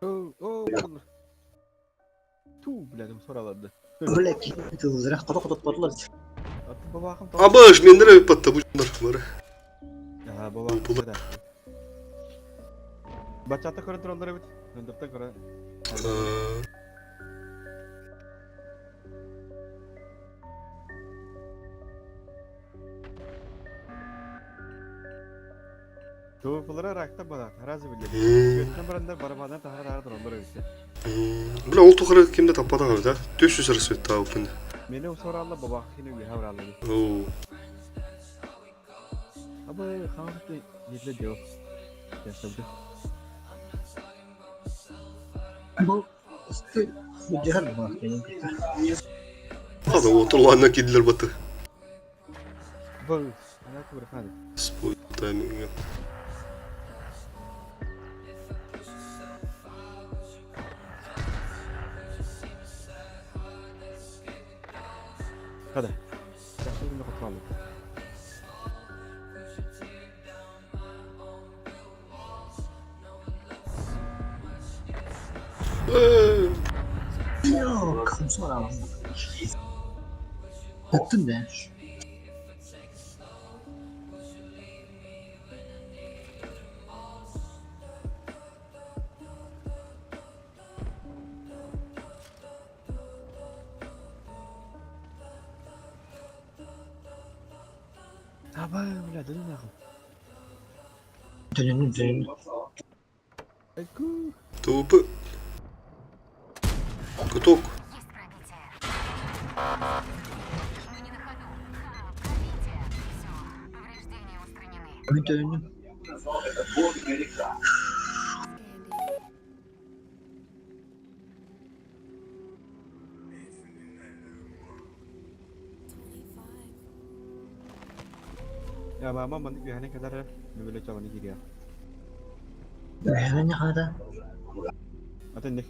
Оо, Туу, блядь, сораларды. Бля, тыллара хото хотоппотулар. Абаш, мендер өппатта бу дьоннор бары. Аа, бабаахым. Баччата көрөн тураллар эбит. Өндөртөн көрө. Туупулара ракта балаат, разве билэр. Күөттэн барандар барабанан таһаар тураллар эбит. Бля, ол тухары ким да таппатах эбит, а? 400 рассветтаабыппын. Мени усоралла бабаах хини үөһэ баралла. Оо. Абы хаҥас етле дeo. Ясабды. Бу дьаһар баах кэлин кытта. Ада отурланна кидлер баты. Бу ана курхан. Спой тайминг. Хада. Жақсы құтқалды. Yok, sonra Öttün de. Аба, бля, дönün нахуй. Dönün dönün. Айку. Тупы. Куток. Есть пробитие. Мы не на ходу. Ха, пробитие. Все, повреждения устранены. Dönün dönün. Я мама маннык үөһэнэн кэлэр эрэ, нөмөлө чаланы кириэ. Öğren hada. Атын них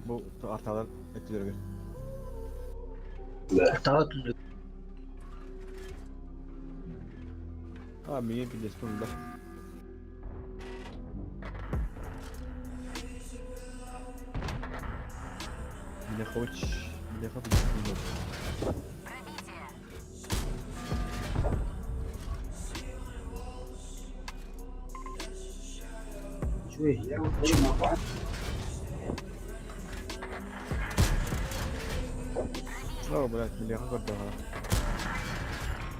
бу арталар өттүлөргө. Daha tüzük. А, миңе билеспин да. Милехович, Милехович. Пробитие. Şöyle. О, блядь, Милеха көрдө.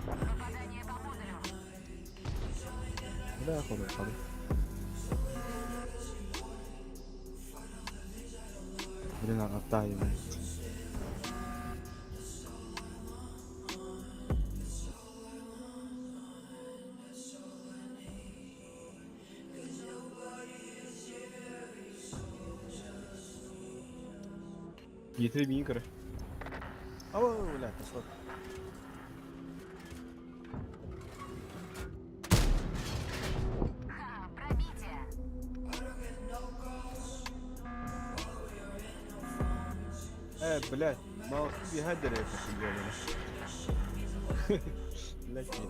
Попадание по модулю. Бля, ходу, ходу. Блин, аттайым. Етірі миын көрі. Ау, бля, тасла. Ха, пробитие. Э, блядь, мал бихадер я Блядь, не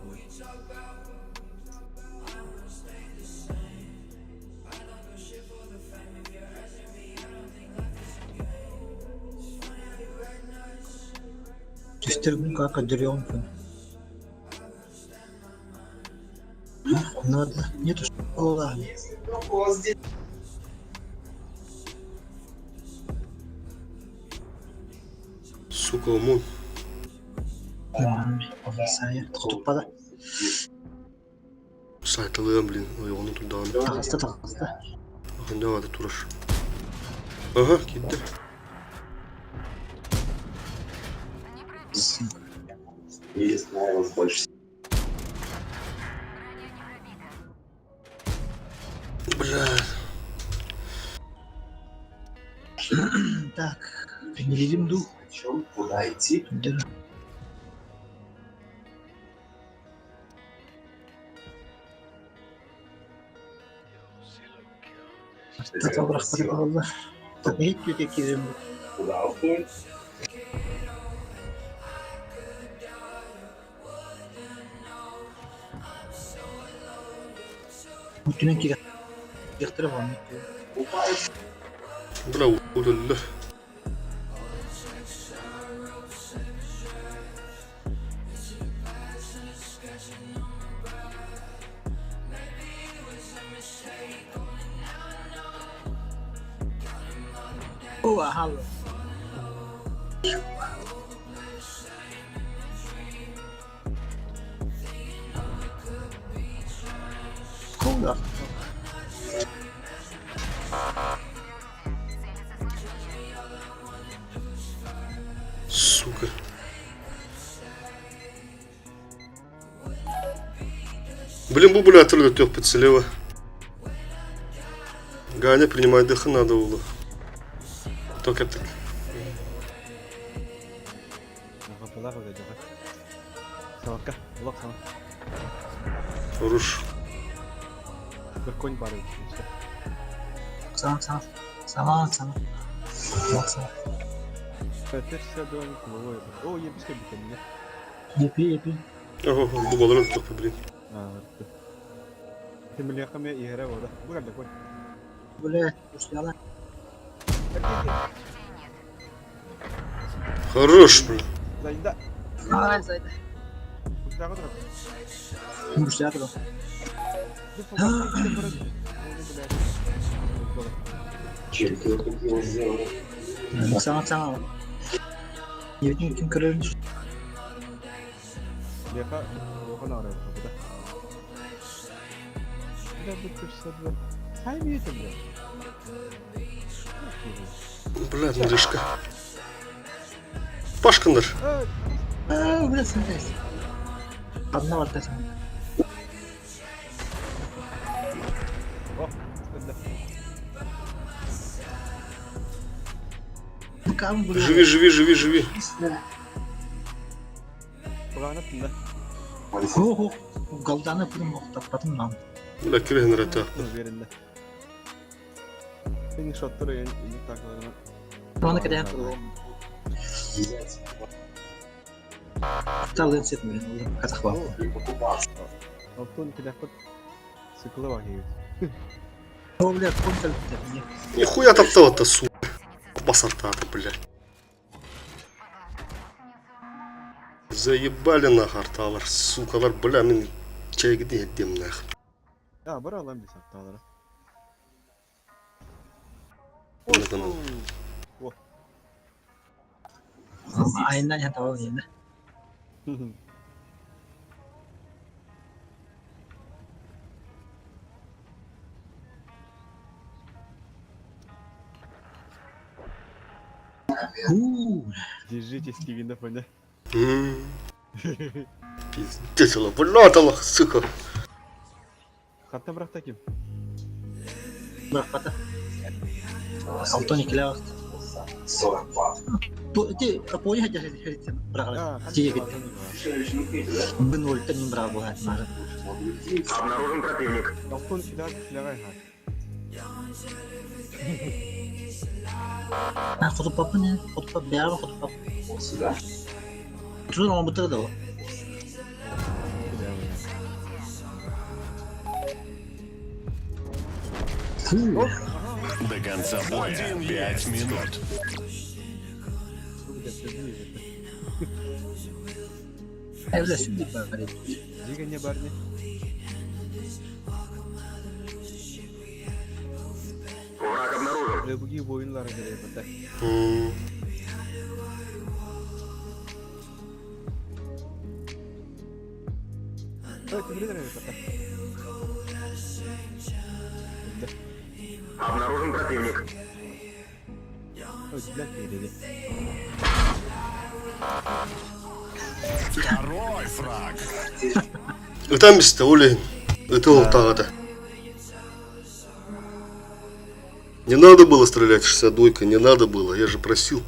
Tüstür kanka duruyorum. Надо. Нету ладно. Сука, ОМОН. Туппада. Сайталыам, блин. Ой, оны турдааны. Таҕыста таҕыста. Хандаҕа турар. Ага, киирдэ. Не пробито. Не знаю вас больше. Броня не пробита. Бля. Так, не дух. О чем, куда идти? Так, не кирим. Куда уходит? Бүтүнэн кире. Яхтыры вам. Бля, удалили. О, алло. Куда? Сука. Блин, бубуля отрыда трех подселила. Ганя, принимай дыха надо было. Только так. Хапылаах үлэ дьаҕа. Сабакка, олох саҥа. Хорош. Бір конь бар эбит. Саҥа, саҥа. Саҥа, саҥа. Олох саҥа. 562 куловой. О, ебіске бітемне. Епи, епи. Ого, бубалар только, блин. Тимлехаме игра вода. Бугар да конь. Бля, устяла. Хорош, блин. Зайда. Ай, зайда. Кустағы тұрып. Устяла. Чем ты это дело сделал? Саҥа, саҥа. Ебитин ким көрөрүн Леха, оған арай бұда. Бля, бұл күрсәді. Сай бүйетін, бля. Бля, мышка. Пашкандар. Аа, бля, сынтайс. Одна варта саҥа. О, бля. Кам, бля. Живи, живи, живи, живи. Бұғана тында. Хо-хо. Галданы пырым оқтаппатым нам. Бля, кирген рата. Верінде. Сен шоттыр енді тақыларына. Оны кәден тұрды. Взять Талын сет мөрен, казах ба. и покупаться. Алтын келәпіт циклы бар егет. О, бля, консол бітті. Нихуя топтала-то, сука. Басартата, бля. Заебали нахуй арталар, сукалар, бля, мен чайгыды едем нах. А, бар алам десем арталары. О, Айынан я табал енді. У, Держите Стивена фоне. Пиздец, бля, талах, сука. Хатта бірақ та ким? бірақ бата. Алтон екілі вақыт. 42. Ти апони хадя хадя бірақ. Тиге кетті. Бін өлті мен бірақ болған мары. Обнаружен противник. Алтын киләг киләгай ха. Ha, құтып папы не? Құтып пап, бәрі құтып пап. Вот сюда. Тұр оң бітірді ол. Фу. До конца боя 5 минут. Әй, бля, сүндіп бар. Жегене барне. Враг обнаружен. Лебуги ойынлары керек бата. Ой, кім бата. Обнаружен противник. Ой, бля, керек. Второй фраг. Ытам бісті, олейін. Это тағада. Не надо было стрелять 62-ка, не надо было, я же просил.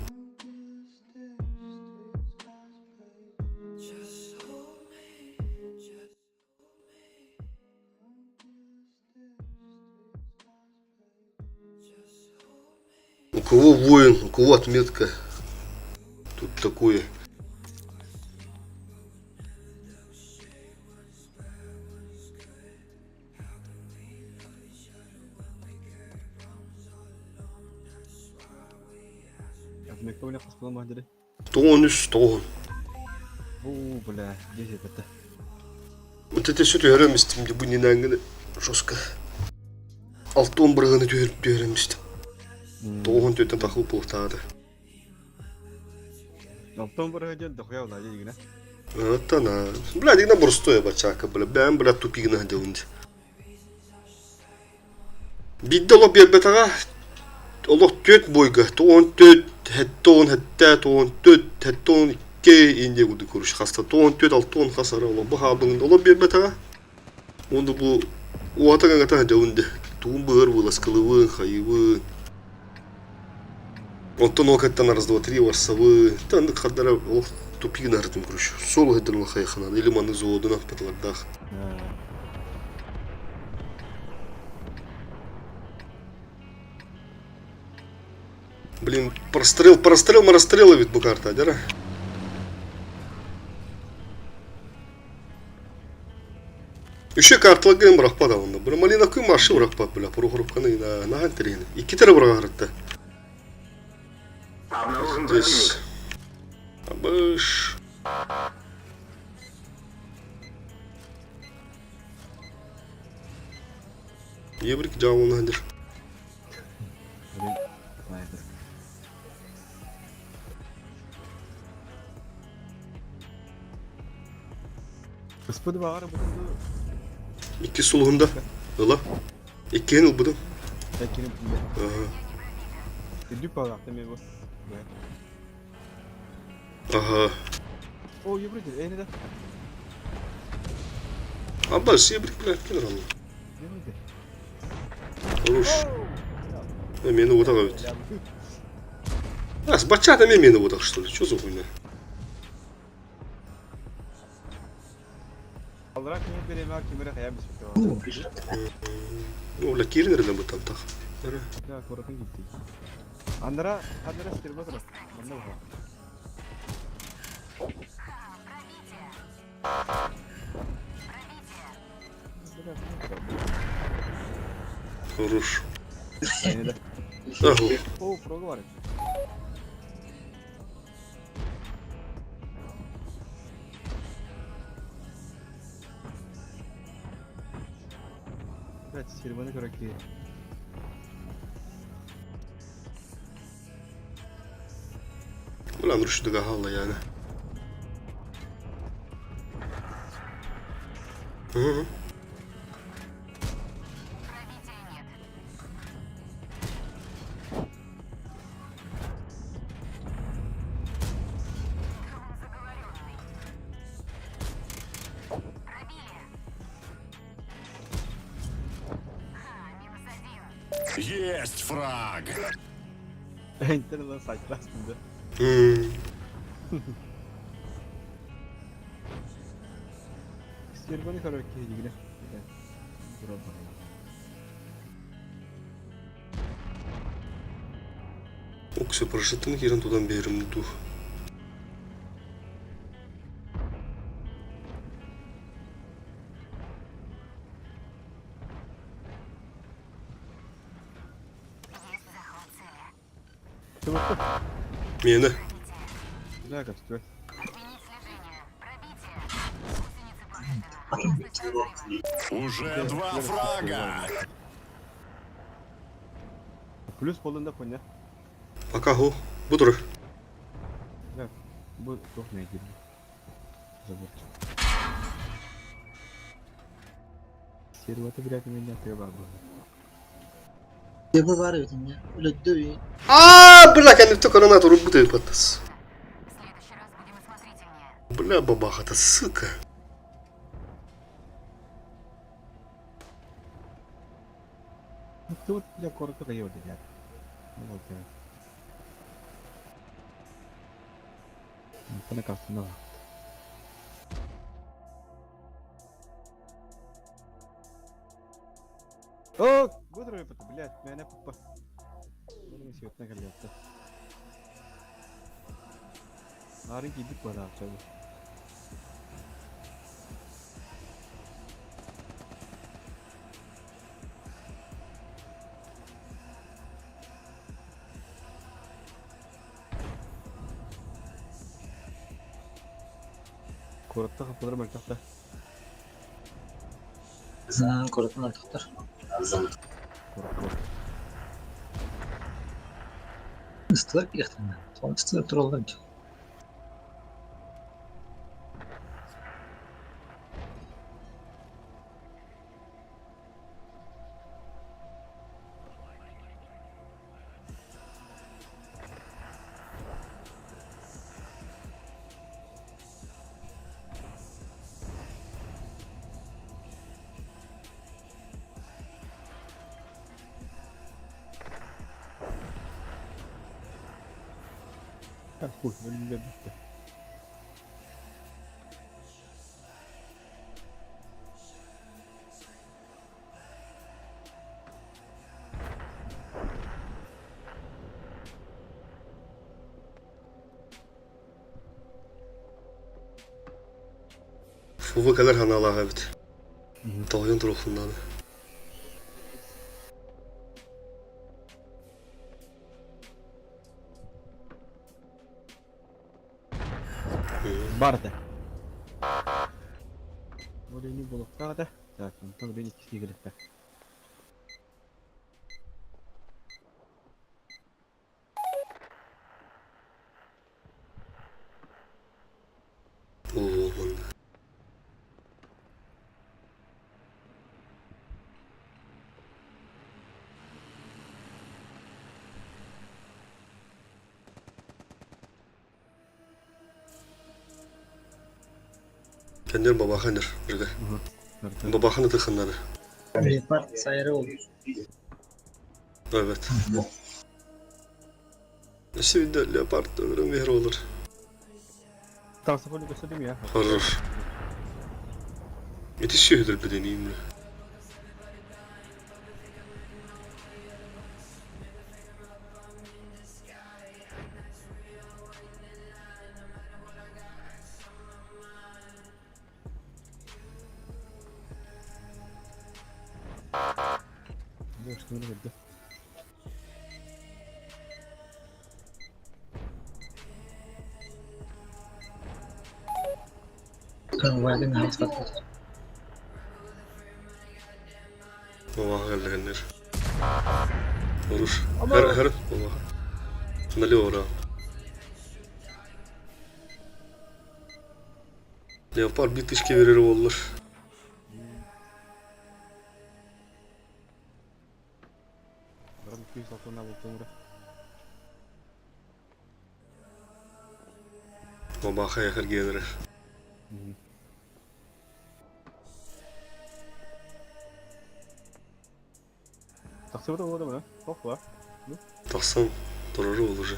У кого воин, у кого отметка. Тут такое. Отметка бля хаспынан баһдыры. Тоҕон үс, тоҕон. Бу бля, здесь это. Вот это все түһэрем истим бу нинангыны жестко. Алтон бырыганы түһэрip түһэрем истим. Тоҕон төттен тахыл буолтаады. Алтон бырыгы диэн дохуя була дигинэ. Оттон, бля, дигна боростуой бачака, бля, бэм, бля, тупигина дьылынды. Биирдэ олох биэрбэтэҕэ, олох түөрт буойга, тоҕон түөрт, сэттэ уон сэттэ, тоҕон түөрт, сэттэ уон икки индия курдук короче хаста, тоҕон түөрт, алта уон хас ара олох бу хаалбыҥын олох биэрбэтэҕэ. Уонна бу уота гаҥата сылдьабын дии, тугун быар вылазкалыыбын, хайыыбын. Онтон ол кэттэн раз, два, три барсабын. Оннук хардара олох тупигын аһартым короче. Суол ыһыдын улахан хайаханан или маннык заводунан патылардаах. Блин, прострел, прострел, прострел ведь бу карта, дера. Үше карталарга бырахпат онно. Бу малина күн маршы бырахпат бля, Прохоровканы на нахан терени. Икки тере бырахарытта. Обнаружен Здесь. противник. Абыш. Еврик дьаабылын хадыр. Блин, снайпер. Ыспыт баҕар бутунду Икки сулуһунда. Ыла. Иккиһин ылбытым. Эккини бутунда. Ага. Үрдүк палаахта мен бу. Ага. О, еврик, эйне да. Абас, еврик, блядь, кин рано. Еврик. Хорош. Мени утаға бит. А, с бачата мен мени утақ, что ли? Что за хуйня? Аллара кими береме кимere хая биспит. Ну, бля, кирин рядом бы там так. Да, коротын китти. Андара, андара стерба тура. Манна бу. Хорош. Эйне да. Ага. О, проговаривай. Блять, сербаны көрөкки. Бля, Андрюша догадал, yani. Hı. Пробития нет. Дрон заговоренный. Пробили. Ха, минус один. Есть фраг. Интернет сайт астында. Hı. Сербаны көрөкки дигиле. Оксе парашютын кирен тудан берім дух. Есть захват цели. Мені. Да, как что? Отменить слежение. Пробитие. Гусеница повреждена. Опасность разрыва. Уже два фрага. Плюс болында коня. Пока ху. Бұдыр. Да. Бу тох не кирди. Заборчик. Серваты блядь меня треба было. Я бываю меня. Өлөддө А, бля, кәніпті коронат ұрып бұты паттас. В следующий раз будем осмотрительнее. Бля, бабаха, это сука. Ну кто вот бля коротко дает, блядь. Ну вот я. Ну, наказ, ну. О, гудры, блядь, меня попа. Сегодня калетта. Нарын кийдик бара чабы. Куораттан хаппалара мөлтөх да. Куораттан мөлтөхтөр. Куорат Ыстылар киэхтэринэ. Соны ыстылар тураллар дии. Хуй, өлүллэр бүттэ. Фуга кэлэр санаалаах эбит. Тоҕойон туруоххун наада. Бар этэ. Ол ини буолуохтаах этэ. Так, онтон билин иккис кэлиэхтээх. Оо, манна. Кэннер бабахан эр, Рыга. Бабахан ытыхыннары. Леопард сайры ол. Evet. Şimdi leopard ömrüm bir olur. Tavsiye koydu gösterdim ya. Horror. Yetişiyordur bir deneyimle. Bu üstüne girdi. Вагин хаалбат. Бабаха кэллэгэннэр. Оруш. Her her бабаха. Налево. Leopard bir tışke verir olur. Баран 206 бултуҥра. Бабаха яхар генерер. Тахсыбыта буолла да Хох ба. Тахсан турары ол уже.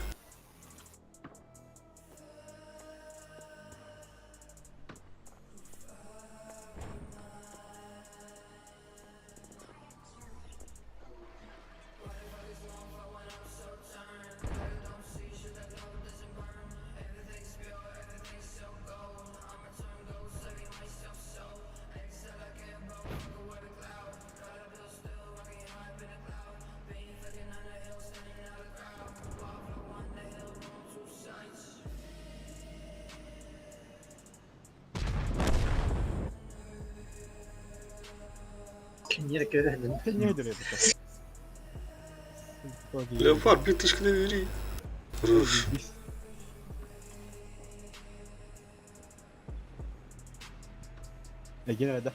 Киньер кэлэн. Не дөрөй бу. Leopard bir tışke veri. Оруш. Эгин эрэ да.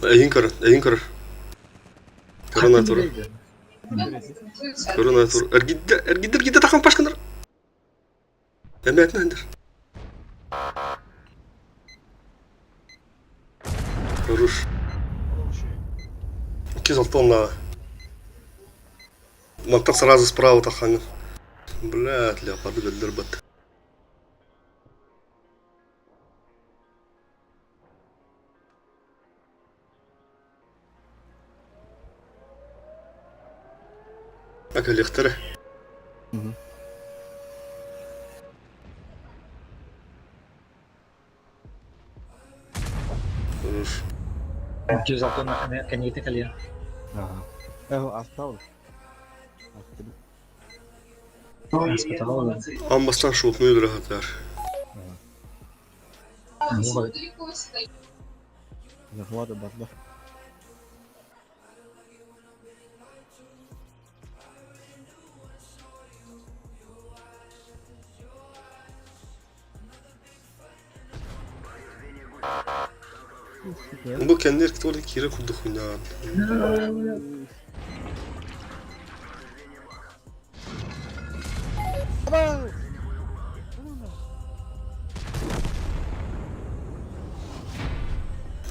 Эйин көрөр, эйин көрөр. Корона тур. Корона тур. Эргидде, эргидде, эргидде тахан пашкандар. Эмээтин эндер. Оруш. 206 на. Мантан сразу справа тахан. Блядь, леопарды өлдөрбөт. Акалехтары. Хорош. 206 на кэннигитин кэлиэн. Ага. Э, астал. Астал. Аспытала. Амбастан шоутну өдөрө хатар. Захваты барда. Бу кэннир кто киирэ курдук хуйнаан.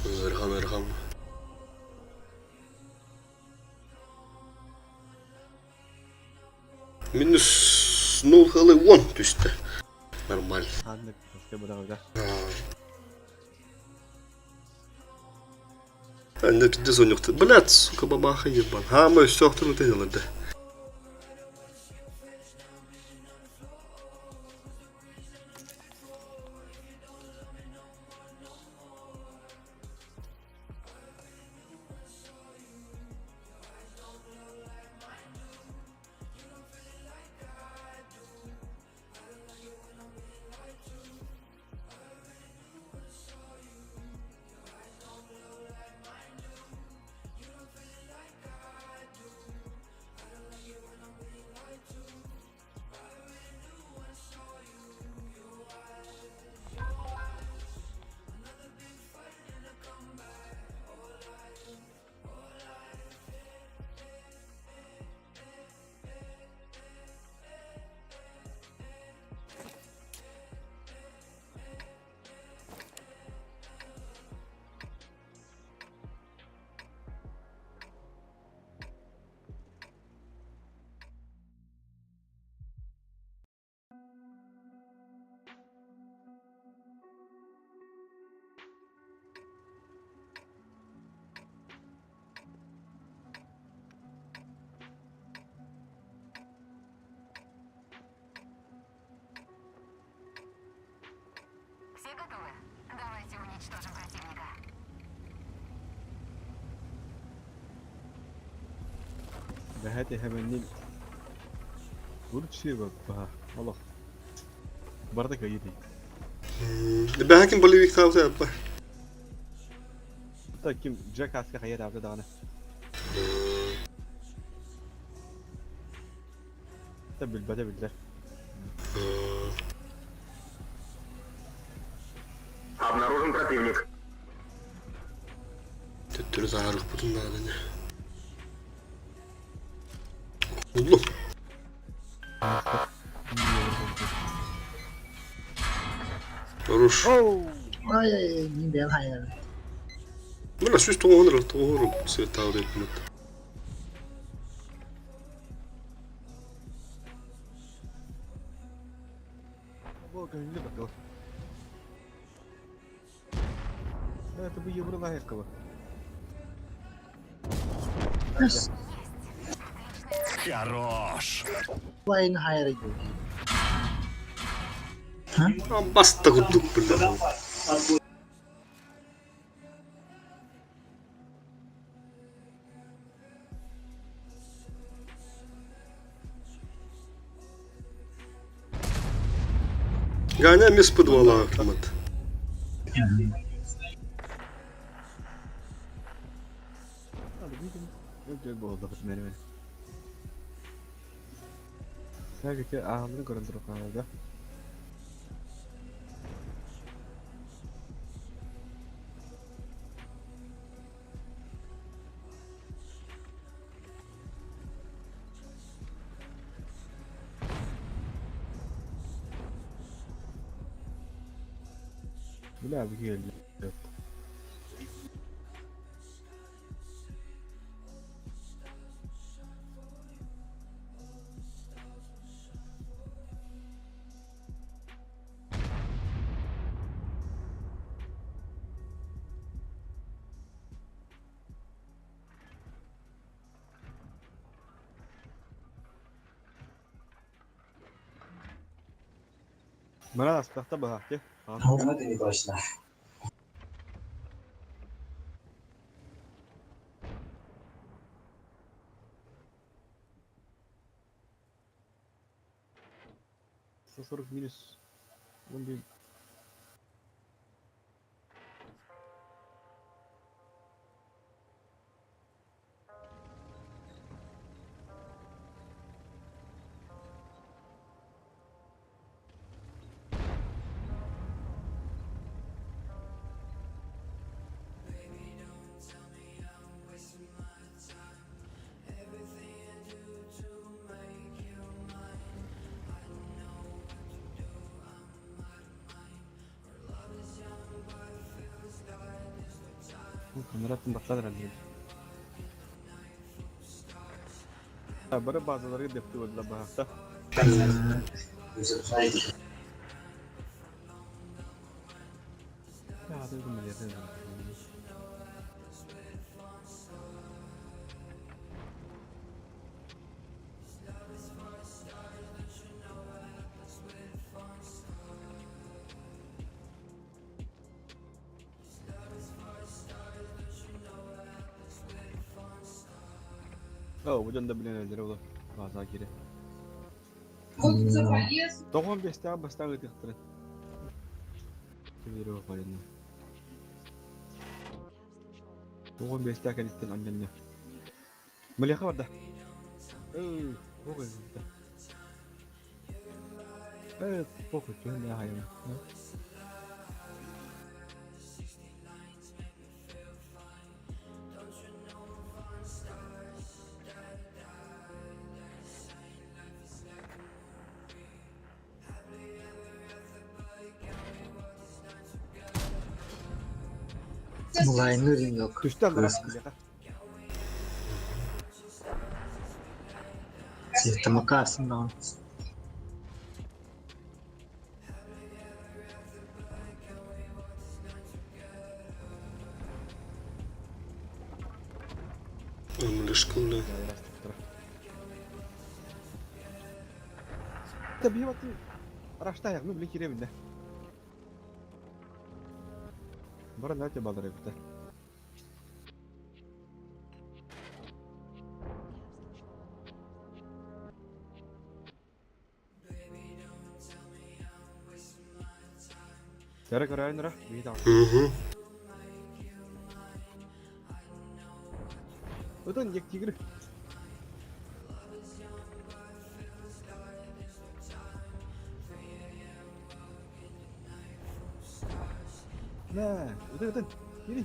Ырхан ырхан. Минус 0,10 түстэ. Нормально. Ханнык таска быраҕыга. Анна пиздец онньукту. Блядь, сука, бабаха ебан. Хаама өстөөхтөр үтэ ылырды. Все готовы? Давайте уничтожим противника. Бэһэт иһэмэннин Урчи баха олох барда кыайыы дии. Бэһэкин болевик таабыта аппа. Та ким Джек Аска хайа таабыта даҕаны. Та билбэтэ биллэр. Обнаружен противник. Төттөрү таарыхпытын нааданы. Уллум. Хорош. Ай, ай, мин бэйэм хайа. Мына сүүс тоҕуһун тоҕуһун сыаттаабыт эппит. Бу көҥүллү бакыл. Это бы евро Хорош. Лайн хайа Баста курдук биллэр. Ганя мис подвала автомат. Аһылын көрөн турукаада. Бля, бу келди. Мына астахта баһахты. Ну, это не точно. 140 минус. 11. Камератын баттаан эрэллэр. Бары базалары дэпти буолла баһахта. Оо, бу дьон да билэн эрэллэрэ буолуо. Базаҕа киирэ. Тоҕо биэстээх бастаах ыытыахтарын. Кимиэхэ хайанна. Тоҕо биэстээх кэнниттэн анньанна. Мэлиэхэ барда. Эй, похуй барда. Э, похуй, түһэн да хайана. Мулайны рынок. Түстэ аллара мэлиэхэ. Тамакасын даҕаны. Млешкална. Раштаяк, ну, блин, кирэбин да. Бара нате балар эбитэ. Сэрэ көрөйүн ыра, биһи Угу. Ытын дьик тигр. Нэ, ытын ытын. Ири.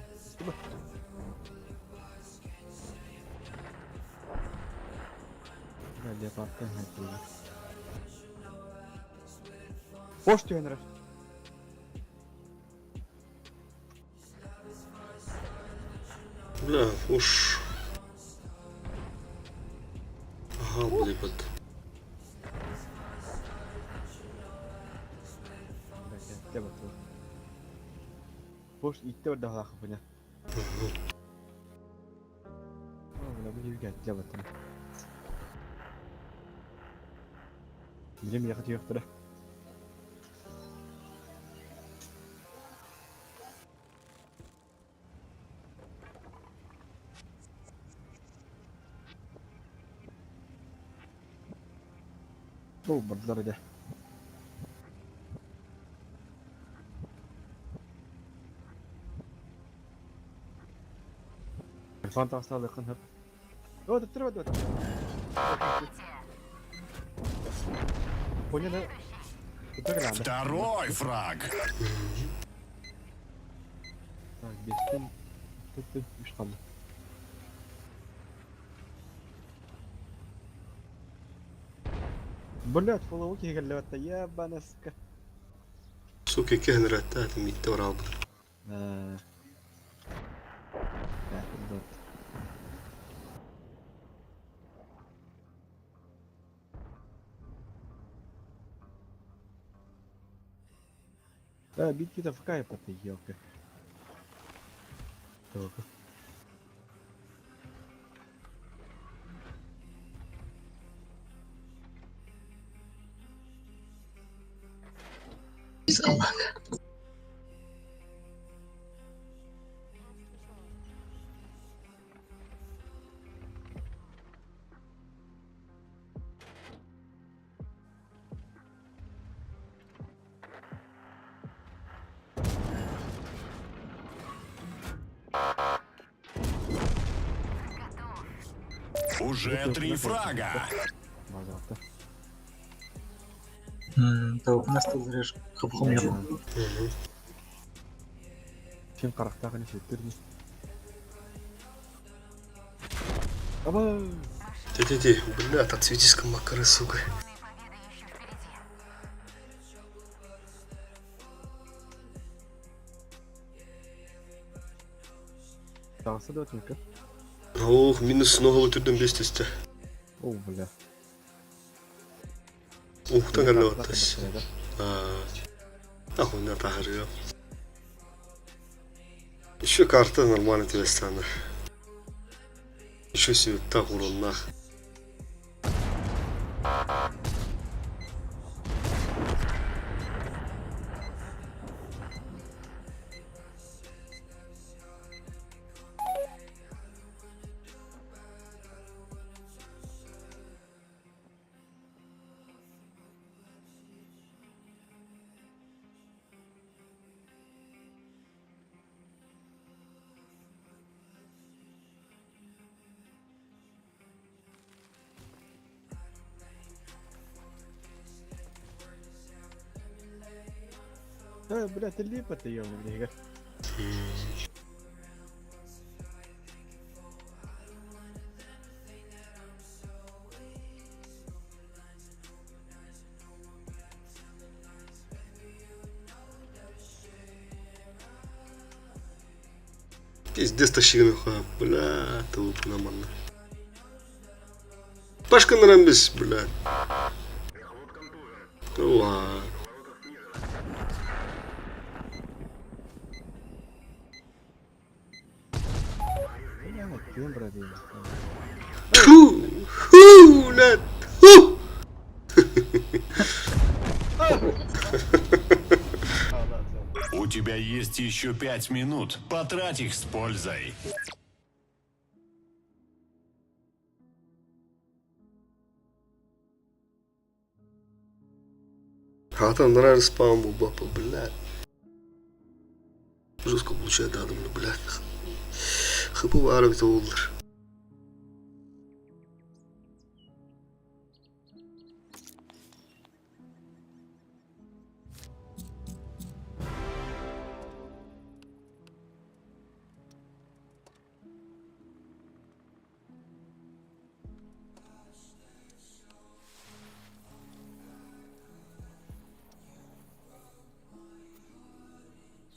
Леопардтан хайдылар. Бош түһэн эрэр. Бля, уж. Ага, блин, Бош иттэ барда халаахпына. Билим яхы түйөхтөрө. Ол бардылар иде. Телефон тахсаалыаххын сөп. Оо, төттөрү бардыбыт. Понял, Второй фраг. Так, бестен түттүн үш қалды. Блять, фоллоу киһи ебаная сука. Сука, кehнрәттә, митте баралбыт. Э, Так, вот. Да, битки-то в кайф ты, елка. Только. Собака. Уже три фрага. Пожалуйста. Так, у нас тут зрешь хапхом я. Ким қарақтағы не шеттер не? Аба! Ти-ти-ти, бля, отцветись макары, сука. Полная победа еще впереди. Таҕыста да отмика. Ох, минус ноголы түрдөн бес тесте. О, бля. Ухтан кэллэ баттас. Ахуна тахарыа. Еще карта нормально тебе стану. Еще сюта уруннах. Да, бля, ты липа ты, ёбаный, блядь. Пиздец тащиганы хуя, бля, ты манна. Пашка нарамбис, бля. Ла. Тьфу! Фу, бля! Фу! У тебя есть еще 5 минут. Потрать их с пользой. Хата нравится спам бапа, блядь. Жестко получает адам, блядь. Хп бар олар.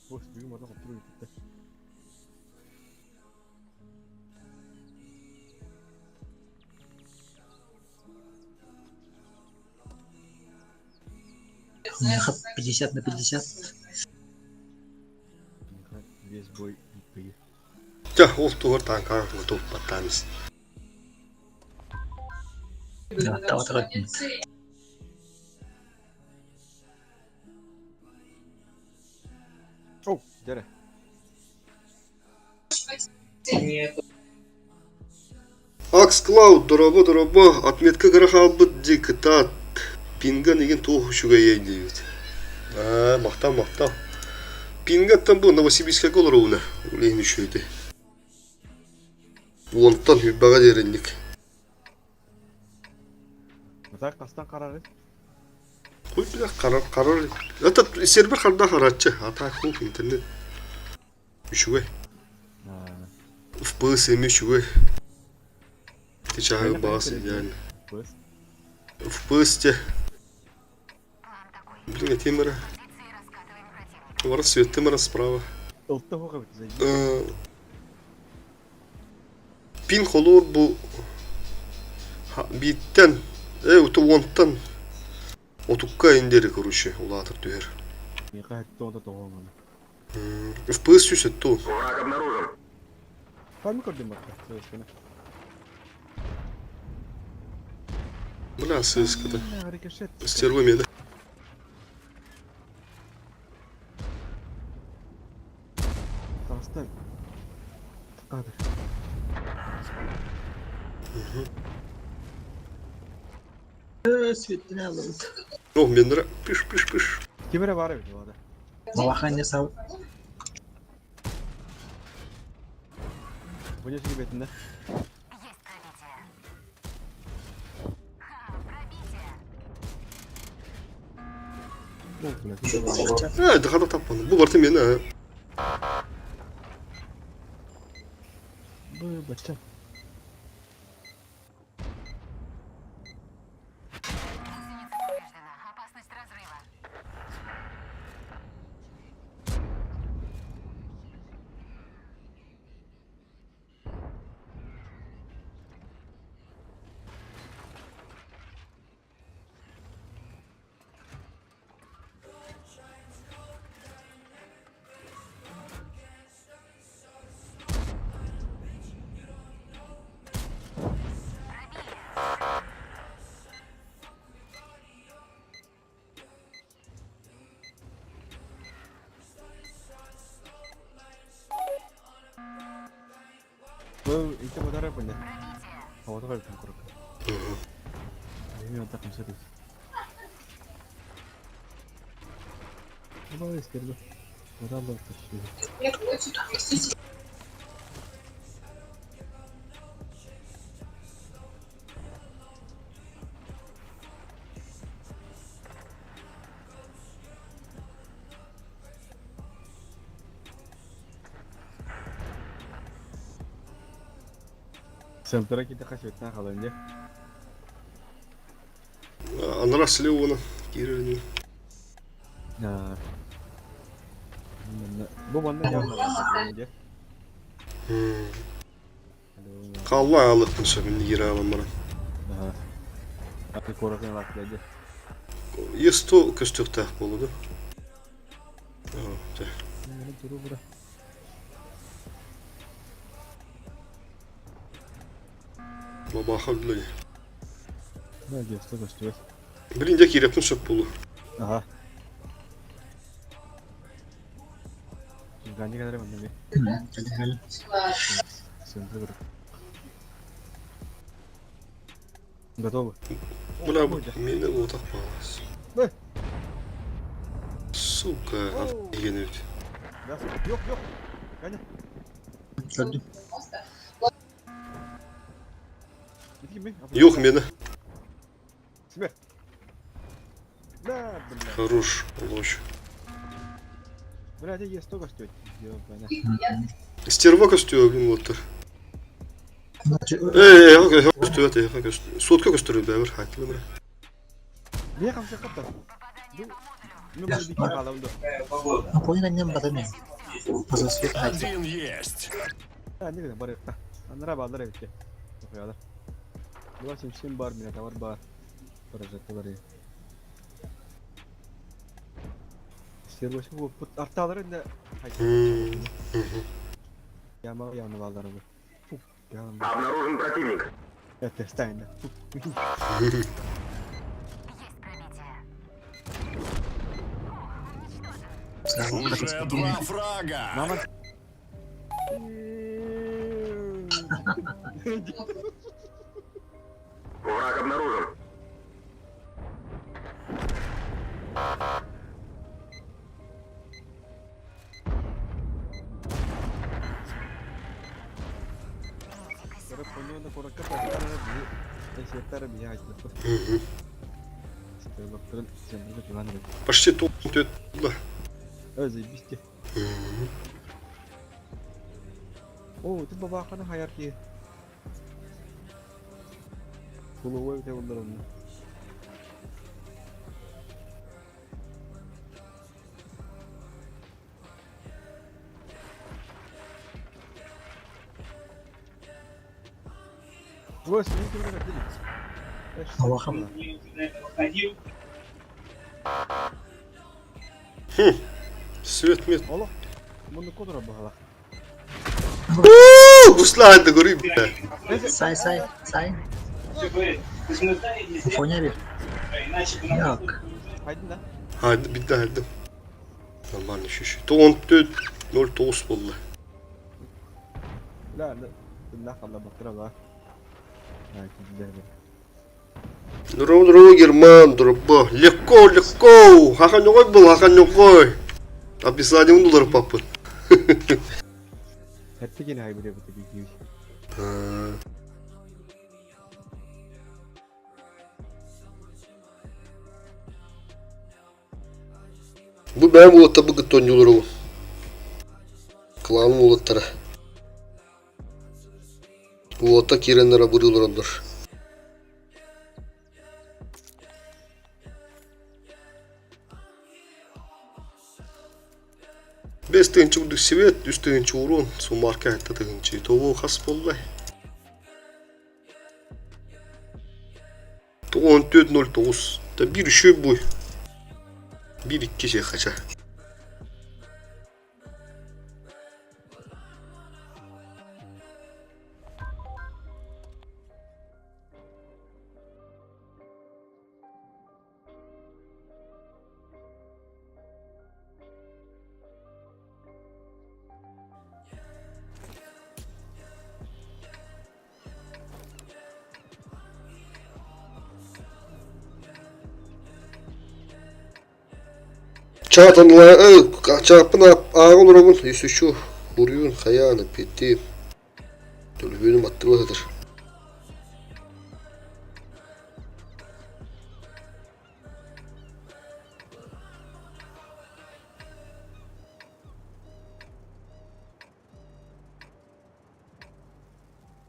Бос бүгүн барда хоптур бүтүттэ. 50 на 50. Весь бой бүттүги. Тя, ол тугар танкан готов паттанис. Да, таватыга. Оу, дәрі. Акс Клауд, дорабо дорабо, отметка грахалбыт ди кытат. Пинга деген туох үшүгө дейбит. А, мактал, мактал. Пингаттан бу Новосибирская голоруна. Улейн үшөйдү. Уонтан хүббага деренник. Мытак кастан карары. Куй бля, карар, карар. Это сервер харда харатчы. А так хук интернет. Үшүгө. FPS эми үшүгө. Ти чагы багасы идеально. FPS. FPS те. План такой. Блин, темера. Позиции раскатываем противника. Вара свет темера справа. Ылтты хоға бит зайди. Пин холор бу биттен, ута уонтан отукка индери, короче, улаатыр түһэр. Миха тода тоғоңаны. FPS сүсөт ту. Враг обнаружен. Фармы көрдüm бакка. Сөйлескені. Бля, сыската. Рикошет. Стерва мене. Таста. Кадр. Светтен алып. О, мендера. Пиш, пиш, пиш. Кемере бар бит олады. Малахан сау. Бұне сүгі бетінде. Есть пробитие. Ха, пробитие. О, бля. Дахата таппаны. Бу барты мені. Бу бача. Гусеница повреждена. Опасность разрыва. Бу ити бодара бу не. Хавата кайбытын курдук. Эми онта хамса дии. Бу истербе. Бодаллар ташты. Центра китэхэ сүөттэн халан дьэ. Анара Слеона киирэрин. Бу манна дьэ дьэ. Хаалла аалыахпын сөп иннигир аалан баран. Куоратын лаахтыа дьэ. Есто көстүөхтээх буолла да. Бабаха үллэ. Да, есто көстүбэт. Блин, дьэ киирэппин сөп буолуо. Аха. Ганни кэлэрэ манна эмиэ. Кэлэ Сыанта көрө. Готовы? Бля, мені отақ балас. Сука, офигенно ведь. Да, yok, yok. Ганя. Көрдүм. Yok мені. Смерть. Да, бля. Хорош, лоч. Бля, есть столько стоит. Стерва костюм, блин, вот. Эй, эй, көстүбэт, сотка көстөрү бэбер, хайтылы бра. Не хамса капта. Ну, Апойын аннем батын. Позасвет хайты. Один есть. А, не бар Анра балдар эбитке. Тоқуялар. 27 бар, минотавр бар. Прожекторлар. Сервосы бу арталар инде. Яма яма балдар бу. Обнаружен противник. Это стайна. Есть пробитие. Уже два фрага. Мама. Враг обнаружен. Почти тут, да. Ой, заебись те. О, тут бабахана хаярки. Куловой те олдар. Ой, смотрите, Аллахам. Свет мет. Аллах. Мұны кодра бағала. Гусла да гори, бля. Сай, сай, сай. Фоня бир. Як. Хайдын да. Haydi bitti haydi. Нормально şiş. 14.09 болды. Ла, ла. Нахалла бақтыра ба. Здорово, здорово, Герман, дорого. Легко, легко. Хахан был, хахан ногой. Описание доллар папы. Хәттеген ай біле бітті бейгеуі. Бу бәм улатта бу гыттон юлыру. Клан улаттара. Улатта киреннера бурулар. Бес тыгынчы удук свет, үс тыгынчы урон, сумарка хатта тыгынчы. Того хас боллай. 14.09. Да bir үші буй. Bir iki şey kaça. Чаат онлайн, чааппын ааҕа олоробун, если буруйун хайаан эппиэттиим. Төлөпүөнүм аттыбар сытар.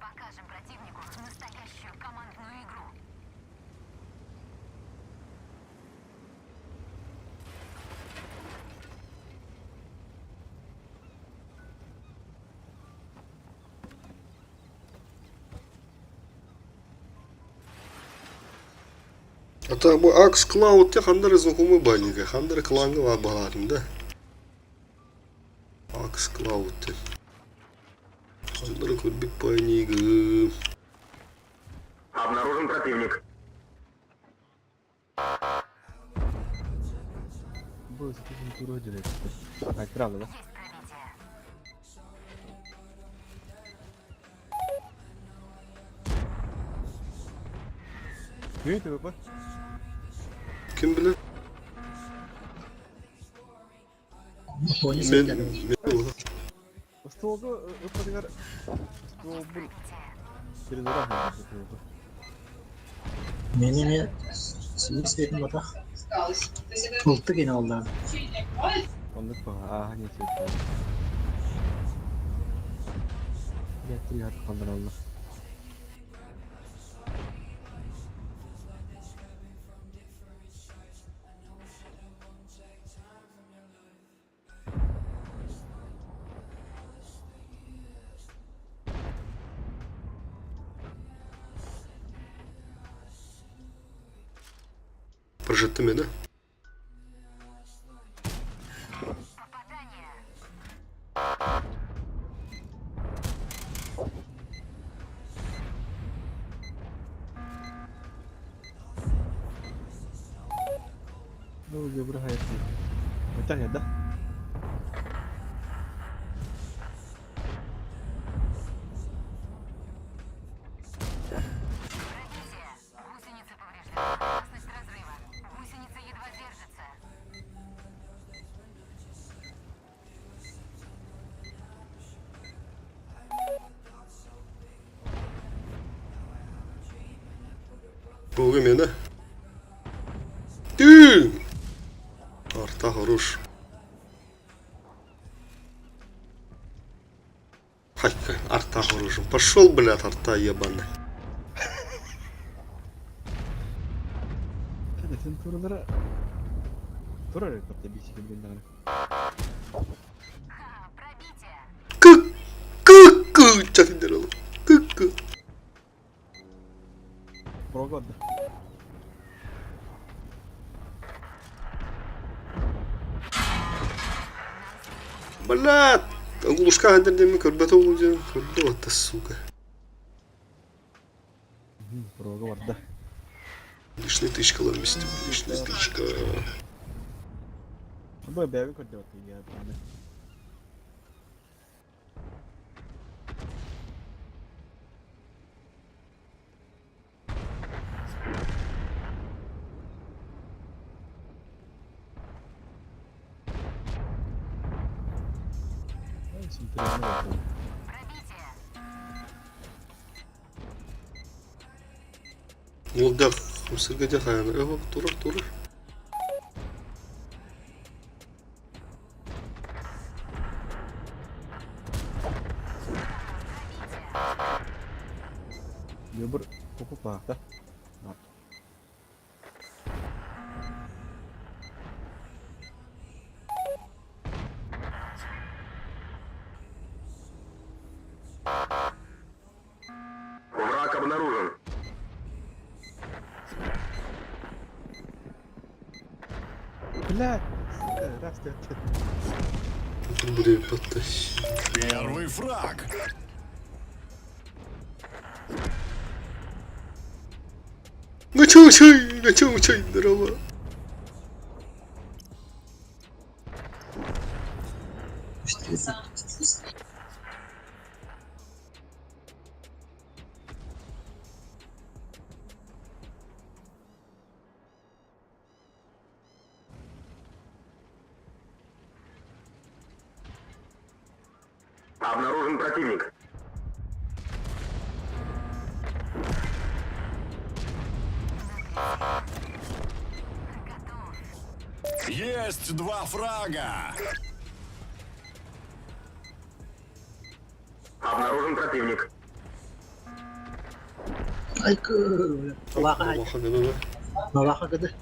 Покажем противнику настоящую командную игру. А так бу Акс Клауд те ханна эрэ знакомый баанньыга, ханна эрэ клаҥҥа баар баҕалаатым да. Акс Клауд диэн. Ханна эрэ көрбүт баанньыгым. Обнаружен противник. Бу тура дьиэ. Айтралы да. Есть пробитие. Ким ТВП? Ким билэр? Тони Мен сылдьар. мен Остуолга ыппатыгар Есть остуолбун пробитие. телевизора ТВП. Мен эмиэ сүүс батах. Ылтык ини оллаан. Оннук баҕа ааһан иэсиэт. Я три хат хандаралла. Прожеттым да? Попадание. Ну, выбирай. Это да? Пробитие. Гусеница повреждена. Опасность разрыва. Гусеница едва держится. Бога мен, да? Ты! Арта хорош. Хай, арта хорош. Пошел, блядь, арта ебаный. Это сен туралара турар эппат бисик билген даҕаны. Ха, пробитие. Кык, кык, кык, чакындыралы. Кык, кык. Прого да. Блядь! Глушка хандер көрбөтө болду. Көрдө вот сука. Прого барда. Лишний тычка вместе. Лишний тычка. Бу бэйбин көрдө вот я. Пробитие. Молдах. Сыргадя хаян. Эво, турар, турар. Выбор покупа, да? Враг обнаружен. Бля, сука, раз ты. Тут будет подтащить. Первый фраг. Ну чё, чё, ну чё, чё, здорово. Обнаружен противник. Есть два фрага! Обнаружен противник. Айкы, Улахан гына Малаха гыды.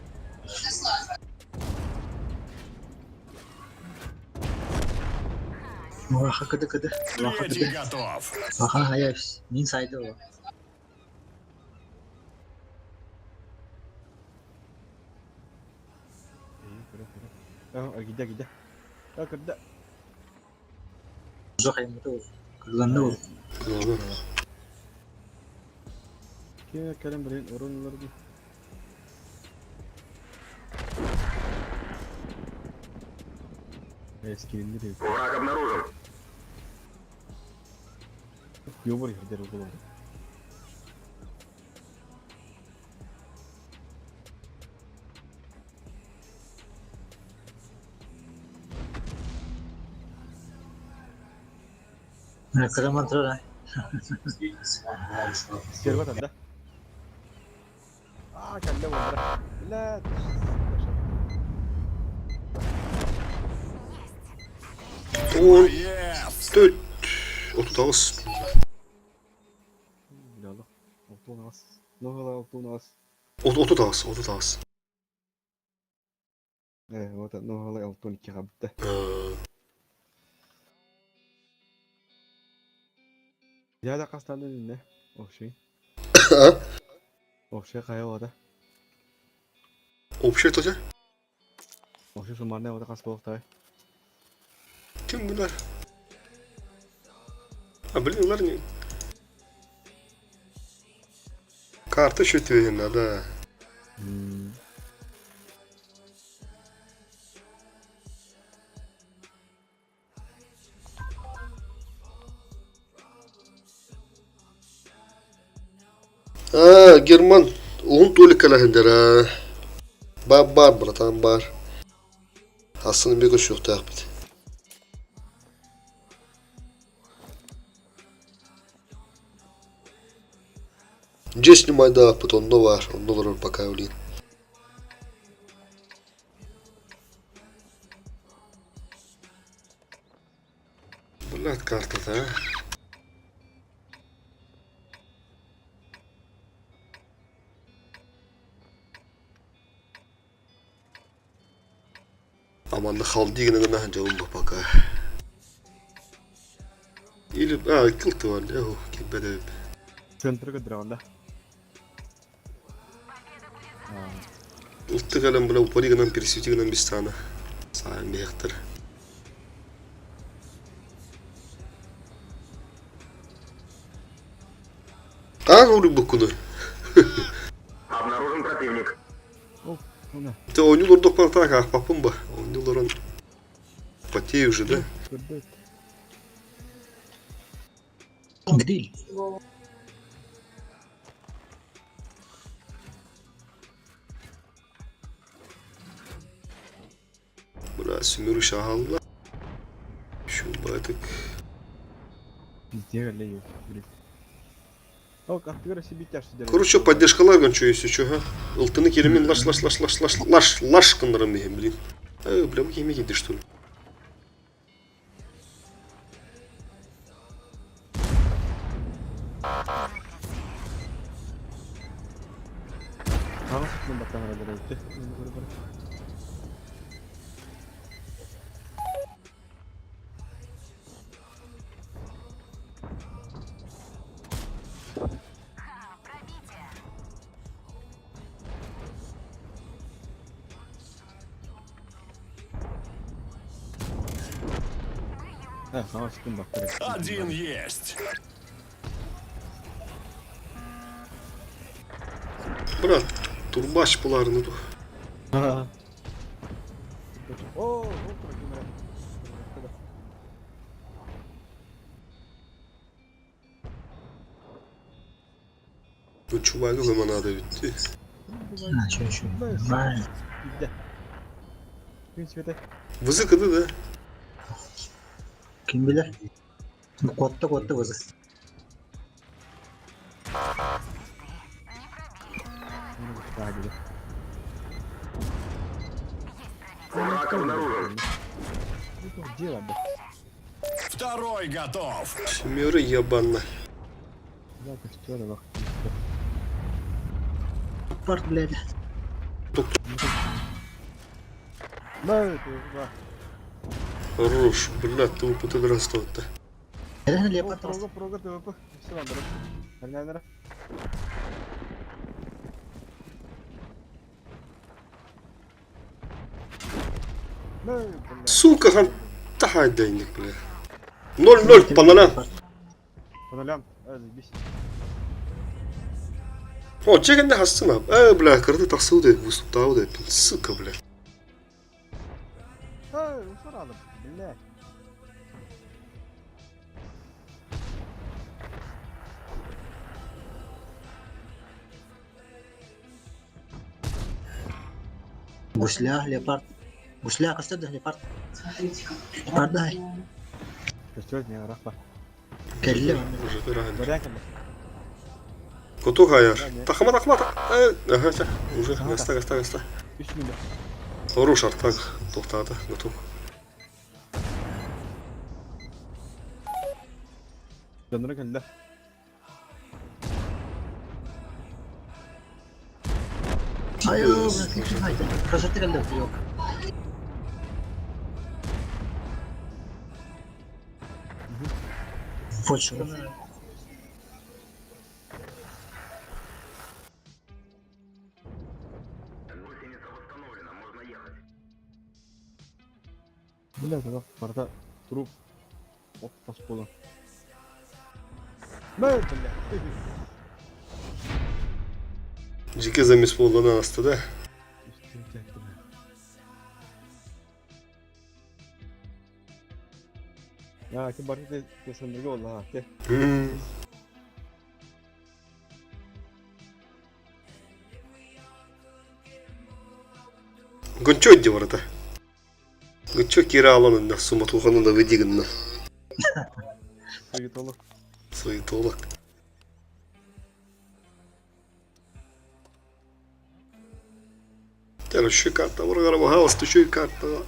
Малаха кыды кыды. Малаха Третий кыды. готов. Аха, хайа, мин сайды о. Кидэ кидэ. Кырда. Жох аймыты ол. Кырланды ол. Кылана. Ким кэлэн билин орун Эскилинdir. Враг обнаружен. Yobur yerler olur. Кыраман турар. Серват анда. Аа, кэллэ буолла. Бля. Он Yes! төрт 39. Билало. Олтуунаас. Нохола олтуунаас. 38, 38. Э, вот нохола олтуун икки хабытта. Я да кастанды не? Окшей. А? Окшей кая ода. Общий тоже? Окшей сумарная ода кас болуқтай. Ким bunlar? А, блин, улар не... Карта еще тебе надо. А, Герман, он только лахендера. Бар, бар, братан, бар. Асын бек ушуктаах бит. Здесь не майда, потом новар, он новар пока улин. Блядь, карта, да? Аманны халдигина гына жабын пока. Или, а, кылты бар, эх, кебеде. Центр көдүрэ Улты калам була упори гынан пересвети гынан бистана. Саан бехтер. А, говорю, букуну. Обнаружен противник. Она. Ты ойнул ордок пантак, а папым ба. Ойнул орон. Потею уже, да? Көрдө. Гриль. Бля, сүмөрү шахалла. Şu байтык. Везде эле блин. Ок, аттыгар себе тяжчы деп. Короче, поддержкалар гончо если чё, ха. Ылтыны керемен лаш лаш лаш лаш лаш лаш лаш кындырым мехем, блин. Э, бля, bu кеме киди, что ли? Тагы сытын баттан аралар өттү. Пробитие. Э, сага сытын баттар. Один есть. Брат, турбаш буларны ду. О, о, камера. Bu чувак заманада битти. А, еще, еще. Нормально. Иде. Күн свете. Вызыкыды да. Ким билер? Куотта куотта вызов. Враг обнаружен. Дело, бля. Второй готов. Семеры ебана. Да, ты что, да, Парт, блядь. Да, это, да. Хорош, бля, ты употреблялся-то. Эрэн лепа Прога, прога, ТВП. Все, Андрей. Нормально. Сука, хан тахайдайник, бля. 0-0 по нолям. По нолям. Э, заебись. О, чеканде хастына. Э, бля, кырды тахсуу деп, выступтау деп. Сука, бля. Эй, усырады, бля. Гусля, леопард. Гусля, костер да леопард. Леопард дай. Костер не рахма. Кэллэ. Уже правильно. Варяка, Коту хаяр. Тахма, тахма, тах. Э, ага, ча. Уже, гаста, гаста, гаста. Үс минут. Хорош, артак. Тоқтады, готов. Донора кэллэ. Айоо, Красоты кэллэ yok. Почта. Гусеница восстановлена, можно ехать. Бля, тогда барда труп. Оп, паспола. Бля, бля. Жеке замес болғаннан асты да. Я, ким бар тесендерге олла, те. М. Гончо де барата. Гончо кира аланында суматуханында выдигінна. Суетолог. Суетолог. Короче, карта, варвара, еще и карта.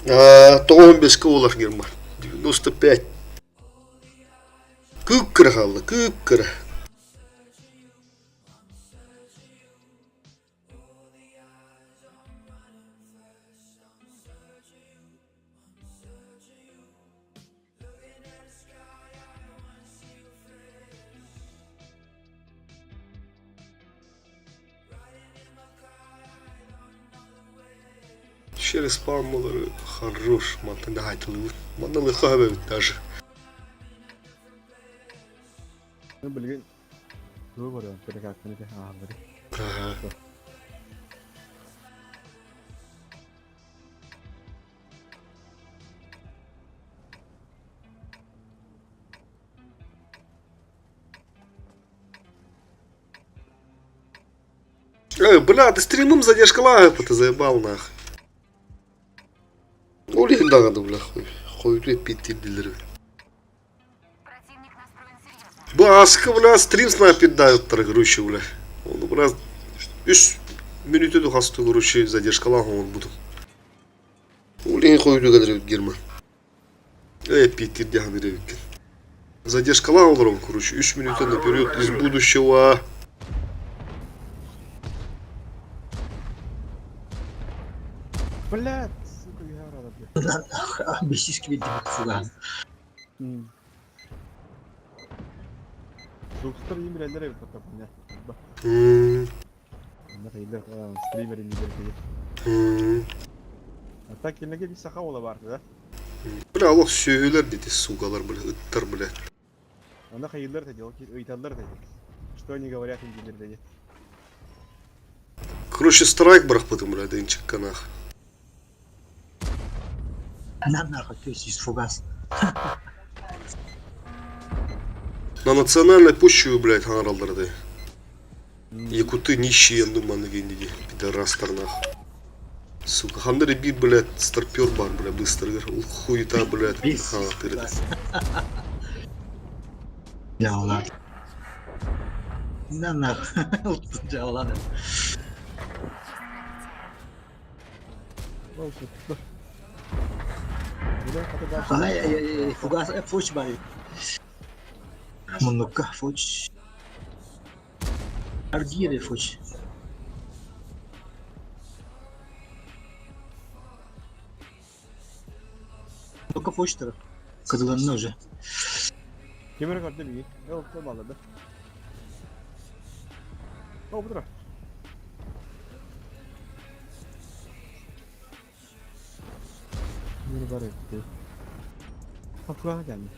А, 95 олар Герман. 95. Күккір қалды, күккір. Через спаммалары хорош, мантан да айтылы. Манна лыха хабебит даже. Ну, блин. Ну, говорю, перекак, не а, блин. Ага. Эй, бля, ты стримом задержка лага, ты заебал нах. Олейін дағады, бля, хуй. Хуй, питтилдер. Противник настроен серьезно. Бу аскы, бля, стрим снайпер дают, короче, бля. Он, бля, үс минуту хасту, короче, задержка лага он буду. Олейін хуй кадыр герман. Эй, Питер, дягныр Задержка лага, короче, үс минуты наперед из будущего. Блядь, сука, я рада, блядь. Бесиски видимо фуган. Жукстар емірелер эбит потом, не. М, Онда қайылар, стример емдер деген. м. А так келмеге bir саха ола барды да. Бля, аллах сүйелер дейді, сугалар, бля, ыттар, бля. Онда қайылар да дел, ыйталар да. Что они говорят инженер dedi. Короче, страйк бырақпадым, бля, дынчик канах. На нахуй, то есть фугас. На национальной почве, блядь, хаҥараллар этэ. Якуты нищие, ну маннык инниги, пидорастар нах. Сука, ханна эрэ биир, блядь, старпер бар, бля, быстарыгар. Ол хуета, блядь, хаҥатыр этэ. Дьаалан. На нах. Дьаалан. Ай, ай, ай, фугас, фуч бай. Муннукка фуч. Аргире фуч. Муннукка фучтар. Кызыланна уже. Кемер көрдө биги. Ол то балады. О, бутура. Bunu var etti. Kapıya geldi.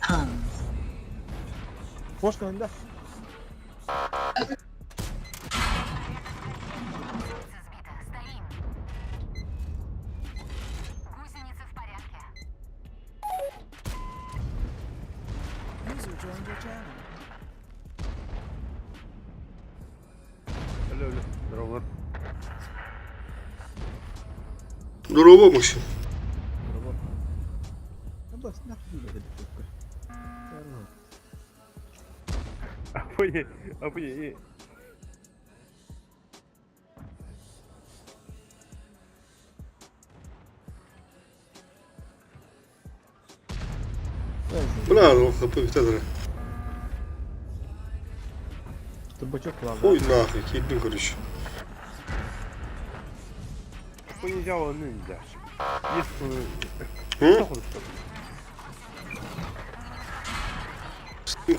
Ha. Boş önde. Гусеница сбита. Стоим. Гусеница в порядке. User joined your channel. Алло, алло, здорово. Дорообо, Максим. Бас нахуй это Апы, апы. Бля, ну хп бүтэ Турбачок клава. Ой нахуй, киирдим короче.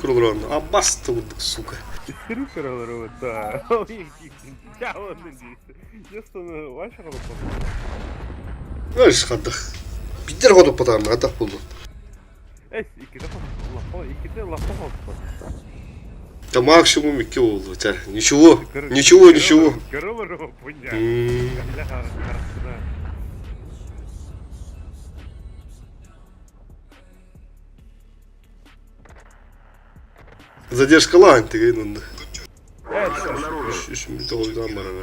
Курулар Аббас курдук, сука. Знаешь, хаддах. Биттер ходуп потам, хаддах булду. Да максимум икки болду. Ничего, ничего, ничего. Задержкалаан тигин онда. Үс мүнүүтэ хойутаан барар.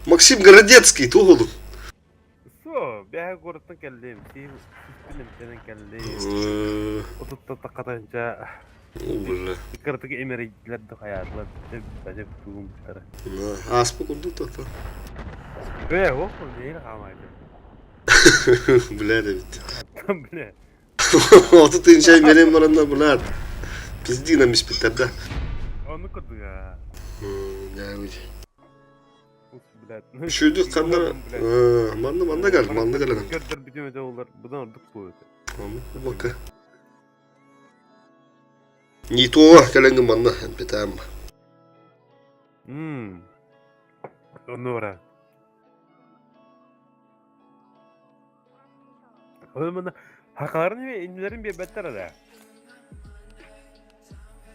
Максим Городецкий туох Со, бэһэ куораттан кэллим, сиспин эмтэнэн кэллим. Отуттан таххатанча Бля. кыратык эмэрийдилэр да хайаатылар бэдэ тугум бутара. Ааспыт курдук та. Ээ, ох, нейр хаамайды. Бля эбит. Бля. Отут тыынчай мерен баранна, блядь. Пизди нам испиттэр да. Ону курдуга. Үчүгүйдүк ханна манна манна кэл, манна кэлэн. Көрдөр бүтүмөтө олар будан ордук буолуо. Оннук буолбакка. Не то кэлэҥҥин манна эмпитээм. Мм. Онуора. Ол манна хакаларын иннилэрин биэрбэттэр эрэ.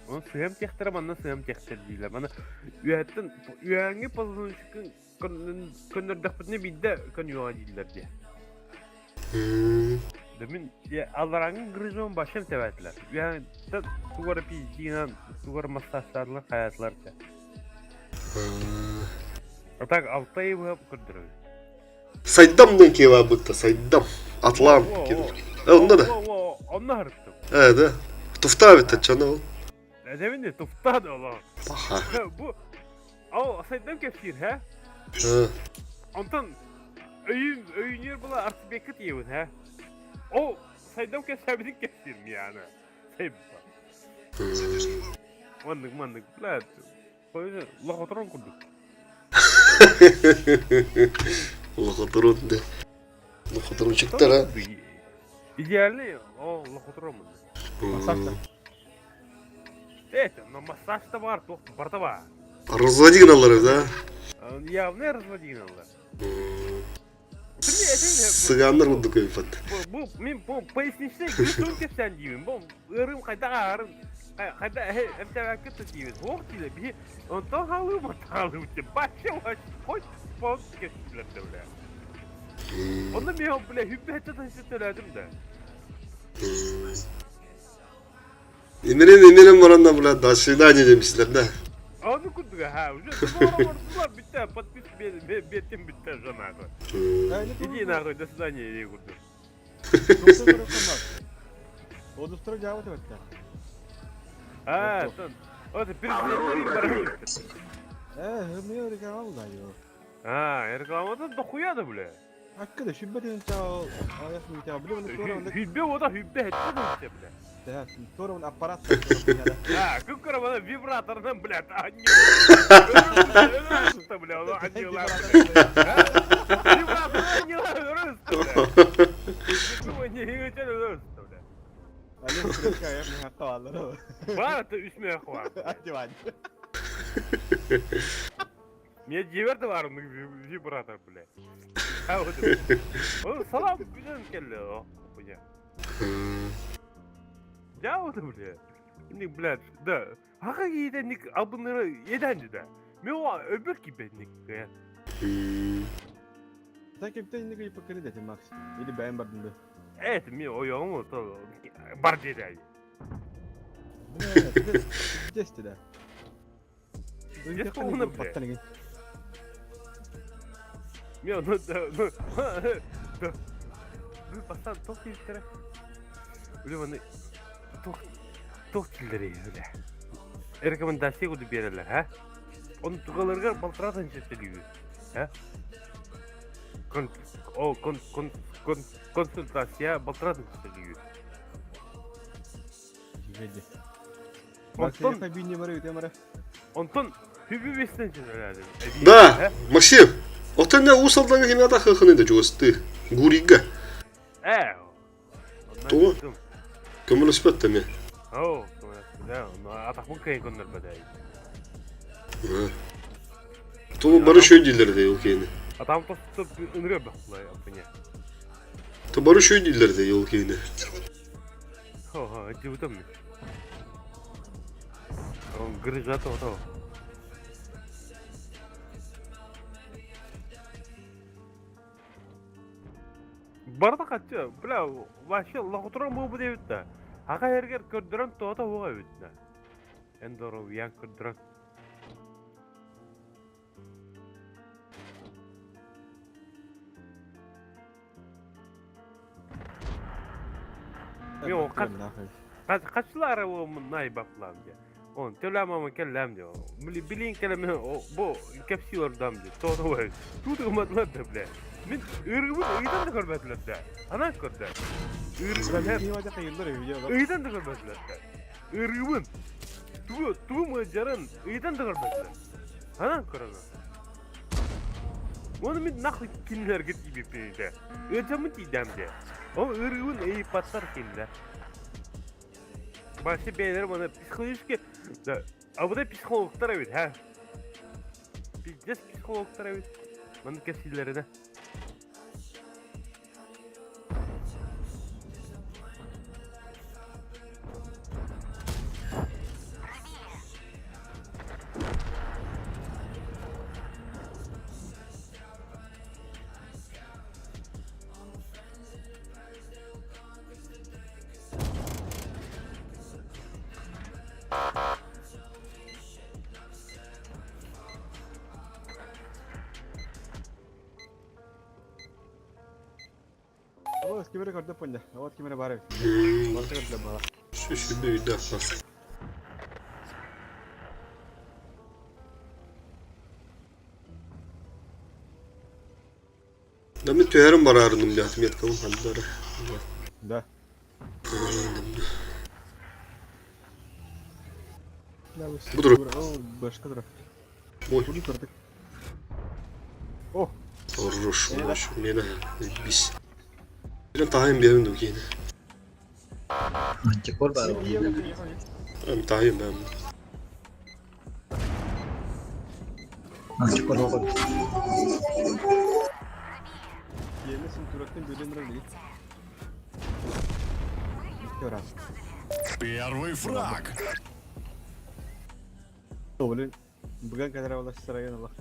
Оны сыһыам тиэхтэрэ манна сыһыам тиэхтэр дииллэр. Маны үөһэттэн үөһээҥҥи позвоночникын көннөрдөхпүтүнэ биирдэ көнүөҕэ дииллэр дии. Да мин алларааҥҥы грыжабын башым тэбээтилэр. Үөһээттэн тугу эрэ пиздиинэн тугу эрэ массажтаатылар хайаатылар дьэ. А так алта ый быһа көрдөрөбүн. Сайдам диэн киһи бытта, Сайдам. Атлан. Онно да. Онно харыттым. Ээ да. Туфта эбит чана ол. Эдемин туфта да олоо. Бу Ол сайдам кэпсиир һэ? Онтон өйүм өйүнүөр була Арсыбекка тиийэбин һэ? Ол сайдам кэпсээбитин кэпсиирим яаны. Сайбыппа. Маннык маннык блядь. Лохотрон курдук. Лохотрон да. Лохотрончиктар а. Идеальный, о, лохотрон. Массаж Это, но массаж-то бар, туох барда бар. Разводи гыналлар да? Явно разводи гыналлар. Сыгааннар курдук эбиппат. Бу мин бу поясничный грыжун кэпсээн диибин. Бу ыарыым хайдах ааһарын хайда эмтээбэккэ да диибин. Суох диилэр биһи онтон хаалыым онтон хаалыым диэн бачча хоть пол кэпсииллэр да бля. Онно миэхэ, бля, хүббэһэттэ тахса төлөөтүм да. Имирин имирин баранна бля до свидания демсилер да. Аны курдук ha, уже договор бүттэ, подпись беттим бүттэ уже нахуй. Иди нахуй, до свидания дии курдук. Одустара жаабат эбэттэ. А, тон. Вот президенттер баран Э, мне реклама да ё. А, рекламата дохуя да бля. Аккада шүббэтин чао, аяк митя, били маны туора маны Хүббе ода хүббе хэтте да бля. Да, туора маны аппарат. А, күп көрө маны вибраторынан, блядь, а не. Бля, ону анньыылаах. Вибратор анньыылаах өрөстө, бля. Бля. Ален сүрөккө аяк михакка бааллар. Баар это үс мех бар. Диван. Мне дьиэбэр да баар вибратор, бля. А вот Ол салам билен келле, о, хуйня. Я вот, бля. Ник, блядь, да. Хака киһитэ ник албыннары еден да. Мен оға өбөр кийбэт ник. Так кемтен инник ыйыппаккын этим, Макс. Или бэйэм бардым да. Это мен ойоҕум бар диэри. Бля, десять да. Десять половина, бля. Мен ону да. Бу бастан тох киһиттэрэ. Бля, маны тох тох киллэрий, бля. Рекомендация курдук биэрэллэр, һэ? Ону тугаларыгар балтараа тыһыынча төлүүгүн, һэ? Кон о кон кон кон консультация балтараа тыһыынча төлүүгүн. Онтон онтон хүбү бестен төлөөдүм. Да, Максим, оттон не Уус Алдаҥҥа кимиэхэ хыхыный да чугастыы? Гурийга. Ээ. Тугу? Көмөлөспөт эмиэ. Оо, көмөлөспөт. Атахпын кыайан көннөрбөт Тугу бары үчүгэй дииллэр дии ол киһини. Атаҕым тоступ ынырыа бахлай аппыня. То бары үчүгэй дииллэр дии ол киһини. Хо, дьыбытым. Грыжа то Барыта хаччы, бля, вообще лохотуран буолбут эбит да. Аҕа эргэр көрдөрөн тоҕото уоҕа эбит да. Эн доруобуйаҥ көрдөрөн. Мен ол хаччылары уомун найбаплаам дии. Он төлөмөмүн кэллэм дии. Били билин кэлэмин бу кэпсии олордом дии. Тоҕо уой. Туут гымматылар да бля. Мин ыарыыбын ыйытан да көрбөтүлэр да. Анаан көрдө. Ыарыыбын ыйытан да көрбөтүлэр да. Ыарыыбын тугу тугу мыдьарын ыйытан да көрбөтүлэр. Анаан көрөнө. Оны мин нахуй кинилэргэ тиийбиппин этэ. Ыалдьаммын тиийдэм дии. Ол ыарыыбын ыйыппаттар кинилэр. Вообще бэйэлэрэ маны психологически да, а вот психологтар эбит, һэ? Пиздец психологтар эбит. Маны кэпсииллэринэ. Ол кимэрэ көрдөппүн дьэ. Вот кимэрэ баар эбит. Барыта көрдө баҕа. Сү өйдөөх Да мин түһэрим бараарыным дии отметкабын ханна эрэ. Да. Бу тур. Башка тур. Ой. Буду турдук. О! Хорош, мені бис. Мен таһайым биэбин дуу киһини. Антикор баар. Эм таһайым бэм. Антикор оҕо. Yemesin турактан бөлөн турар Первый фраг. Блин, бүгін кадр алаш сарайын алах.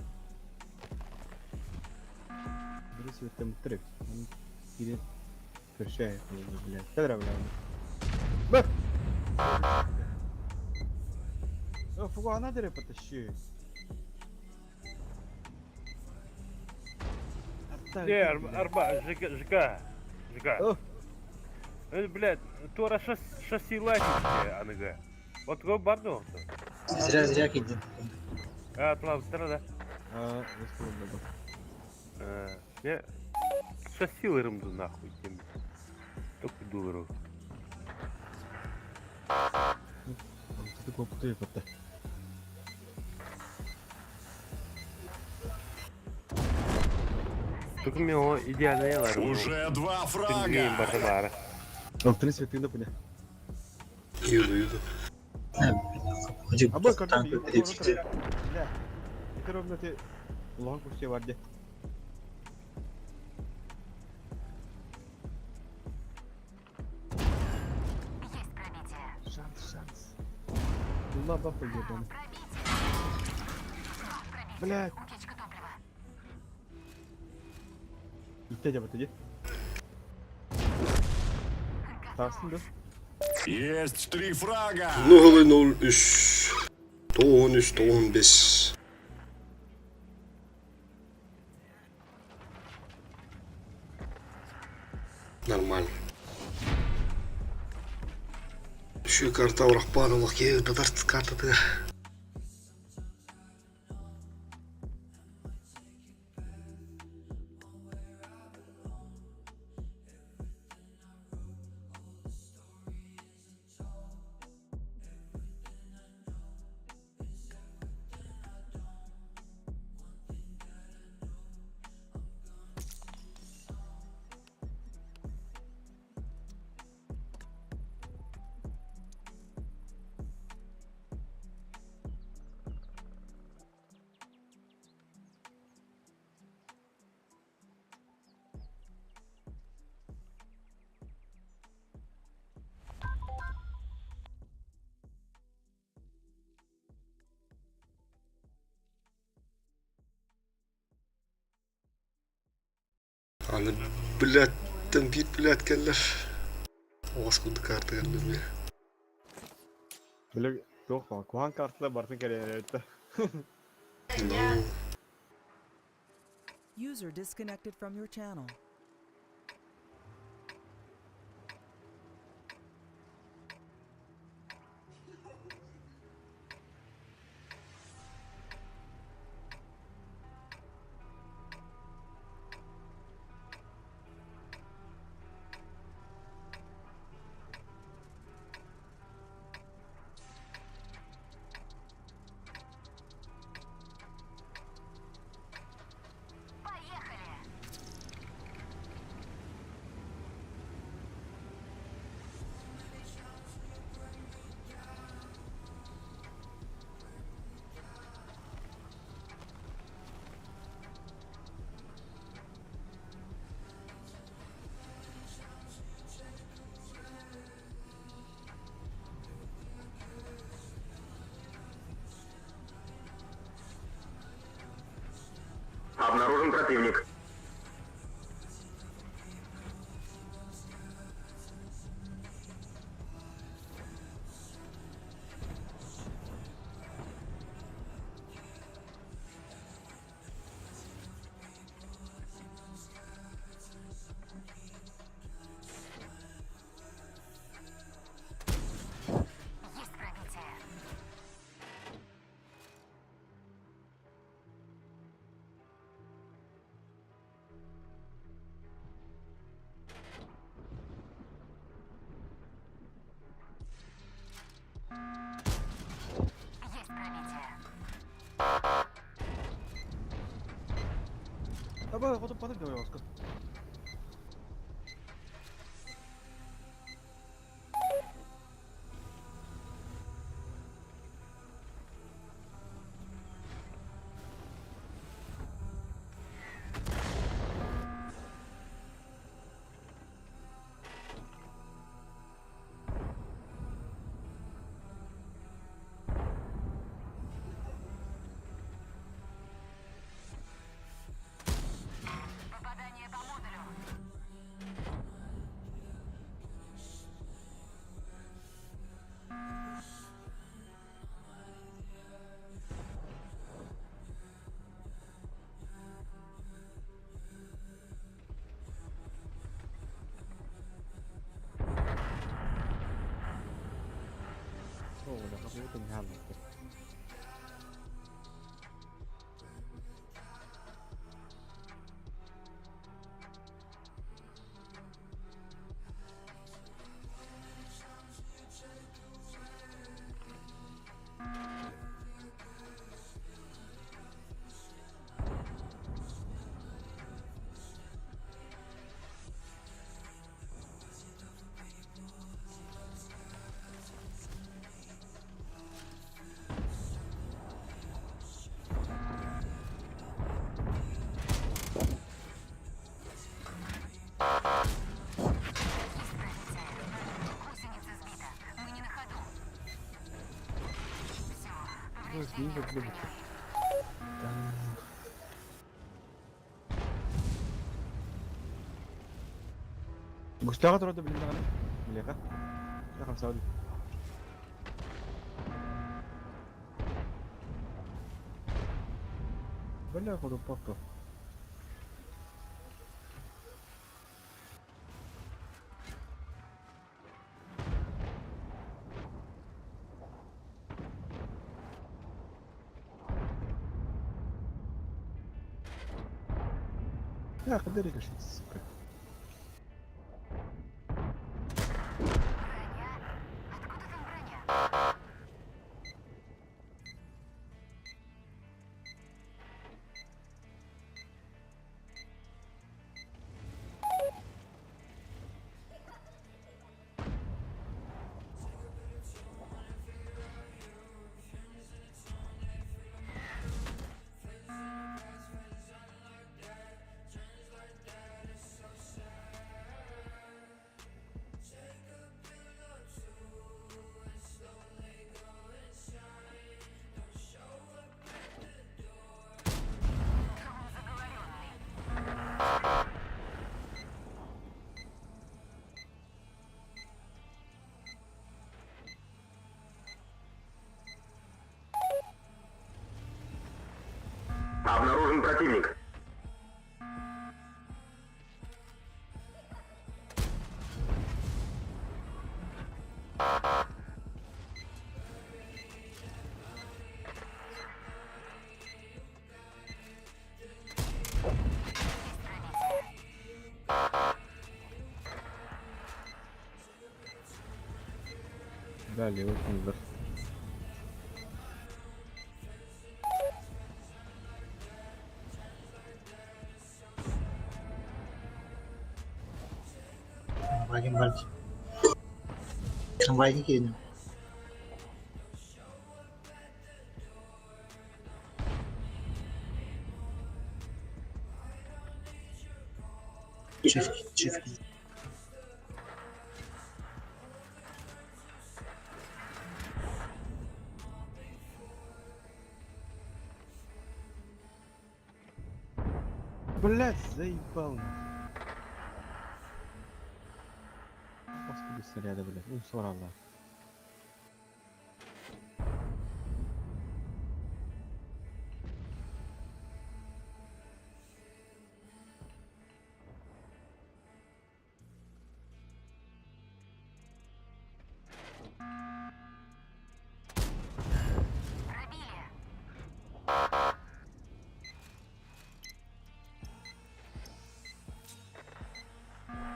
светтэммиттэр эбит. Ону киирэн көрсөө блядь. Кэлэр блядь. Б! Фуга, она дере потащи. Не, арба, ЖК, ЖК, ЖК. Блядь, туора шасси лайки аныгы. Вот го барды оқты. Зря зря кидин. А, тылабыстара да. А, Я шасси ырымды нахуй тем. Только долларов. Только мне о идеальный ларым. Уже два фрага. В принципе, ты напомню. Юду, юду. А бой, короче, бля. Это ровно ты логу все варде. Есть пробитие. Шанс, шанс. Лаба ебаный. Блядь. Утечка топлива. Итте дябат иди. Тахсын да. Есть три фрага. 0-0-3. 13, 15. Нормально. Şu карта урахпан олох ке татар карта тыгар. Аны блядтан бит блядь келлер. Оскуды карта келлер. Бile yok lan. Kuhan kartla Bartın kere evet. Ну, User disconnected from your channel. Поехали! Обнаружен противник. Есть пробитие. Есть пробитие. Аба, хоту патык давай оска. Попадание по Есть пробитие. Гусеница сбита. Мы не на ходу. Все. Повреждения устранены. Густава турда билин даҕаны. Билиэхэ. Хамсаабыт. Бля, ходоппаппа. Я қадар сука. Броня? Откуда там броня? Дрон заговоренный. Обнаружен противник. Есть пробитие. Далее, вот он вверх. Вагин бар. Трамвайга киирдим. Чиф, чиф. Блять, заебал. Господи, снаряды, блядь. Ну, соралла. Пробили.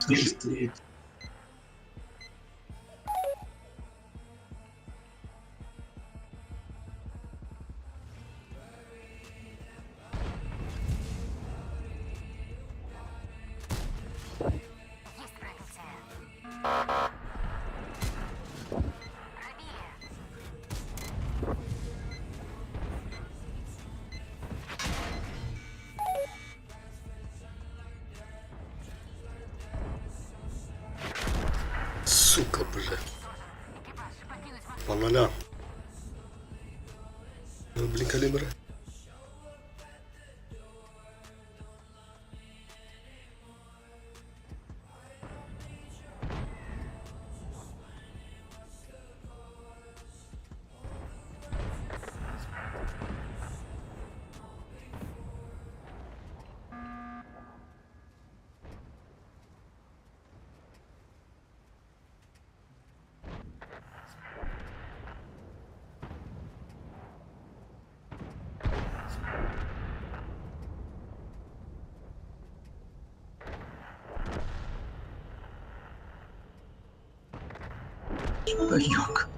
Слышишь, Есть пробитие. Пробили. Сука, бля. Экипаж, покинуть машину. По нолям. Ну, блин, калибры. Yok.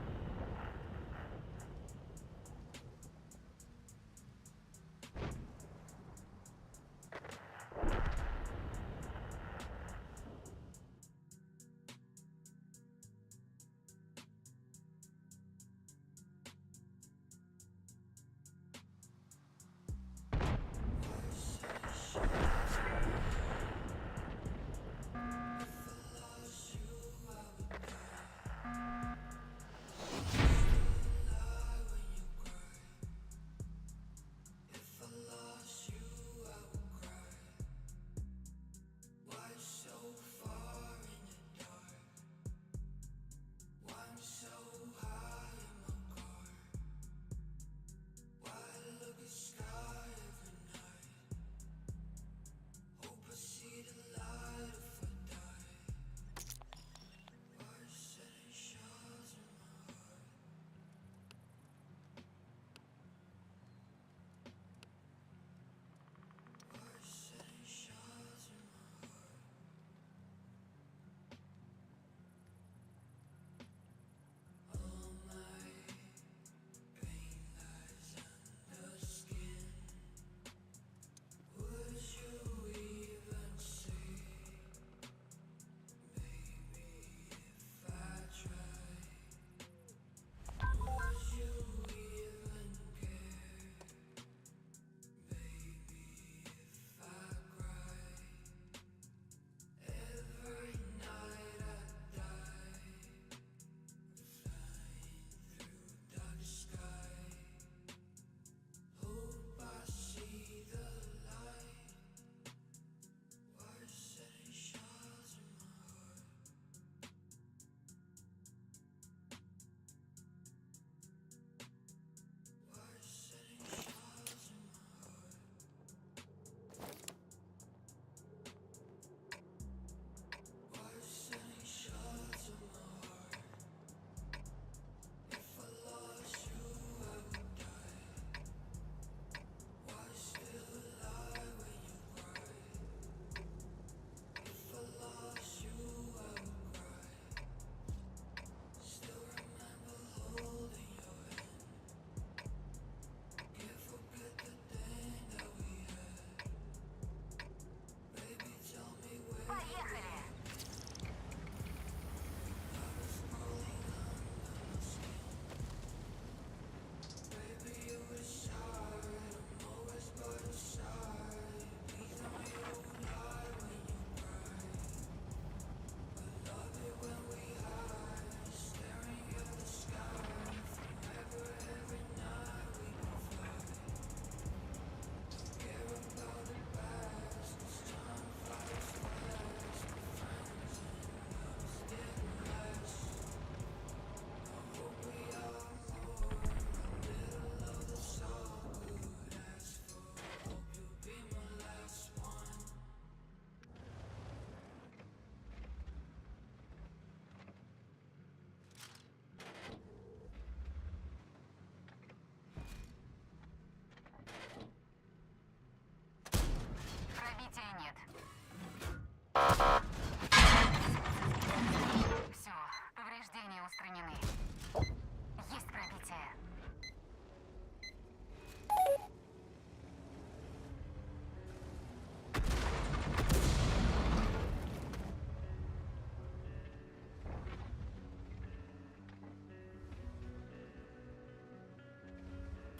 Поехали! Пробития нет. Все, повреждения устранены. Есть пробитие.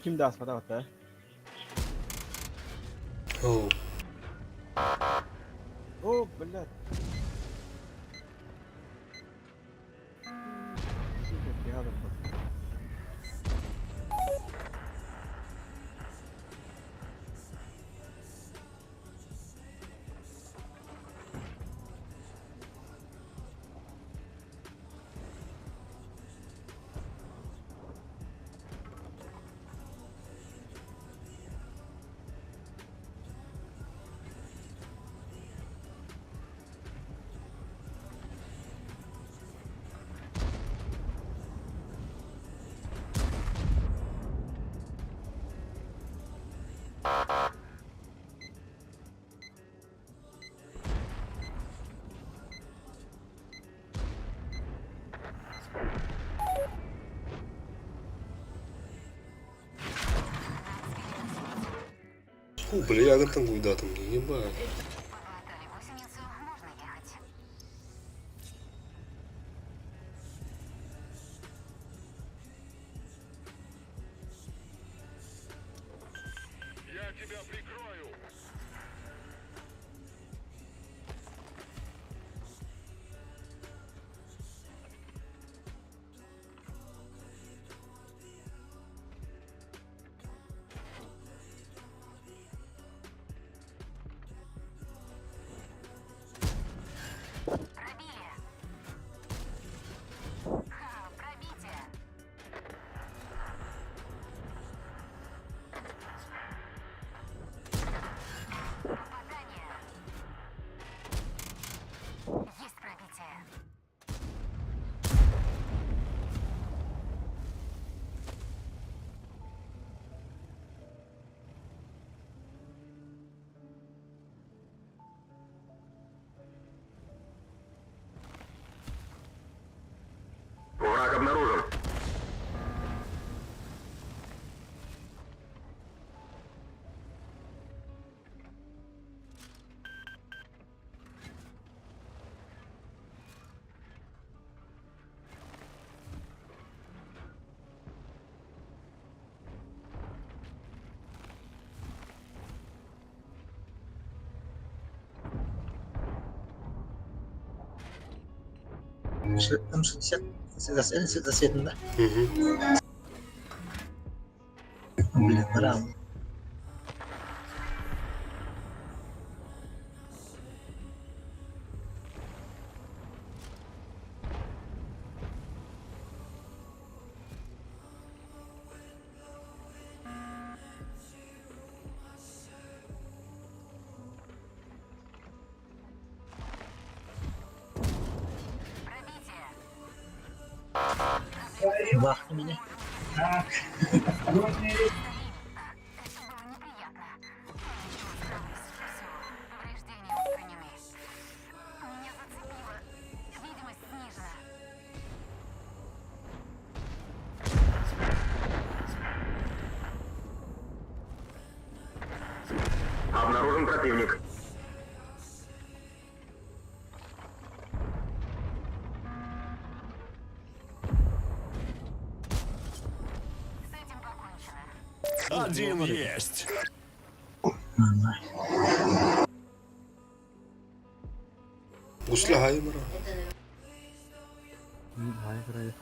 Ким да аспата бата. Оо. О, блядь. Сука, рядом был. Ху, бля, ягын гуйдатым, ебать. Подлатали гусеницу, можно ехать. Я тебя прикрою. Пробили. Ха, пробитие. Попадание. Есть пробитие. Враг обнаружен. М60 засветно, да? Угу. Блин, рано. Пробитие. Бахни меня. Это было неприятно. Ничего, справлюсь. Все, повреждения устранены. Меня зацепило. Видимость снижена. Обнаружен противник. С этим покончено. Один есть. Нормально. Гусля хаймара. Хай вроде.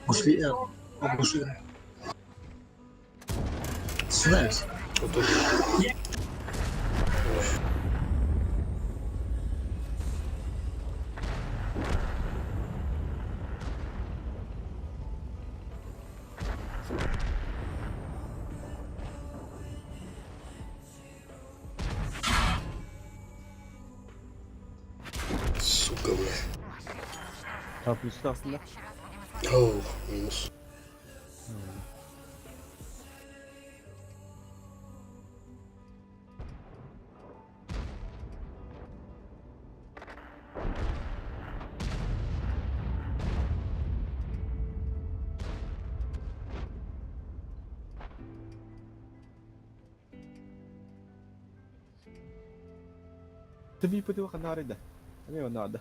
Ушли, ушли. Сюда ведь. Ото. Сука, бля. Tapmıştı aslında. В следующий раз будем смотреть. Oh, минус. Tabii bu da kanarıydı. Ne o da?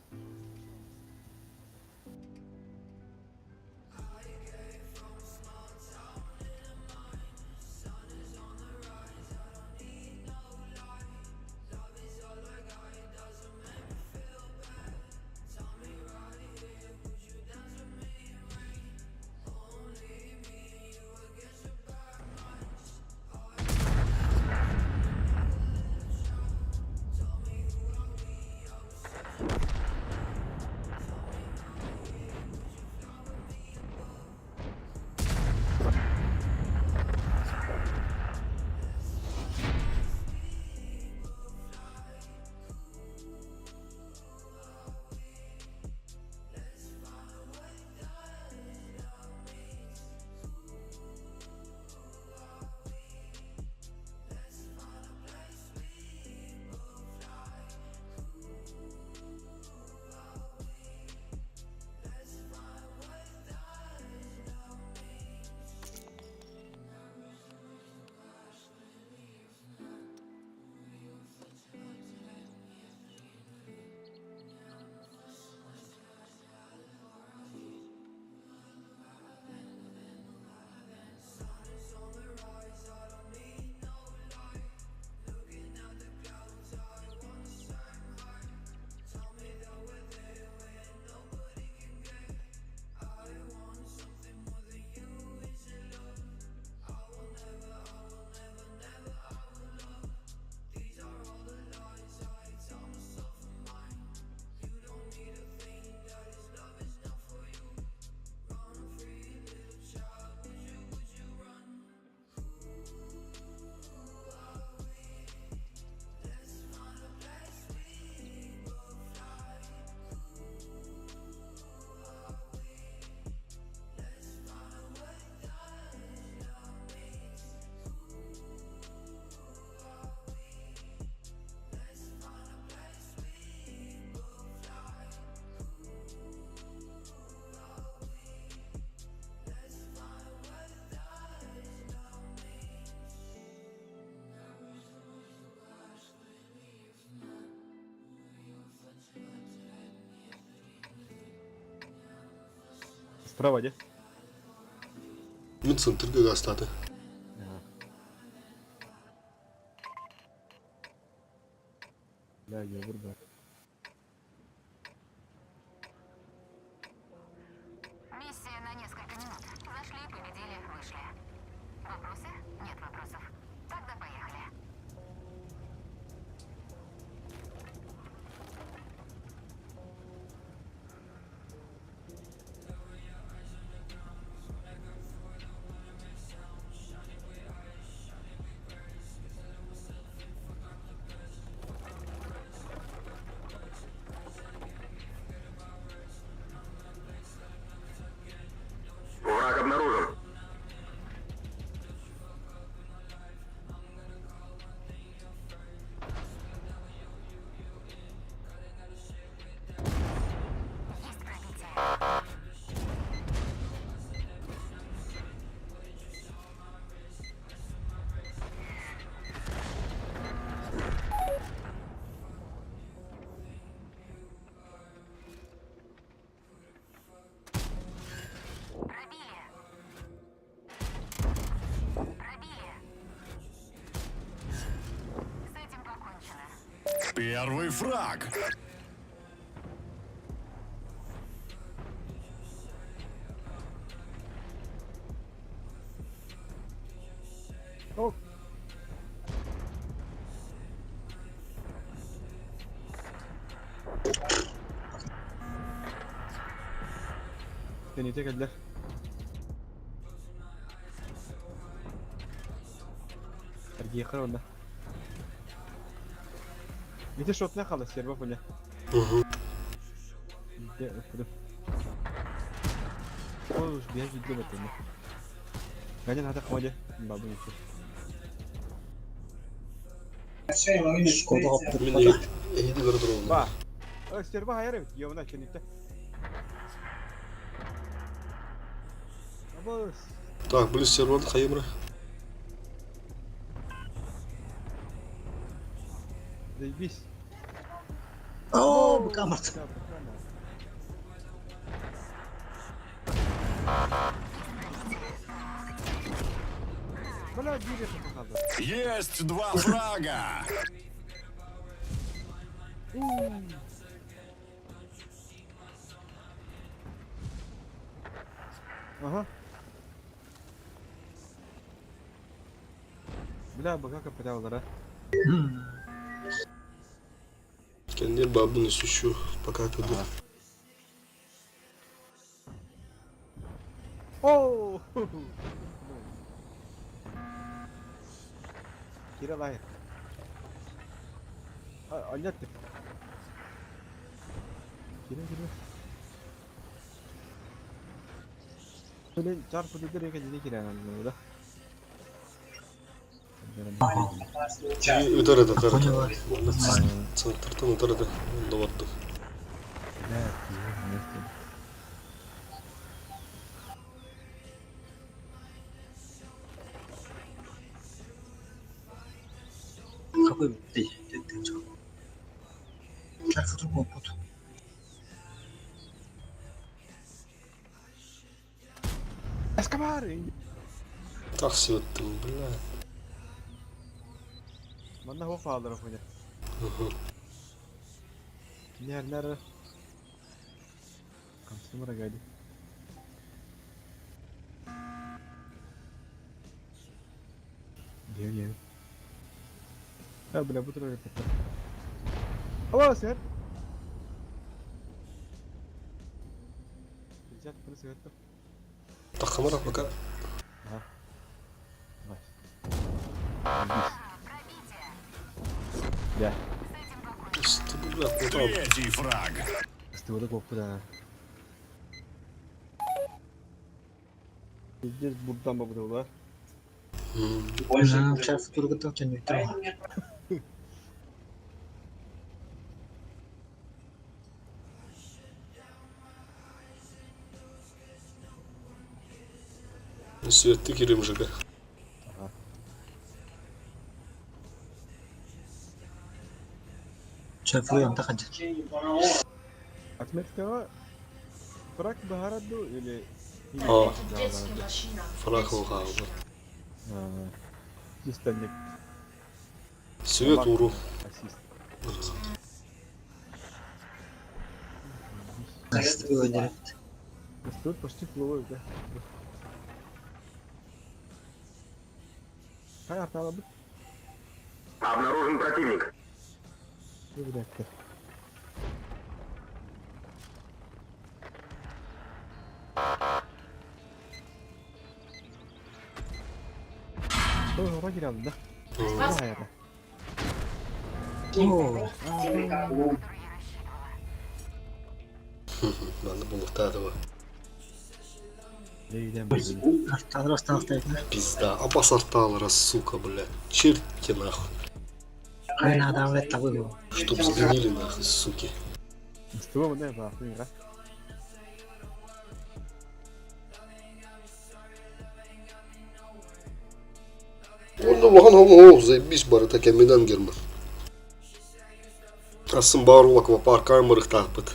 Справа де. Мин центрга гастаты. Бля, я вырвал. Миссия на несколько минут. Зашли, победили, вышли. Вопросы? Нет вопросов. Тогда поехали. Враг обнаружен. Есть пробитие. Пробили. Пробили. С этим покончено. Первый фраг. О! Тэнитэ кэллэ. Эргиэххэ уонна. Ити шотна хаалла серба пуля. Дэ ыккыдым. Ол уж биһэ видео бэтэнэ. Ганин хата хомадя. Бабын ити. Шкода Мин хоппут. эһиги көрө турабын. Ба. Ö, серба хайар эбит. Йовна кенитте. Абыс. Так, блин, серван хайымра. Заебись. Оо, быкамат. Да, буквально. Бля, биир эрэ хаалла. Есть два фрага. Ага. Бля, быка капиталлара. Кэннир бабын исущу пока туду. Оо! Кира лайк. Аннятты. Кира кира. Блин, чар пудыр эке жиде кира да. Удар это, удар Поняла. это. Центртан удар это. Доварду. Бля, кира, Какой ты? Чар хоппут. Эскобар! Так сывыттым, бля. Манна хуох хааллара хуйня. Нэр нэр. Консумера гайди. Гел гел. А, бля, бу турар эппиттэр. Алло, сэр. Взять плюс это. Тахамара пока. Давай. Пробитие. Да. С этим покончено. Бля, куда? Третий фраг. Стывода коппу Пиздец, бурдан бабыдылар. Чар тургутан чөнүйтү. Светти кирим жига. Чар фуянта хадья. Отметка фраг баһарадду или О, фраг хаалбыт. Чисто Свет уру. Ассист. Тут почти фловой, да. Хай арталабыт. Обнаружен противник. Билэттэр. Ой, киралды да. Хайата. Манна булуктаатыба. Лейден били. Пизда. Абас арталара, сука, блядь. Черти нахуй. Чтоб сгнили нахуй, суки. Стуо мына ба, хуйра. Онно улахан хоҥоһоох заебись барыта кэминэн Герман. Асын баар уол аквапаркаҕа барыахтаахпыт.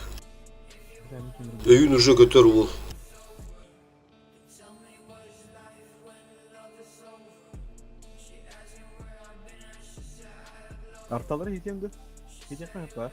Өйүн уже көтөр уол. Арталары хитем ду. Хитем па.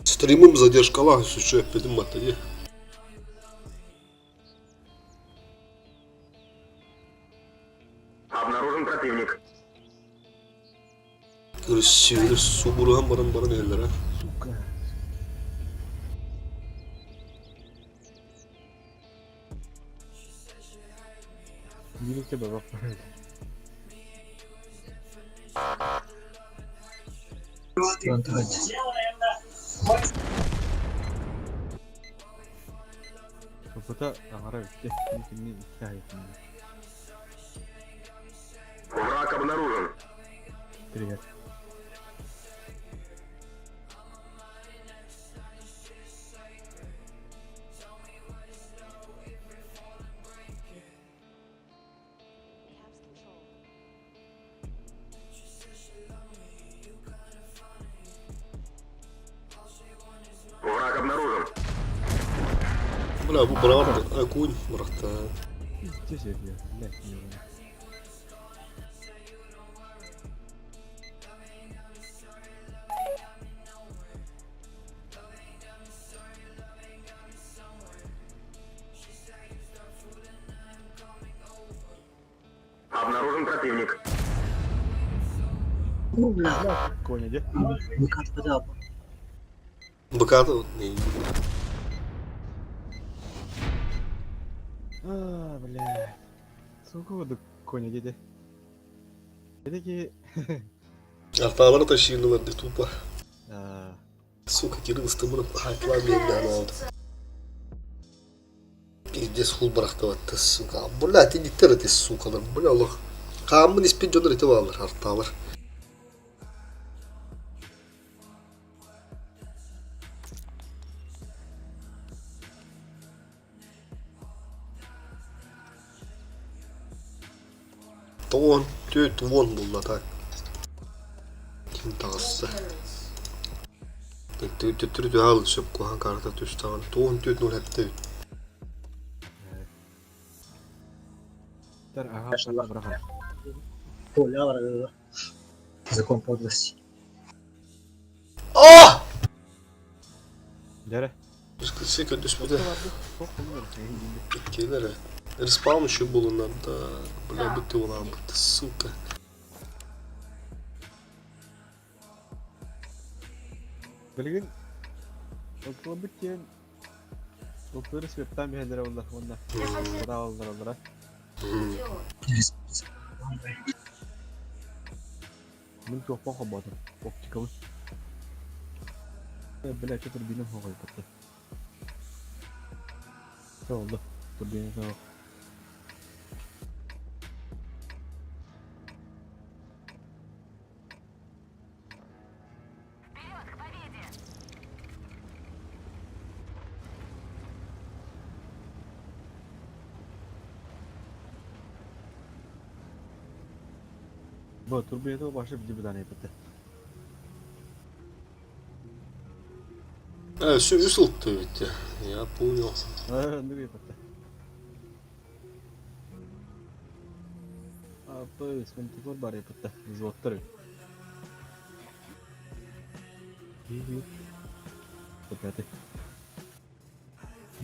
Стримым задержкалаах сүчү эппитим батта дии. Обнаружен противник. Көрүссүүнү субуруһан баран баран иһэллэрэ. Сука. Биликте бабак. Опыта аңара битте. Кимни икки айытын. Враг обнаружен. Привет. Враг обнаружен. Бля, бу быраҕар акунь бырахта. Здесь я, блядь, не знаю. Обнаружен противник. Бля, коня, где? Быката А, бля. Сука, вот коня, где? Где Арталары тащили тупо. А, Сука, Кирилл ыстымырып айтыла мен анаут. Пиздец хул бырахтыбатты, сука. Бля, тиниттер эти сукалар. Бля, Аллах. Хааммын испин дьоннор ити бааллар, артаалар. Тоон, түөт уон булла так. Ким таҕысса. Төттөрү түһаал сөп куһаан карта түстаҕын. Тоон түөт нөл хэттэ Тар, ага, браха. Закон подлости. А! Дәрі. Үскүссе көтүспүтэ. Иккилэр. Респаун еще булунар да. Бля, бутты улаабыт, сука. Билигин Отулабыт диэн Отулары светтан биһэллэрэ буолла уонна Бырааллар оллара. Мин туохпун холбоотум. Оптикабын. Бля, что турбина хоҕойбутта. Oldu. Турбина soğuk. Вперед, к победе! Бу турбуйата башы бити бите. А, все, висел ты ведь. Я понял. Ну бите. Апы, сментикор бар бите. Взводтар. Опять.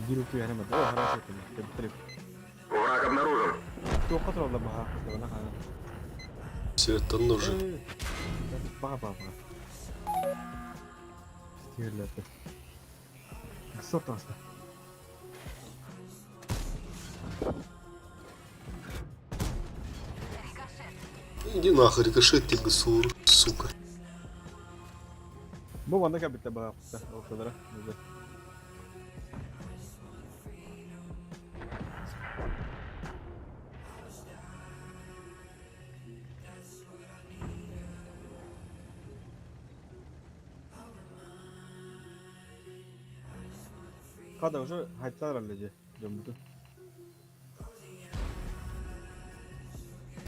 Диру ты ярема. О, хорошо ты. Ты Враг обнаружен. Тоққа тұралла баға. Все это нужно. Баға баға баға. Стерлерді. Сорт аста. Иди нахуй, рикошет тебе, сур, сука. Бу ванда кабитте баға. Орталара. Kada уже хайттар аллеже. Жомбуту.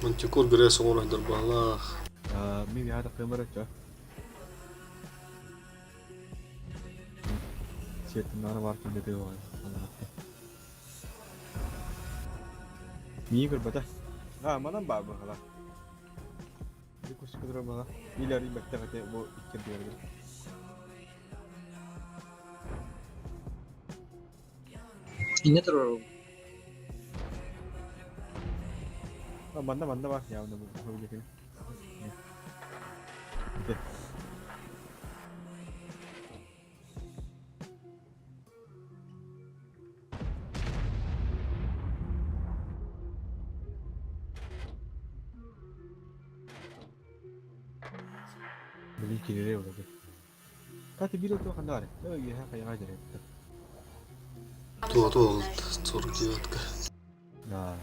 Мантикор грес он дарбалах. Ми вяда кымырыча. Сетиннары бар ким деди ол. Ми көрбөтө. А, манан ба бу хала. Бу кус көтөрө бага. Илери бәктә бу иккен дигән. Инне турар. А, манна манна бар. Я оны бу бу Окей. Блин, кириле oldu. Кати бир оту хандаре. Ой, я хая гадере. То, то, 49-ка. Да.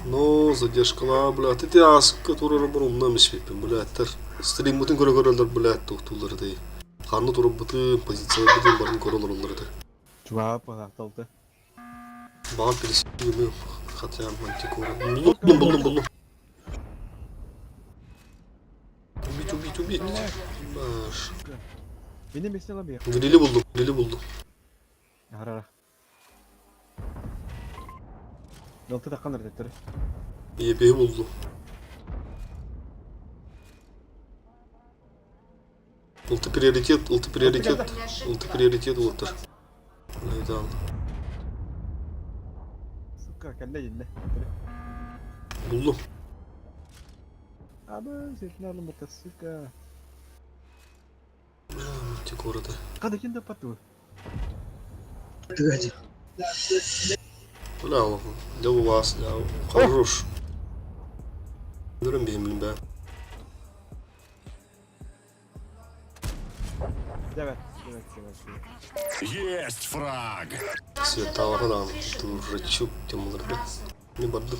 Ну, задержка ла, бля. Ты ас, который рабрум нам свипим, бля. Тер стрим мутын көрө көрөлөр, бля, токтулар дей. Ханны туруп бытын, позиция бытын барын көрөлөр олар да. Чуга пагакталды. Бага пересигим, хотя мантикора. Булдум, булдум, булдум. Убить, убить, убить. Маш. Мени месте ламбе. Грили булдум, грили булдум. Арара. Далты таккандар дептер. ЕП булду. Улты приоритет, улты приоритет, улты приоритет ултыр. Айдан. Сука, кәллә инде. Булдум. Абы, сетин алым бата, сука. Мантикора да. Када ким деп патты? Тыгачы. Бля, да у вас, да, хорош. Дөрем беймин бә. Evet, evet, evet. Есть фраг! Светалардан дурачок темлерде. Не барды.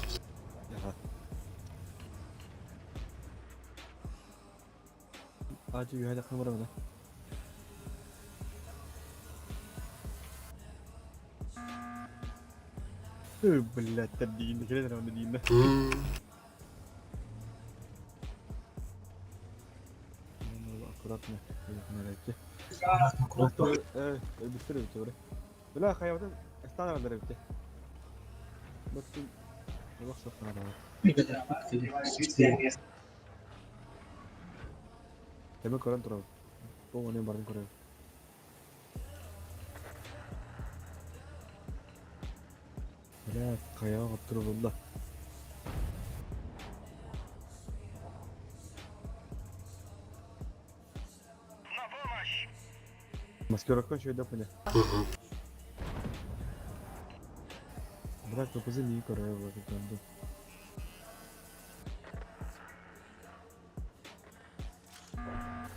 Ага. Acı yuhada kımır mı? Блять, тәбдиин, келе оны дейін. Аккуратно. Аккуратно. Бітір бітір. Бля, хаявдан станар бітті. Бітті. Бақ соқтана. Теме көрін тұрады. Бұл оның барын көреді. Бля, қаяға қап тұрып болды. Маскировка еще идет мне. Угу. Бля, капызы не көреді вот это.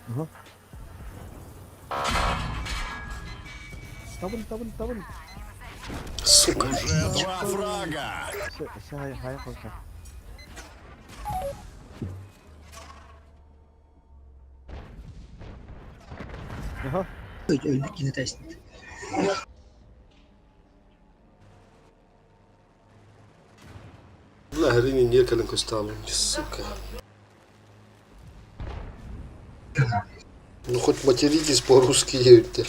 Ага. Табын, табын, табын. Сука. Уже два фрага! Все, все, хай, хай, хай. Ага. Öldük yine test. Хрень не кэлэн көстө сука. Ну хоть материтесь по-русски едете.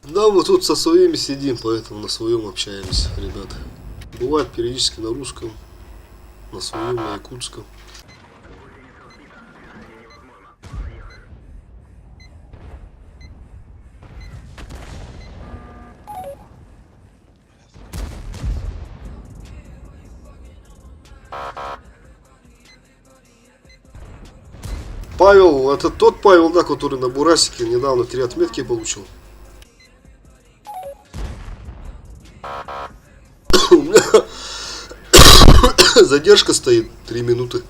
Да, мы тут со своими сидим, поэтому на своем общаемся, ребята. Бывает периодически на русском, на своем, на якутском. Павел, это тот Павел, да, который на Бурасике недавно три отметки получил. У меня задержка стоит 3 минуты.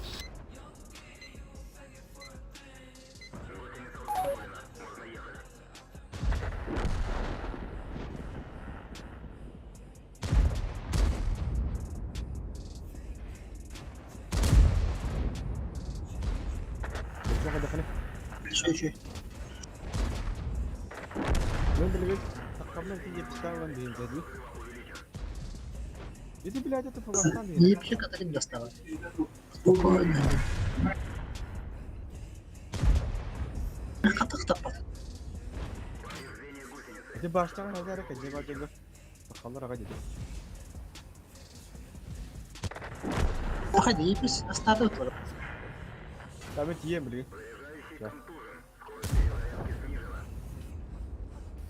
Шөй шөй. Мен билигин саккамнан тиийэ пистаалан биһинтэ дии. Ити блядь, это фугастан Не вообще Катарин достала. Спокойно. Хатах таппат. Ити баштаҕын азара кэдьэ бардылар. Сахалар аҕа деді. Хади, епис астады отвор. Та мен тиийэн билигин.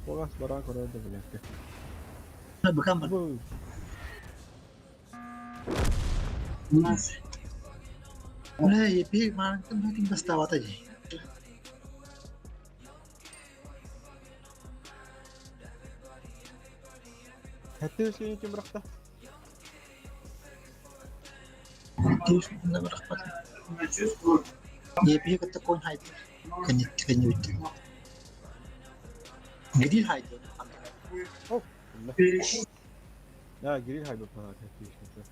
Фугас баран көрөдө блядь. Быкам бар. Бу Нас. Бля, епи маантан хатин доставата же. Хәтте өскенен кем бырахта? Тиш на барахпат. Епи катта кон хайт. Канит канит. Гриль хайт. Я гриль хайбы пана хәтте өскенен.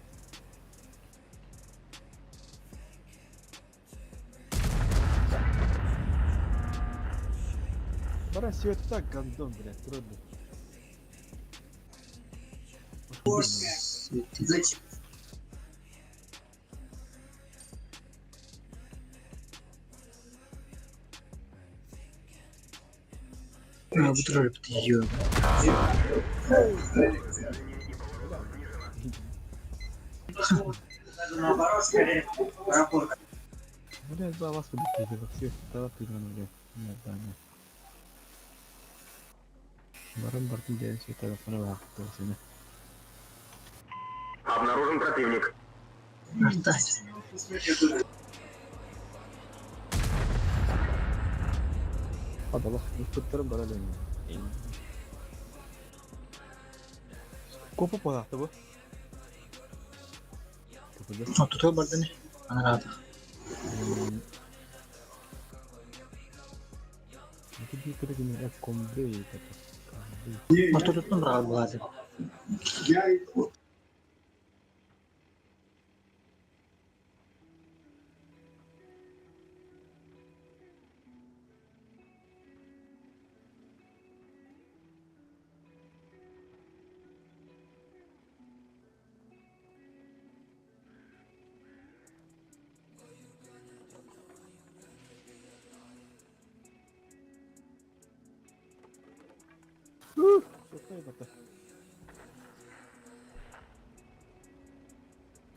Бара света гандон, блядь, трудно. Зачем? А, вот роль ё. Блядь, ба вас куда ты все тогда блядь. Нет, да, нет. Баран бартын дән света фана вакытты сені. Обнаружен противник. Артась. Адалах, туттарым бара дән. Копа подақты бу. Копа А тут барданы. Ана рада. Комбе. А тут тут брал булады.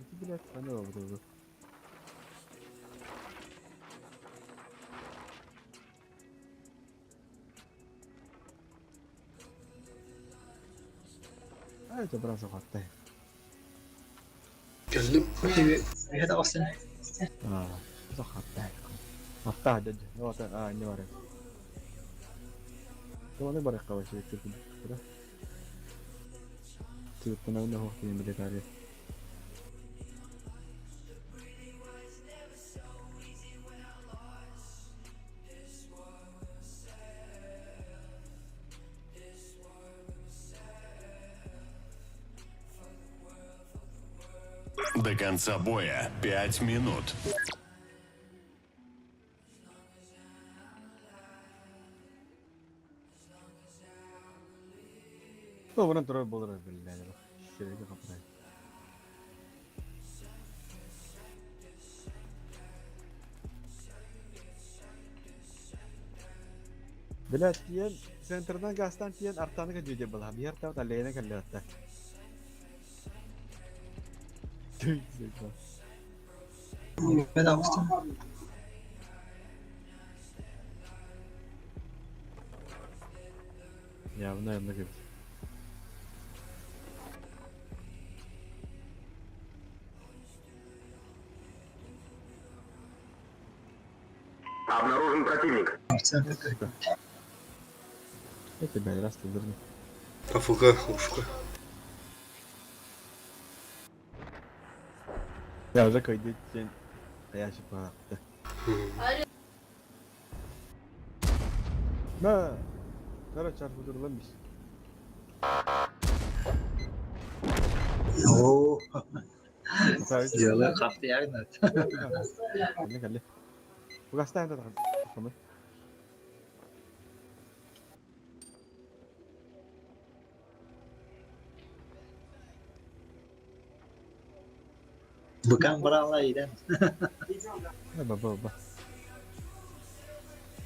Ити блядь, ана oldu. Ай, это брат захваттай. Кэллим. Это остын. А, захваттай. Афта дед. Вот, а, не варю. То не барах кавай себе да? Ты вот на на хохты не билетари. До конца боя 5 минут. Ну, вон трое было, блядь. Сирэйгэ хаппырай. Бля, тиийэн, центрынан газтан тиийэн артаны кэдьиэ балаһа. Биһи артабыт аллеяна кэллээтэ. Мен августан. Явно онно кэбис. Обнаружен противник. Я тебя раз ты верну. АФК, ушка. Я уже кайдет день. А я еще пора. На. Короче, арбудурлан бис. Оо, дьыала хафтыйагнат. Кэллэ кэллэ. Угастаан да тахамы. Быкан брала иден. Ба ба ба.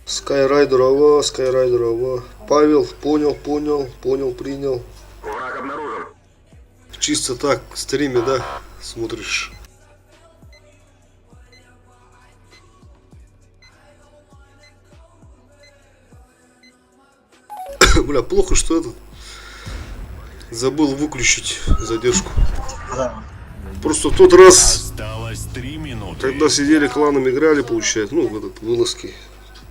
Скайрайдер ава, Скайрайдер ава. Павел, понял, понял, понял, принял. Враг обнаружен. Чисто так, в стриме, да, смотришь. Бля, плохо, что этот забыл выключить задержку. Да. Просто тот раз, Осталось 3 минуты. когда сидели кланом играли, получается, ну, в этот вылазки,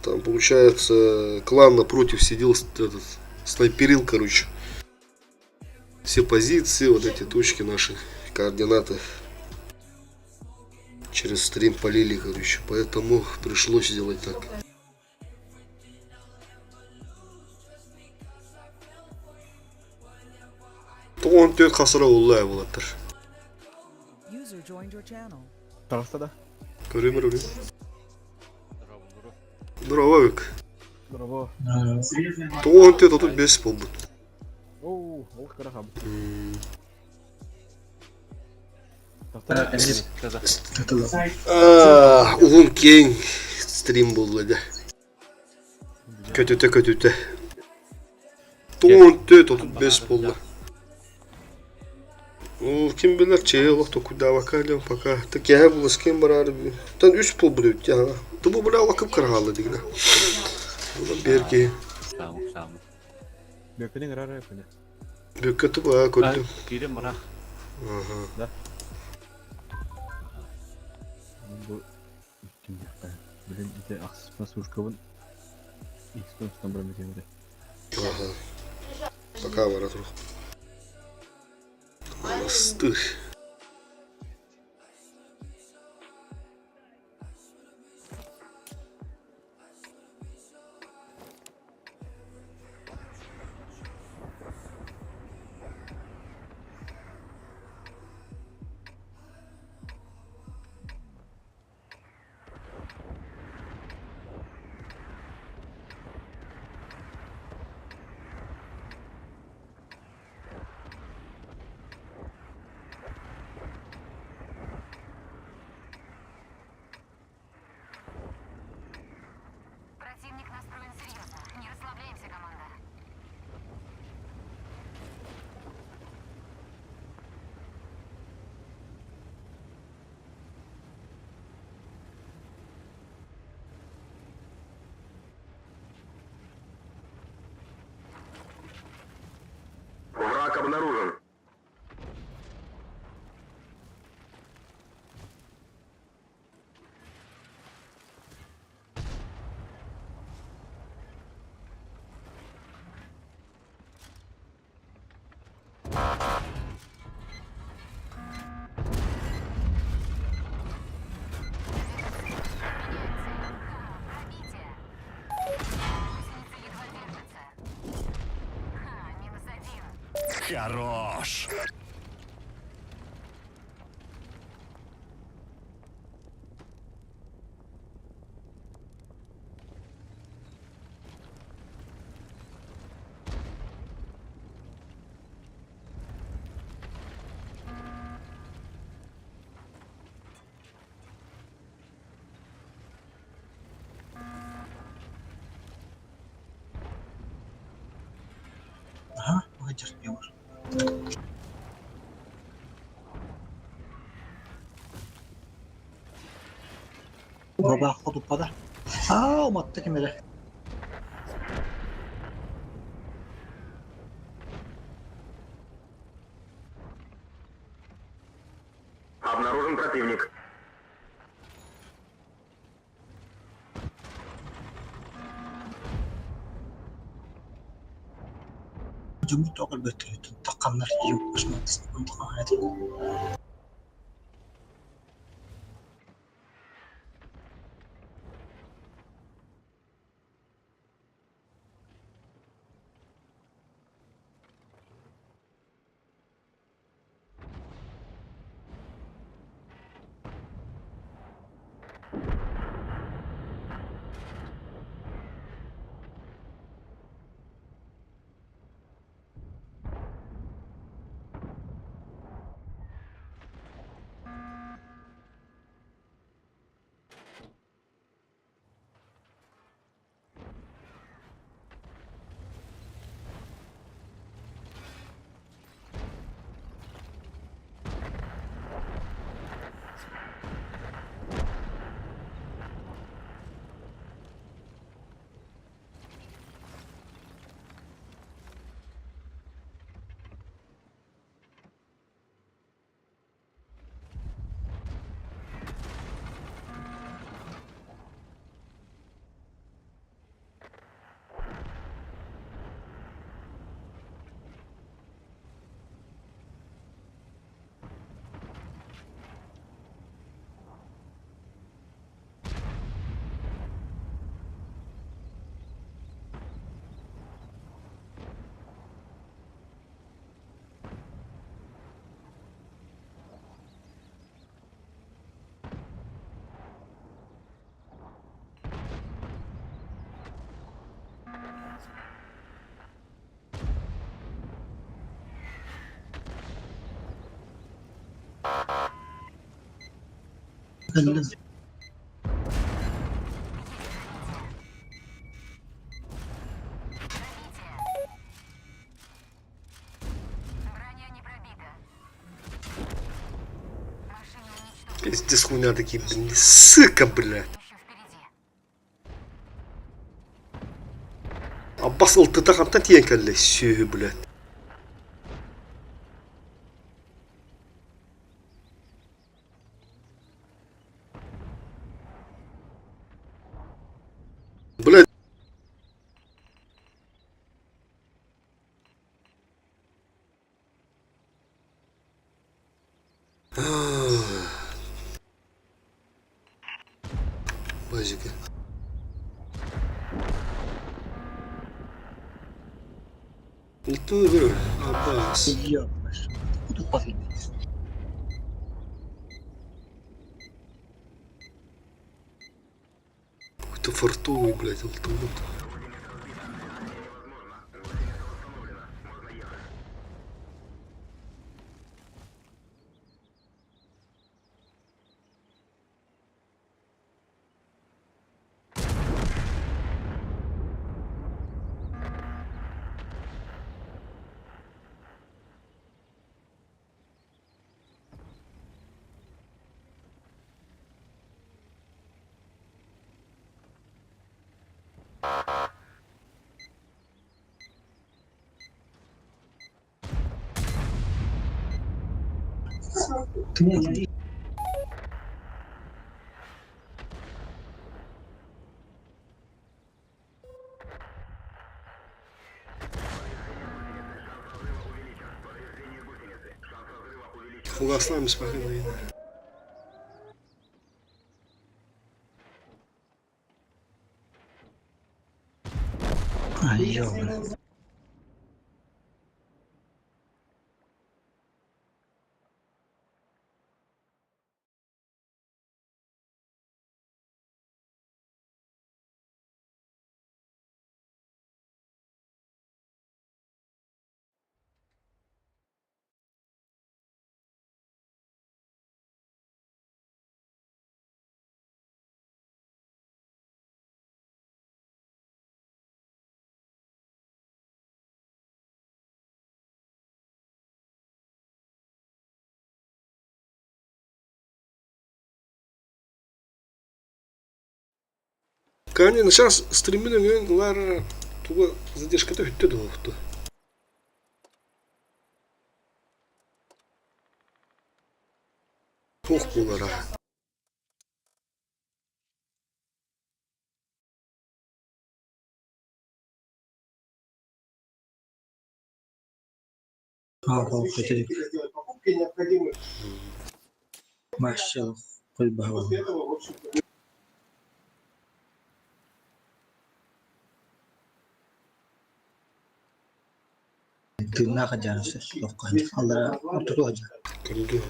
там, получается, клан напротив сидел, этот, снайперил, короче. Все позиции, вот эти точки наши, координаты через стрим полили, короче. Поэтому пришлось сделать так. 94 хасара уллай болаттар. User joined your channel. Таҕыста да. Көрөмөр өлүм. Здорово, Здорово. 94 35 болбут. Оу, ол кыра хабы. Уһун киэҥ стрим буолла дьэ. Көтүтэ көтүтэ. 94 35 буолла. Ну, ким билэр, чэйи олох токуйдаабакка илиим пока. Та киэһэ буласкыым бараары тан үс буолбут эбит дии аҕа. Тубу бля лакып кыраҕаалла дигинэ. Онон биэр киһи. Саамык саамык. Бөккөнү ырар күнэ. Бүккэ тубу аа көрдүм. Киирэн барах. Аха. Да. Бу үттүм Билин ити ахсыспа сушкабын X-тон барам этиэмите. Аха. Пока бара тур. Монастырь. Противник настроен серьезно. Не расслабляемся, команда. Враг обнаружен. Пробитие. Гусеница едва держится. Ха, минус один. Хорош. Хадьар. Баба хотуппада. Аа, уматта ким эрэ. Обнаружен противник. Дьоммут тоҕо өлбөттөрүттэн тахханнар Броня не пробита. Машина уничтожена. Пиздец хуйня такие, блин, сука, блядь. Еще впереди. Аббас ылтыта хантан тиийэн кэллэ, сүөһү, блядь. Блядь. Базика. Ылтыы Аббас. Хотуппат Какой-то фартовый, блядь, алтымыт. Хугаслам спокойно. Айоо. Конечно, сейчас стримин өҥөн ылар туга задержката бүттэ дуо? Туох буолара? Маршал Кульбаһова Тыыннаах дьаансы аллара ортоту сылдьар. Көрдүм.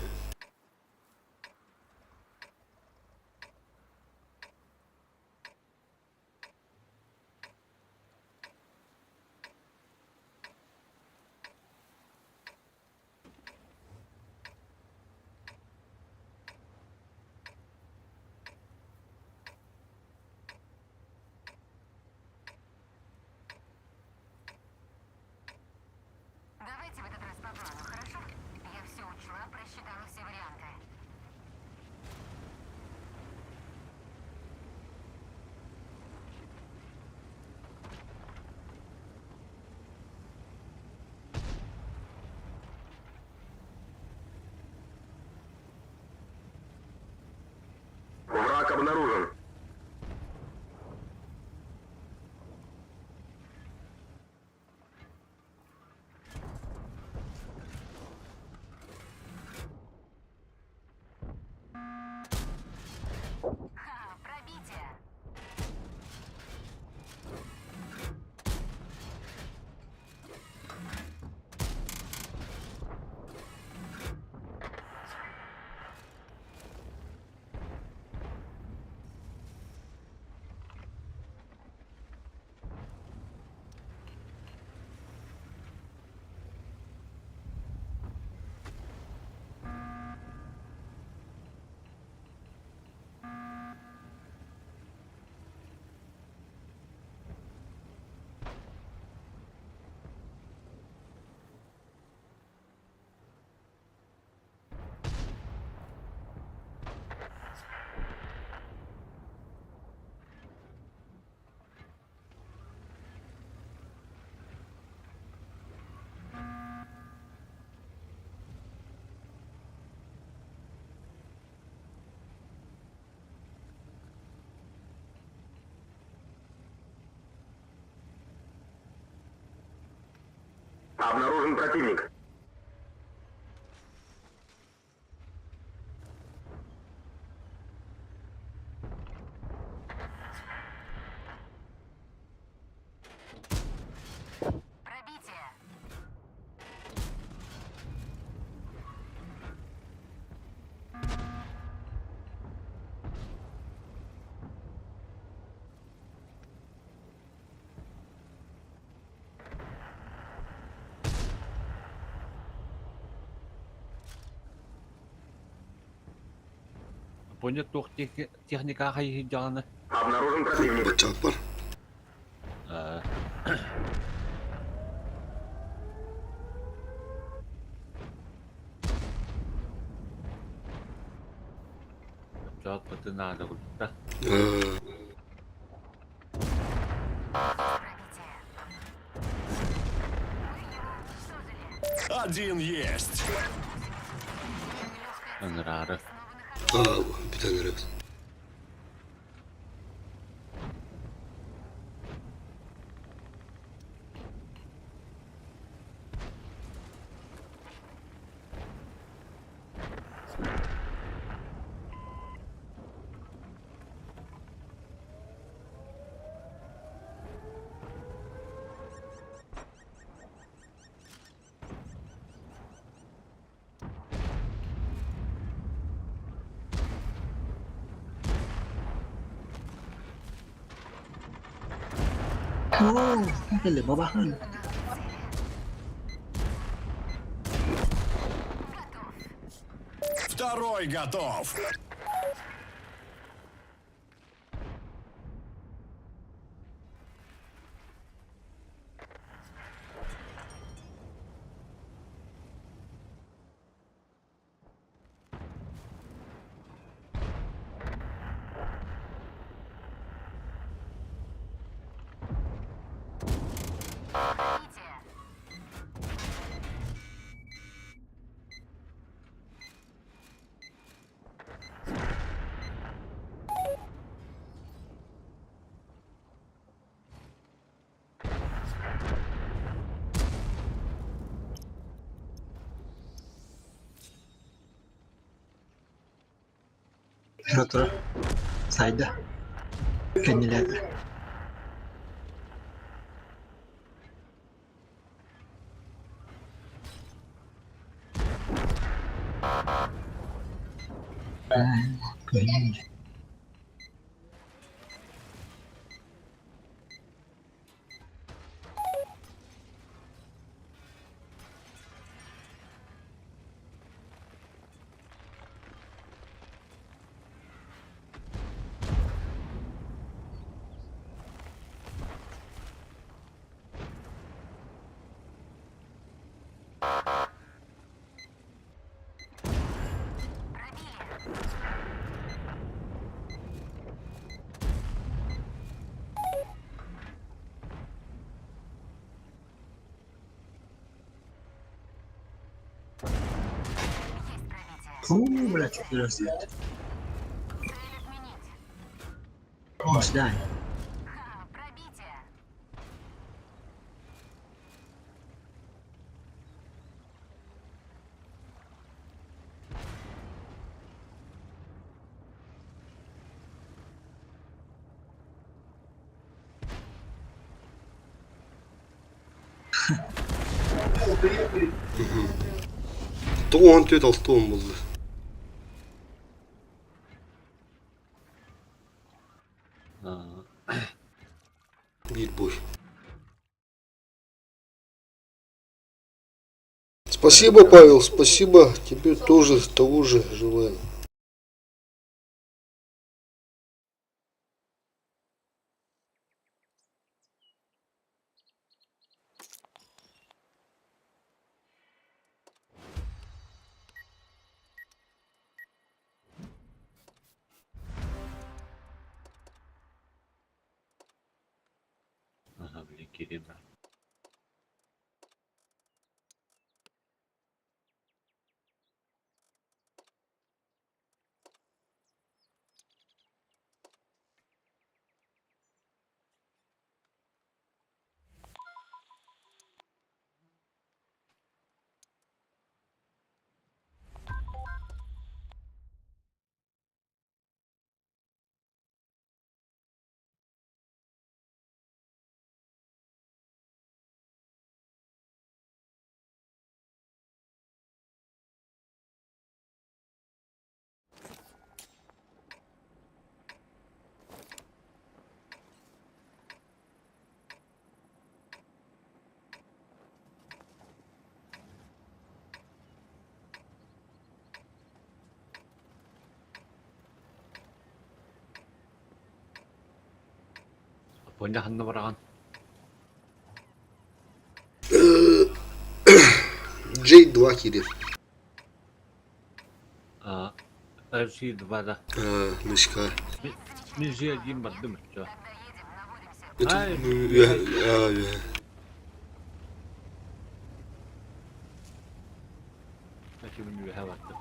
Давайте в этот раз по плану, хорошо? Я все учла, просчитала все варианты. Враг обнаружен. Ха, пробитие! Обнаружен противник. Пробитие! Япония туох техникаҕа хайыһыйдаҕына Обнаружен противник. Баччааппар. Оччоот наада курдук Пробитие! Мы его уничтожили! Один есть. Нелегкая Ыҥыраары. Снова на ходу. Аа, бүтэн эрэбит. Оо, кэллэ бабахан. Готов! Второй готов. Тура-тура сайда кэннилээтэ. Ээ, Фу, блядь, подожди. О, сюда. 94 6 10 буолла. Биир бой. Спасибо, Павел, спасибо. Тебе тоже того же желаю. Ага, блин, Кирина. Аппонья ханна бараҕын? J2 киирэр. А, RC2 да. Мышка. Мин G1 бардым өттө. Это Ай, Мин үөһэ бардым.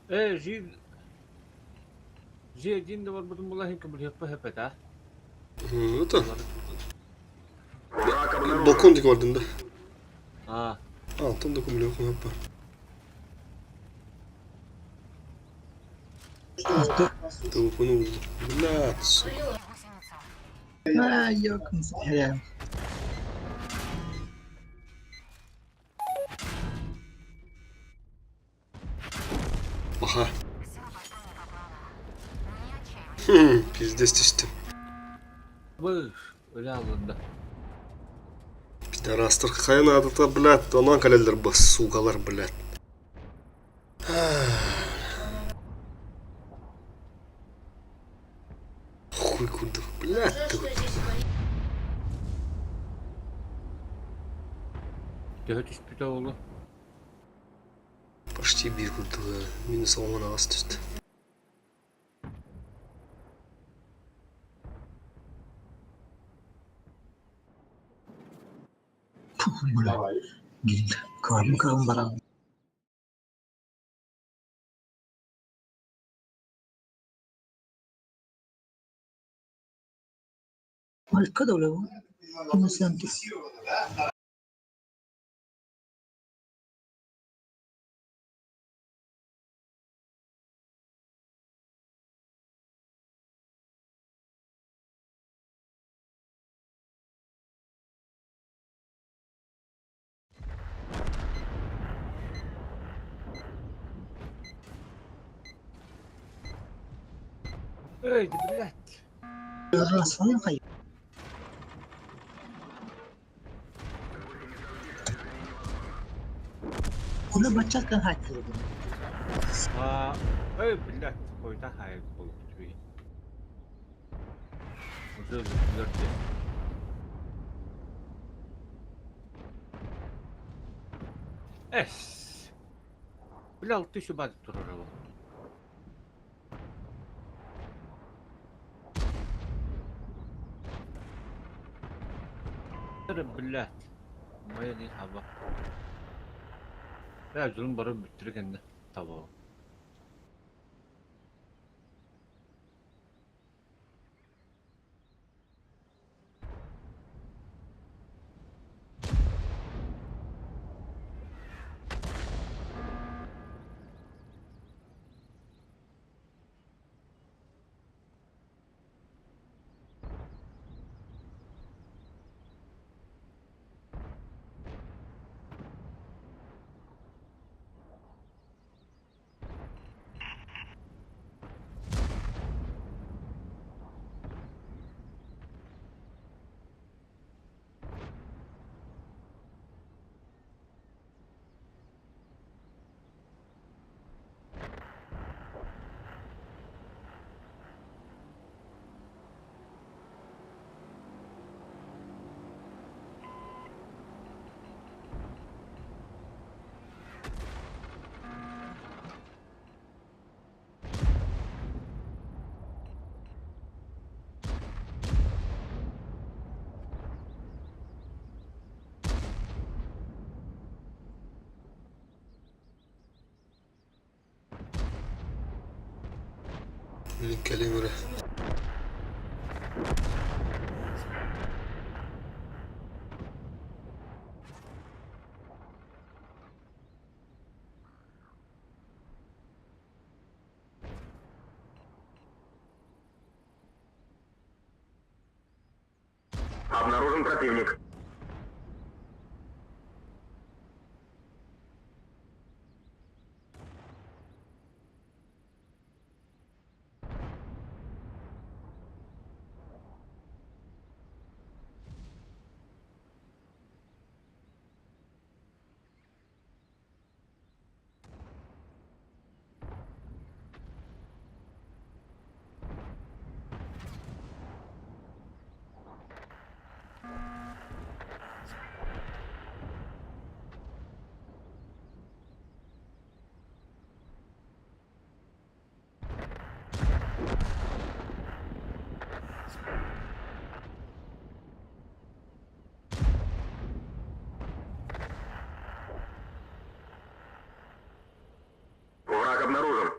Э, G G1 да барбытым була хин көмүлүөппэ хөпөт а. Это Враг обнаружен. балкон диэки бардым да. А, Алтан да көмүлүөк хаппа. Телефону булду. Блядь, сука. Аа, ёкнс. Аха. Хм, пиздец түстүм. Бұл өле алынды. Пидорастар хайа наадата, блядь, онон кэлэллэр бу, сукалар, блядь. Хуй курдук, блядь, ты. Төһө түспүтэ оҕолу? Почти биир курдук, минус он аҕыс түстэ. Бля, кыһым кыһым баран. Ма, W. No sé antes. Эй, блядь. Куда бачча хатырдым. А, эй, блядь, койта хайт был твой. Уже зерте. Эс. Бля, ты сюда турарыл. Блядь. Моя не хаба. Бля, zulüm barı bittirir Tamam. Кэлин Обнаружен противник. Враг обнаружен.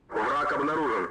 Враг обнаружен.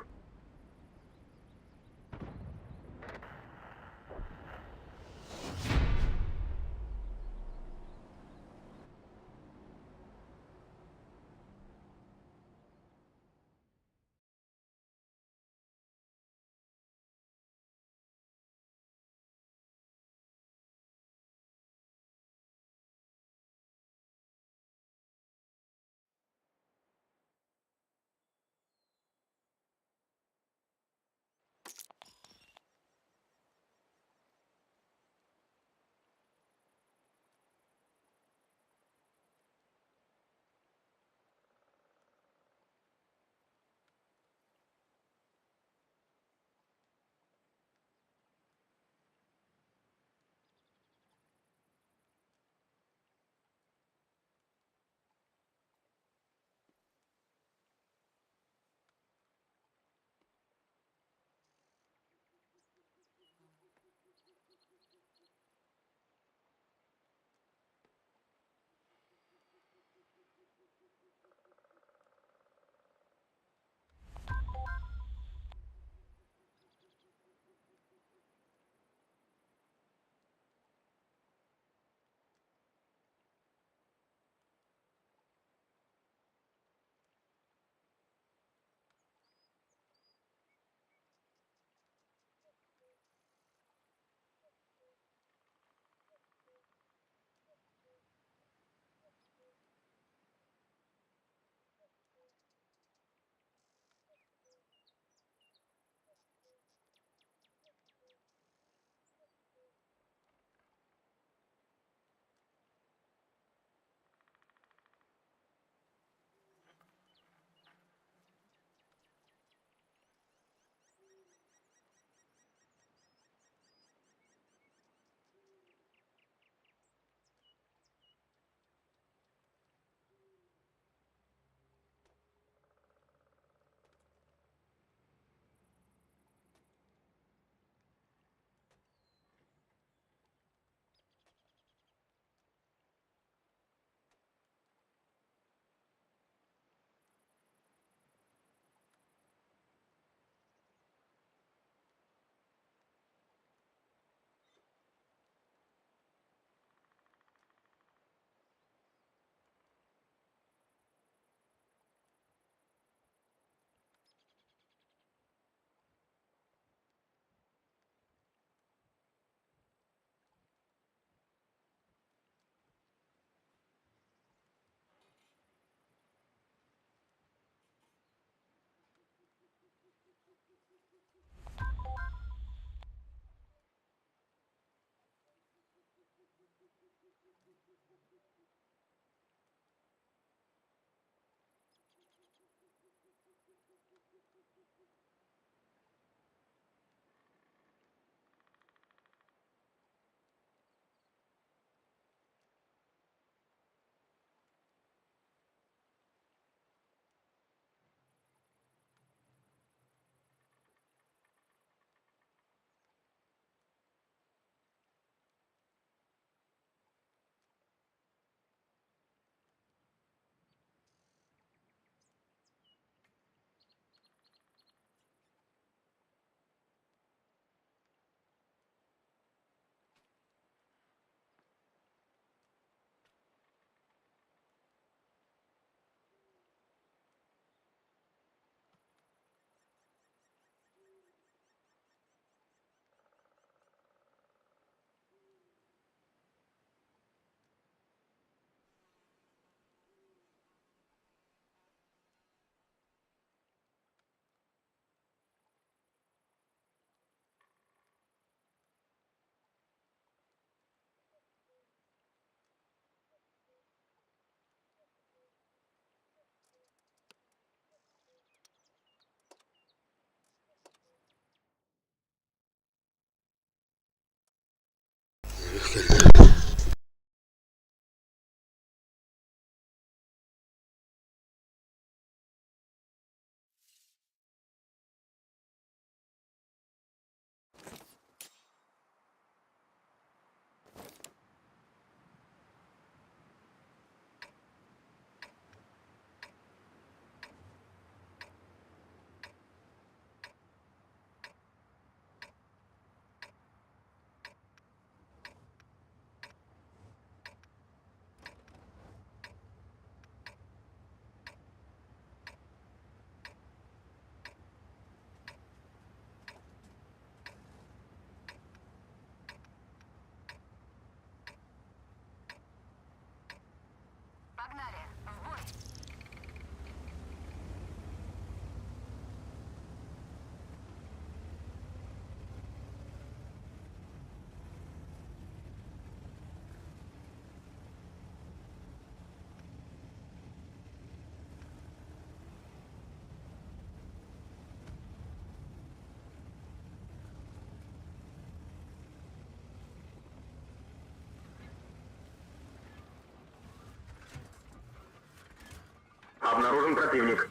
Обнаружен противник.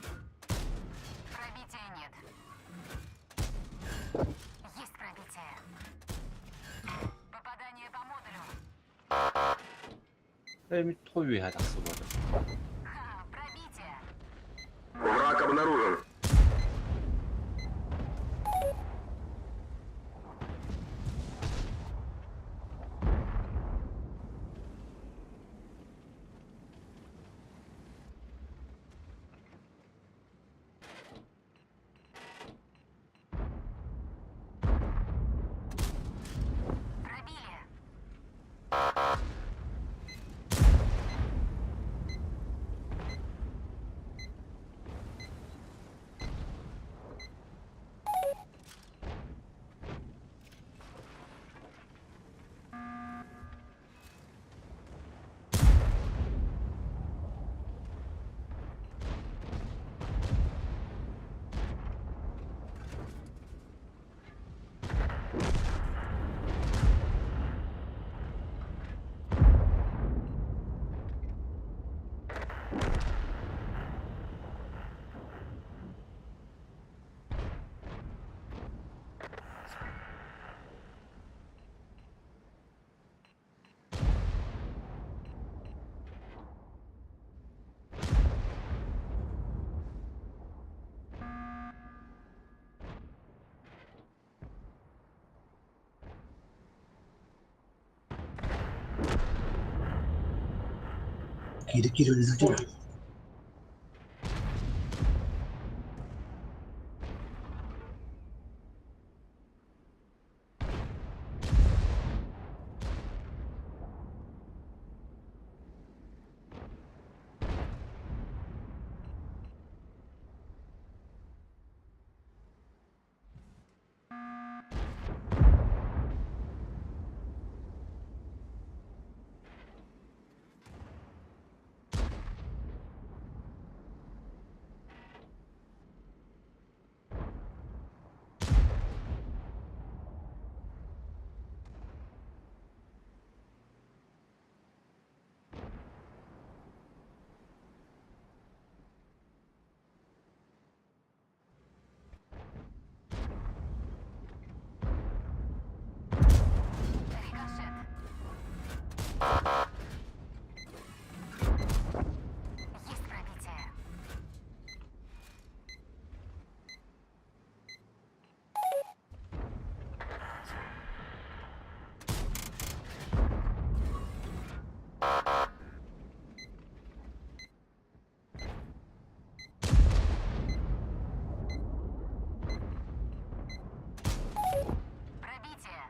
Пробития нет. Есть пробитие. Попадание по модулю. Ха, пробитие. Враг обнаружен. Пробили. Киирик киирик өлүтүр. Рикошет. Есть пробитие. Пробитие.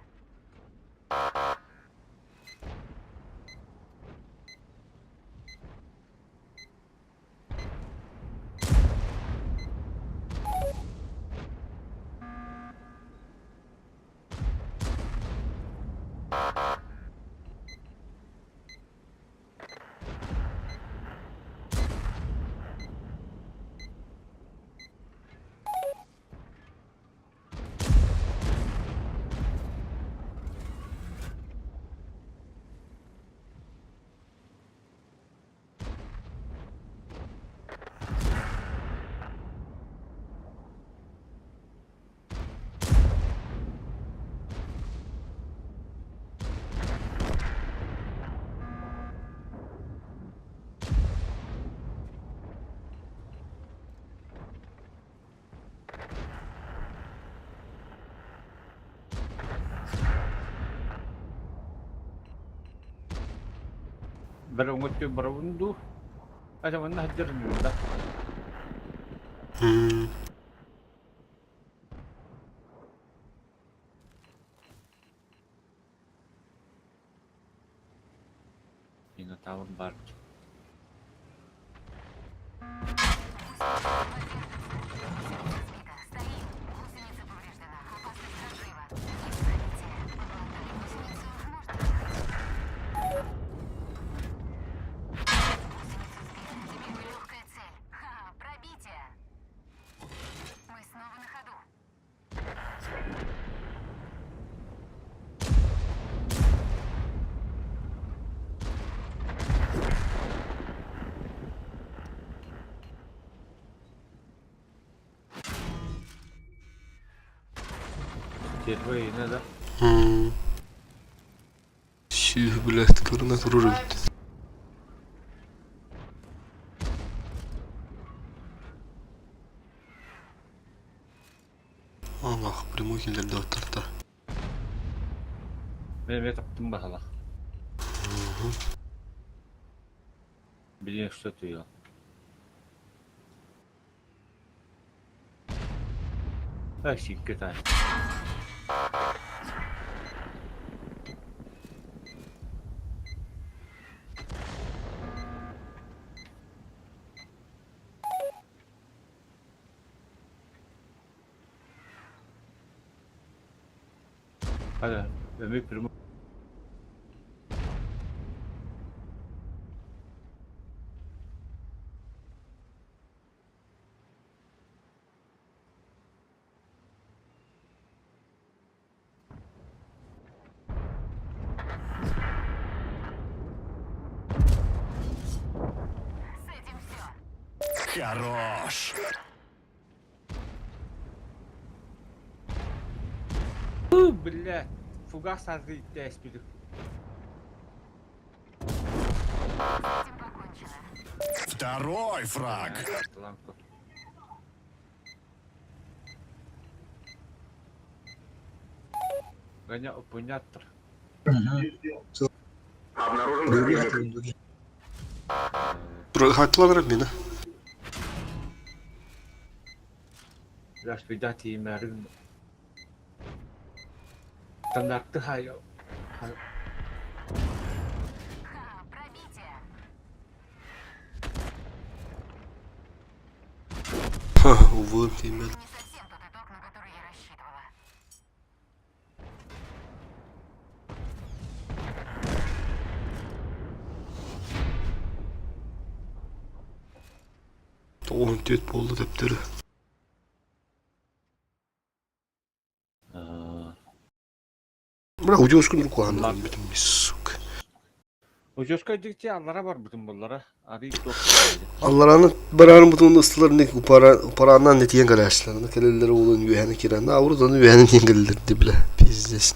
Сбита. Стоим. Гусеница повреждена. Опасность разрыва. Есть пробитие. Поглотали гусеницу. Можно ехать. Гусеницу сбили. Теперь мы легкая цель. Ха, пробитие. Мы снова на ходу. Первый ина да. Сүүһү блядь, кырына турur эбит. Аллах, прямой киллэрдэ оттарта. Мен эмиэ таптым баһалах. Билиэн что ты Ай, сикке тай. Hadi, ömür primo. С этим все. Хорош. Бля, фугас азы тәспилик. С этим покончено. Второй фраг. Лампа. Гоня опонятор. Обнаружен Дуги противник. хатылын дуги. Хаттылар мені. Biraz bir daha тиимээрин. Стандартты хай. Ха, пробитие. Ха, увы, тиимэт. Не совсем тот итог, на который я рассчитывала. Тоғын төт болды дәптері. Бра, удёшкун руку андан битим, сука. Ожошка дикте аллара бар бүтүн буллара. Ари ток. Аллараны барарын бутун ыстылар не упаранан не тиен карашлар. Келелер улун юһәне кирән. Авруданы юһәне тиен келелер дибле. Пиздец.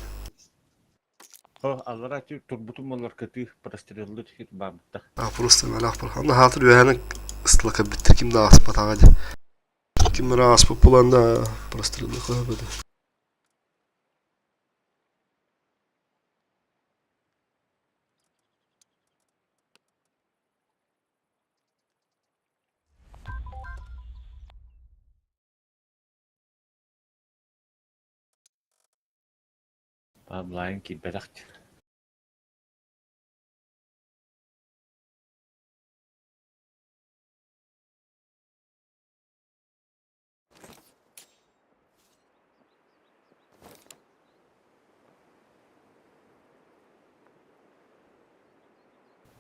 Хо аллара ти турбутун буллар кыты простреллы хит бамта. А просто мәлах бар. Анда хатыр юһәне ыстылыка биттер ким да аспат агады. Ким распы буланда простреллы кылып. Баблайн ки беракт.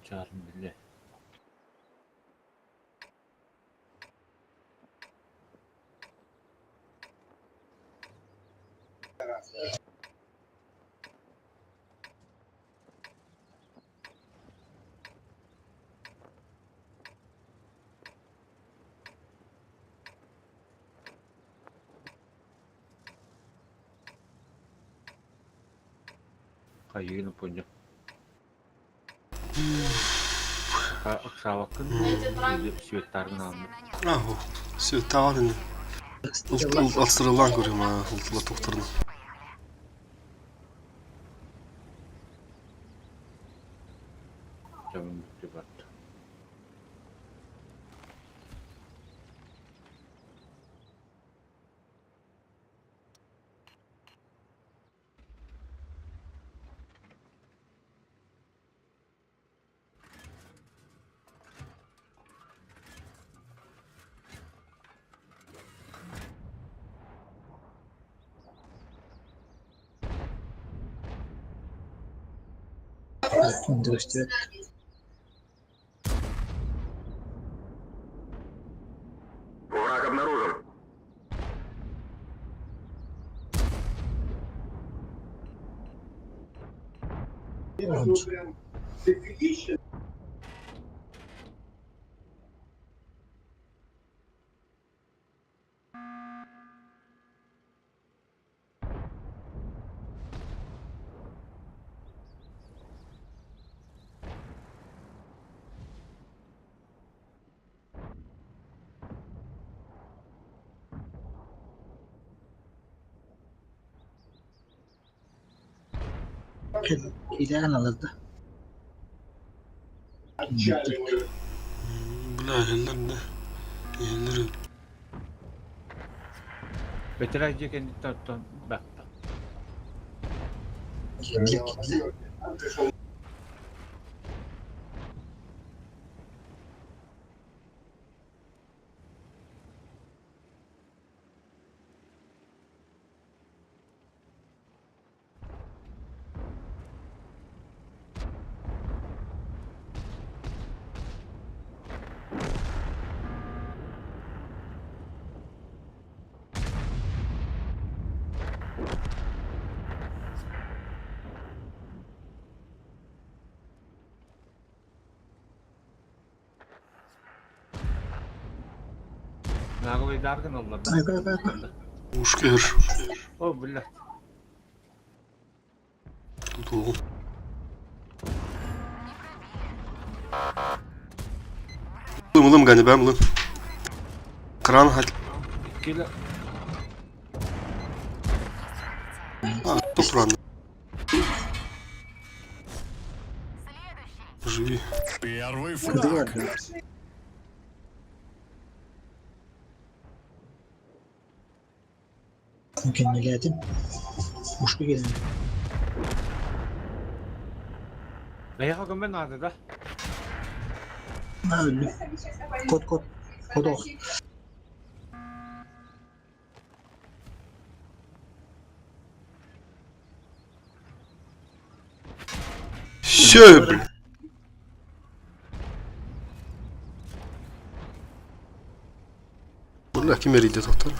Чарын биле. Кайыны понял. Аксавакын светтарын алды. Аху. Все, тағын. Алсырылан көрем, а, ултыла тоқтырны. Жамын бүтті барды. Дөрөстү. Враг обнаружен. Киирэн алырда. Бля, иһэллэр да. Иһэллэр. Бэтэрээ дьиэ кэнниттэн оттон батта. Наҕылыйдааргын ылларда. Ушкер. О, бля. Тутуоҕум. Ылым, ылым, ганебэм, ылым. Кран хат... Иккилэ. А, кто кран? Живи. Первый фраг. Кэннилээтим. Ушка кэлэн. Эйиэхэ көмө наада да? Аа өллүм. Кот кот. Кот ох. Все, блин. Бля, ким эрийдэ тохтор?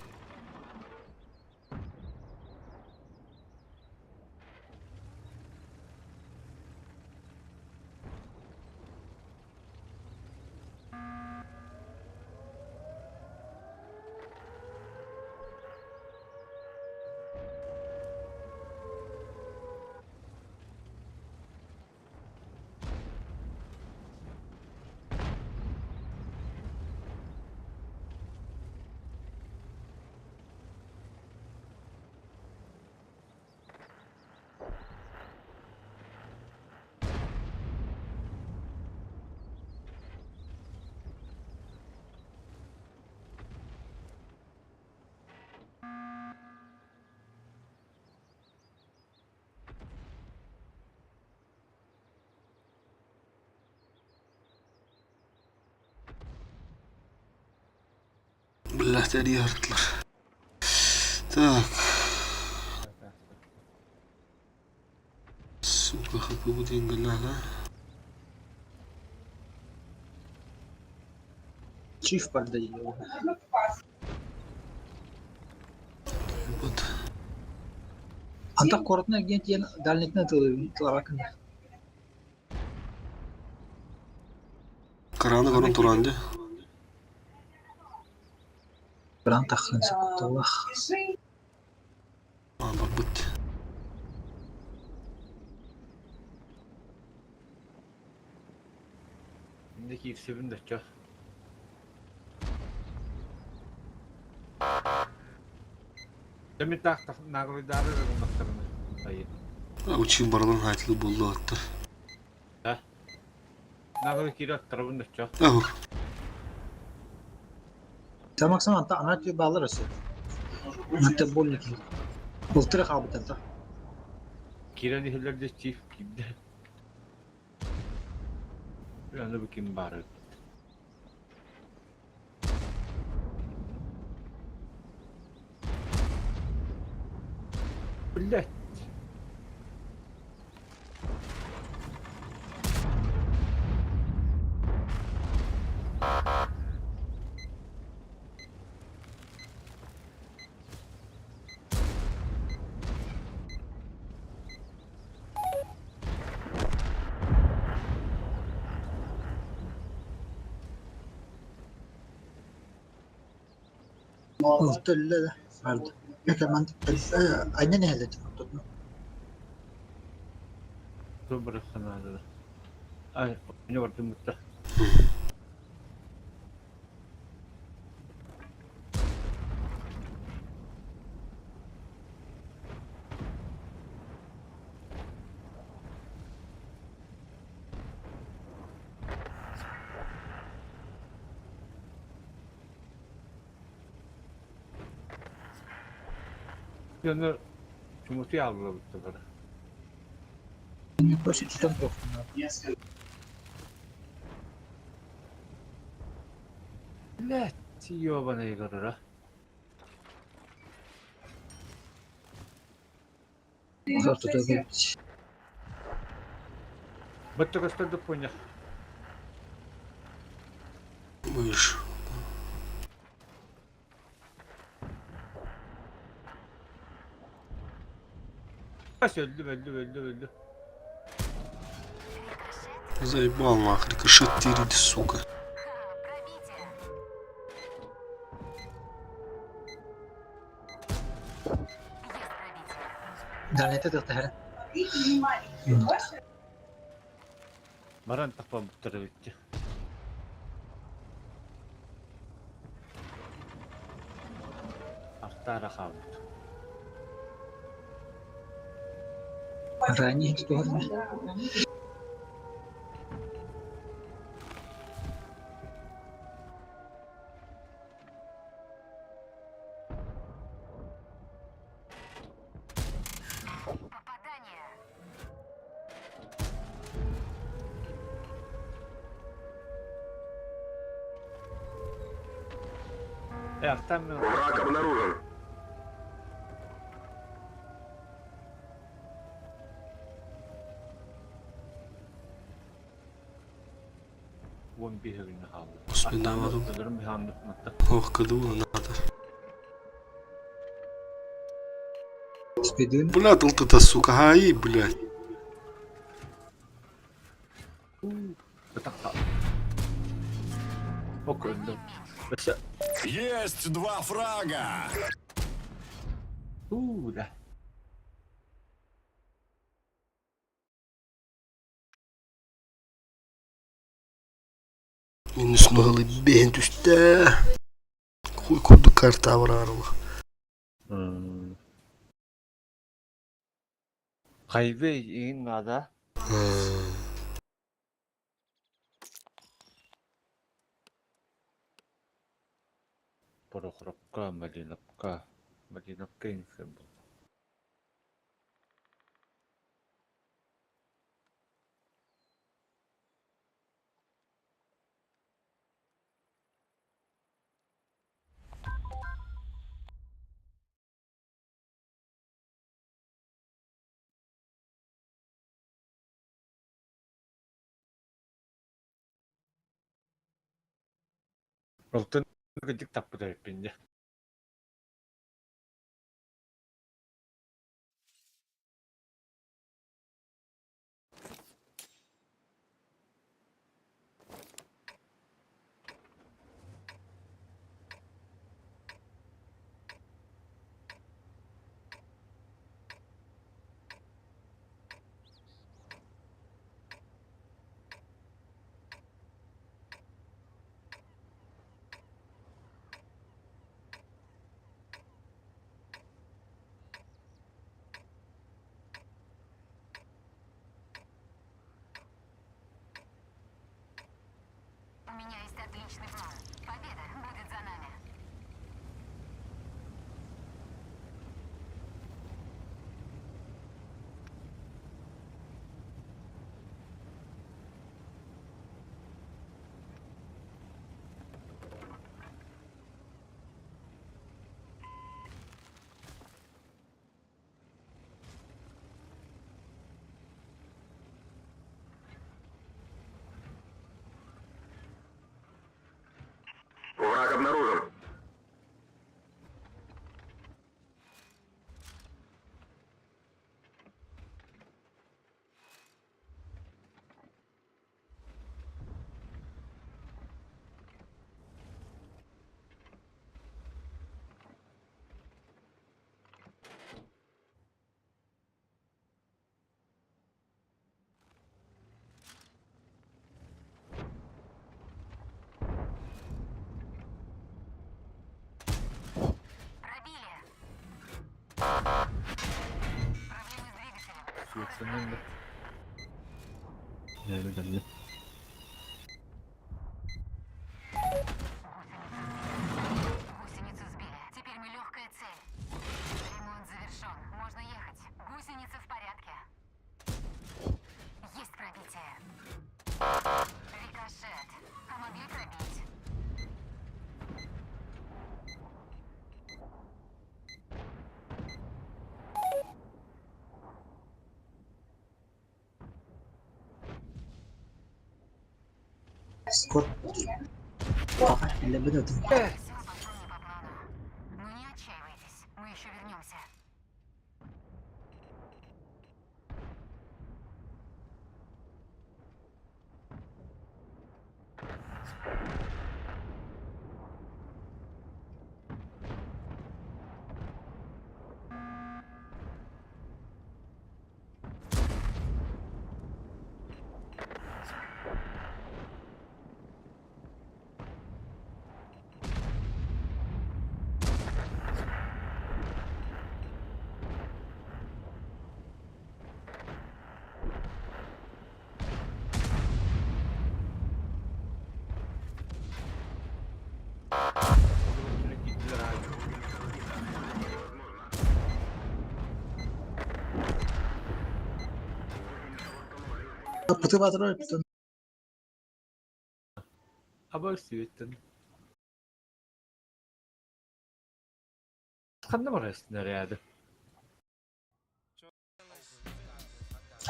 Бля, тэрийэ Так. Сука, хапыбыт иҥгэлээх Чиф барда диye. Вот. Антах куоратынан эргийэн тиийэн дальнитынан тылабакын. Краны көрөн туран дии. Кран таххан сокутталлах. А, барбыт. Инде киирсибин да чо. Дэмитаах наҕылыйдаары эрэ гымматтарына айы. Учуун барылын хаайтылы буолла атта. Да. Наҕылы киирэ аттарабын да чо. Ах. Самаксан анта ана түү баалар өссө. Анта больник. Былтыры хаалбыттар да. Киирэн иһэллэр де чиф киирдэ. Аны бу ким баары. Блять. Алта өллө да барды. Экэмэн анньан иһэллэр ортотунан. Туох наада. Ай, не бардым бутта. Дьону чумутуй ааллыбыттар. Блядь, ёбаный горора. Бытты көстөр понял. Мышь. Өлдүм, өлдүм, өлдүм, өлдүм. Заебал нахрен, рикошет тырит, сука. Баран тахпаммыттар эбит. Артаара хаалбыт. Э, артан мен Враг обнаружен. Уон биһигини хаалла. Господи, давай. Өлөрүм биһааннык матта. Ох, кду надо. Бля, дал ты сука, ай, блядь. Ытахха. Ок, өлдүм. Өссө. Есть два фрага! Уу, да. Минус могли бehen түстэ. Хуй курдук карта барарыла. Хайвей иин наада. Порохоровка, Малиновка. Малиновка инфе был. Алтын кыдык таппыта эппин дьэ. У меня есть отличный план. Победа будет за нами. Враг обнаружен. Пробили. Проблемы с двигателем. Сиэксэнэн Geldi. Гусеницу сбили. Теперь мы легкая цель. Ремонт завершен. Прикрытие. Рикошет. А могли пробить. Скоро. Пока, эллэбит отун. Все пошло не по плану. Но не отчаивайтесь, мы еще вернемся. Пыты батырар бүтүн. Аба үстүбүттэн. Ханна барар снаряды?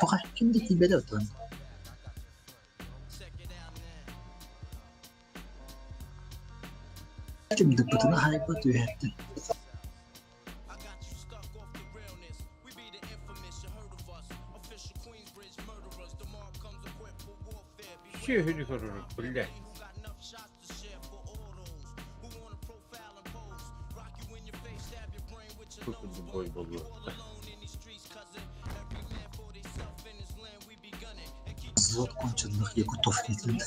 Пока ким да тиийбэтэ отун. Ким да бытына хаайбат үөһэттэн. Сүөһүнү көрөрүк биллэ. Курдук бой болуохта. Взвод конченых якутов диэн.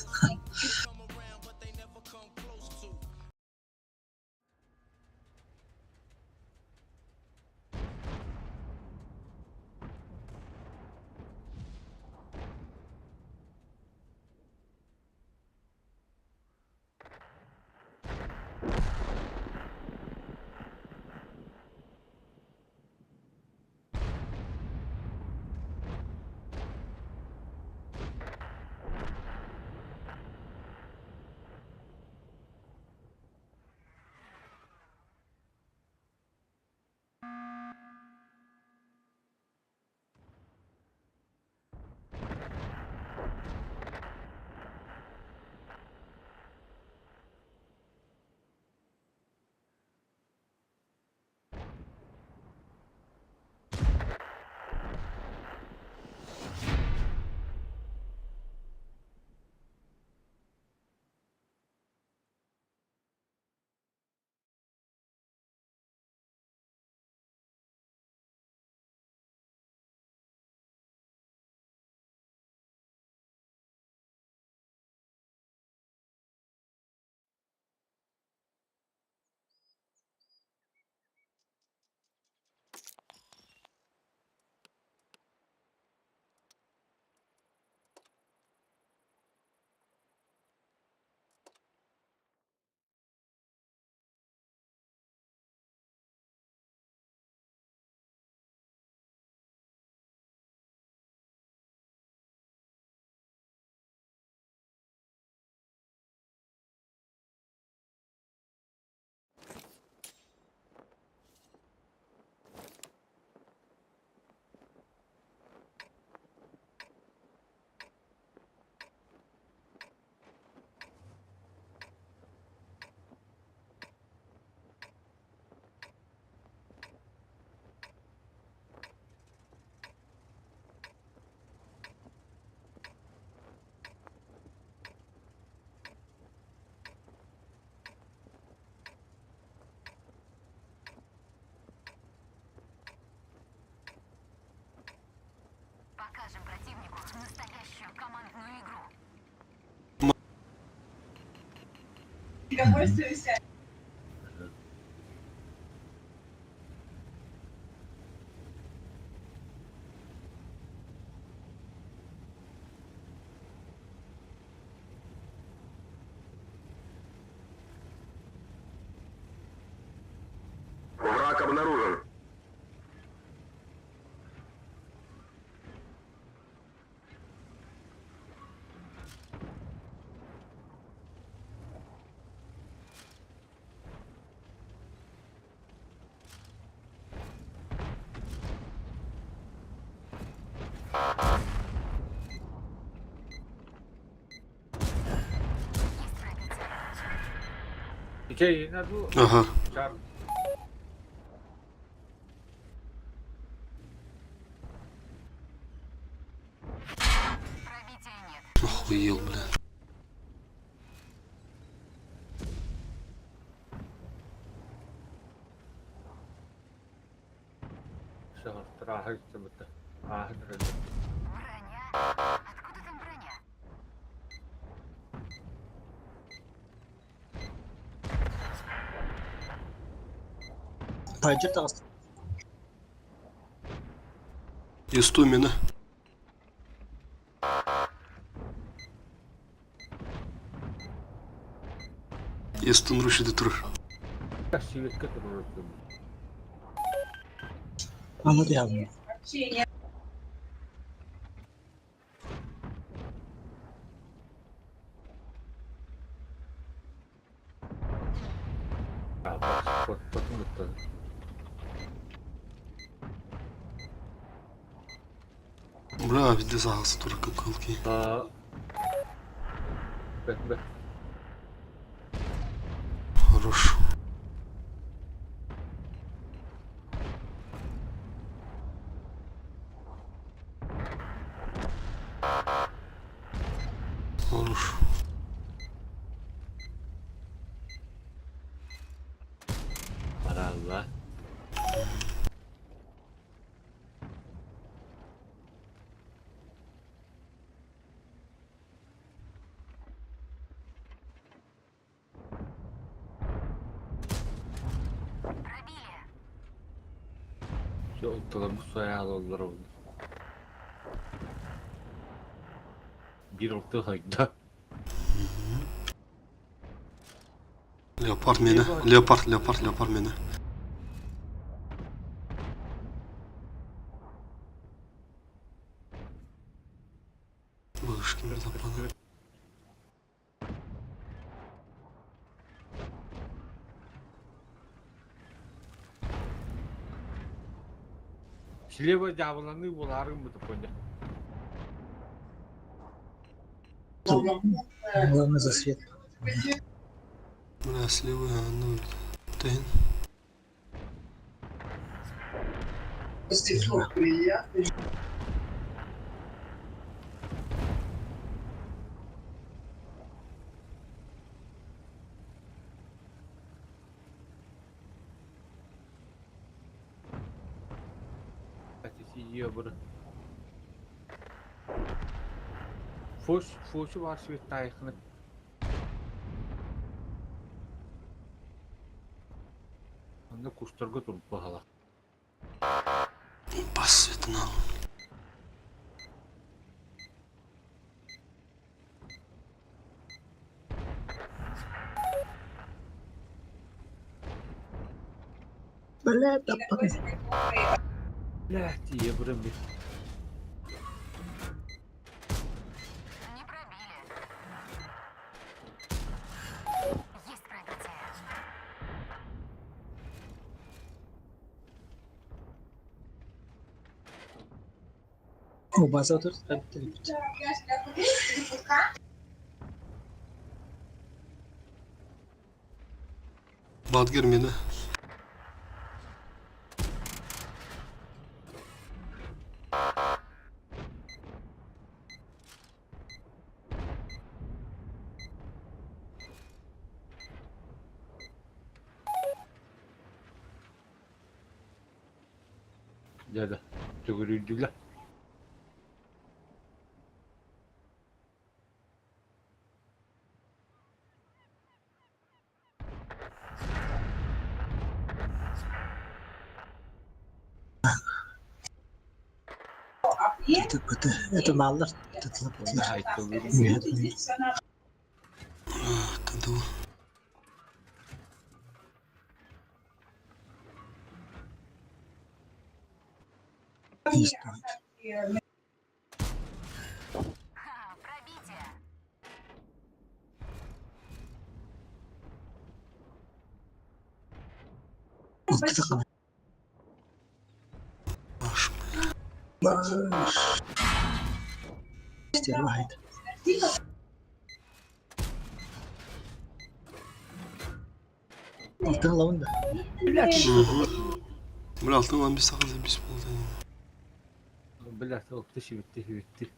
Покажем противнику настоящую командную игру. Враг обнаружен. Ага. Охуел, бля. Броня? Откуда там броня? Пайдыр таҕыста. Истомина. Естон рушит тур. Аны диһалын. Бля, везде загас тур куколки. Хорош. Хорош. Баралла. Пробили. Все, оттолорбут суойаалаллар ол. Биир орто хайда. Леопард мені. Леопард, леопард, леопард мені. Вышки мне запала. Слева дьаабыланыы буолаарыҥ бу поня. Главное за свет. Бля, слева, ну, тын. Фош, фошу бар свет тайхны. Онно кустарга турбаһала. Бас светына. Бля, таппа. Бля, тие бұрын бит. Не пробили. Есть пробитие. О, база тут бит. Бадгер мені. Дяда, төгүрүйдүлэ. Это, это, это маллар. Это Таду. Не стоит. Ха, пробитие. Вот это хана. Аш, бля. Стервайт. Алтын ылабын да. Бля, алтын ылан бис саха бис буолда. Бля, алты сибитти сибитти.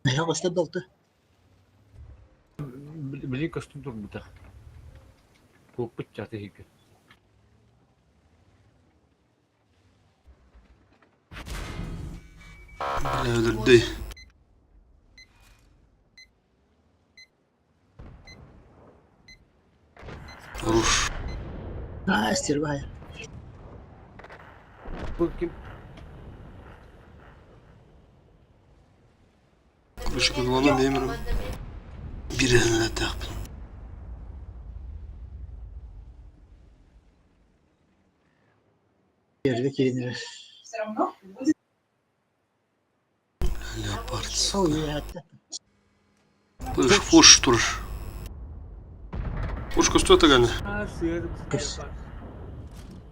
Наһаа көстөр да алты. Били көстөн турбута. Куоппут чаты иһигэр. Бля, өлөрдөй. Руш. Аа, стерва. Бу ким? Короче, кылланан бэйэм биир эрэнэлээхпин. Эргэ кииринэр. Леопард. Ол үөһэттэ. Слышь, фуш тур. Пушка стоит аганы? Аа, сыарым Көс.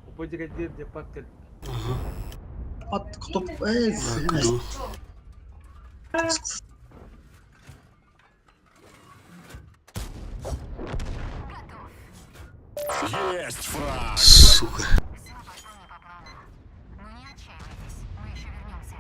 Опа дигәдер депат кел. Ага. Ат кутуп э Күду. Есть фраг! Сука. Все пошло не по плану. Но не отчаивайтесь, мы еще вернемся.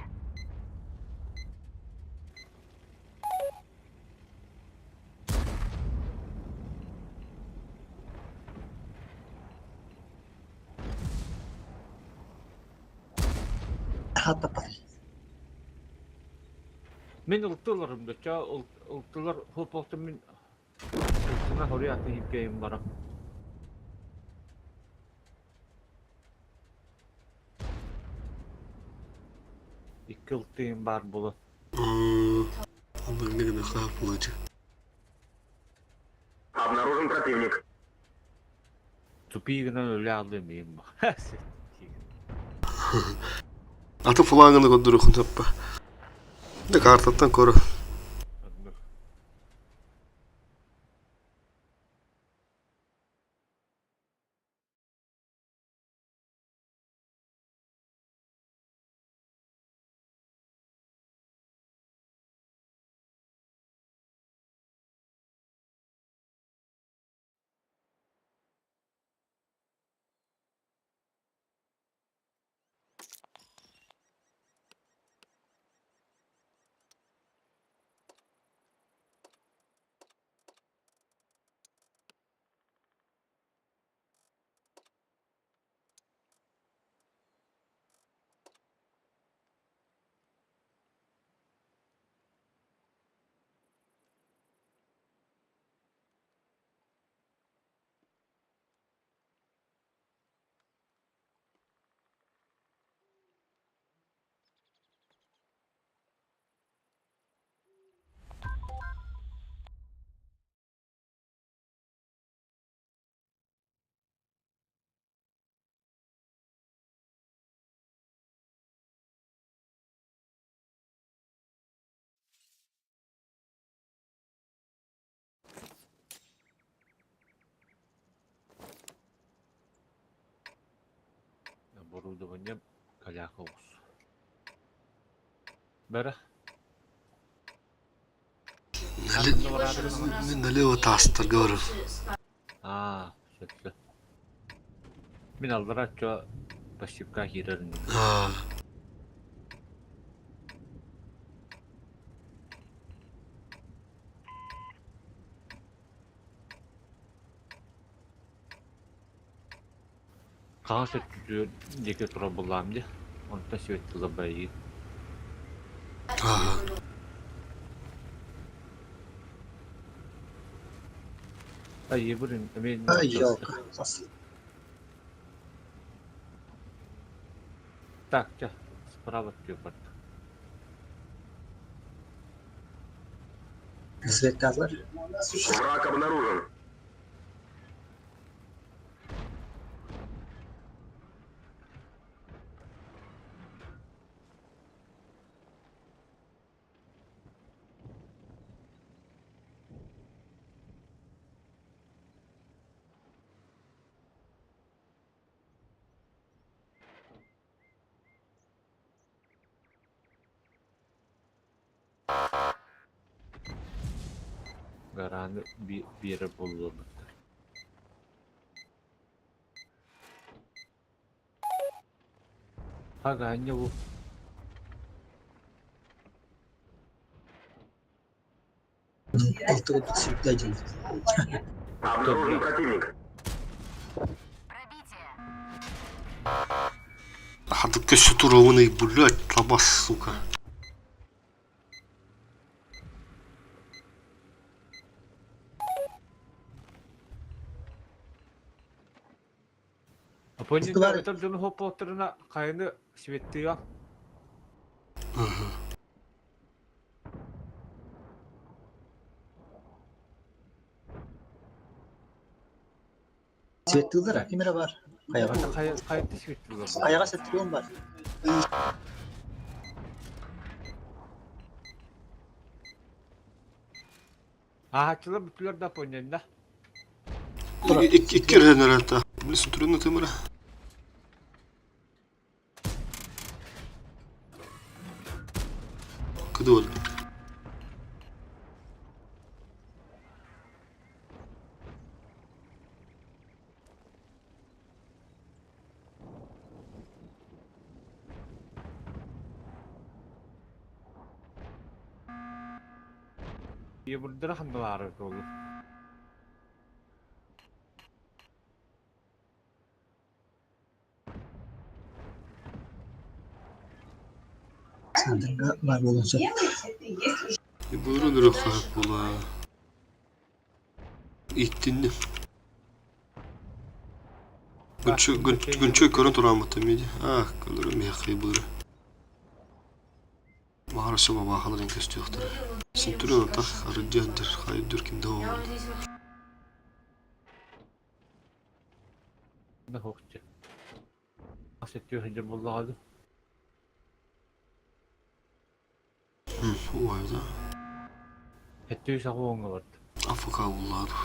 Хаттаппат. Мин ылтыларым да, ча ылтылар хополтум мин ылтына хоруй аты хипкейим бара. Икки ылтыйым бар була. Аллах гына хапылычы. Обнаружен противник. Тупи гынан өлө алым им. Аты флагын көддүрүхүн таппа. Да картаттан көрө. Оборудование каляка ус. Бара. Мен налево тастар говорю. Аа, сөттө. Мин алдыра чо пассивка киирерин. Аа. Хаҥас өттүтүгэр диэки турар буоллаҕым дии, онтон сибэттилэр байыы. Аа. Айыбыр эмиэ Ай, ёлка. Так, чэ, справа өттүгэр барда. Светлар. Враг обнаружен. Гараны биэрэр буоллулар. Хагаанньа бу. Алтыгы всегда один. Обнаружен противник. Хадыкка сутурованный, блядь, табас, сука. Апоннинда өтөр дьону хоппоттарына хайаны светтыа. Светтыыллар ким эрэ бар. Хайаҕа. Хайа светтыылар. Хайаҕа сеттион бар. Ааһааччылар бүттүлэр да аппонньанна. Икки эрэ это. Блин, трудно ты мара. Кыдыл. Ийэбурдара ханналаары буолла. Сандырга бар буолуон сөп. Быырын өрө хаһык була. Иттинни. Гүнчү көрөн турааммыт эмиэ А, көлөрө миэхэ быыры. Баҕар өссө бабаахаларын көстүөхтэрэ. Синтүрүн атах арыдьыадыр хайдыр кимдэ оҕолор. Хоһчу. Асеттүү сылдьар буоллаҕа дуу? Уойда. Эттүү саҕа уоҥҥа барда. Афыка уллаadu.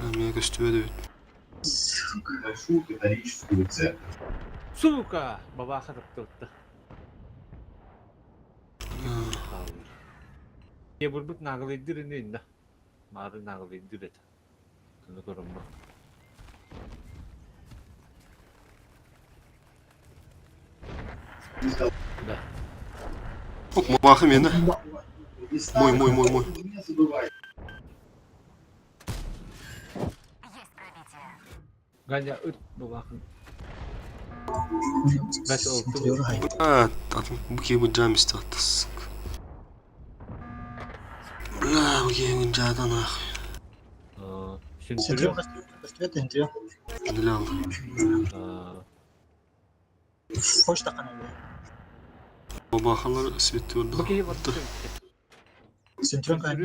Эмиэ көстүбэт эбит. Большую католическую церковь. Сука! Бабаха таптылтта. Ебурбут наглыйдыр ини инна. Маары наглыйдыр это. Туну көрөммө. Да. Ок, бабаха мені. Мой, мой, мой, мой. Не забывай. Есть пробитие. Ганя ыт бабахын. Бэс олту. А, бу киһи бу жам истэҕит, сука. Бля, бу киһи бу жадан ах. Сентүрү. Сентүрү. Дилял. Хош таққан. Бабахалар светти Бу киһи барда. Сентүрүн кай.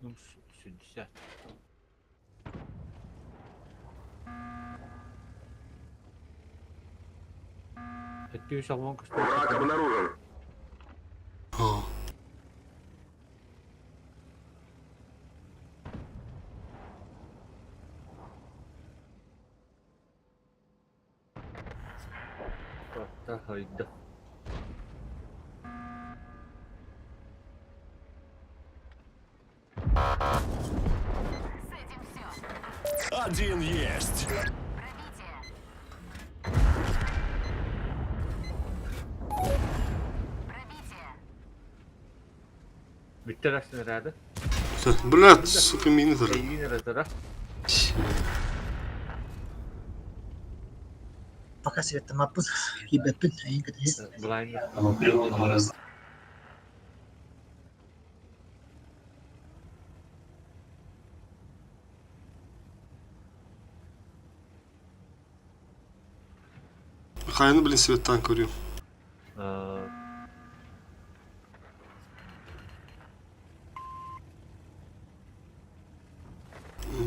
Ну, 60. Өттүү салман Враг обнаружен. О. Хайда. С этим все. Один есть. Пробитие. Пробитие. Бүттер снаряды. Блядь, сука, мины тара. Эйин ыратара. Пока светтамаппын, киирбэппин, эйин кэтэһи. Блайны. Природного раз. Хайаны блин светтан көрүм.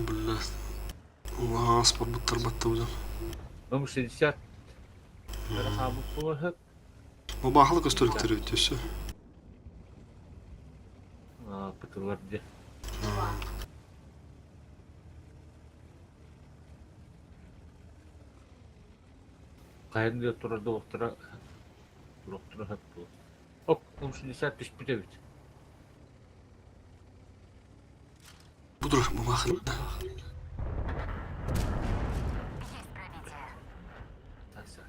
Блядь. Аас барбыттар баттабыдан. Ым 60. Хаабыт буолар. Бабахалы көстөрүктөр өтөсө. Пытылар де. Хайан да турар долохторо туруохтара сөп буолуо. Ок, 60 түспүт эбит. Буdur бумахын. Есть пробитие. Тахса.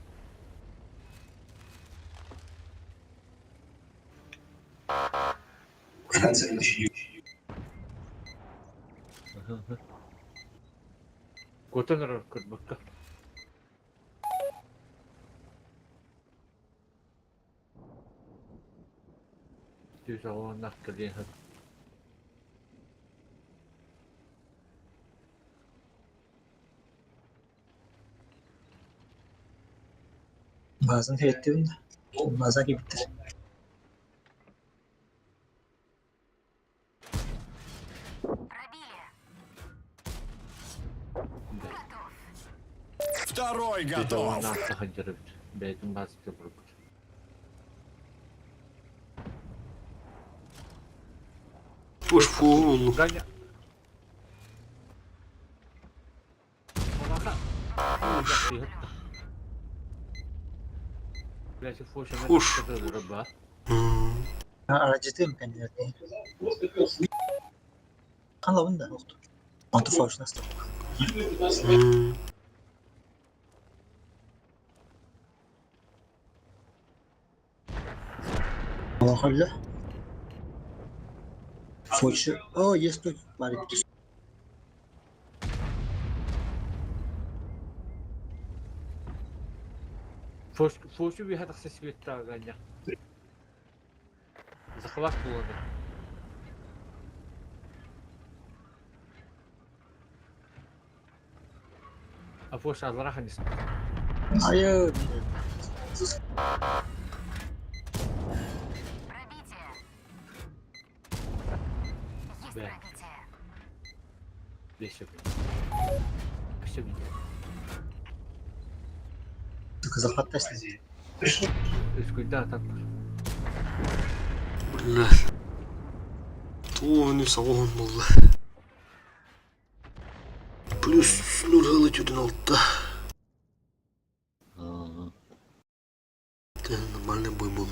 Куотан эрэр көрбөккө. Түс оҕоннох кэлиэн сөп. Bazen seyrettim de. Bazen gibidir. Пробили. Готов. Второй Түс готов. оҕоннох сылдьар эбит. Бэйэтин баасыта бурбут. Уж фу. Ганя. Манаха. Уж. Aracı kendileri. Kanla da yoktu. Antı nasıl? Allah Foçu. Oh yes dur. Bari bir Фошу bir тахса светтаа Ганя. Захват буолан. А Фош аллара ханис. Hayır. Пробитие. Есть Да. пробитие. Бешеп. Өссө бит. Захват taştı. Үскүлдэ ататтар. Бля. Тони салон болды. Плюс 0,6. Это нормальный бой был.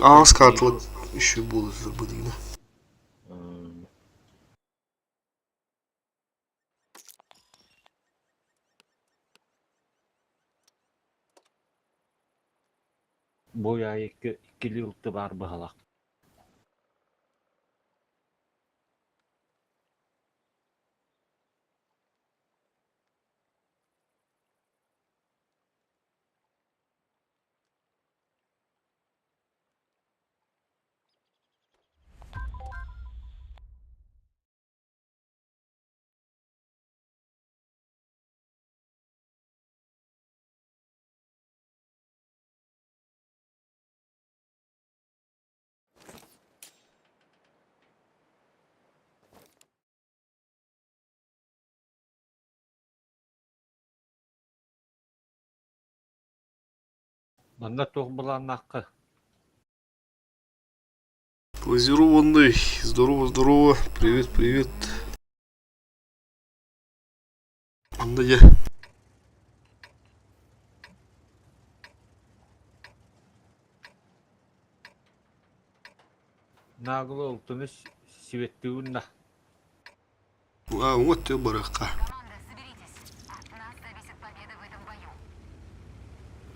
Аас картылык еще болды зырбы дейді. Бой айы иккили ылты бар баһалах. Манна туох былааннаахха Глазированный. Здорово, здорово. Привет, привет. Анда я. Наагылы ылтыны сибеттигин А, вот ты барахка. Команда, соберитесь. От нас зависит победа в этом бою.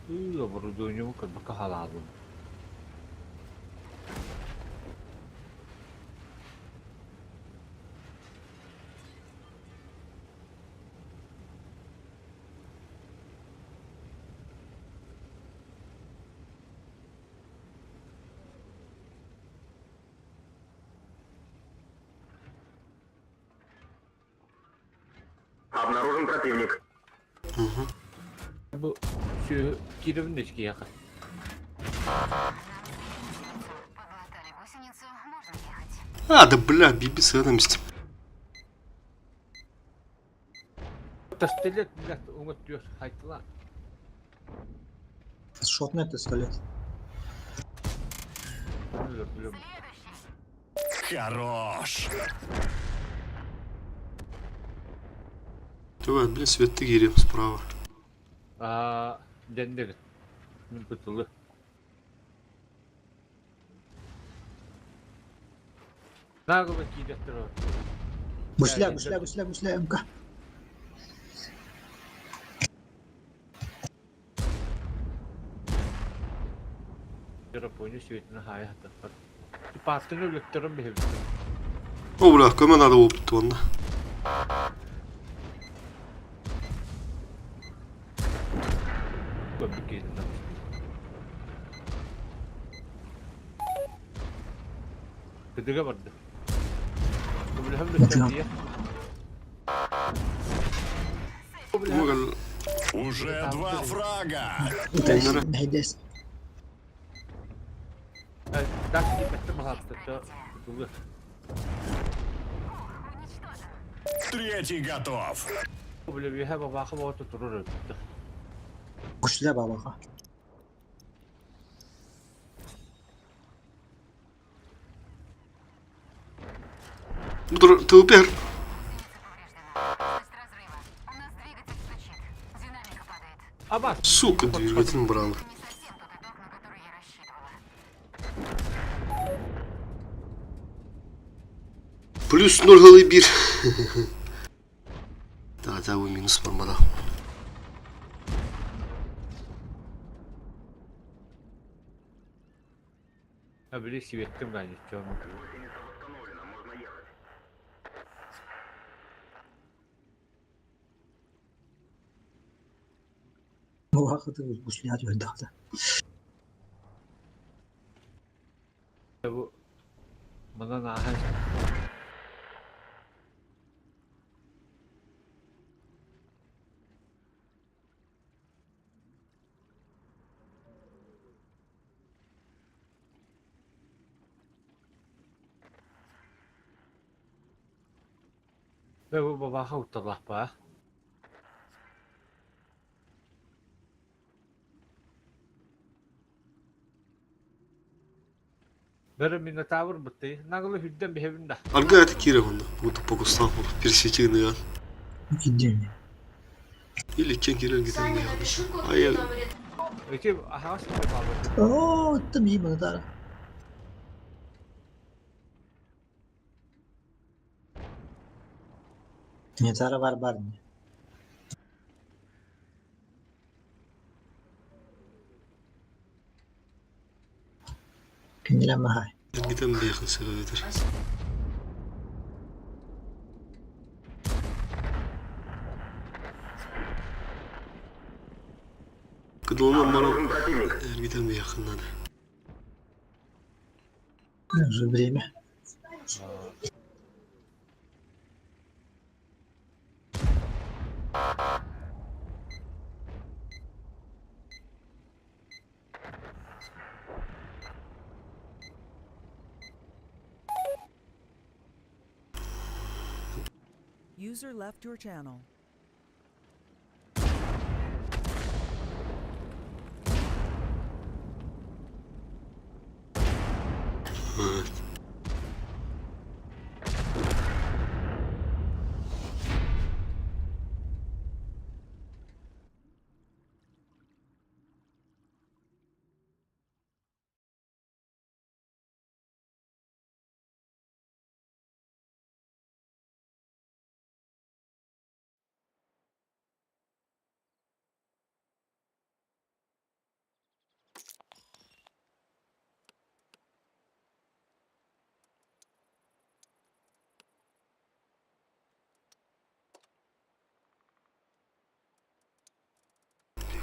Ыы, оборудованием көрбөккө халаалым. Обнаружен противник. Бу сүө кииребин да киһиэхэ. Поглотали гусеницу, можно ехать. А, да бля, BBC на месте. Тастелет, блядь, уҥа түөр хайтыла. Шотный пистолет. Өлөрдүлүм. Следующий. Хорош. Давай, блин, светты киириэм справа. Аа, дэннэр. Мин кытылы. Нагло киидэттэр Гусля, гусля, гусля, гусля, МК. Япония светин хаайа хатаппар. Паастаны өлөттөрөн биһибиттэр. О, бля, көмө надо болуп онно. Көбүк киһитинэн. Кыдыга барды. Көмөлөһөн бүттэр Уже два фрага. Мэйдэс. Так, кипетте махаттыта. Кытылы. Третий готов. Бile биһэ бабаха боото турur өттө. Гусля бабаха. Тупер. Повреждена. Область разрыва. У нас двигатель стучит. Динамика падает. Абас. Сука, двигатель брал. Не совсем тот итог, на который я рассчитывала. Плюс 0,1. Да, да, бу минус барбада. Били сибеттим гани чону. Гусеница восстановлена, можно ехать. Бабаха ты гусля дьюрдахта. Бу манан ааһан Бу бабаха утталлахпа. Бәрі Минотавр бытты. Наглы хүдден бихебин да. Арга это кире онда. Буду покустал пересечение. Идеально. Или кен кирен гитен Саня, напиши код А я- там ред. Эки ахаас бабы. О, там има да. Не тара бар бар. Киниле махай. Гитен бейхын себебедир. Кыдылынан баран Обнаружен противник. Эргитен бейхын надо. Уже время. User left your channel. Evet.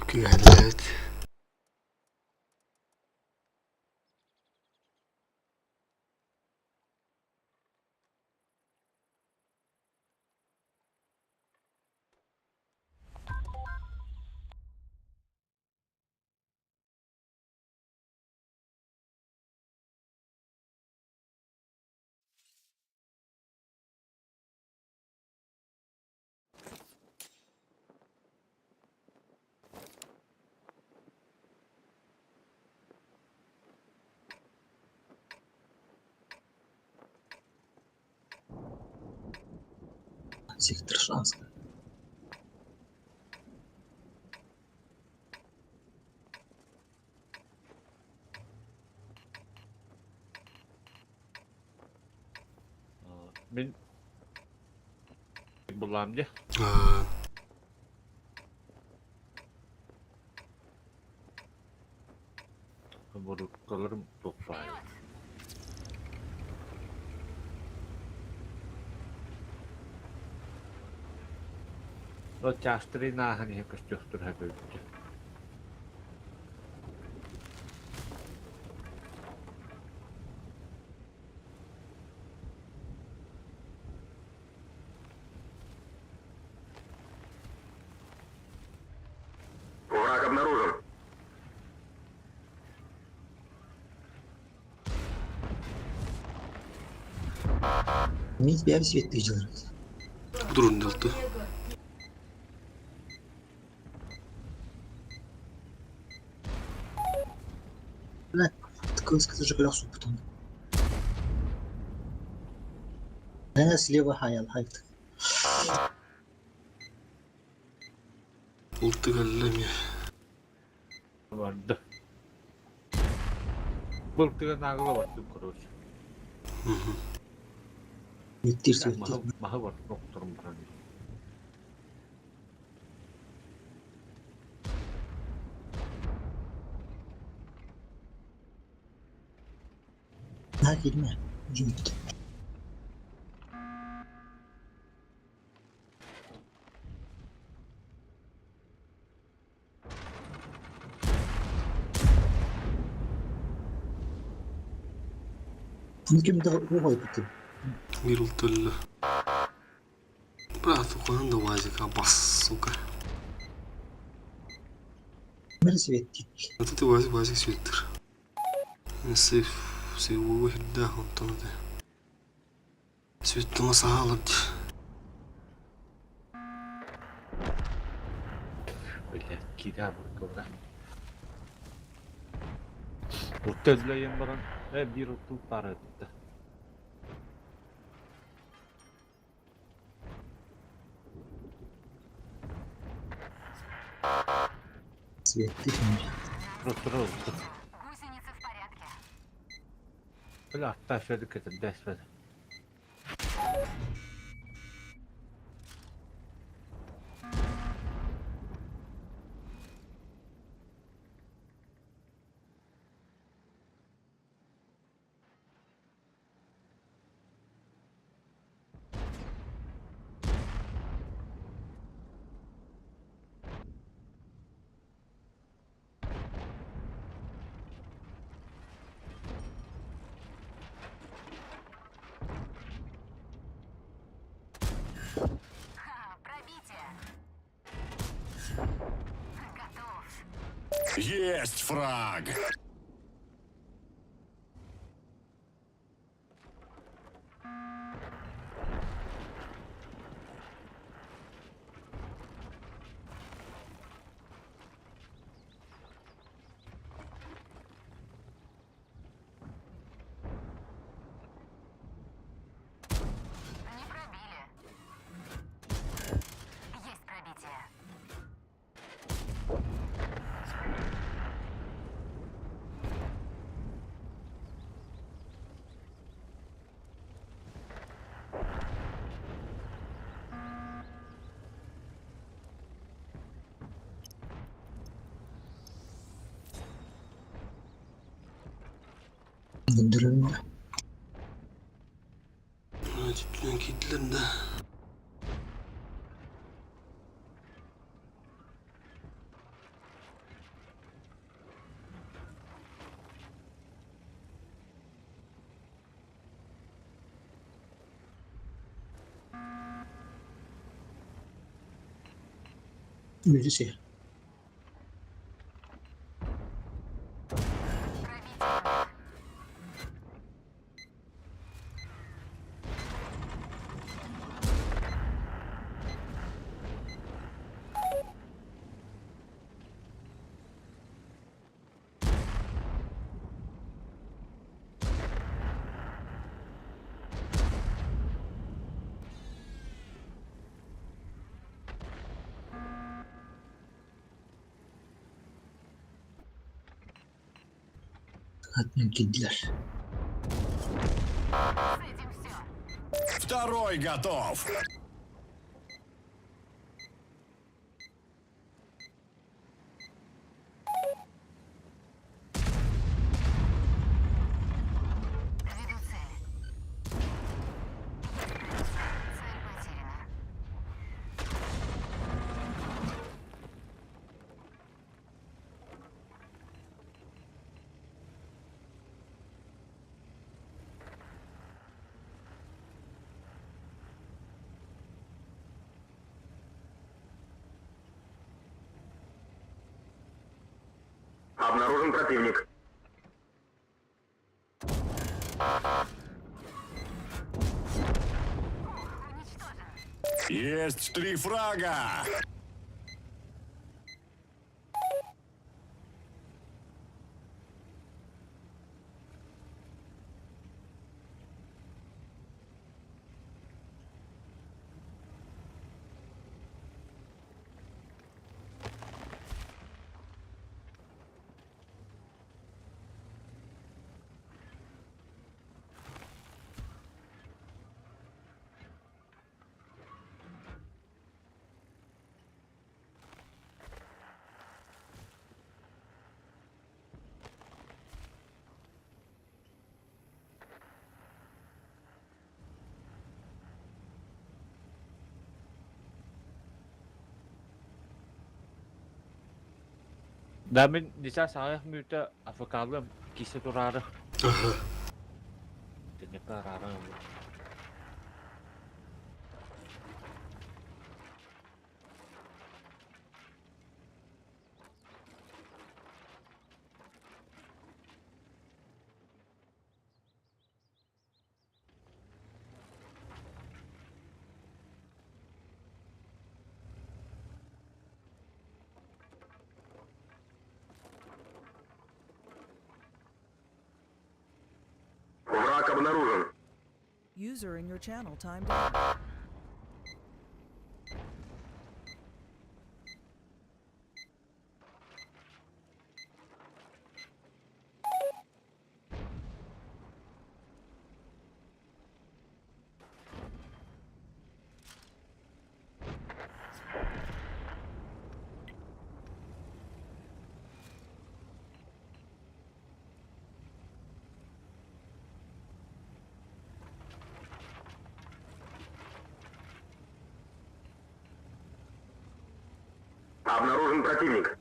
Günaydın. Сектор шанс. Мин буллаам дии. Боруккаларым туох баай. Ол чаастарын ааһан иһэ көстүөхтэрэ эбит. Враг обнаружен. Мин бэйэм светлый дьылар. Durun Кыыс көлөх суппутум. Она слева хаял хайт. Ултыгалла эмиэ. Барда. Былтыга наагыла бардым, короче. Миттир светлый. Маһы бар, охторум баран. На киирмэ. Дьүмүт. Ким да уһайбытым. Мир ултылла. Брат, уханан да УАЗика бас, сука. Мэр светлый. Это ты УАЗик, УАЗик светлыр. Сейф, сейф хирдээх онтон этэ. Светтама саалар Бля, киирэ барга Уртөллөйөн баран, биир уртул пара этте. Светлый. Гусеницы в порядке. Бля, атта шөдүк кетир дэспэт. Ха, пробитие. Готов. Есть фраг! Не пробили. Есть пробитие. Öldürürüm. Киирдилэр да. Müziği. Пробитие. Hatta girdiler. С этим все. Второй готов. Веду цель. Цель потеряна. Обнаружен противник. Есть три фрага. Да мин десять аҕыйах мүнүүтэ АФК-лыам киирсэ тураары. Тэннэппэ араара ыллым. Враг обнаружен. User in your channel timed out. Обнаружен противник.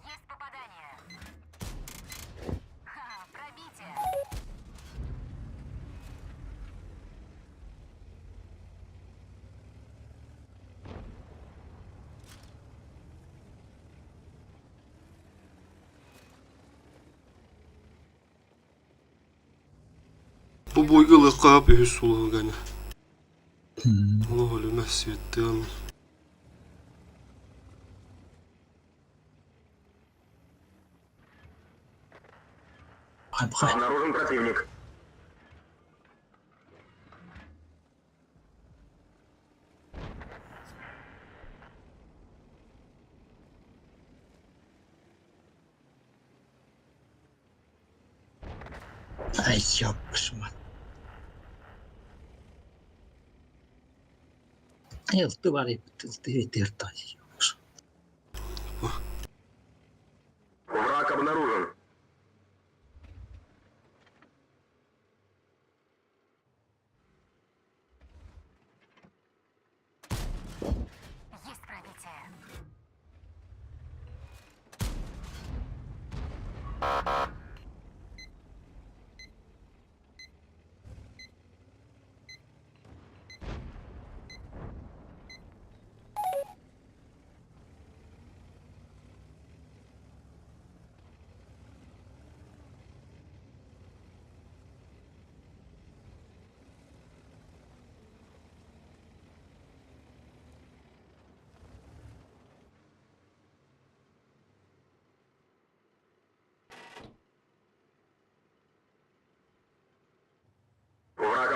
Есть попадание. Ха, пробитие. Бу буйга ылыахха үһүс сулуһуганы. Олох өлүмэ светтыам. Обнаружен противник. Ай, ёпш мать. Ылты бар ылты ытыртай. Враг обнаружен. Есть пробитие.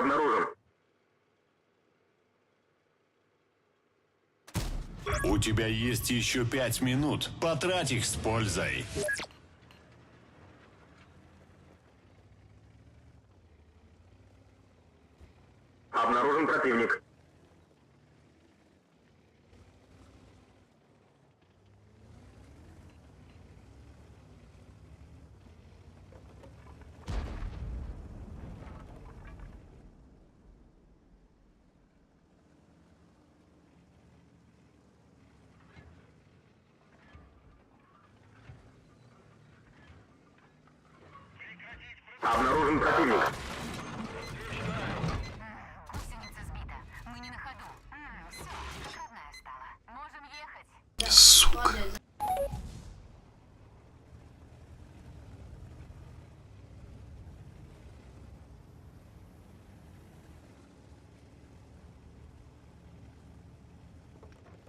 обнаружен. У тебя есть еще пять минут. Потрать их с пользой. Обнаружен противник. Обнаружен противник. Гусеница сбита. Мы не на ходу. Все, как родная стала. Можем ехать. Сука.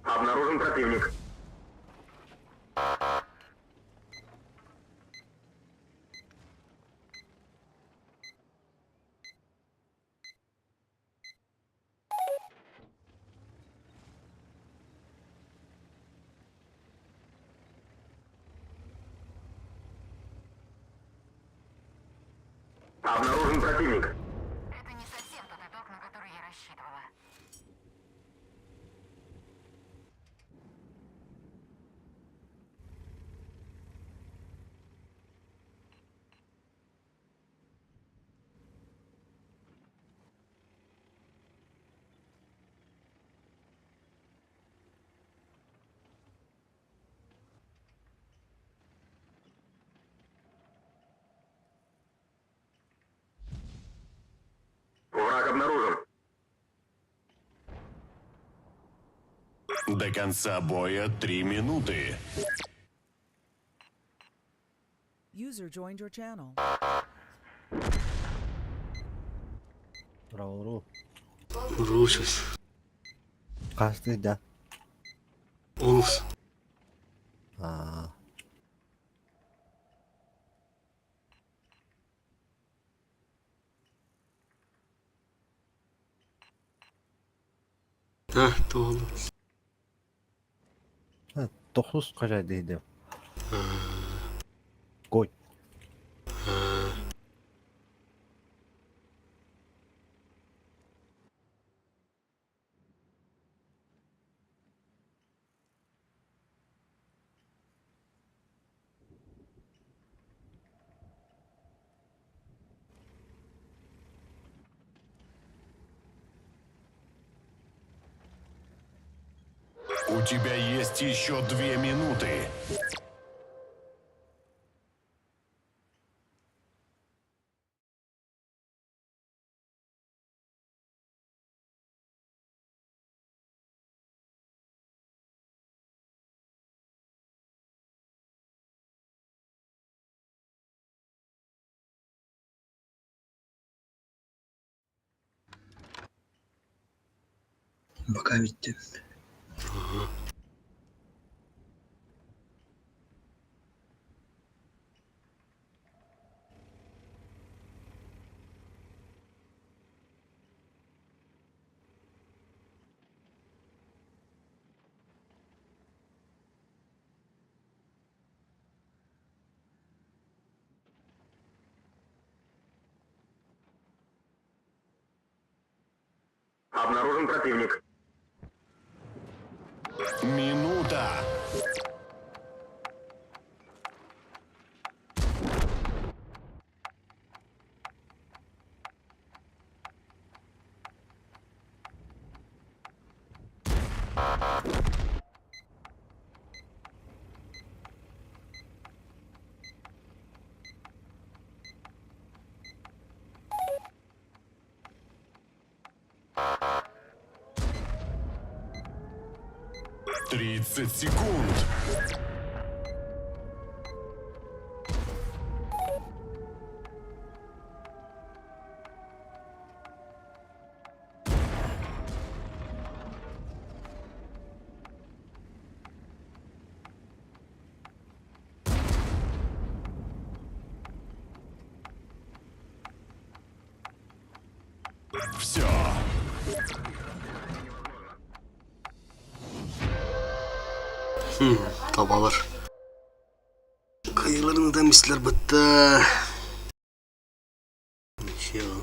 Обнаружен противник. Обнаружен противник. Это не совсем тот итог, на который я рассчитывала. Враг обнаружен. До конца боя три минуты. User joined your channel. Рауру. Русис. Хасты да. Олус. Аа. Да, туолу. Тохсус кажа дейди. Кой. У тебя есть еще две минуты. Пока ведь. Обнаружен противник. Минута. 30 секунд. Табалар. Кыайыыларын ытан истилэр бытта. Ничего.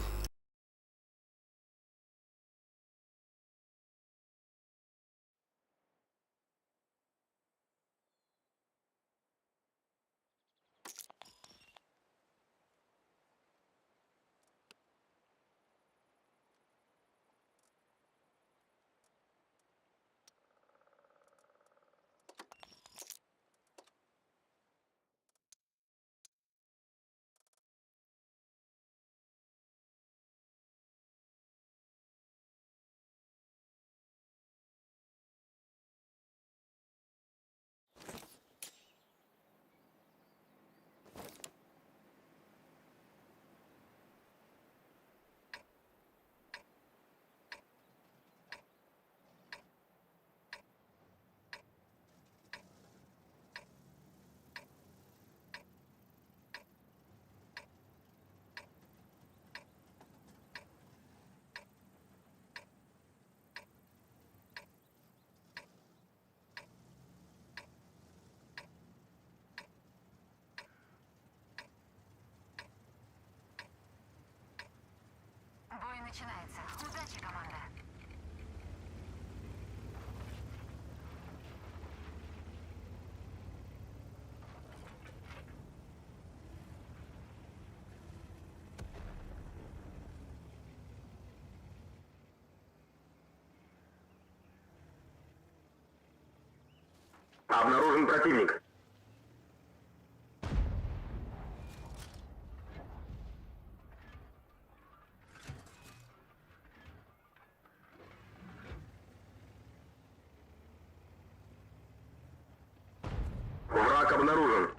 Бой начинается. Удачи, команда. Обнаружен противник. Враг обнаружен.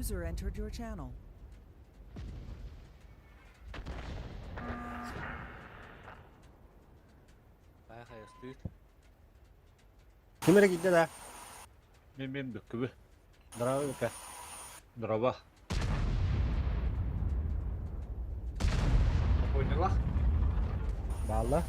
User entered your channel. Хайа хайастыыр. Ким эрэ киирдэ да? Мин мин бүккүбү. Здорово, Люка. Здорово. Поняла? Баалла.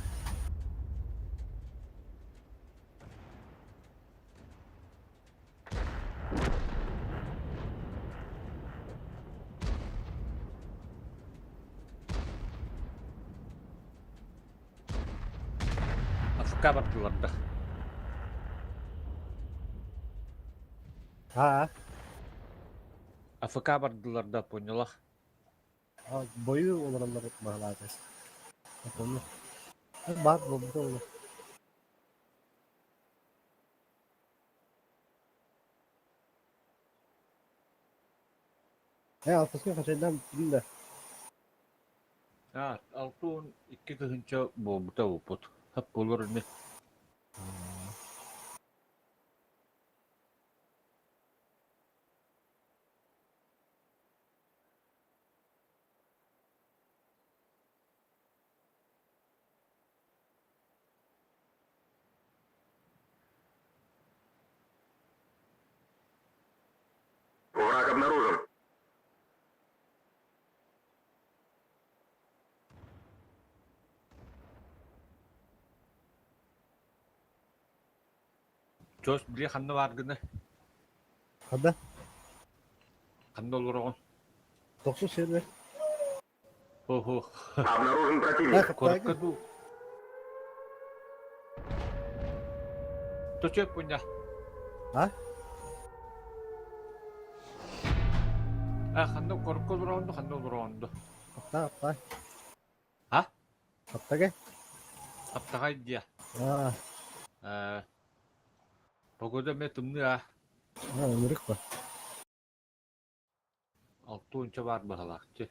АФК бардылар да. Аа. АФК бардылар да поняла. Бою олороллор баһылаата. Помню. Баар буолбута ол. Э, алтыска хачайдаан бүттүм да. Аа, 62 тыһыынча буолбута буолбут. Хап буолар ини. Враг обнаружен. Чос били ханна бааргына? Хада? Ханна олороҕун? Тохсус сервер. Хо-хо. Обнаружен противник. Куоракка дуу? Точек пуня. А? А ханна куоракка олороҕун ду, ханна олороҕун ду? Хапта, хапта. А? Хаптага? Хаптаҕай диэ. Аа. Э, погода эмиэ тымныы а. Аа, ынырык ба. Алтуонча баар быһалаахчы.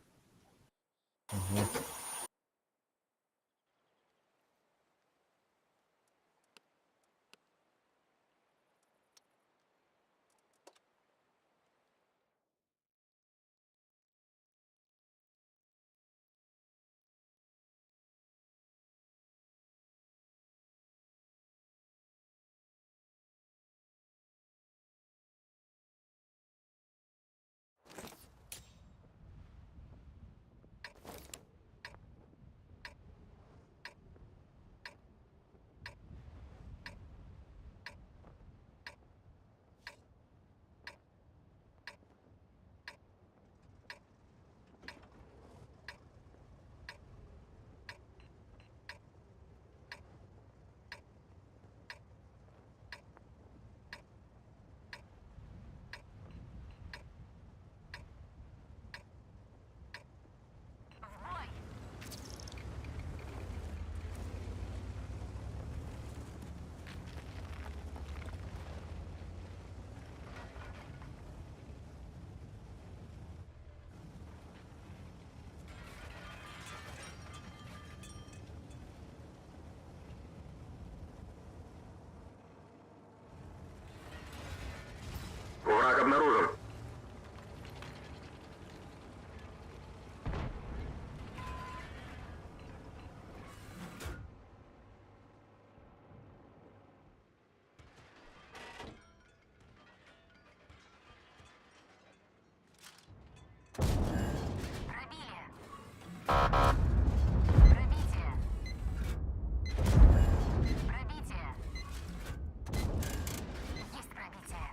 Враг обнаружен. Пробили. Пробитие. Пробитие. Есть пробитие.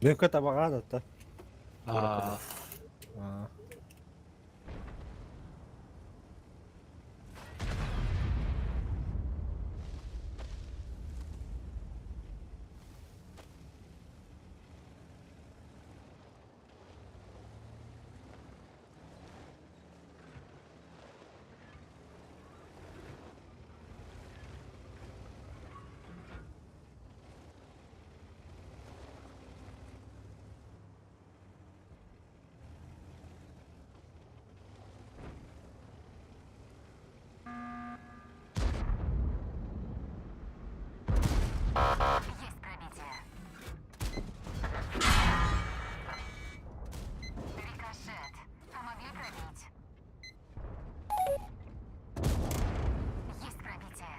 Лөкө табаҕа да Аа. Аа. Есть пробитие. Рикошет. Помогли пробить. Есть пробитие.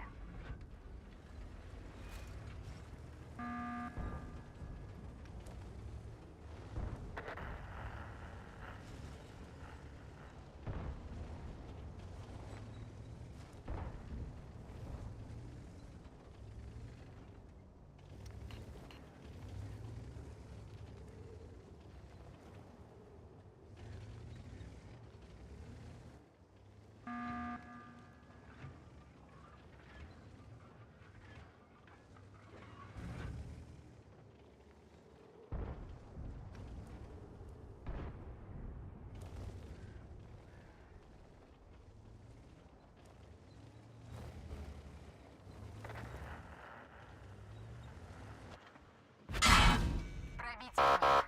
Пробитие.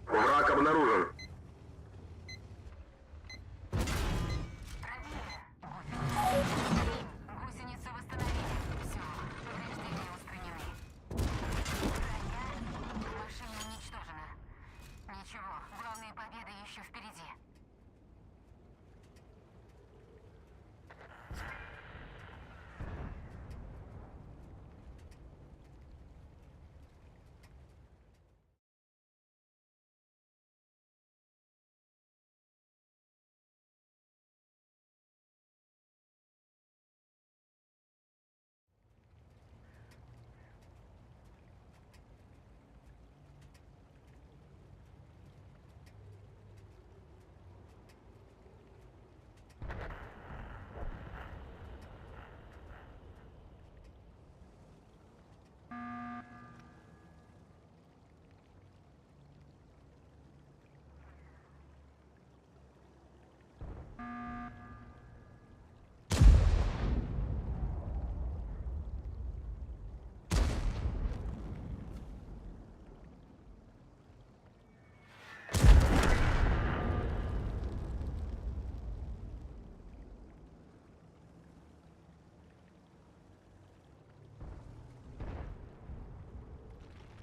Враг обнаружен. Пробили. Гусеницу восстановили. Все. Повреждения устранены. Броня машина уничтожена. Ничего, главные победы еще впереди.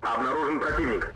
Обнаружен противник.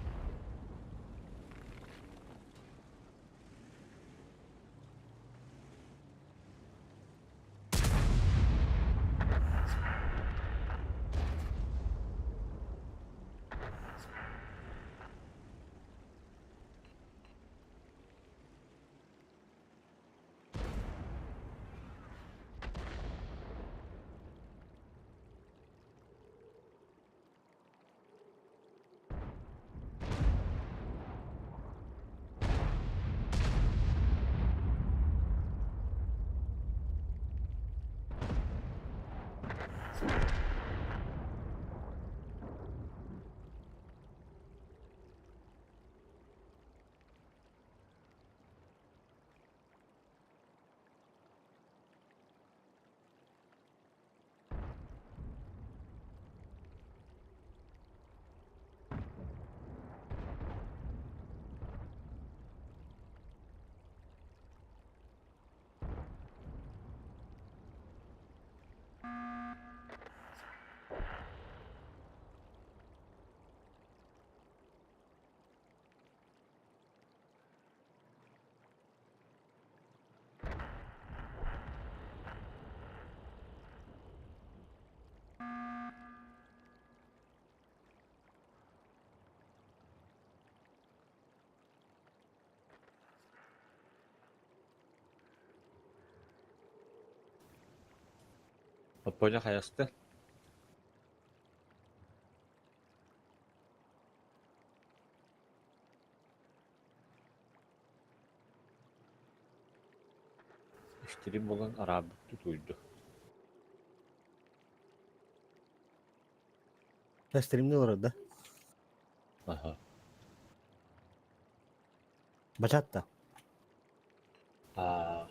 Оппоня хайаста. Стрим буолан араабыт тутуйду. Стримни олорор да? Аха. Бачатта. Аа.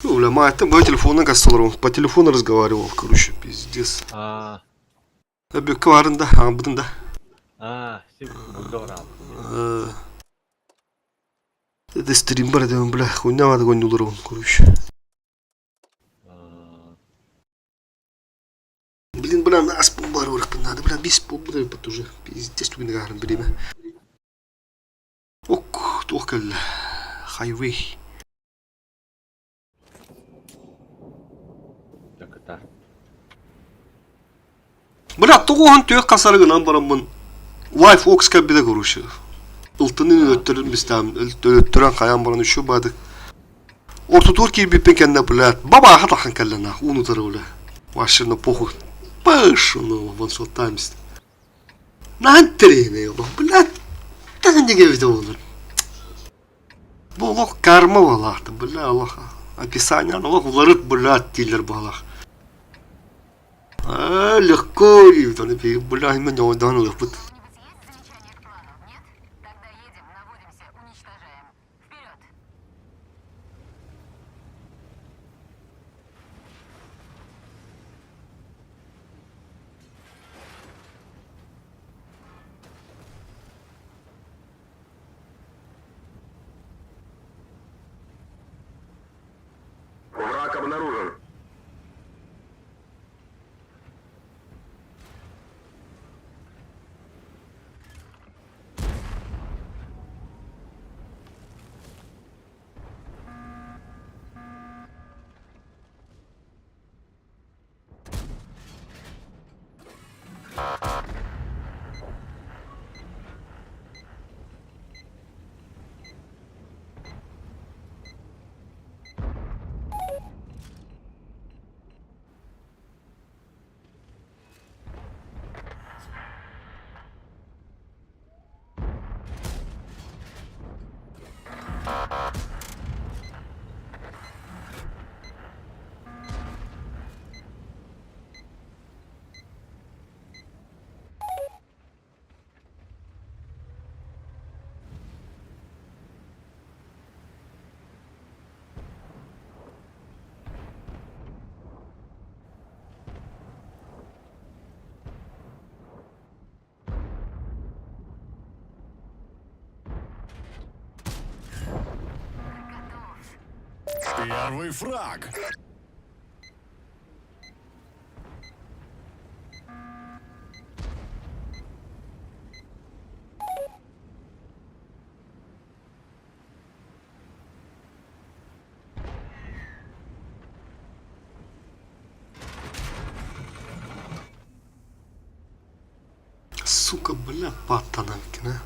Ну, бля, мать, там по телефону касталарым. По телефону разговаривал, короче, пиздец. Аа. Бүккө барында, аңбытын да. Аа, сип булда Это стрим бар дем, бля, хуйня надо гонюларым, короче. Блин, бля, нас пол бар надо, бля, бис пол бар уже. Пиздец, тугин гарым время. Ок, тохкал. Хайвей. Таката. Бля, тоғын түйек қасарыгынан барамын. Life Ox кәбіде короче. Ылтынын өттөрүн бистам, өттөрөн каян баран үшу бадык. Ортотур кирбиппен кенне, бля, баба хатахан каллана, унутары, бля. Вообще на похуй. Пыш, ну, вон шо таймс. Нантрене, бля, так не видел olur. Bu Allah karma valahtı, бля, Allah. Описание, Allah уларыт, бля, тиллер балах. А, легко, бля, мен одан лыпыт. У кого-нибудь есть замечания к плану? Нет? Тогда едем, наводимся, уничтожаем. Вперед! Враг обнаружен. Первый фраг. Сука, бля, паттанавкина.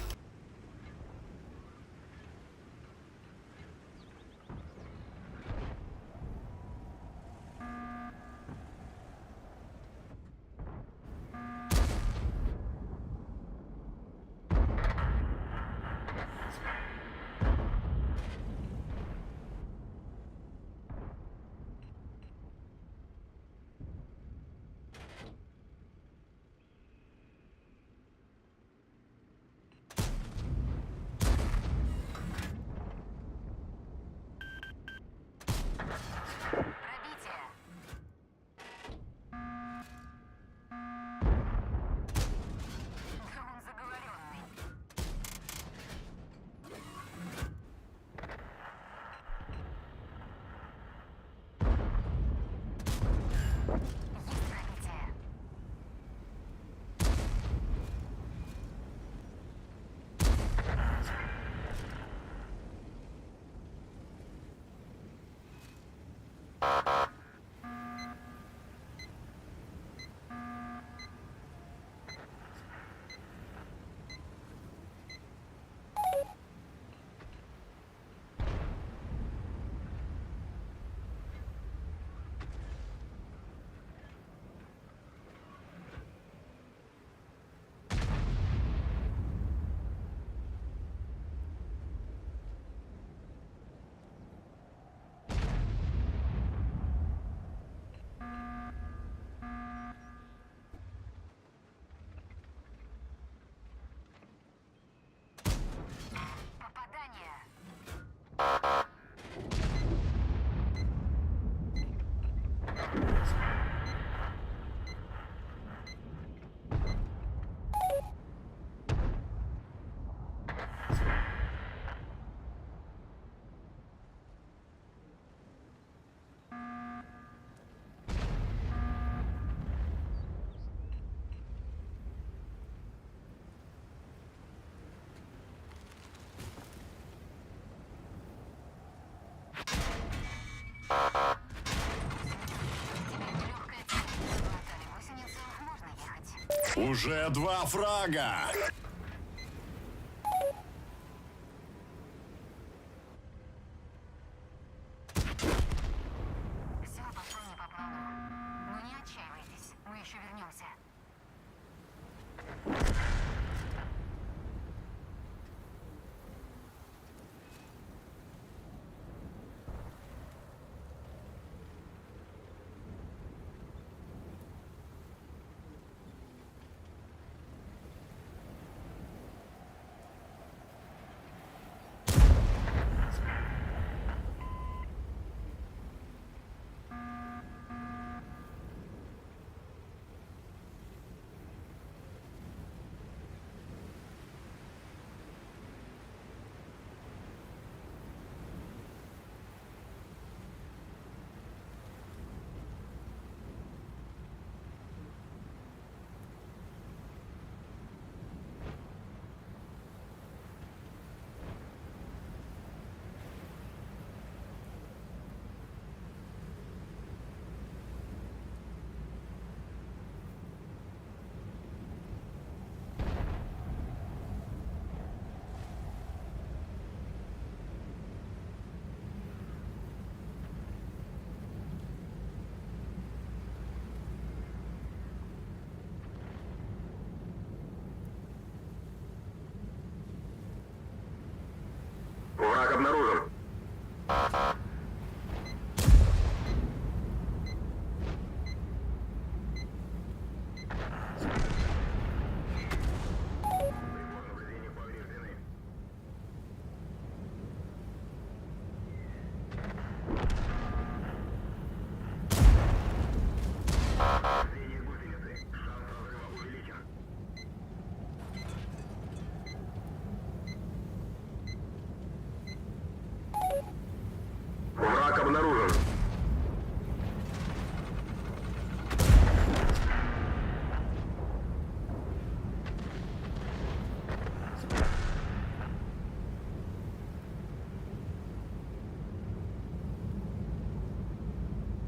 Уже два фрага. Все пошло не по плану. Но не отчаивайтесь, мы еще вернемся. Враг обнаружен. Враг обнаружен.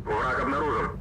Враг обнаружен.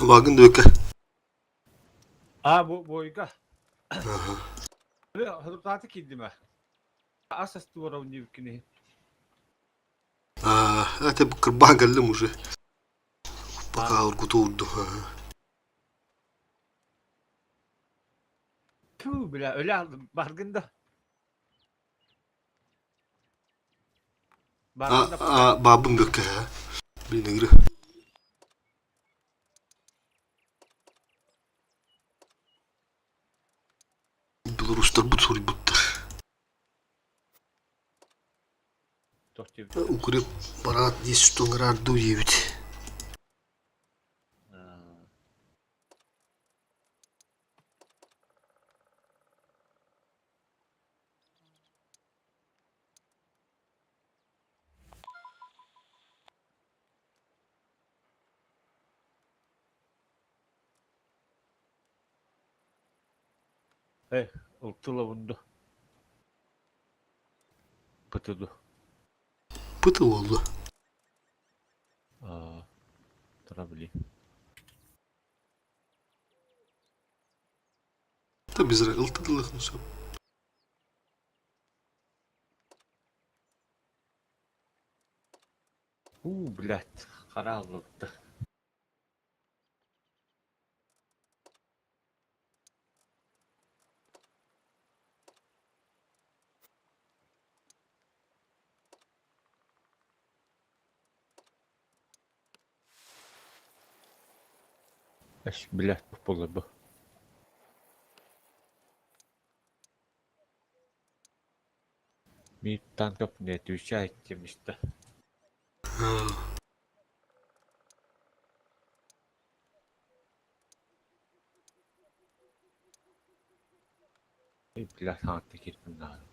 Вагын дөкө. А бу бойга. Хырдааты киирдим ээ. Ас астыгар диэбиккин иһин. Это кырбаан кэллим уже. Пока ургуту урду. Түү, бля, өлө алдым. Баргын да. Баргын да. А, бабым бөккэ. Блин, игры. Белорустарбыт суруйбуттар. Укреп парад есть что ыҥыраарду диэбит. Эй, ылтылабын Пытыду. Пыты буолла. Аа, Трабли. Та без ылтыдылых ну Уу, блядь, харааллыбыта. Эс, блядь, буолар бу. Мир танков не отвечает тем места. Эй, бля, саҥатта киирдим даҕаны.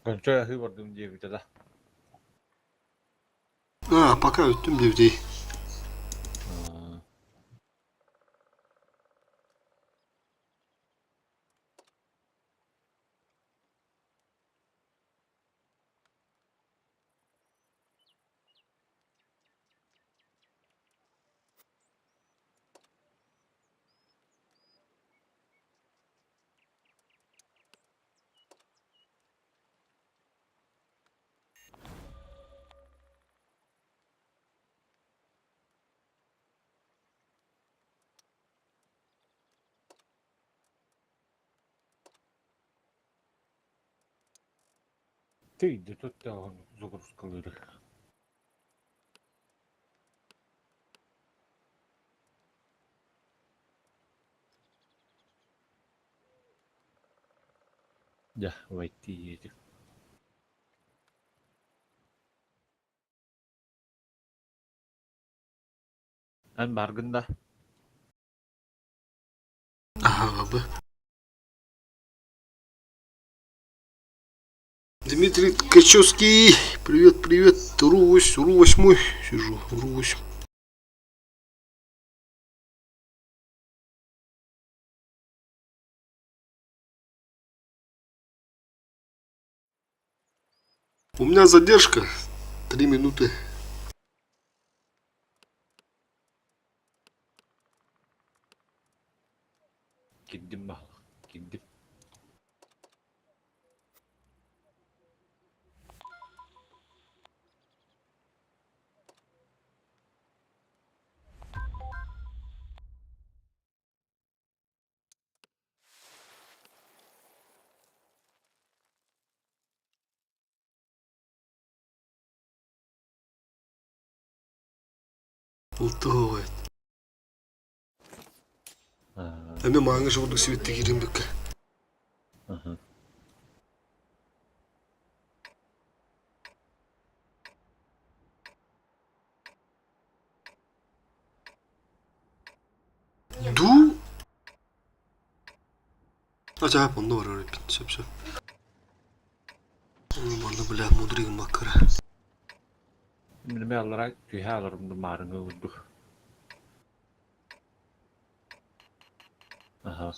Конча аһыы бардым диэбитэ да. А, пока өттүм диэбитий. Тыйды туттаҕын загрузкалыыр. Дьэ, войти едем. Эн баргын да? Аһаҕабы. Дмитрий Ткачевский, привет, привет, Ру-8, Ру-8 сижу, Ру-8. У меня задержка 3 минуты. Киирдим баһылык, киирдим. Ылтыһыт. Эмиэ мааҥҥа курдук сибиттэ киирэн бүккэ. Дуу? Ачаап онно барар эбиппин, сөп-сөп. Манна бля мудрый гыммаккара. Мин аллара түһэ аларым маарыҥы курдук. Аха.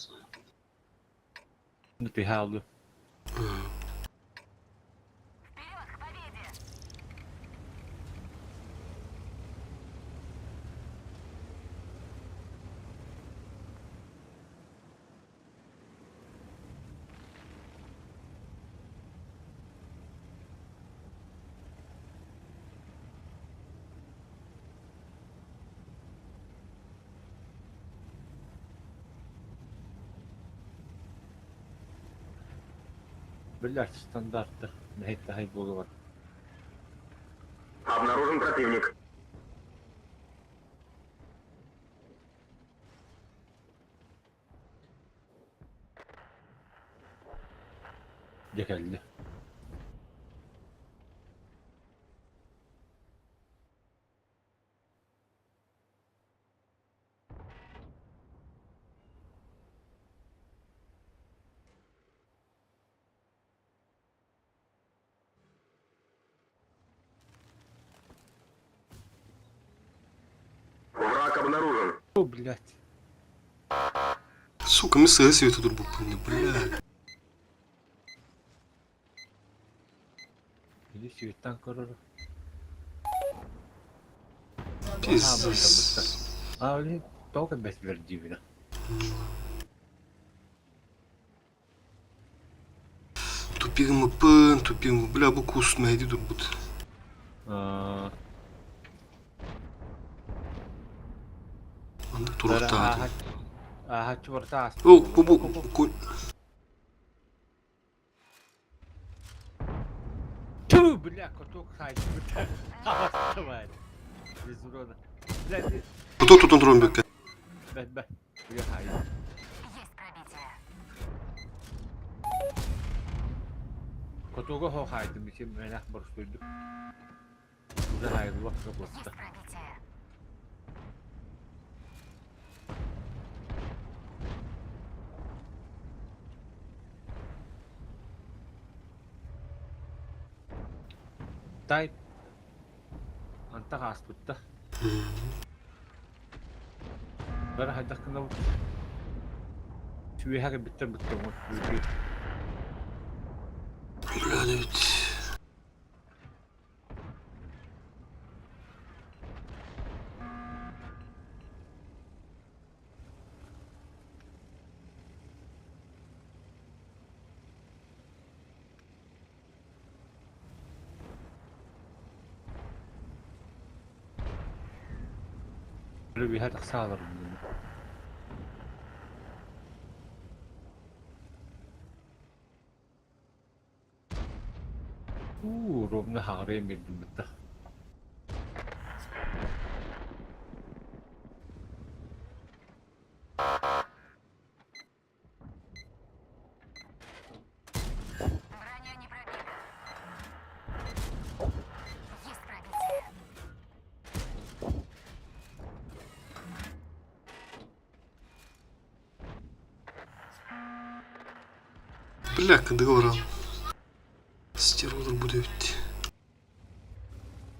Түһэ алды. Вперед к победе! Биллэр стандарты мэһэй-таһай буолуо. Обнаружен противник. Дьэ кэллэ. Враг обнаружен. О, блядь. Сука, мы сыа свету турбуппун, бля. Или светтан көрөр. Пиздец. А, блин, только без вердивина. Тупигым тупигым, бля, бу кус мэйди турбут. Анда туруктаатым. Аха, О, бу бу Ту, бля, каток хайдыбыт. Давай. Без урона. Бля, Куток тутан туран бүккэ. Бэ, бэ. Бля, хай. Есть пробитие. Котуга хо хайдым, ичим менах борстуйду. Уже хайдылак Есть капласта. пробитие. Тай. Антах ааспытта. Бары хайдах гынабыт? Сүөһэ кэлбиттэр быттаммыт. Бля, ведь. Үөһэ тахсаалар. Уу, ровно хаҕарыйан биэрдим бытта. Броня не пробита. Есть пробитие. Бля, договор. Стерводер будет.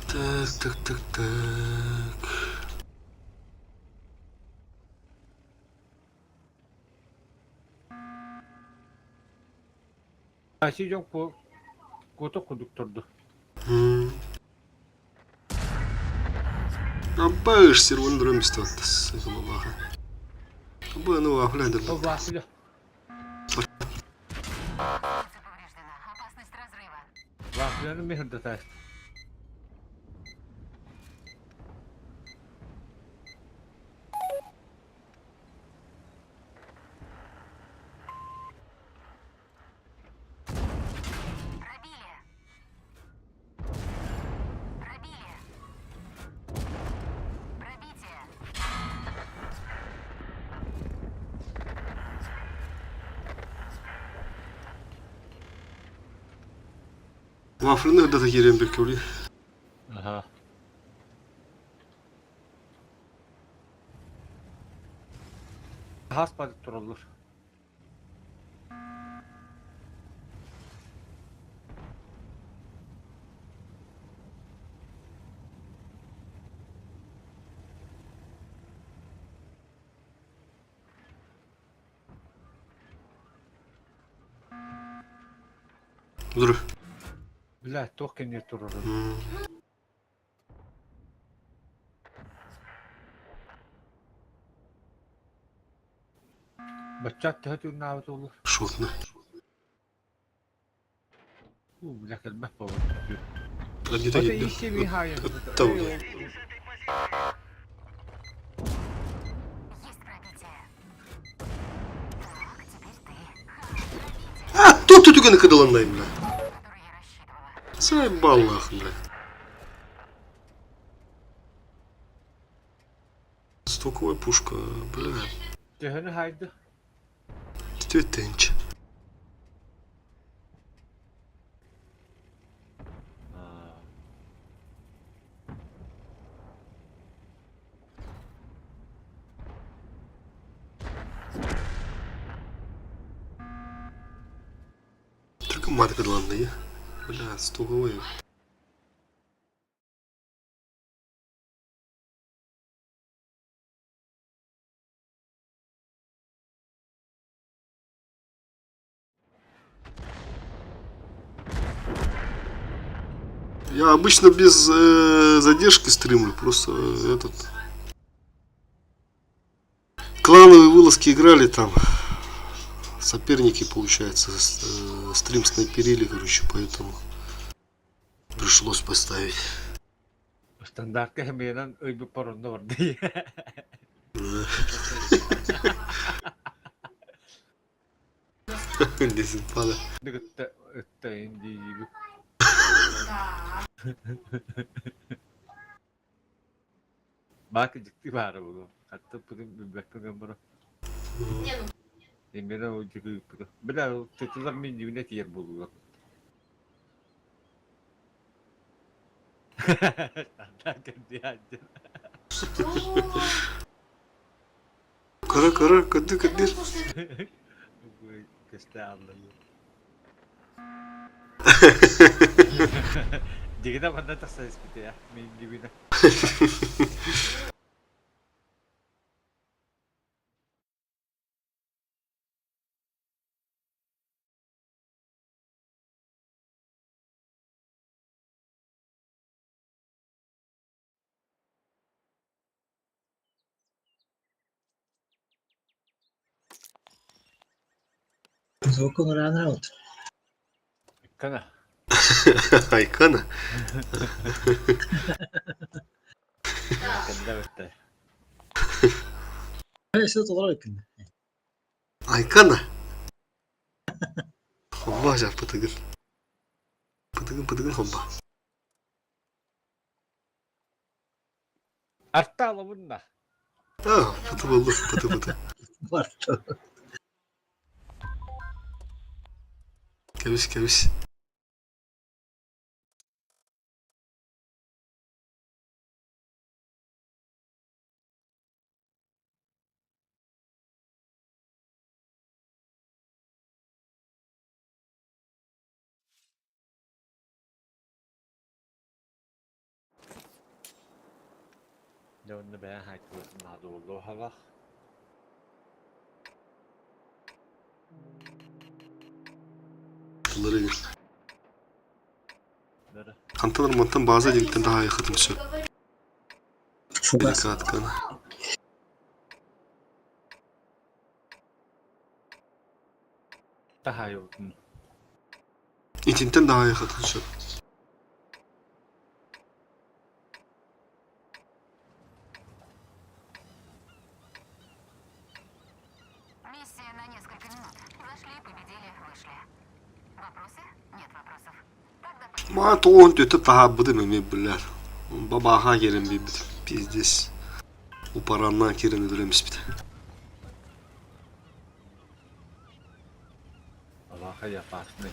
Так, так, так, так. Аси дьон куотук курдук турду. Аббаш сервон мистаттас. Аба ну ахля Ол баасыля. Птица повреждена. Опасность разрыва. Баасыляны мехырдата. Пробили. Пробили. Пробитие. Вафлины да киирэн беккөли. Аха. Хас падык тураллар. Dur. Бля, туох кэннигэр турарын. Баччаат төһө түүннаабыт буолуо? Шотно. Уу, бля, кэлбэт буолан. Где-то Это ищи Михаил. Есть пробитие. Так, теперь ты. А, тут ты түгені кыдыландай, бля. Который я рассчитывала. Заебал нахуй, бля. Стоковая пушка, бля. Төһөнү хайды? Түттенч. Только мат кыдыландай, бля, стоковая. Я обычно без задержки стримлю, просто этот... Клановые вылазки играли там. Соперники, получается, стрим снайперили, короче, поэтому пришлось поставить. Стандартка хэмиэнэн өлбүт паронно барды. Десять пада. Кытта ыттайын диибит. Бака дьикти баара буолуо. Хатта пытын билбэккэ гыммара. Эмиэ ол дьикти Бля, тытылар мин дьиҥнэ тиийэр буоллулар. Стандарт кэрдиһааччы. Кыра кыра кырды кырдыр. Көстө аллайы. Дигинэ манна тахсан испитэ я. Мин дибинэ. Звук он ран раут. Кана. Айкана. Кэннэ бэтте. Все толору күн. Айкана. Хомба жар пытыгын. Пытыгын пытыгын хомба. Арта алабынна. А, пыты болды, пыты пыты. Барто. Кэбис кэбис. Дьэ онно бэйэҥ хаайтыбытын наада буолуо халах. Тыллары Хантан мантан база диэбиттэн таһаайыаххытын сөп. Фугас. Перекатканы. Таһаайыбытын. Итинтэн таһаайыаххытын сөп. Миссия на несколько минут. Зашли, победили, вышли. Вопросы? Нет вопросов. Тогда поехали. Ма тоон төтө таһаабытым эмиэ билэр. Бабааха киирэн биэрбит. Пиздец. Упараннаан киирэн өлөрөмүспүт. Алаха я опасный.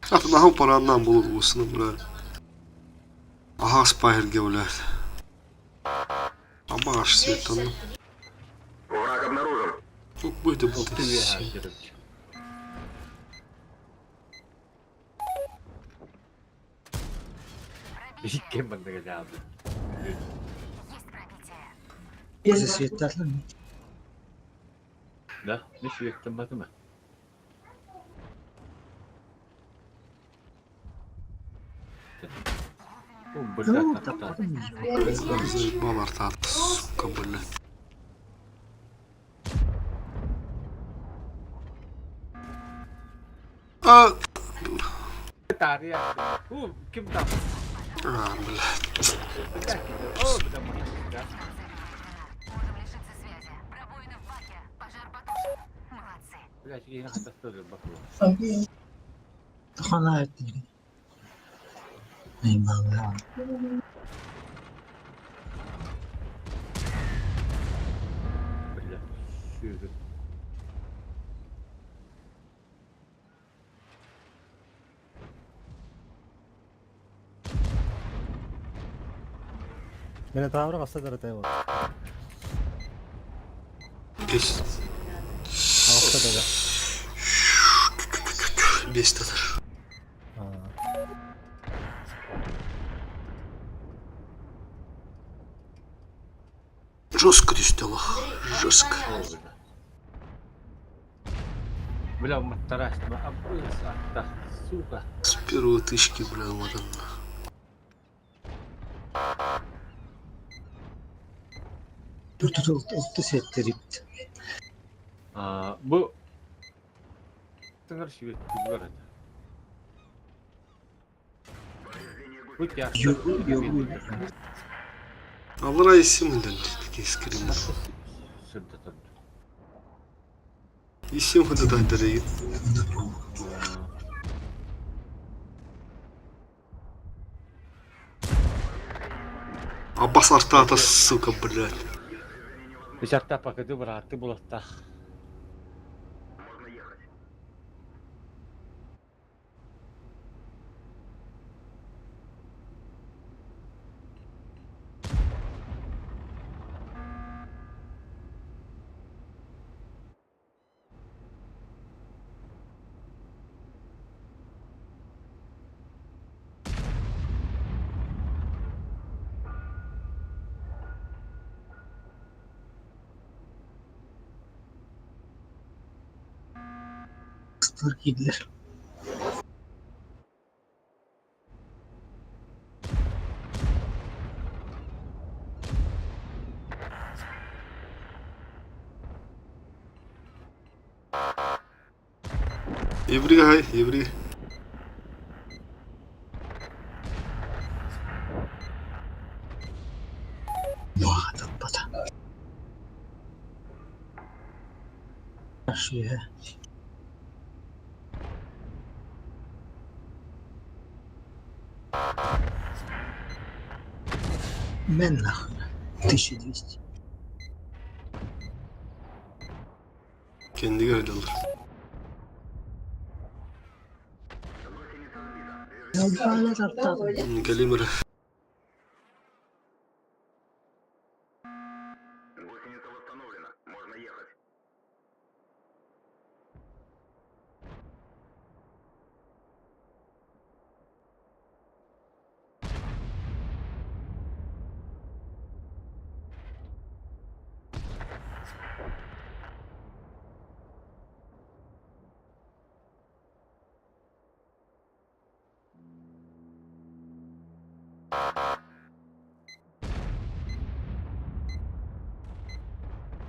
Атынаһын парааннаан булун уусуна блядь. Аһаа спайерге блядь. Абаш светанна. Враг обнаружен. Будет Алты үөһэ дьарык. Икки манныга дьаабы. Есть пробитие. Bizi svetlatlar. Да, не светтен батыма. О, блядь, так. Заебал арта, сука, блядь. А, Тария. У, ким там? а, блядь. О, бля, мужик. Можем лишиться связи. Пробоина в баке. Пожар потушен. Молодцы. Блядь, я не хотел бахло. Хана ettim. Eyvallah. Бля, сүүрү. Минотавр хаста дарата вот. Бес. Хаста дара. Бес татар. Жестко түстө Жестко. Бля, маттарас, абыз, атта, сука. С первой тычки, бля, вот он. Dur dur oldu svetlerip. А, бу Тыңыр шүбет бар это. Бу тяжко. Yogu yogu. Алра исим кескирин. Сырдатан. Исим хыды дайдары. Аббас артата, сука, блядь. Бишарта пакеты браты булатта. Kıstılar giydiler. Еври хай, еври. Vah bata. Şuraya. Мен нахуй. 1200. Kendi öyle alır. Ya böyle aptal. Geleyim öyle. Гусеница восстановлена. Можно ехать.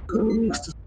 Что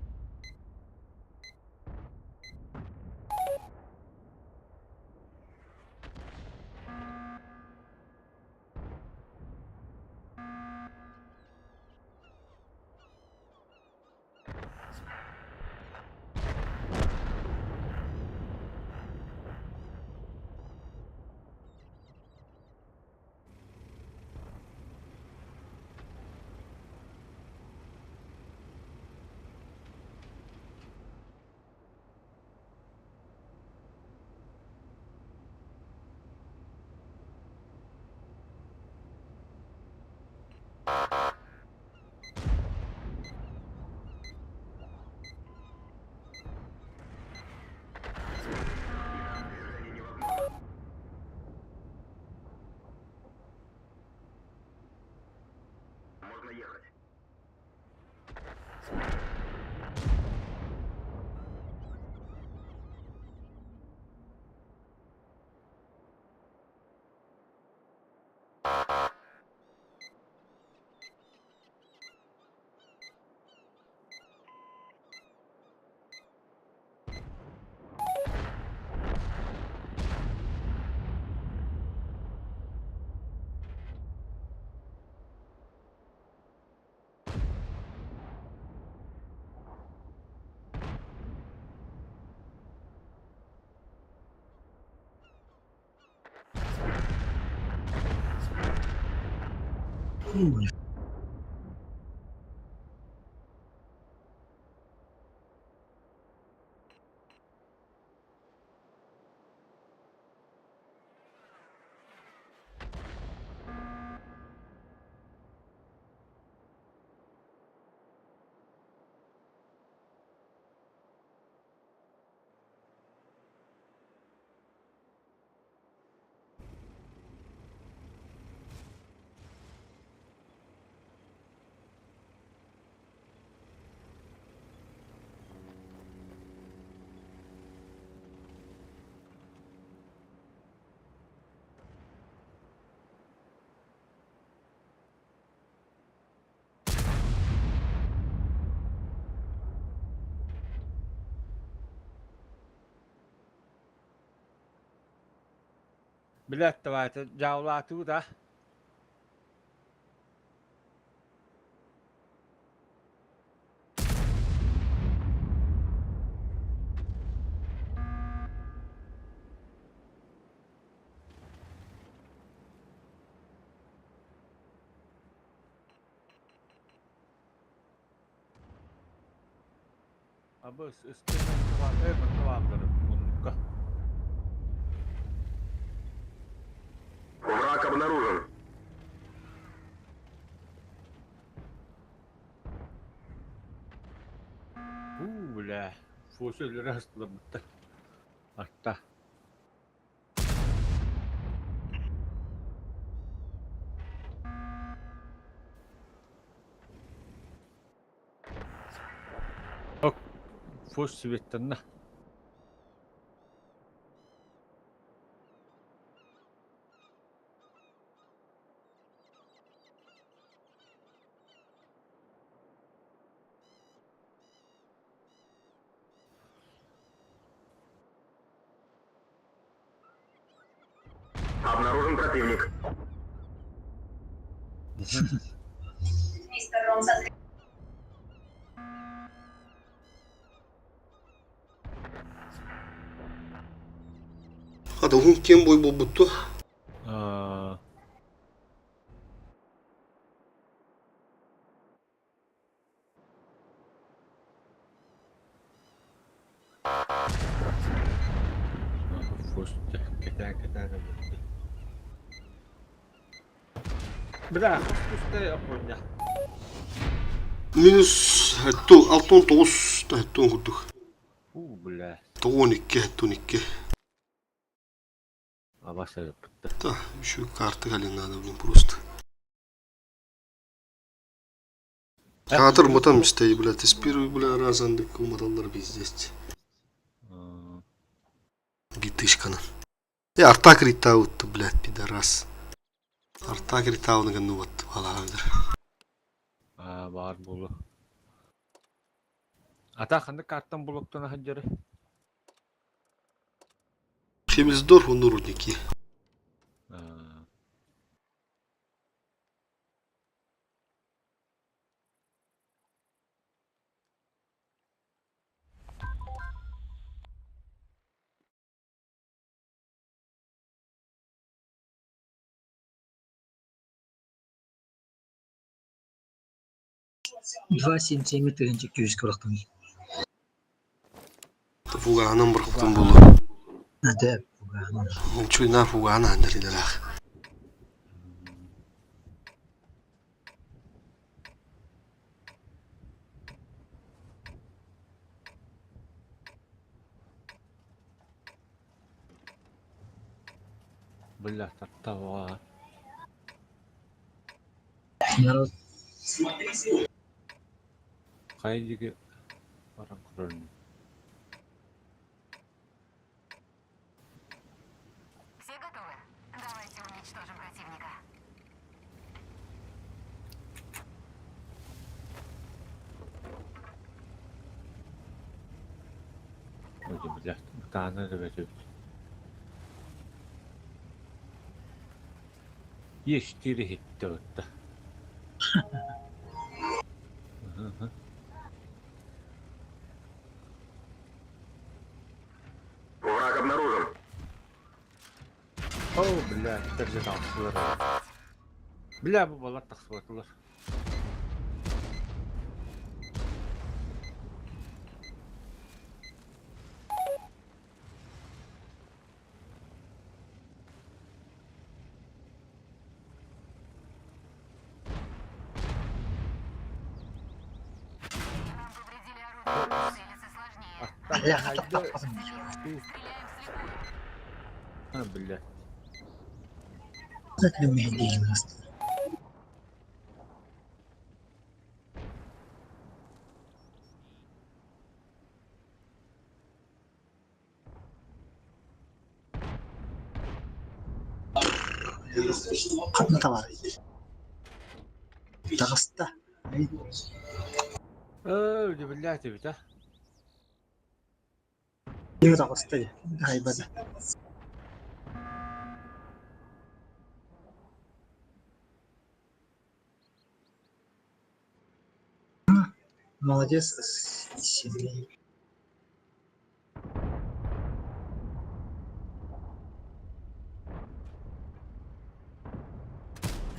Билээт давайте дьаулаатыбыт а. Абыс ыстыыр бааллар муннукка. Враг обнаружен. Уу, бля, фосы өлөрө астылабыттар. Атта. Ок, фос светтанна. Обнаружен противник. Хата уһун киэҥ бой буолбут дуо? Аа, Кэтээн-кэтээн өлөрдө. Бля, пускай охуйня. Минус 69 70 курдук. У, бля. 92 72. Абас өлөппүттэр. Да, еще карты калин надо, блин, просто. Каатыр мутан мистэй, блядь, с первый, бля, раз андык уматаллар пиздец. Битышканы. Э, арта криттаутты, блядь, пидорас. Арта криттауны гынны вот, балагандыр. Аа, баар буолу. Ата ханнык картан булуктана сылдьары? Хемельсдорф, он рудники. Аа. 2,77 тыһыынча күүскэ бырахтым. Фугаанан бырахтым болу. Ate фугаанан. Чуйна фугаана андарилалаах. Бля, тартава. Народ Хайа диэки баран көрөрүн. Все готовы? Давайте уничтожим противника. Ой, бля, бытаана да бөтөбүт. Е4 иһиттэ ытта. Враг обнаружен. О, бля, держи там. Бля бу балар тахсыбатылар. Нам повредили орудие. Целиться сложнее. Бля, тахсым. Стреляем вслепую. А, бля. Как ли нас? Ханна товар. Таҕыста. Ээ, биллээти эбит, а. Ким таҕыста хайбада. Молодец, Сергей.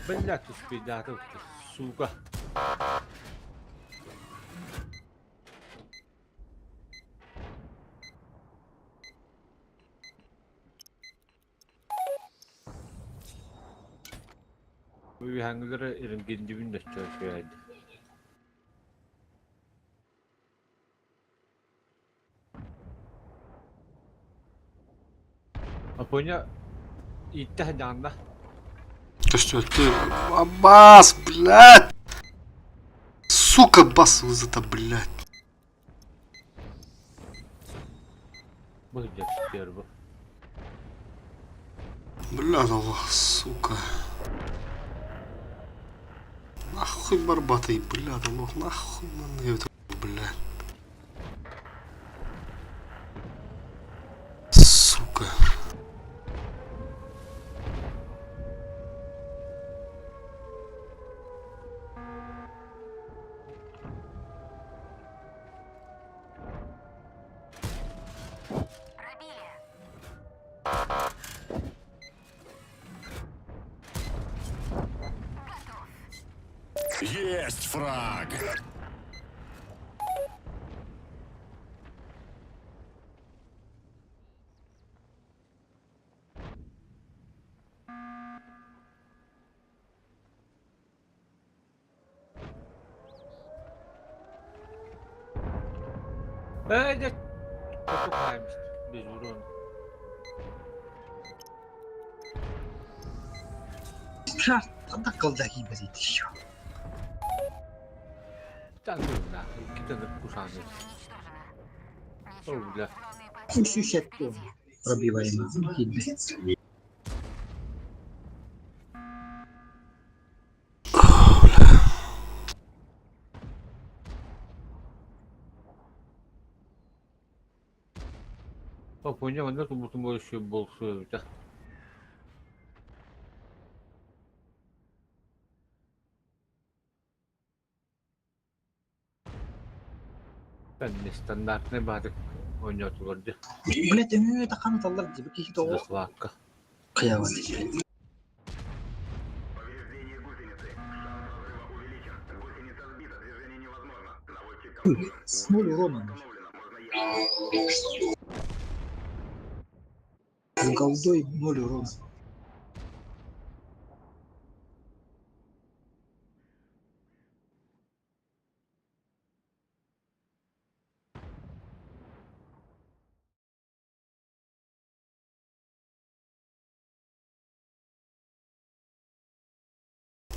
Блядь, успейдатов, сука. Үһэҥҥилэрэ ирингиндибин да чөөчөөйдө. Апоня ииттэ сылдьаҕын да? Көстүөттү. Бас, блядь! Сука, бас вызыта, блядь. Бу сылдьар стерва. Бля, Аллах, сука. Нахуй барбатый, бля, Аллах, нахуй, блядь. Сука. Пробили. Готов. Есть фраг! Ээ, дьэ, тутухаемся без урона. Ханна кылда киирбэт еще. Так, да, иккитэ кусааны. Уничтожено. О, Ничего, бля. главные потери Үс впереди. пробиваем. Киирбэт. Апоня манна тубутум больше болсу эбит. Нестандартный баатык оонньоотулар дии. Блять, өҥө таханы таллар дии. Киһи тоҕо Захватка. хайаабат. Повреждение гусеницы. Шанс разрыва увеличен. Гусеница сбита. Движение невозможно. Наводчик контужен. С ноль урона. Установлено. Можно ехать. С голдой ноль урона.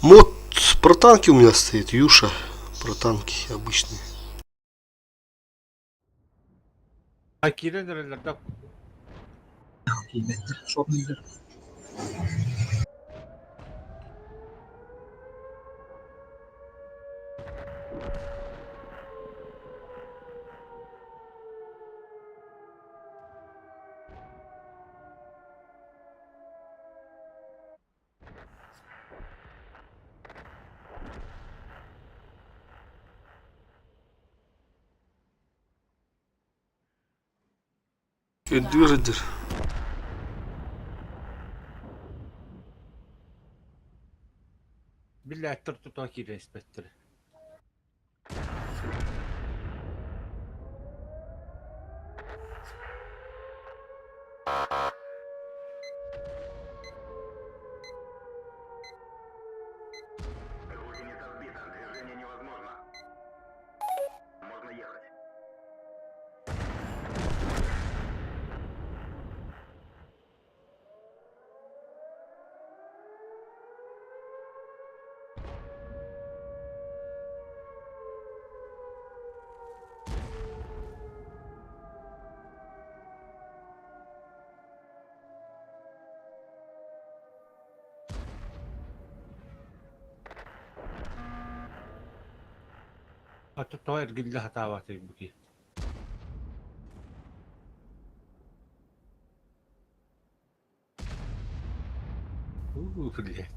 Мод про танки у меня стоит, Юша. Про танки обычные. А киирэн эрэллэр да Киирбэттэр. Шотныйдар. Үрдүр. Биллээттэр тута киирэн испэттэр. Гусеница сбита. Движение невозможно. Можно ехать. Ата тоҕо эргиллэ сатаабатый бу киһи? Уу, бля.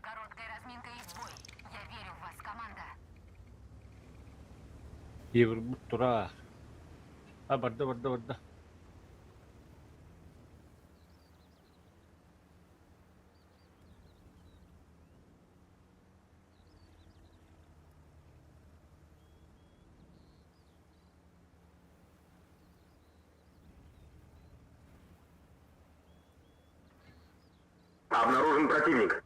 Короткая разминка и в бой. Я верю в вас, команда. Еврбут тура. А барда барда барда. Обнаружен противник.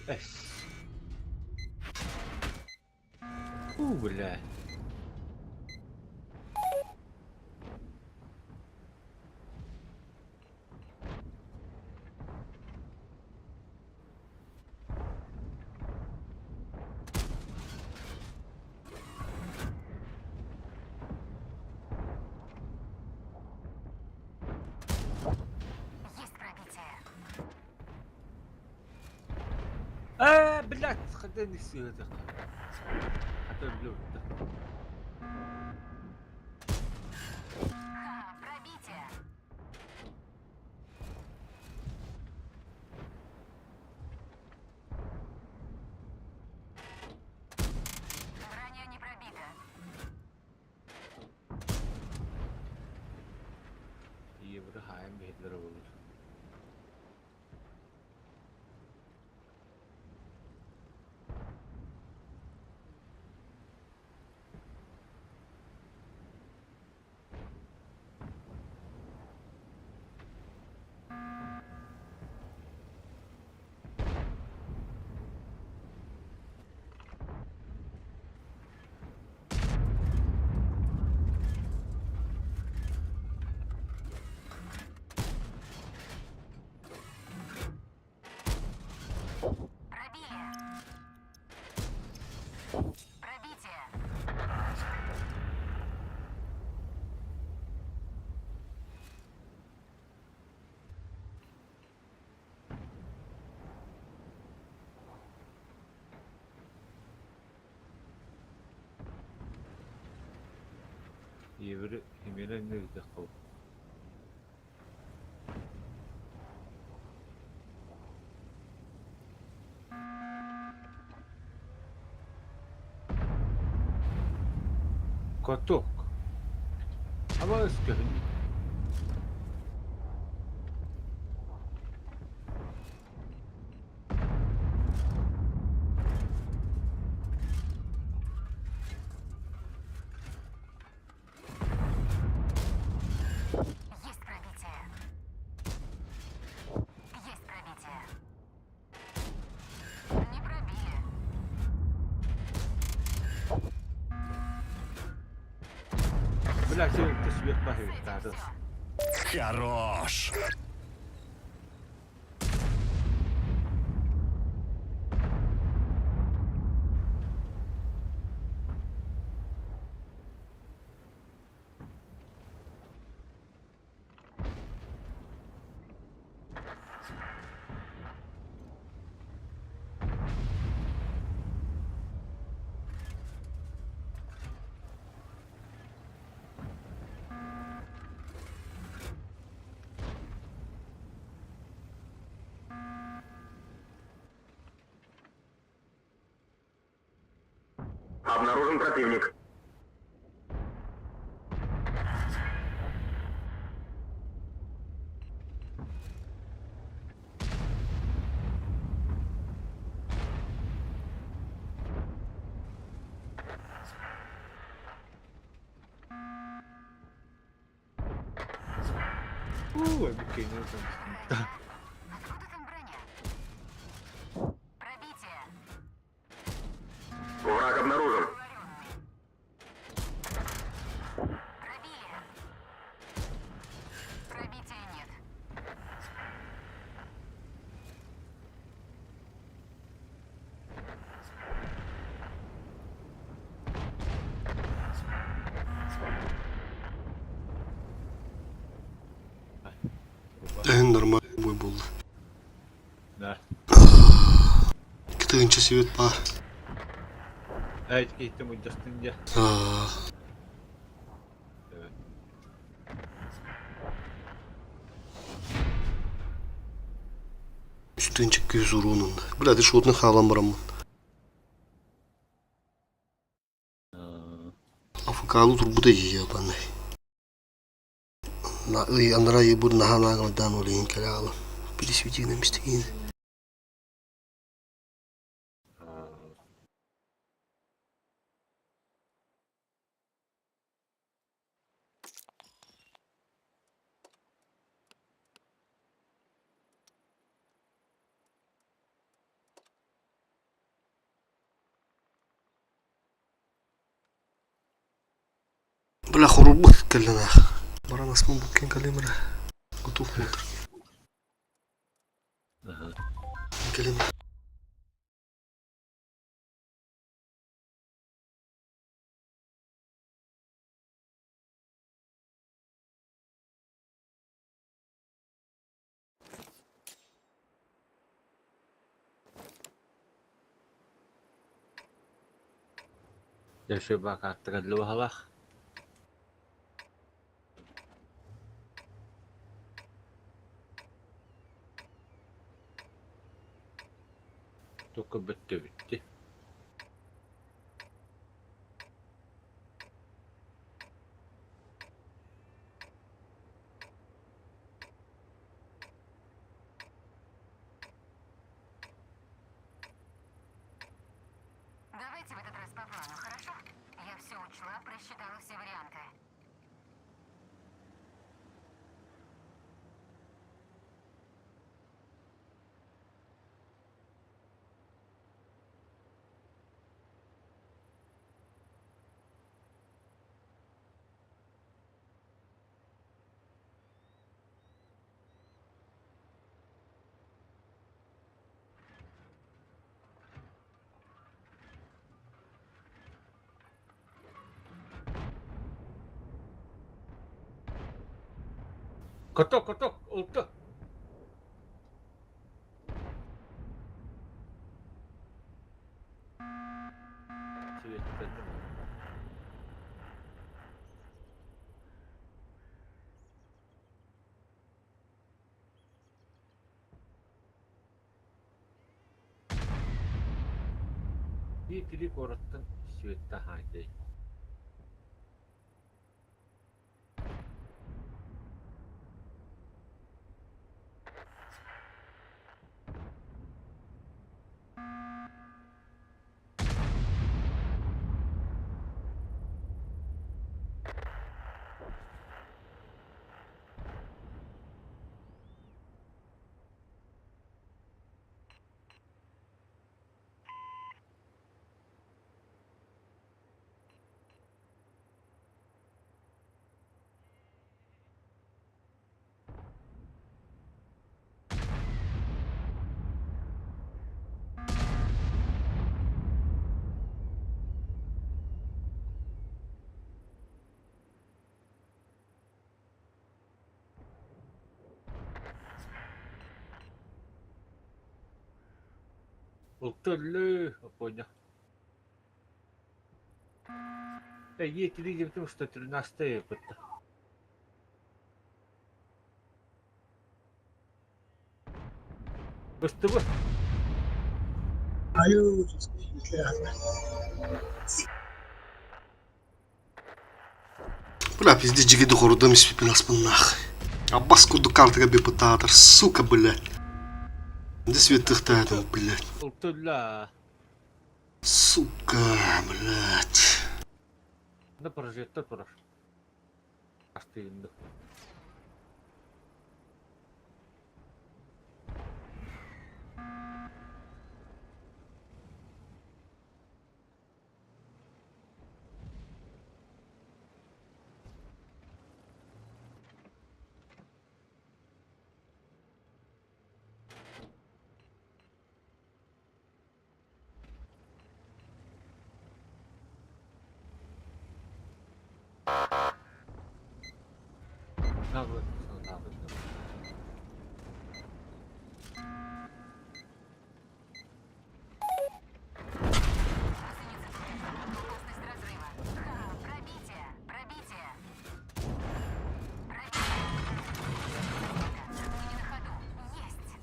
Эс. У, бля. Есть пробитие. Э, блядь, хаден сыгыдык. Хата блюдто. Ха, пробитие. Броня не пробита. Евро хайм бедлер olur. Ийэбэр химиянан ыытыахха Каток. Абаас көһүн. Есть пробитие. Есть пробитие. Не пробили. Бля, ты свет С баһыйык этим таатын. все. Хорош! Обнаружен противник. Ой, букейни Откуда там броня? Пробитие. Враг обнаружен. Пробили. Пробития нет. Эн нормальный бой буолла. Да. 2000 свет баар. Эй, киһитим мунньустун дьэ. Аа, Үстүнчик күүс уруунунда. Бля, ты шотны хаалан бараммын. АФК-лы турбута ебаный. На ый анара ебур наһаа олейин кэлэ аҕалам. Пересвети мистигин. Бля, хорубут кэллэн Баран асмын буккен калемра. Готов мотор. Кэлем. Дьэ, баакааттыгар Только бүттү бүттү. Давайте в этот раз по плану, хорошо? Я все учла, просчитала все варианты. Каток, каток, улта. Е3 куораттан Света хаайдай. Өллө, понял. Е3 диэбитим 113 кытта. Быстыбы. Аю, Бля, пизде жигиди хорудам испипин аспыннах. Аббас курдук картага бипытаатар, сука, блядь. Де светыхтаатым, блядь. Өллө. Сука, блядь. На прожектор турар. Астыынды. Опасность разрыва. Ха, пробитие! Пробитие! Пробитие! Мы не на ходу. Есть!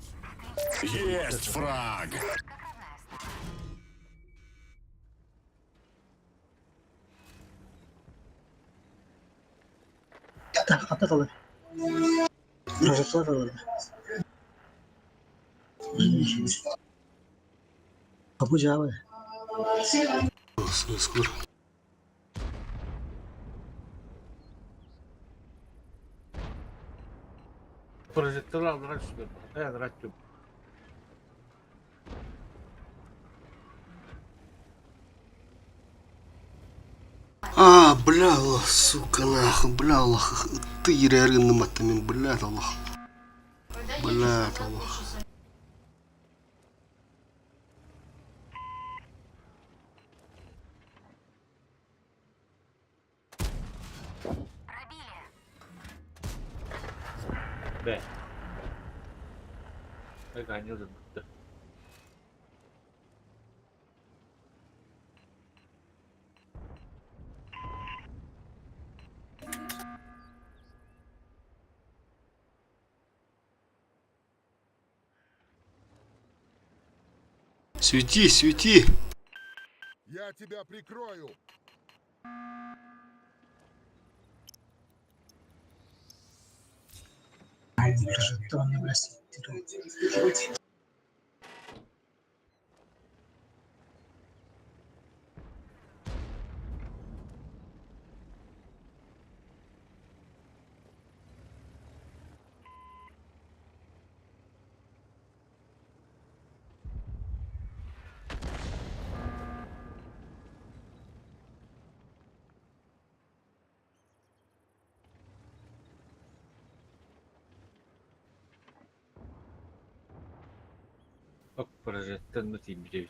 Отлично. Есть фраг! Как родная стала. Так, атакалар. Прожектор алар. Капу жабы. Скоро. Прожектор аллара түспүт. Э, түп. А, бля, Аллах, сука, нахуй, бля, Аллах, ты ерәргін мен, бля, Аллах. Бля, Аллах. Пробили! Б. Эганьылын. Свети, свети. Я тебя прикрою. Прожектор бля, светит. Ок, прожектор на 9.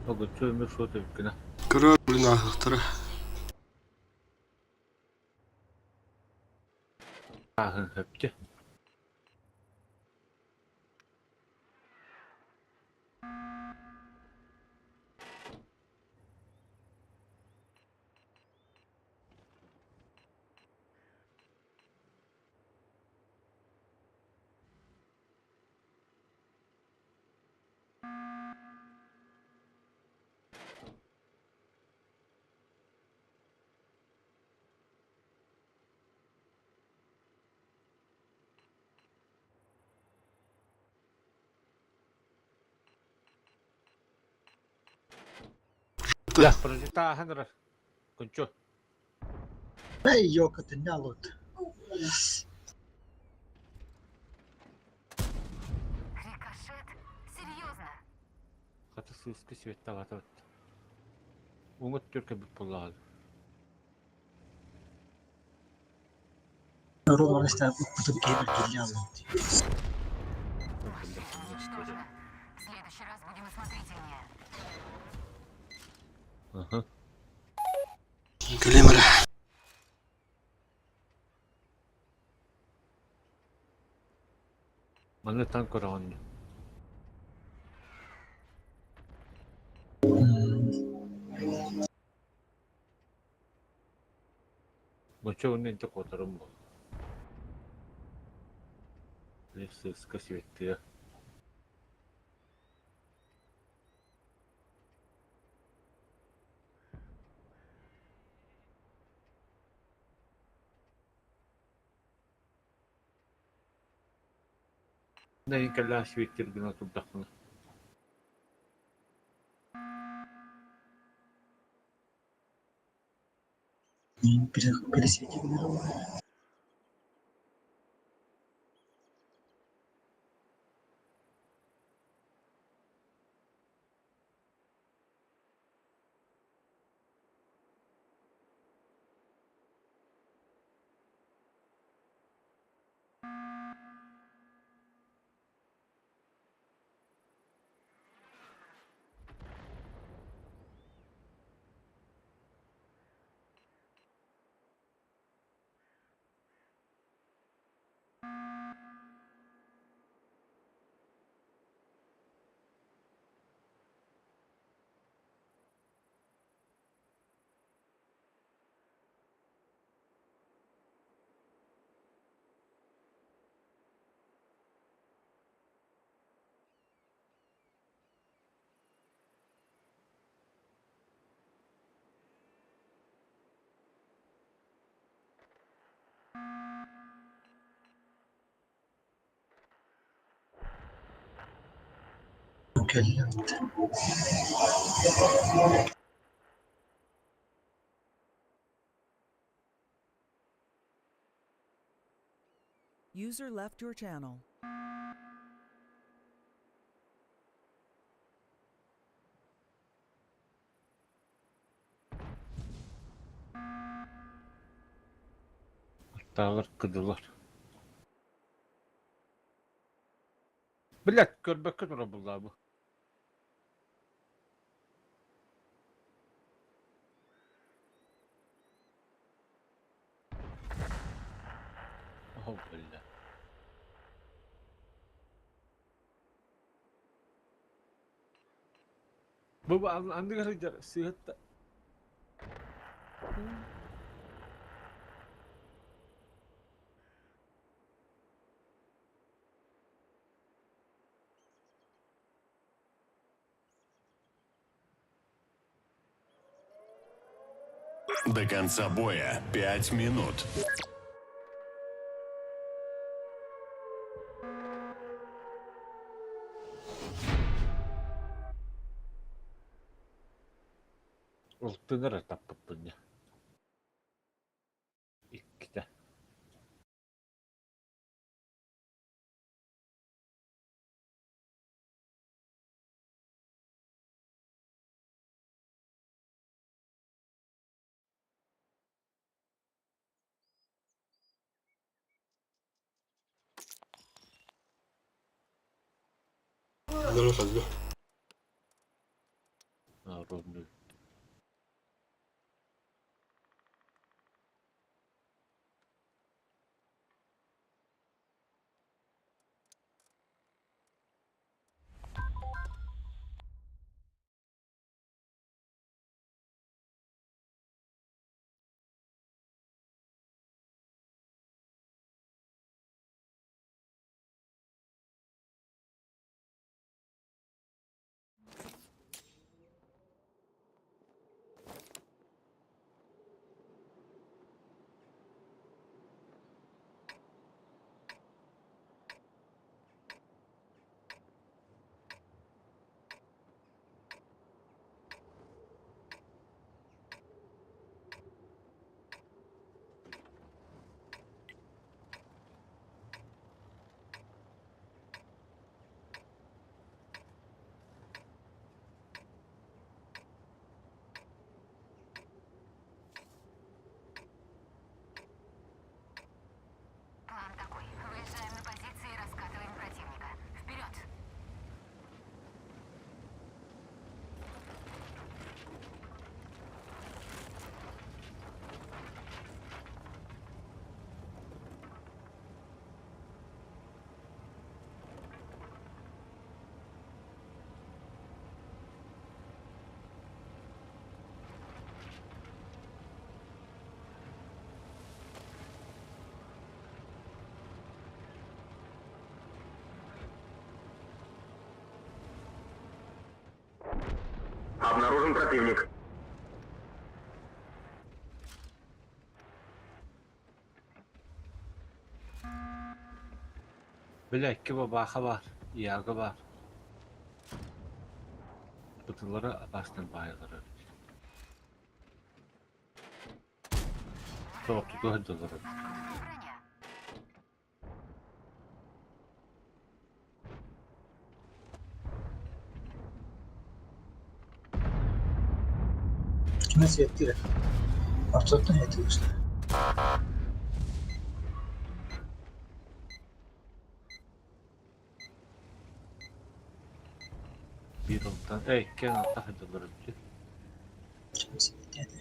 Ого, өмір шоты бүкіні. Кыра, блин, ахтара. Ахын хөпті. Я, пролетахан ырар. Кончо. Эй, ёкаты, нялут. Рикошет? Серьезно? Хата сыыска светтаҕата. Уҥут түркэ бүт буллаҕа. Роллар ставят кейбер гильялут. Машина уничтожена. В следующий раз будем осмотрительнее. Аха. Кэлиэм эрэ. Маны таң көрөҕүн. Бочо уонна инте куотарым буол. Сыыска светтыа. Нэйин кэллээх светтир гына турдахпына. Пересвети. Кэллэбит. User left your channel. Аттаалар кыдылар. Блядь, көрбөккө тура буллаа бу. О, бля. Бу андыгар сылдьар сыһытта. До конца боя 5 минут. Ылтынар таппыппын. Иккитэ. Нары халлы. Ровно. Обнаружен противник. Бile икки бабааха баар, Иага баар. Бытылары опасный баайалар эбит. Тоҕо сылдьаллар эбит. Броня. Кимэ сиэттиирэ? Ортотуттан этилиэхтэрэ. Биир алтан, э икки алта сылдьаллар эбит. Кимэ сиэттиэтэ?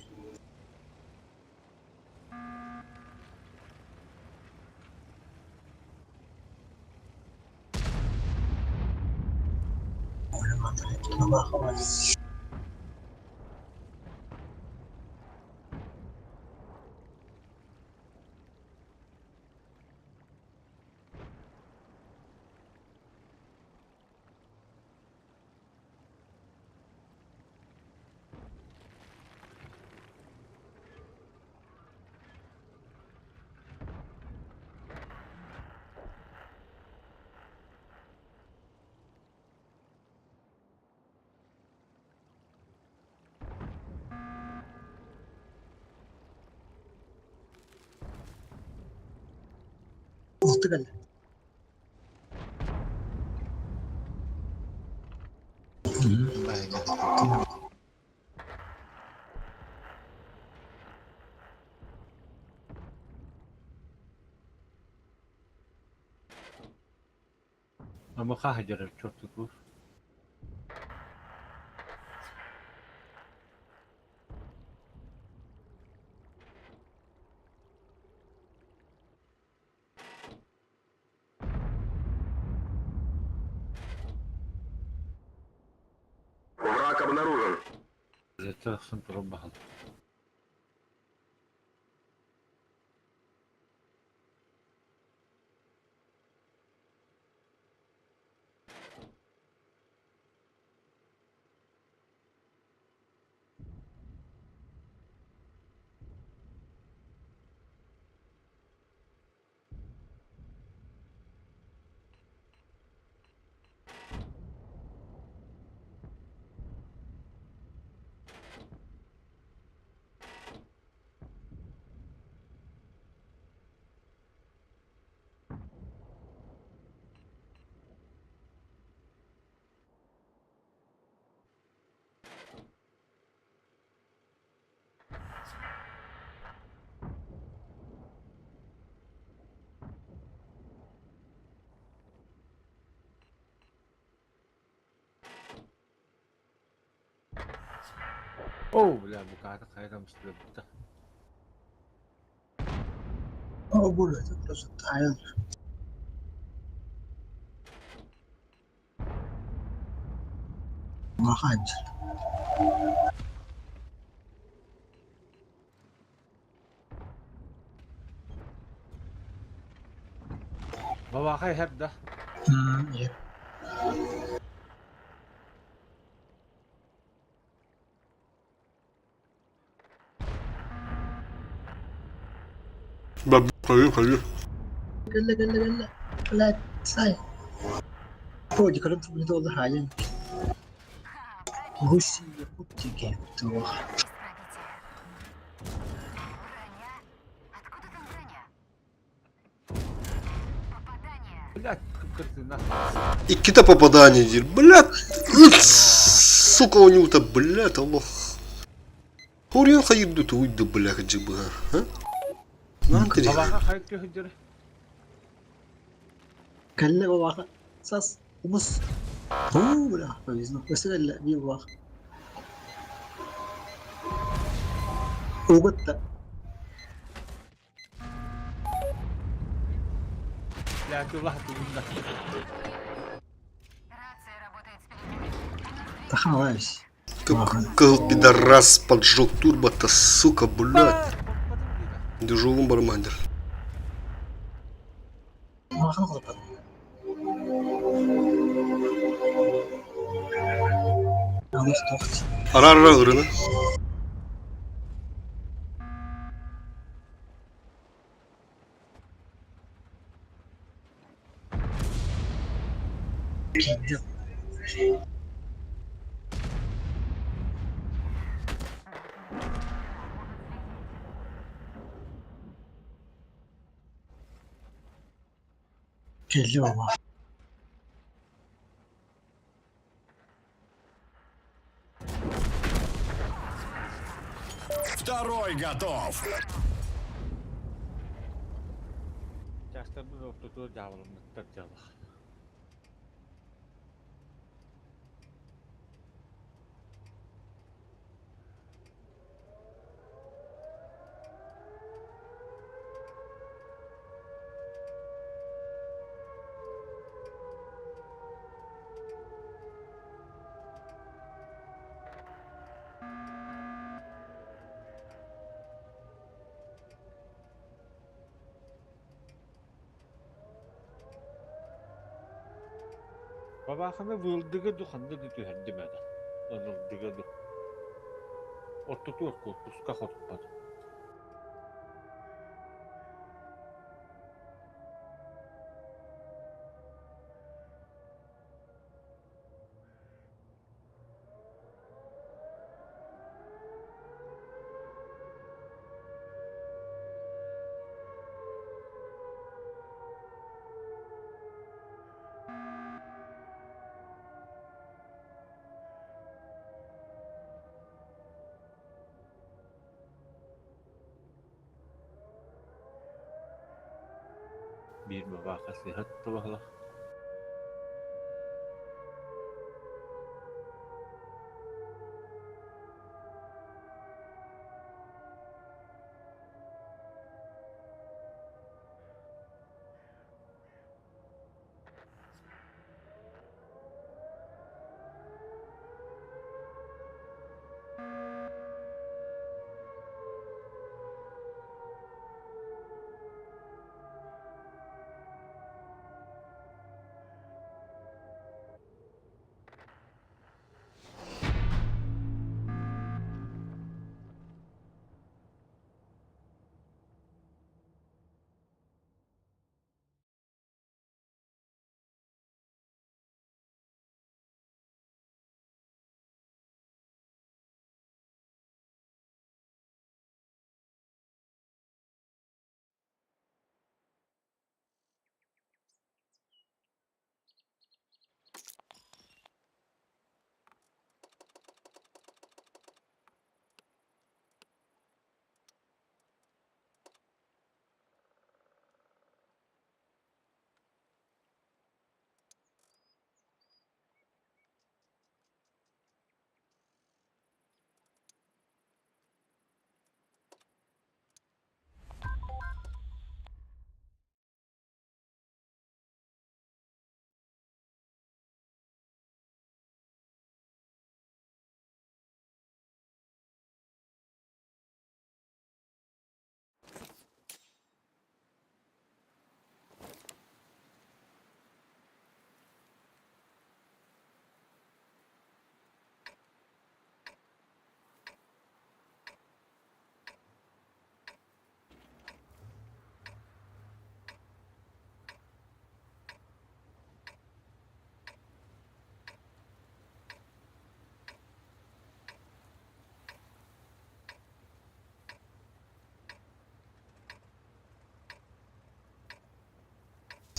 Алты кэллэ. Ама хаһа чортукур. Враг обнаружен. Тахсан туран баһал. Оо, бля, буката хайдам сылдьыбыта. О, боже, это просто таян. Маханч. Бабахай хэбда. Иә. Хайы, хайы. Кэллэ, кэллэ, кэллэ. Блядь, сай. Ходи, көрөн турбут ол хаайан. Гуси якутики туох. Есть пробитие. Броня? Откуда там броня? Попадание. Блядь, кыртына. Иккитэ попадание диир. Блядь! Сука у него-то, блядь, Аллах. Хориан хайырды туйды, бля, джиба. А? Андрей. Бабаха хайып көһүдүр. Кэллэ бабаха. Сас. Умус. Оо, бля, повезло. Өссө кэллэ, биир бабаха. Угутта. Блядь, улах тулунна. Рация работает с перебоями. Тахалаешь. Кыл пидорас поджег турбо-то, сука, блядь. Дежурный бармандер. Махан хлопот. Алыс тохт. Ara ara ырыны. Клево. Второй готов. Чаастарбыт ортотугар дьаабыламмыттар дьалах. Бабааханы быылдыга ду ханна да түһэрдим этэ. Ынырдыга ду. Ортотугар куорпуска хотуппат. Биир бабааха сыыһа тутта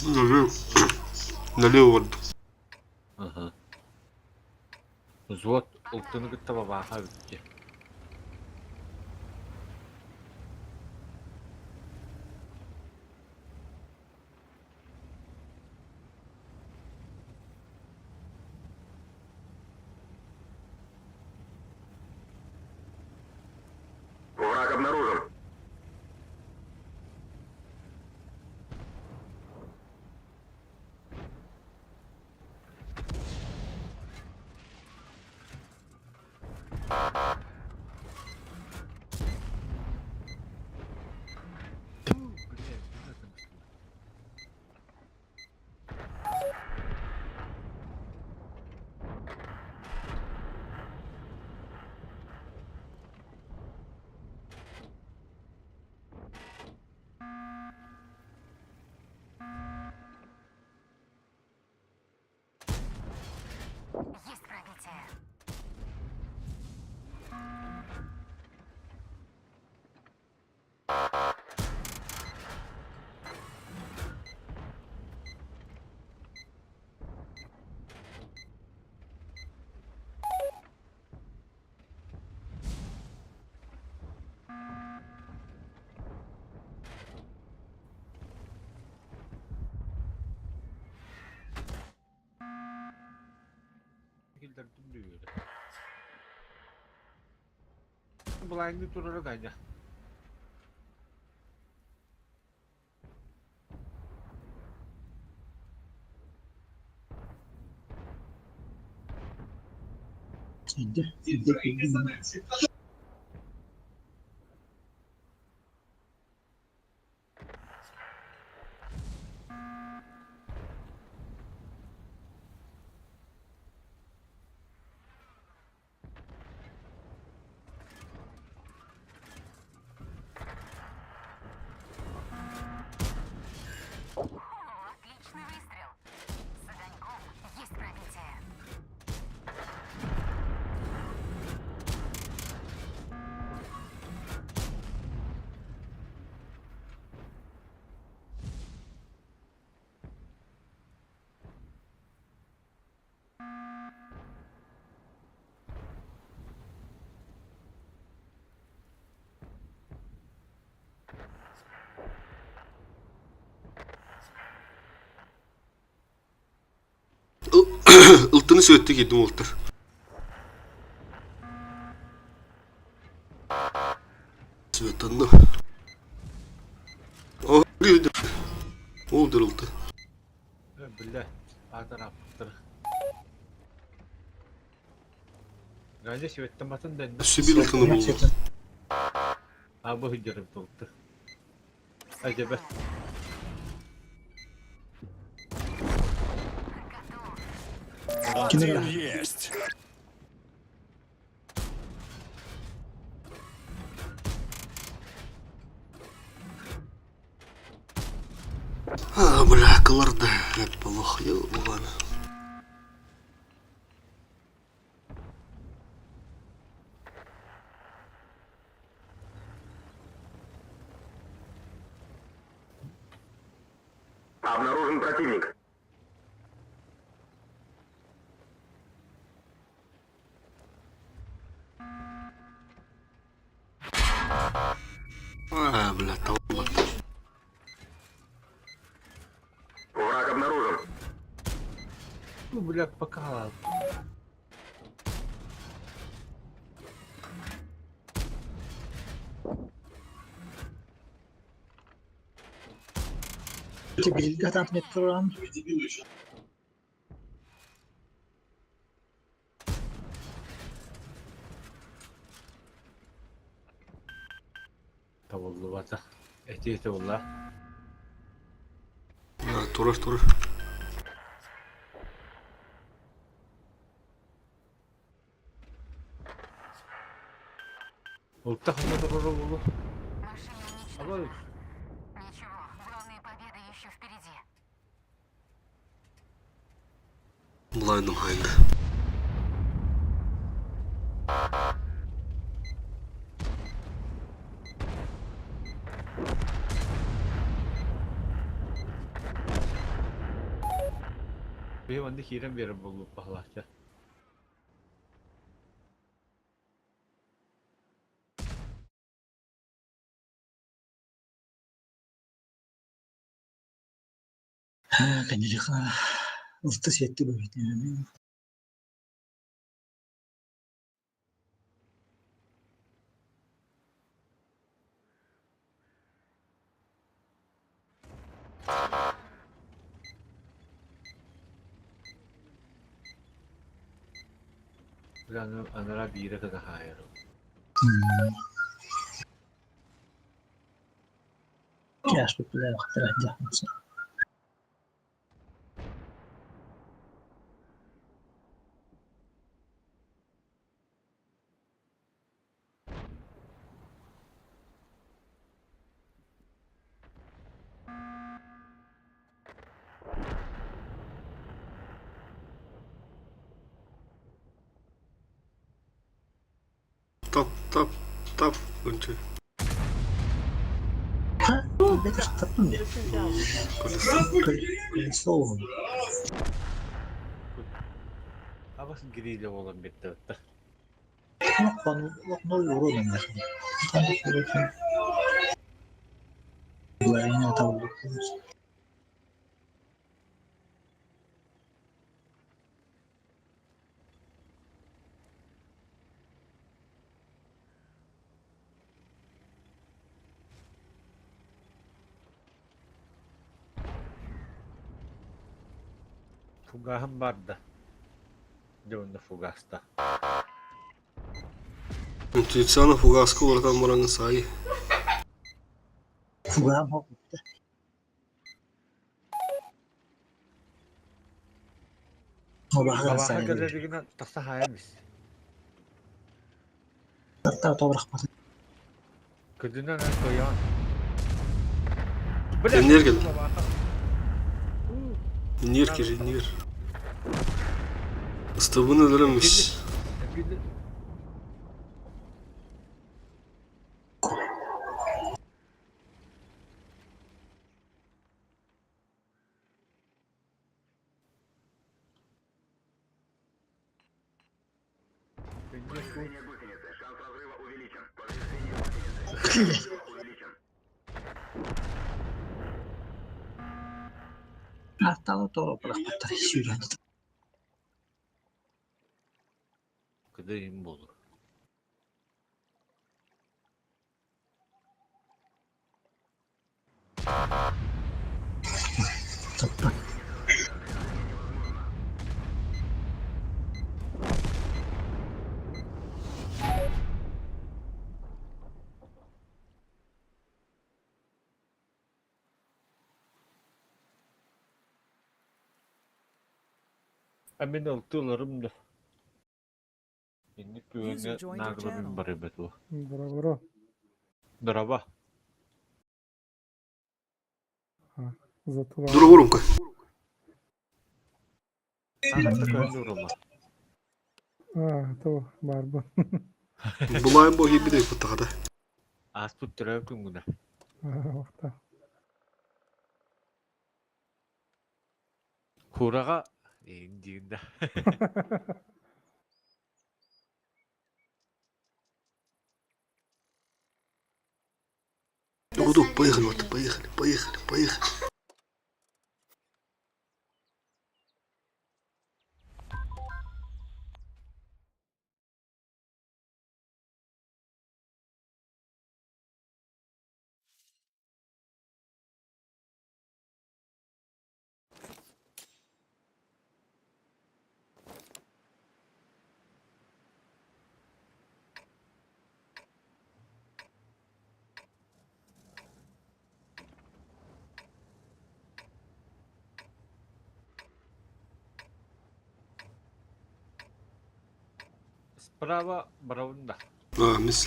Налево. Налево барда. Аха. Взвод ылтыны кытта бабааха бүттэ. Враг обнаружен. Былайыңды турара Ганя. Иди, иди, иди. О, отличный выстрел. С огоньком есть пробитие. Ылтыны сүөттэ киирдим уолтар. Светанна. О, Ол дырылты. Биллэ, аатар ааппыттар. Ганя сүөттэматын да Өссө биир ылтыны буллум. Абы сылдьарым туолта. Ажаба. Один есть. А, бля, кыларда. Плохо, ладно. Обнаружен противник. А, бля, талба. Враг обнаружен. Ну, бля, пока. Бииргэ туран Табыллыбата. Эти табылла. А, турар, турар. Улта ханна турар болу. Машина Аба уничтожена. Ничего, главные победы еще впереди. Блайным хайда. Бе манды киирэн биэрэр буолбут баһылаачча. Конечно, ылты сетти бөбүт. Бля, анара биирэ гына хаайар. Кяш бля, хатара. Тап, тап, тап. Үнче. Таптым де. Колесо. Абас гириле болан бетте. Лохной уродом. Блайна табылды. Фугаһым баар да? Дьэ уонна фугаста. Интуицияны фугаска уларытан бараҥҥын саайы. Фугаһым хоп бүттэ. Абаһа Абаһа кэлэригинэн тахса хаайан ис. Тартар тобырахпатын. Кыдынан эн кыйаан. Иннир кэл. Иннир кир, иннир. Ыстыбын өлөрөмүс. Повреждение гусеницы. Шанс разрыва увеличен. Повреждение гусеницы. Шанс разрыва увеличен. Атталы тоҕо бырахпаттар сүүрэн. Кыдыйым буолур. Таппат. А мин ылтыларым да. Инник User күөҥҥэ joined your наагылабын channel. барыбыт уо. Бро-бро. Дороба. Зато Дура Аҕата көһөн урула. А, то барбын. Булайым бу киирбит куттаҕата. Ааспыт төрөөбүт күҥҥүнэ. Вахта. Кураҕа диин да. Буду, поехали, вот, поехали, поехали, поехали. Справа барабын да. А, мис.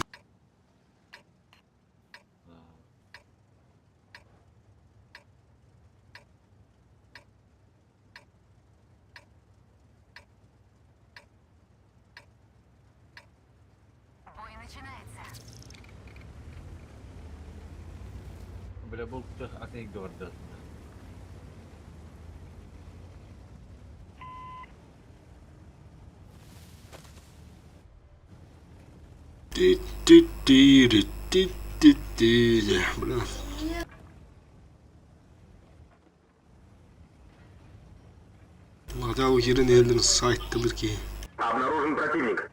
Бой начинается. Бля булты атын говорды. Ти-ти-ти-ти-ти-ти. Бля. Ладау ерін елден сайттылыр ки. Обнаружен противник.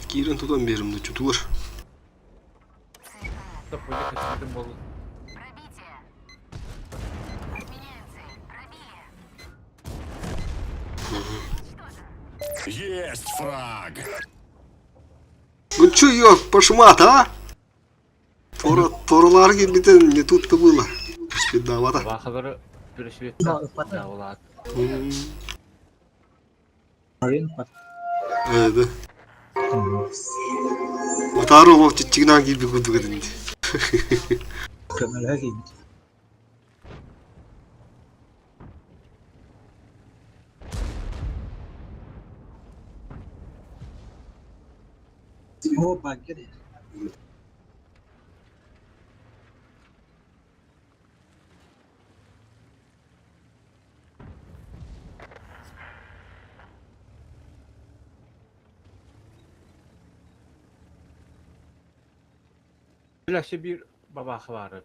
Кирен тутан берімді чутуыр. Пробитие. Отменяем цель. Пробили. Есть фраг! Ну чё, ё, пошмат, а? Тора, торалар кирбитен не тут-то было. Спидавата. Бахалары пересветтен дауылат. Да. Отары олох чичигинан киирби курдук этинди. Көмөлөһө киирбит. О, багер. Билэхси биир бабаха баара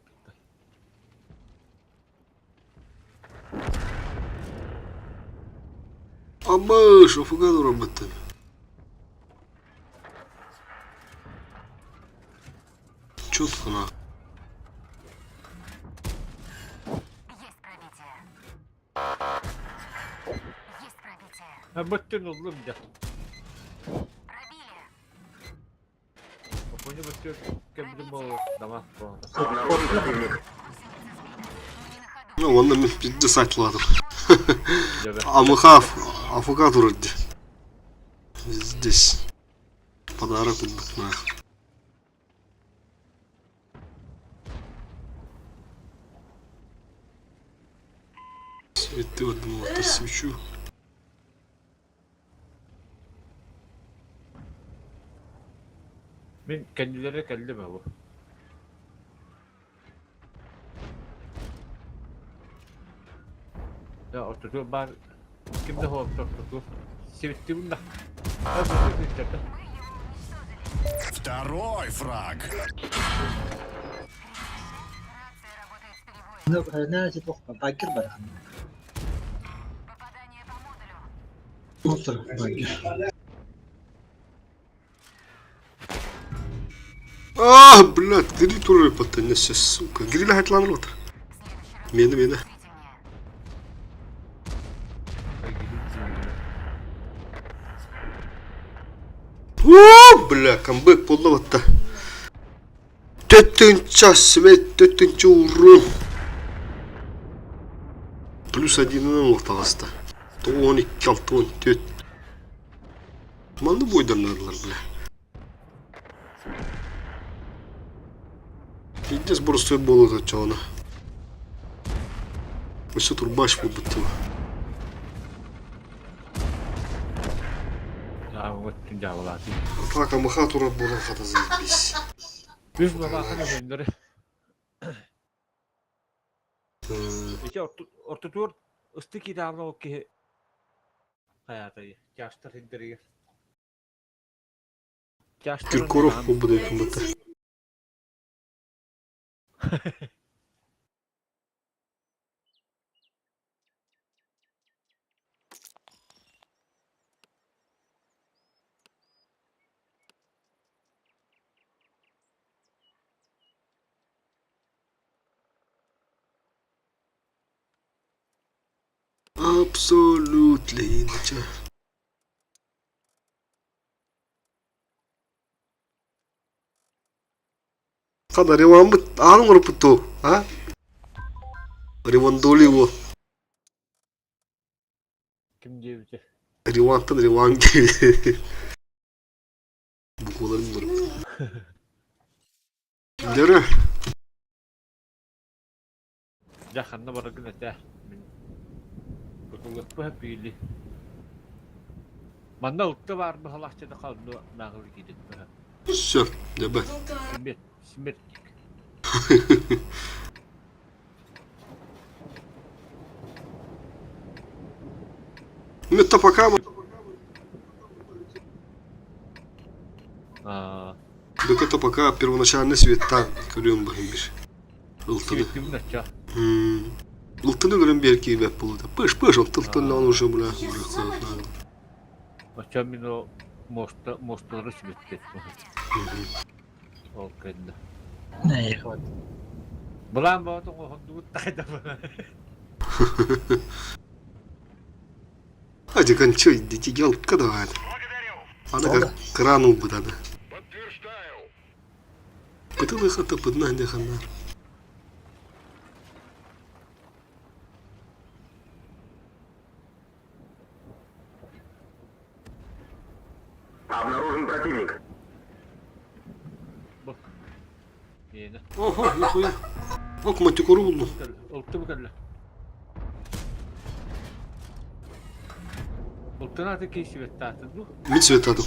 Амыш, офуга дураммыттан. Четко на. Есть пробитие. Есть пробитие. Бөттөн ыллым дьэ. Пробили. Опону бөттөн кэбилим буолуо дамас буолла. Обнаружен противник. Гусеница сбита. Не на ходу. Ну, онно мин пизде сайтладым. Дьэ Амыхав, АФК турар дии. Здесь. Подарок курдук нах. Светы вот свечу. Мин кэннилэрэ кэллим ээ бу. Дьэ ортотугар баар ким да суох ортотугар сибиттибин да. Второй фраг. Рация работает с перебоем. Ну, знаете, туох баггер бар. Попадание по модулю. Мусор баггер. А, блядь, гри туры потонесся, сука. Гриля хатлан рот. Следующий раз Мена, мена. чувствительнее. О, бля, камбэк буолла Төттүнчэ свет, төттүнчэ урун. Плюс один таҕыста. 12, 64. Манны буойданнардылар, бля. Пиздец боростуой буолуо оччоҕуна. Өссө турбач буолбут тыла. Атака маха турар буолан хата заебись. Үс балахан өһөннөрү. Ити ортотугар ыстык кидаамна ол киһи хайаатый чаастар сирдэригэр. Киркоров буолбут эбит бата. Absolutely. Хана Риваммыт аан оҥорбут дуу, а? Ривандоли уол. Ким диэбитэ? Ривантан Риван диэбит. Букваларын буларым. Дөрө. Дьэ ханна бараргын этээ. Мин кутуллукпа биили. Манна ылта баар быһалаахчыны халны нааҕыл киирин быһа. Все, дебе. Смерть, смертник. Это пока Аа. Так это пока первоначальный светтан көрүөн баһын Ылтыны. Ылтыны көрөн биэр киирбэт буолута. Пыш-пыш, ылтылтыллаан уже бля. Оччо мин о муоста муосталары сибиттет. Ол кэннэ. Наехал. Былаан бооту оһондугут тайда бына. Hadi кончай, дети ялка давай. Аны как кран ылбыт аны. Пытылы хата пытна ханна. Обнаружен противник. Ого, нихуя. Ок, мантикору булдум. Ылты кэллэ. Ылтын аты кей сибеттаатын ду? Мин светатым.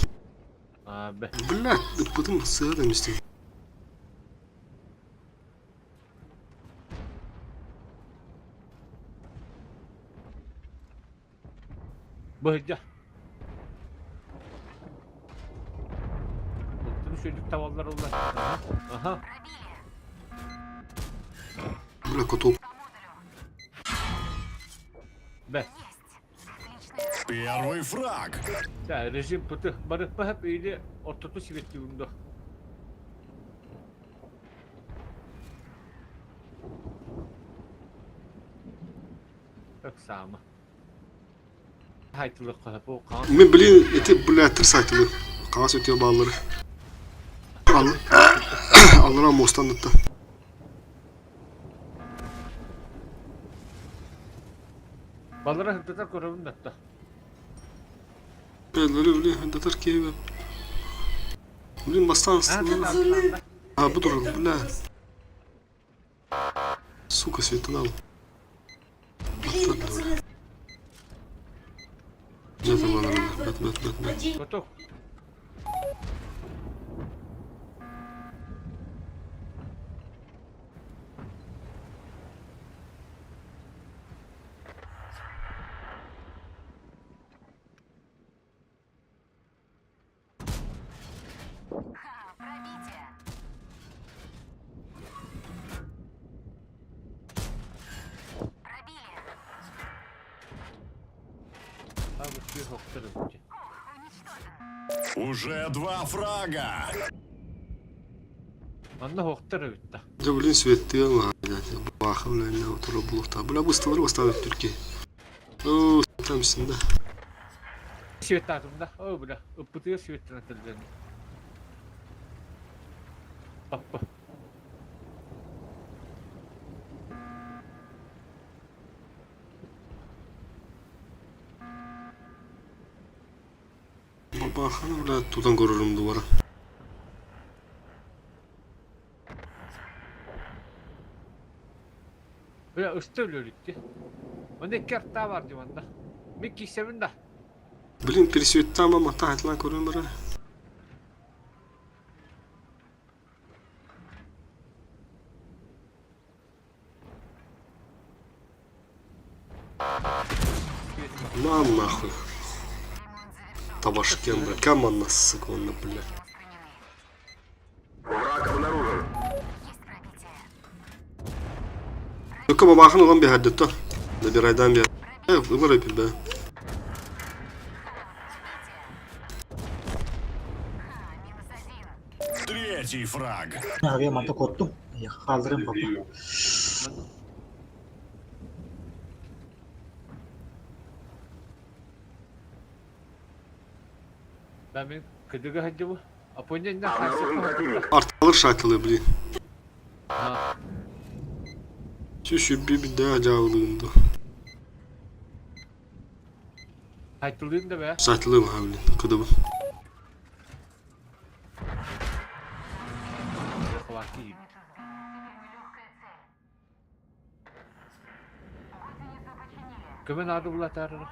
Аа, бе. Бля, ыппытым сыа эмистин. Быһыдьа. Ылтын үчүгдүк табаллар улар. Аха, аха. Бля, котоп. Бе. Первый фраг. Да, режим пыты. Барыппа или ортоту сибеттигунду. Ыксаама. Хайтылык бу Мен блин эти блядь сайтылы. Қағаз өте баллары. Аллара мостан ытта. Баллара хырдатар көрөбүн датта. Бэллэри били хырдатар киһи Блин бастан А бу турар бля. Сука светанал. Где там она? Бэт, бэт, бэт, бэт. Готов. Пробитие. Пробили. Уже два фрага. Манна хоқтар эбит Да блин, светил, блядь, баха, бля, не утро булухта. Бля, быстро оставить турки. О, там сюда. Светтаатым да, о бля, ыппытыгар светтэн этэллэр. Паппа. Бабаханы, бля, тутан көрөрүм дубара. Бля, ысты өлөлүттü. Онда икки артаа бар дии манна. Мин киирсэбин да. Блин, пересветтама мата хатлан көрөм бара. На нахуй. Табашкен, бля, кам сука, он, бля. Враг обнаружен. Есть пробитие. Только бабахын улан бихадды Набирайдан бер. Выборы бер. Минус один. Третий фраг. Ария манта коттум. Хаалларым папа. Да мин кыдыга сылдьыбы. Апоня инна Обнаружен хайсыппа. противник. Арталыр шайтылы, блин. Сү би да жабылыгынды. Хайтылыын да бэ. Сайтылы ма, блин, кыдыбы. Хвати. Көмө наада булатаарына.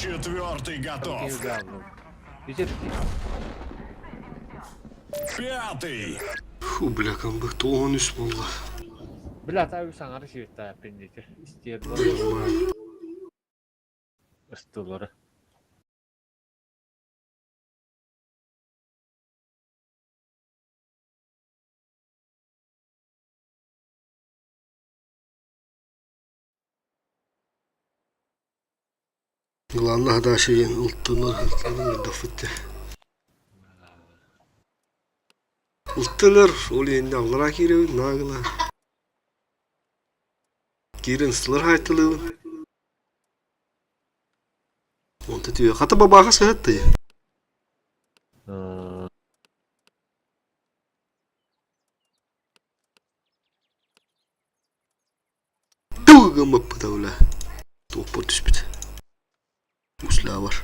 Четвертый готов. Пятый. Фу, бля, камбы, тоғын үс болды. Бля, та саңары сибетта пендете. Истер Ыстылары. Главное, да, şeyin ulttular, ulttular дафытты. Улттылар, ол енді аллара киреуін, нагыла. Кирин сылар хайтылыбын. Онта түйе. Хата бабаға сәтті. Тугы мыппыта бля. Туқпа түспіт. Усла бар.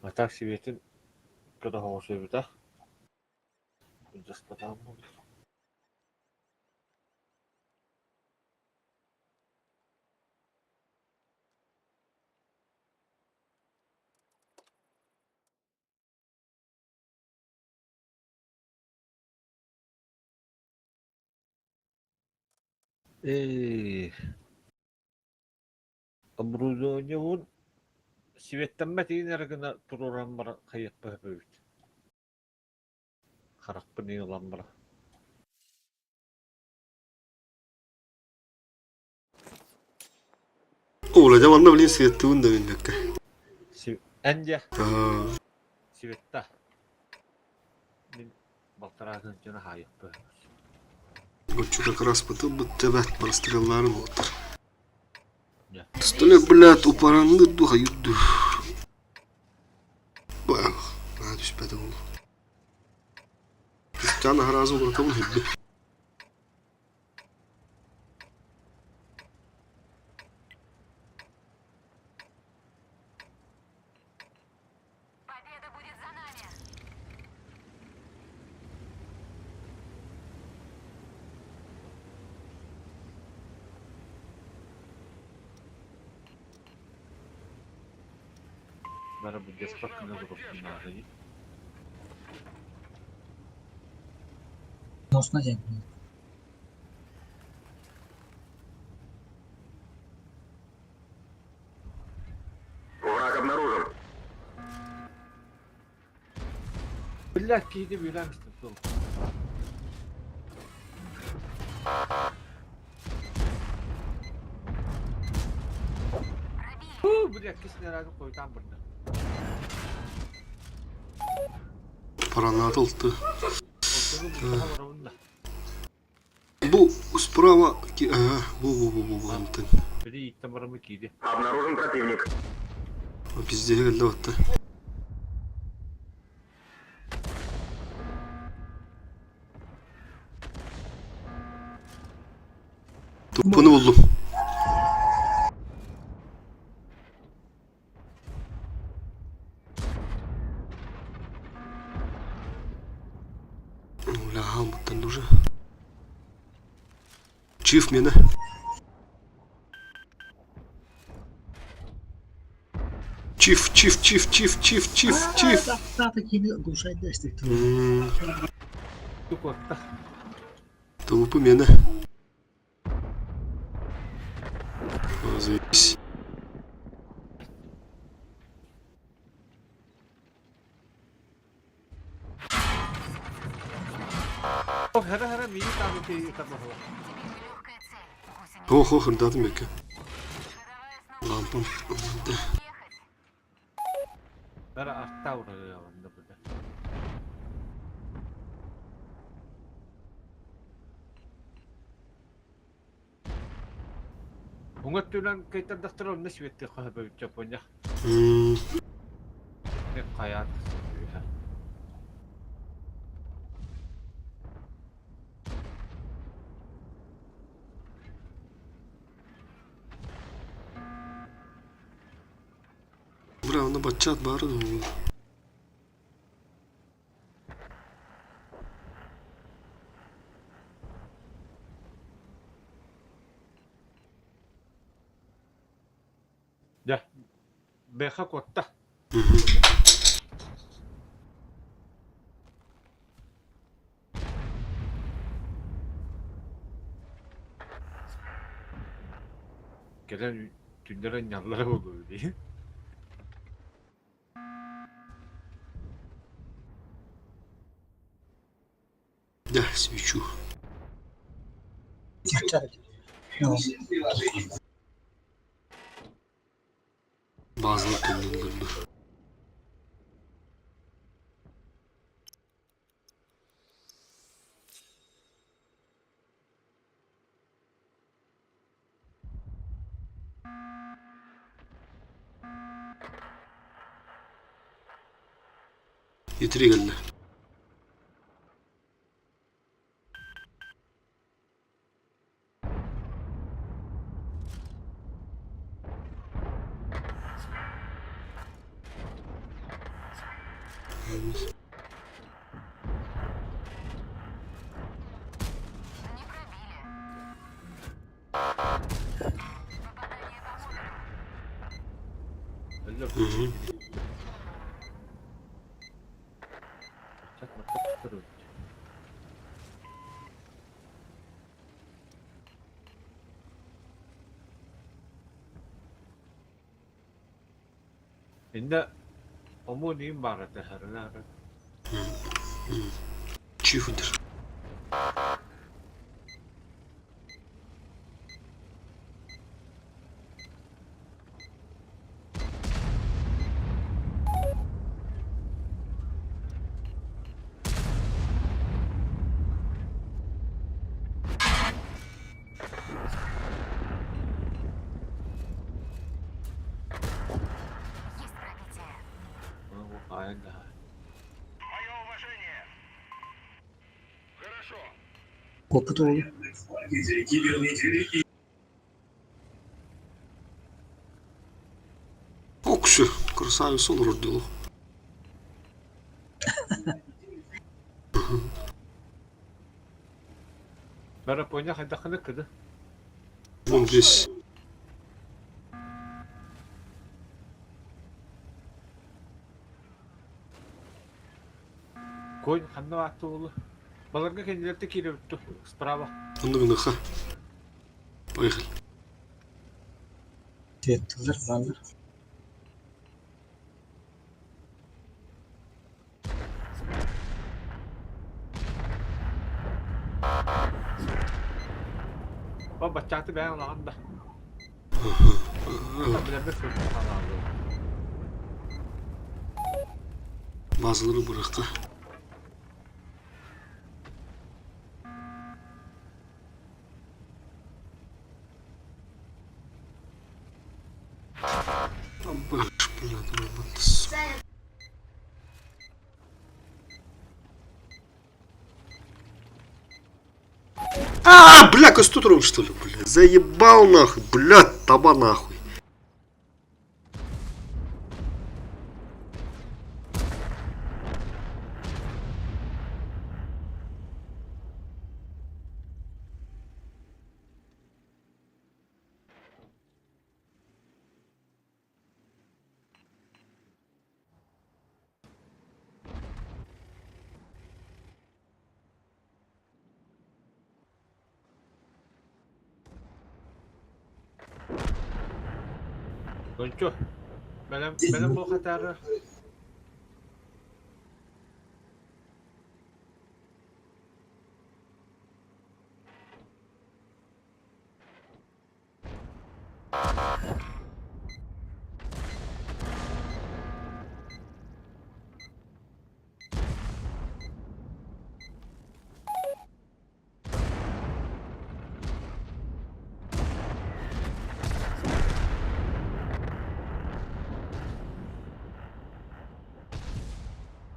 Атак сибетин көтө хоҕусуйбута. Жаспатаам Э, Оборудованиебун сибеттэммэт иин эрэ гына туруоран баран хайыахпа сөп эбит. Харахпын иин ылан баран. Оля, дьэ манна блин светтуун да билбэккэ. Эн дьэ. Светта. Мин балтараа тыһыынчаны хаайыахпын. Оччо как раз бытыл быт барастыралларын буолтар. Пистолет, блядь, упаранны духа юрду. Бах, на түспэт ол. Кристиан аһаразы олоротабын хүрдү. Победа будет за нами! Бары былдьаспат гына олоруохпун наада дии. Носно диэн. Враг обнаружен. Биллэр киһини бүлээн истим суол. Бу бля киснераны койутан бырда. Параната ылты. Олтуну бу олоробун да. Бу справа ага, бу бу бу бу бу антын. Били ииттэн барамы кииди. Обнаружен противник. Пиздеһи кэллэ батта. Туппуну буллум. Бля, буттан уже. Чиф мені. Чиф, чиф, чиф, чиф, чиф, чиф, чиф. Толупу мені. Заебись. Ох, ох, ырдатым эки. Лампам. Уҥа өттүнэн кыйтардахтара онно сибиэттиэххэ сөп эбит Дьоппуонньа. Хайаан үһэ. Бра, онно баччаат баара дуу? Дьэ, бэхэ куотта. Кэлэн түннэрэ ньаллара буолуо дии. Да, свечу. Базылы төннөллөр. Итирик кэллэ. Мгм. Иннэ омун иин баара тэһэринэ Чифдер. Куоппут уолу. Оксю, красавица олорор дуу. Барапуонньа хайдаххына кыды. Вон здесь. Конь ханна аатты уолу. Баларга кэннилэртэ киирэбит справа. Онно гыныха. Поехали. Тиэттилэр бааллар. О, баччааты бэйэҥ ылаҕын да. Билэрбит сылдьан Базалары бырахта. А, бля, костутром что ли, бля? Заебал нахуй, бля, таба нахуй. Дончо, бэлэм бэлэм буолхатаары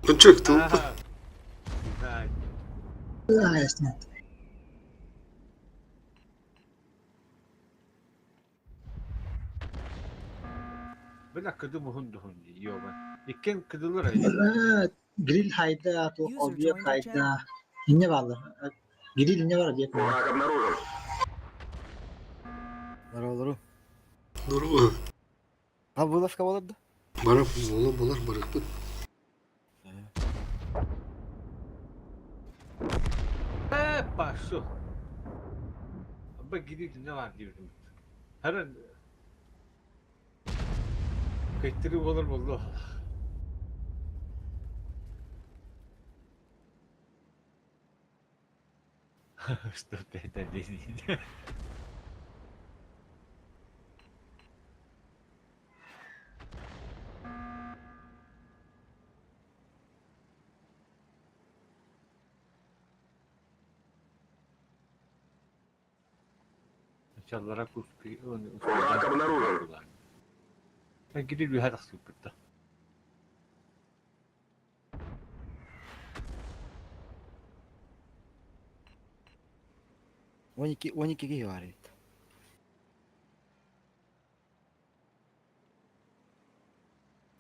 Дончо, ты А, ясно. Бля, кыды муһун дуһун ёба. Иккен кыдылар Гриль хайда, туох объект хайда. Инне бааллар. Гриль инне бар объект. Враг обнаружен. Здорово, Здорово. А вылазка болар да? Барап, бола болар, барыппыт. Э, пошел. Б гриль не бар диибитим. Харан Кыйтырыы буолар буоллу. Что ты это делаешь? Чаллара куспи Враг обнаружен. Гриль үһэ тахсыппыт да. 12 киһи бар эбит.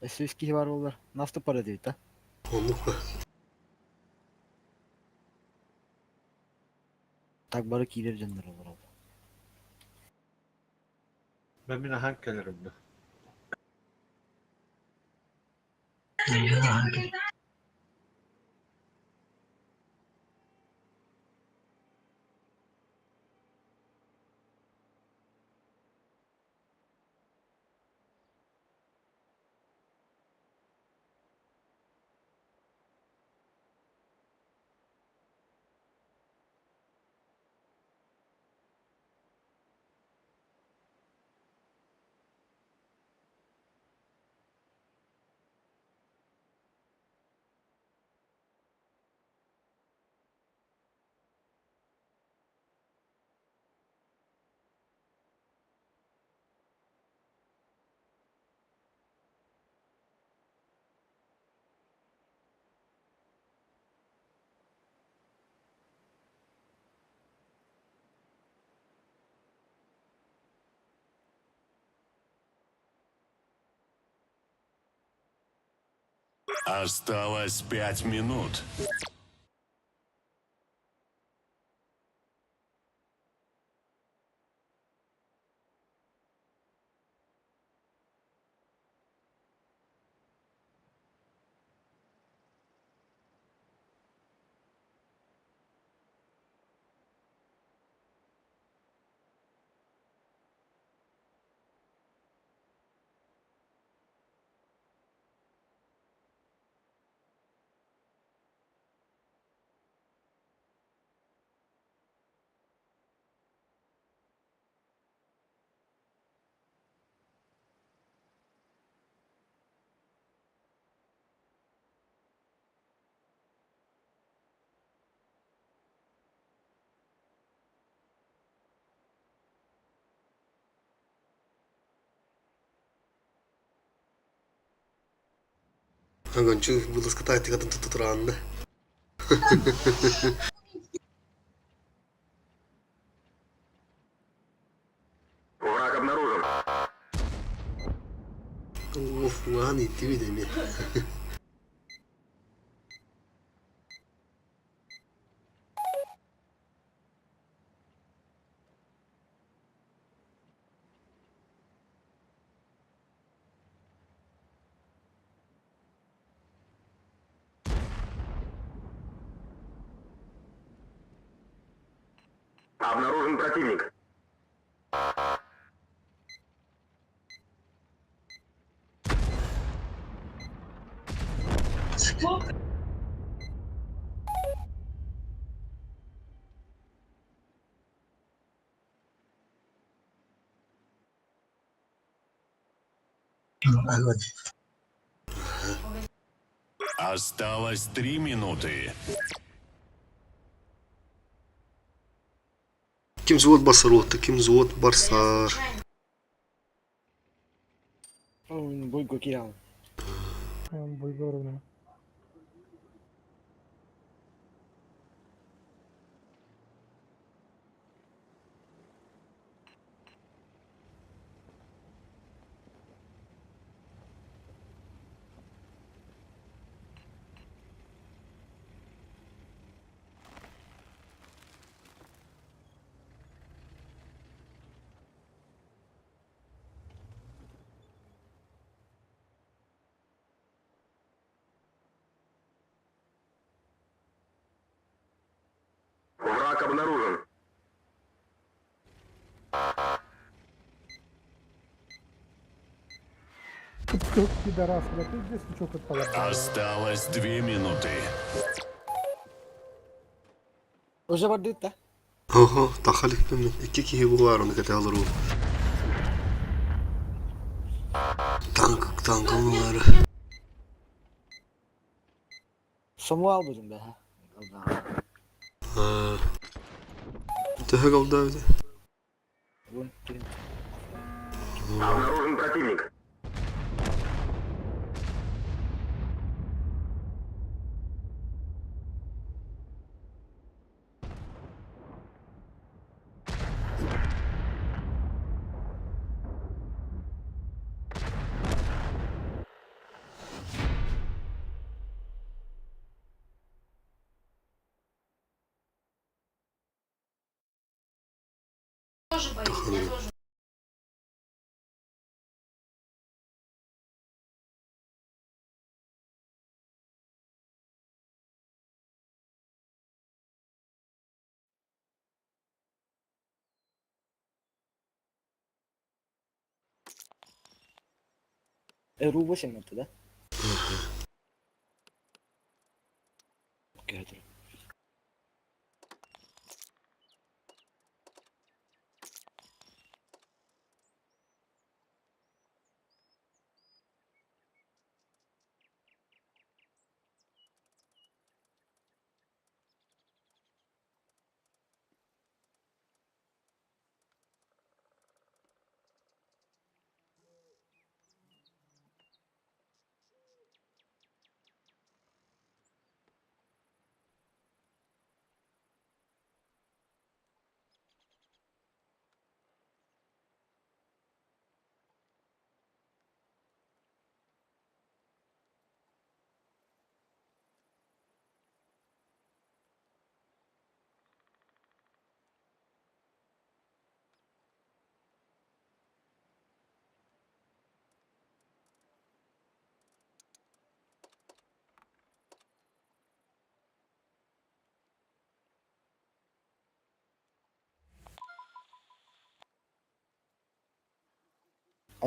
Өссө үс киһи бар буоллар. Нас туппара диэбит да? Оннук ба. Так бары киирэр дьоннор олороллор. Мен мин аһаан кэлэрим да. Осталось 5 минут. Огончу вылазка тактикатын туттураанна. Враг обнаружен. Уф, уаан иттибит эмиэ. Обнаружен противник. Огонь. Осталось 3 минуты. Ким взвод барсар уотта, ким взвод барсар. Бойго киирэн. Бойго. Враг обнаружен. Пидорас, бля, ты здесь ничего подпалил. Осталось 2 минуты. Уже бардыт да? Ого, тахалик пемин. Икки киһи булар оны кете алыр ул. Танк, танк онлары. Саму албытым бе. Төһө kaldı öyle. Вон, кирин. Обнаружен противник. Таханы. Ру-8 это, да? Окей,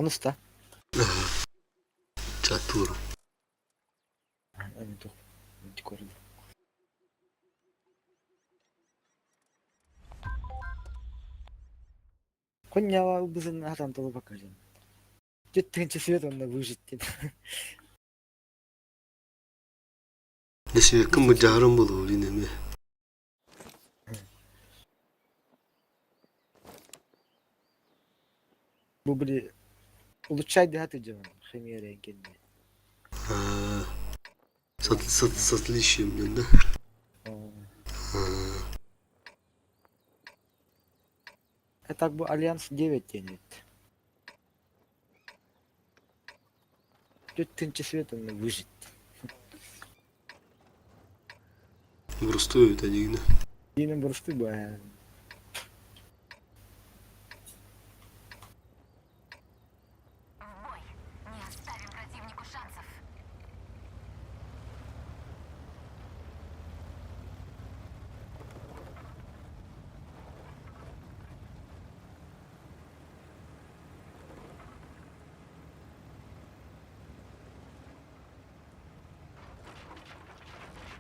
Онус да? Чатур. Конняла ылбызын хатан толубакка дьон. Түттүнче свет онно выжить диэн. Десвеккин быдьаарым буолуо дин эмиэ. Бу били улучшай дыхаты дьон химия эрэн кэннэ. С отличием диэн да? Это так бу Альянс 9 диэн эбит. Түттүнче свет онно выжить. Боростуой это дигинэ. Диинен боростуй бу ээ. В бой! Не оставим противнику шансов.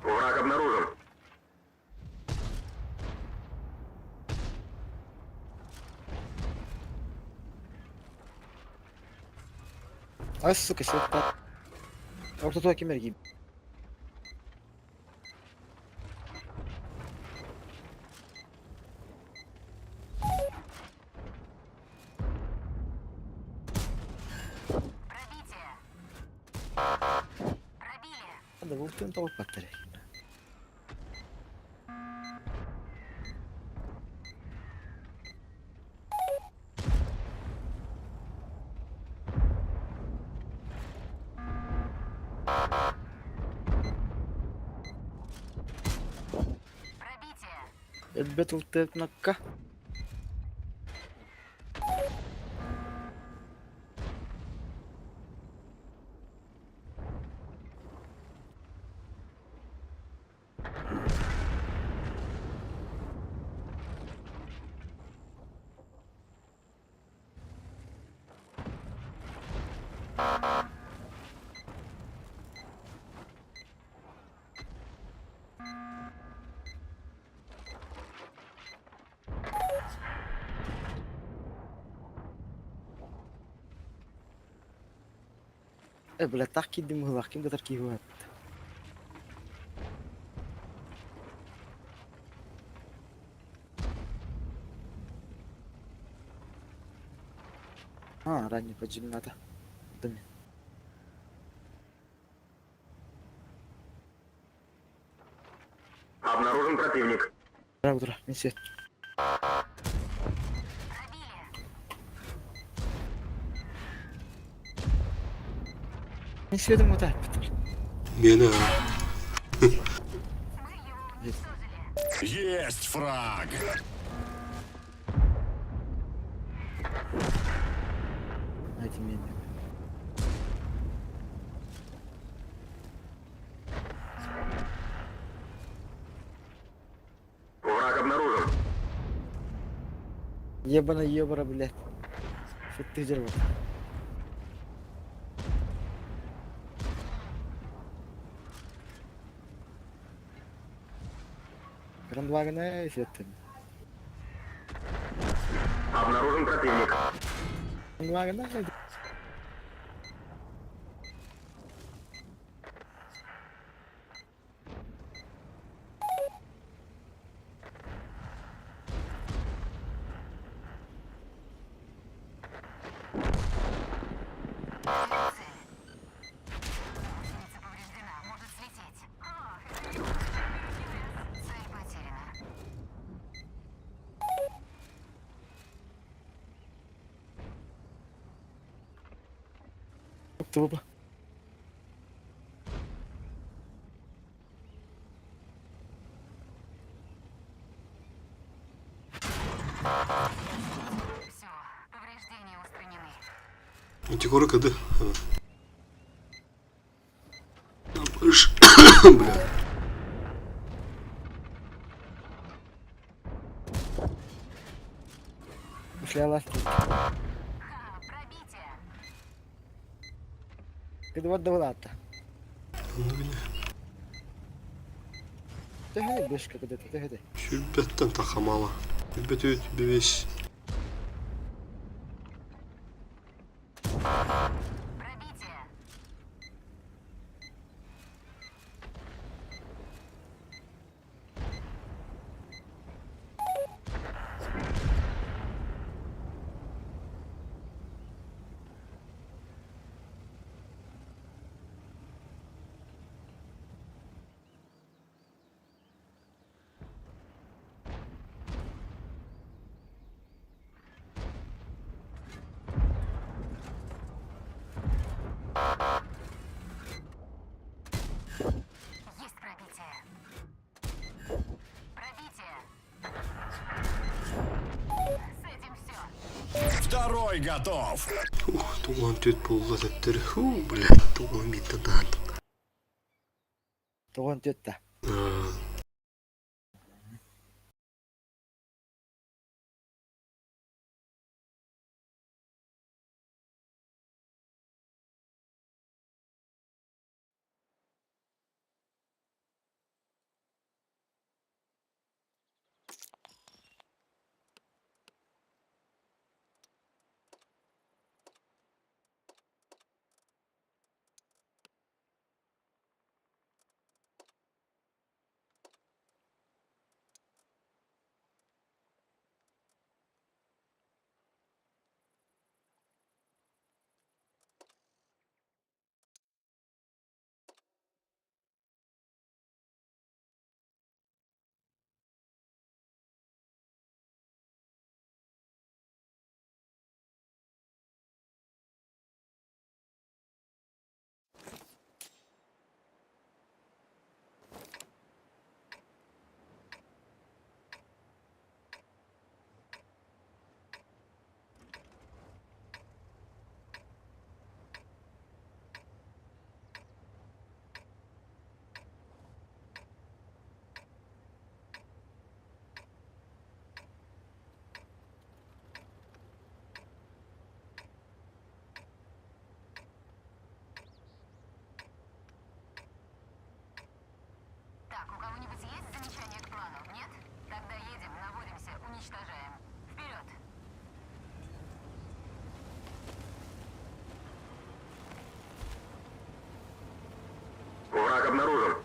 Враг обнаружен. Ай, сука, свет пат. Ортотуга ким эргийбит? Пробитие! Пробили! Да бултуун толуппаттар. Пробитие! Элбэт ылтыакнакка. Э, бля, так киирдим быһыылаах, ким кытар киһи уһатта. А, ранний поджигната. Блин. Обнаружен противник. Утра, утра, мен свет. Пробили! Мен светым утааппыт. Миэнэ Мы его уничтожили! Есть фраг! Эти мен. Враг обнаружен. Ебана ебара, блядь. Сыттыы дьарбат. Грандвагена светтен. Обнаружен противник. Грандвагена. Цель. Гусеница повреждена, может слететь. Ох, это не лучше. Цель потеряна. Туба. Все, повреждения устранены. Ити куры кыды. Бля. Ушляла. Ха, пробитие! Кыдыбар да былаатта. Онно били. Төһөнү бышка кыдыта төһөтө? Сүүрбэттэн тахамала. Сүүрбэ төрт, бэс. Пробитие. Есть пробитие. Пробитие. С этим все. Второй готов. Ух, туган төт буолла төттөрү. Ху, блядь, туган биитэ даат. Тоҕон түөттэ. Так, у кого-нибудь есть замечания к плану? Нет? Тогда едем, наводимся, уничтожаем. Вперед! Враг обнаружен.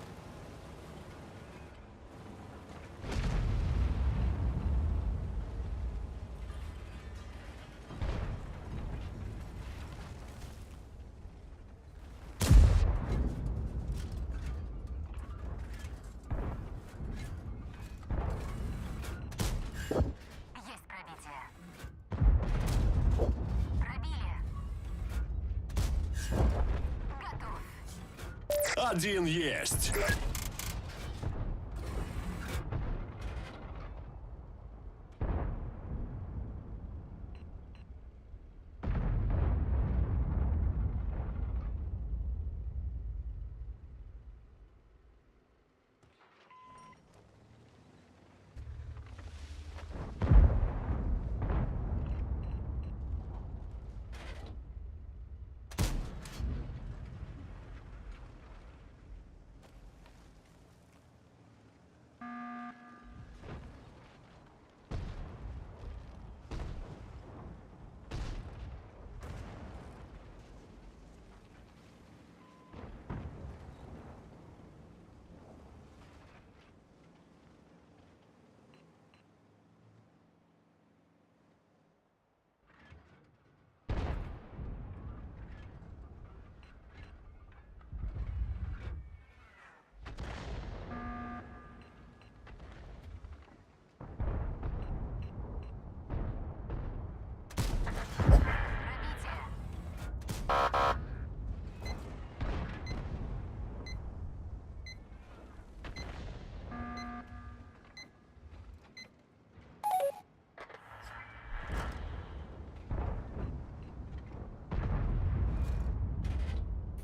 Есть пробитие. Пробили. Готов. Один есть. Пробитие.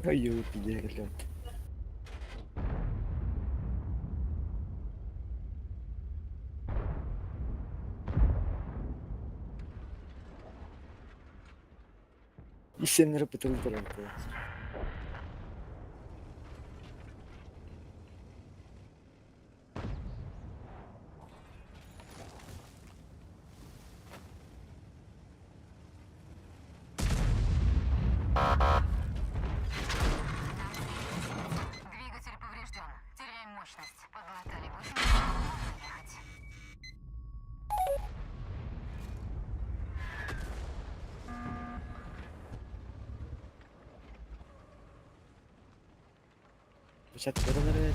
Ой, пиздец, Исеннер пытылдырар. Печаттарын эрэ.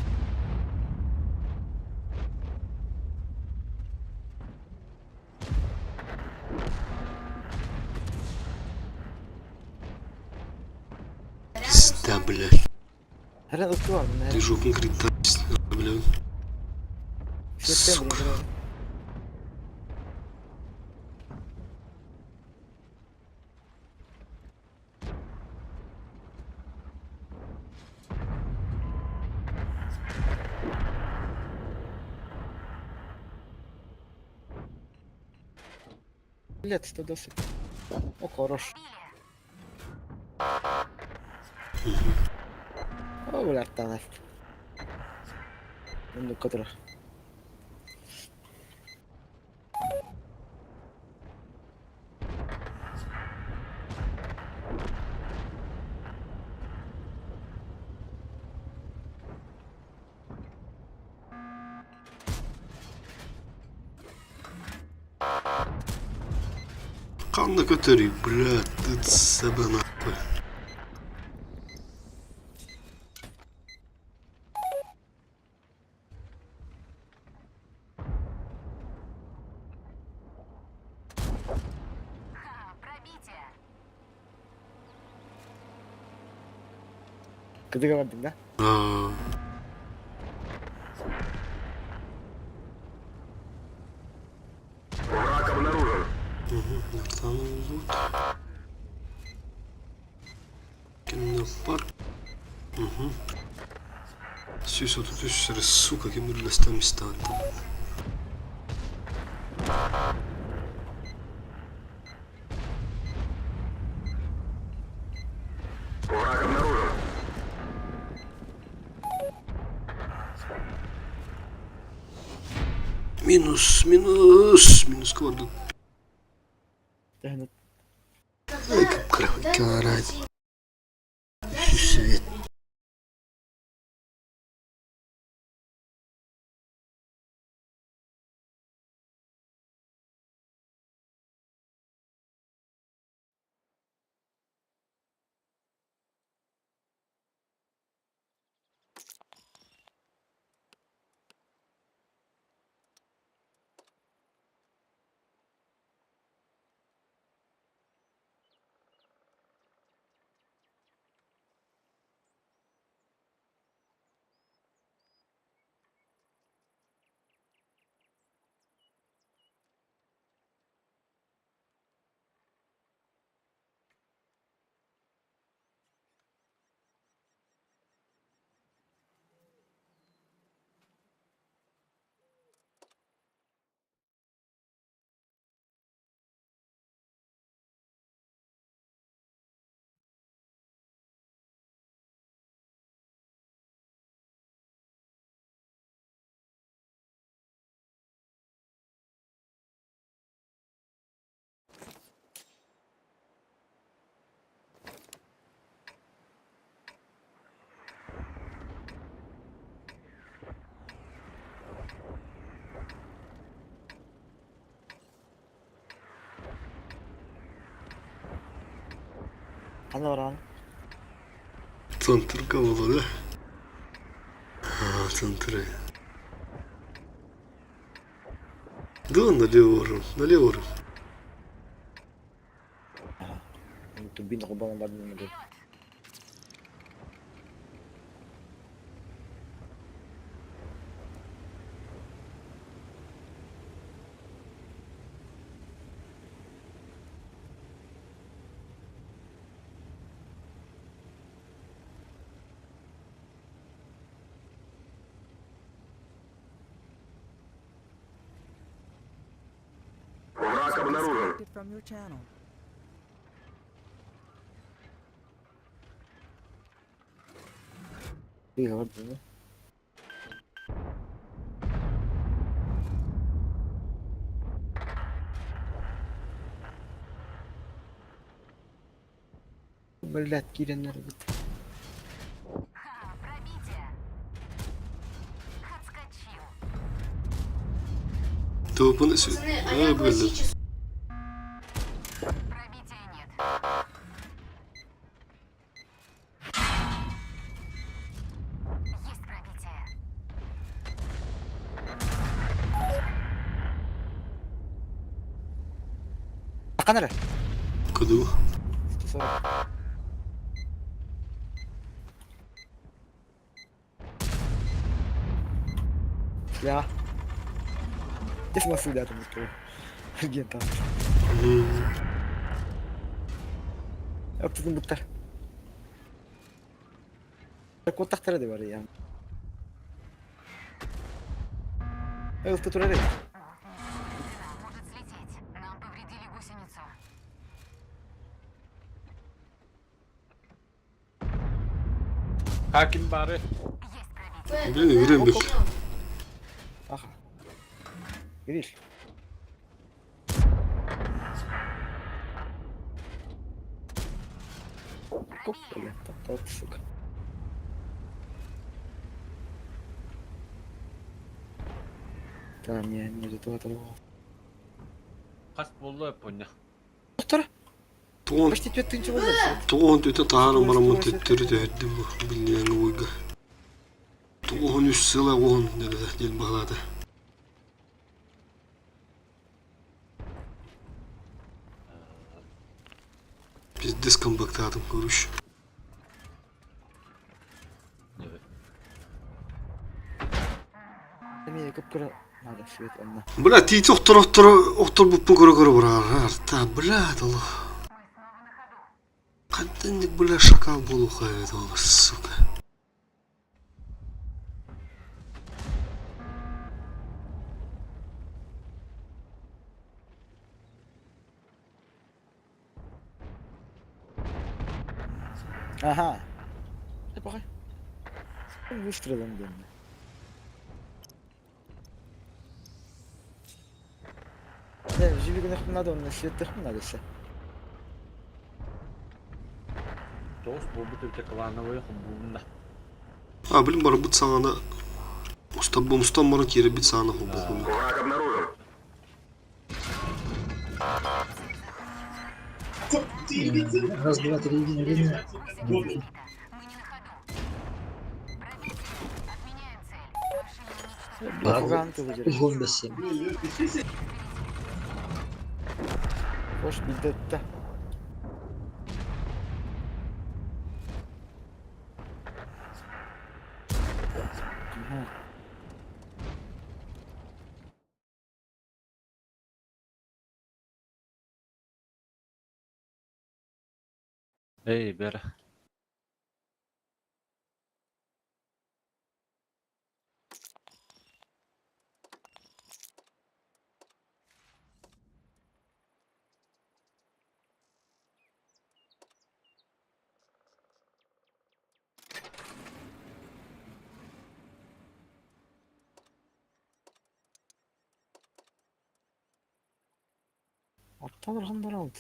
Пизда, блядь. Эрэ ытты бар мин Ты жопу крит, блядь. Шеттен Сука. Блять, 110. О, хорош. О, блядь, танас. Мундук которых. Ханна көтөрүй, блядь, ты себе нахуй. Ха, пробитие. Кыдыга бардың да? Аа. Враг обнаружен. Угу, Нартан лут. Кинопар. Угу. Сүүс отут үс эрэ, сука, ким үллэстэн мистааттан. Враг обнаружен. Минус, минус, минус квадрат. Тэһэн Ай, как карать. Свет. Ханна бараҕын? Центрга буолар ээ. Аа, центры. Да, налево орун, налево орун. Турбина холбонон бардым дуу. Враг обнаружен. Disconnected from your channel. Тыга бардым да? Блядь, киирэннэр эбит. Ха, пробитие. Отскочил. Топаны сү. Аа, блядь. Пробития нет. Есть. Ханна эрэ? Кыдыы. 140. Я. Здесь нас сидят, Аргента. Оттон буттар. Куоттахтара да бар я. Ылты турар эбит. Может слететь. Нам повредили гусеницу. Хаким бары. Блин, үрэн бик. Аха. Видишь? Оп, бля, топ, сука. Да, не, не до того того. Хас буолла поня. Доктор, Туон почти 4000 болды. туон төтө таарын барамын төттөрү төһөрдүм биллиэҥ уйга. Туон үс сыла уон диэн баҕалаата. Пиздец камбактаатым көрүш. Эмиэ кып-кыра надо свет онно. Бля, тиити охтор охтор охторбуппун көрө-көрө бараар. Та, бля, долу. Хантан бля шакал буолуохха эбит ол, сука. Ага. Эпохай. Выстрелом диэн. Дэ, живи гынахпын надо, онно светтехпин надо се. Тоҕус буолбут эбитэ клановая хомбуунна. А, блин, барбыт саҕана устан баран киирэрбит саҕана холбохпун. Враг обнаружен. Раз, два, три, один, один. Мы не на ходу. Пробитие. Отменяем цель. Машина уничтожена. Фуган ты выдержишь. Гонда 7. Хош билдетте. Ага. Эй, бер. Aptal Orhan aldı.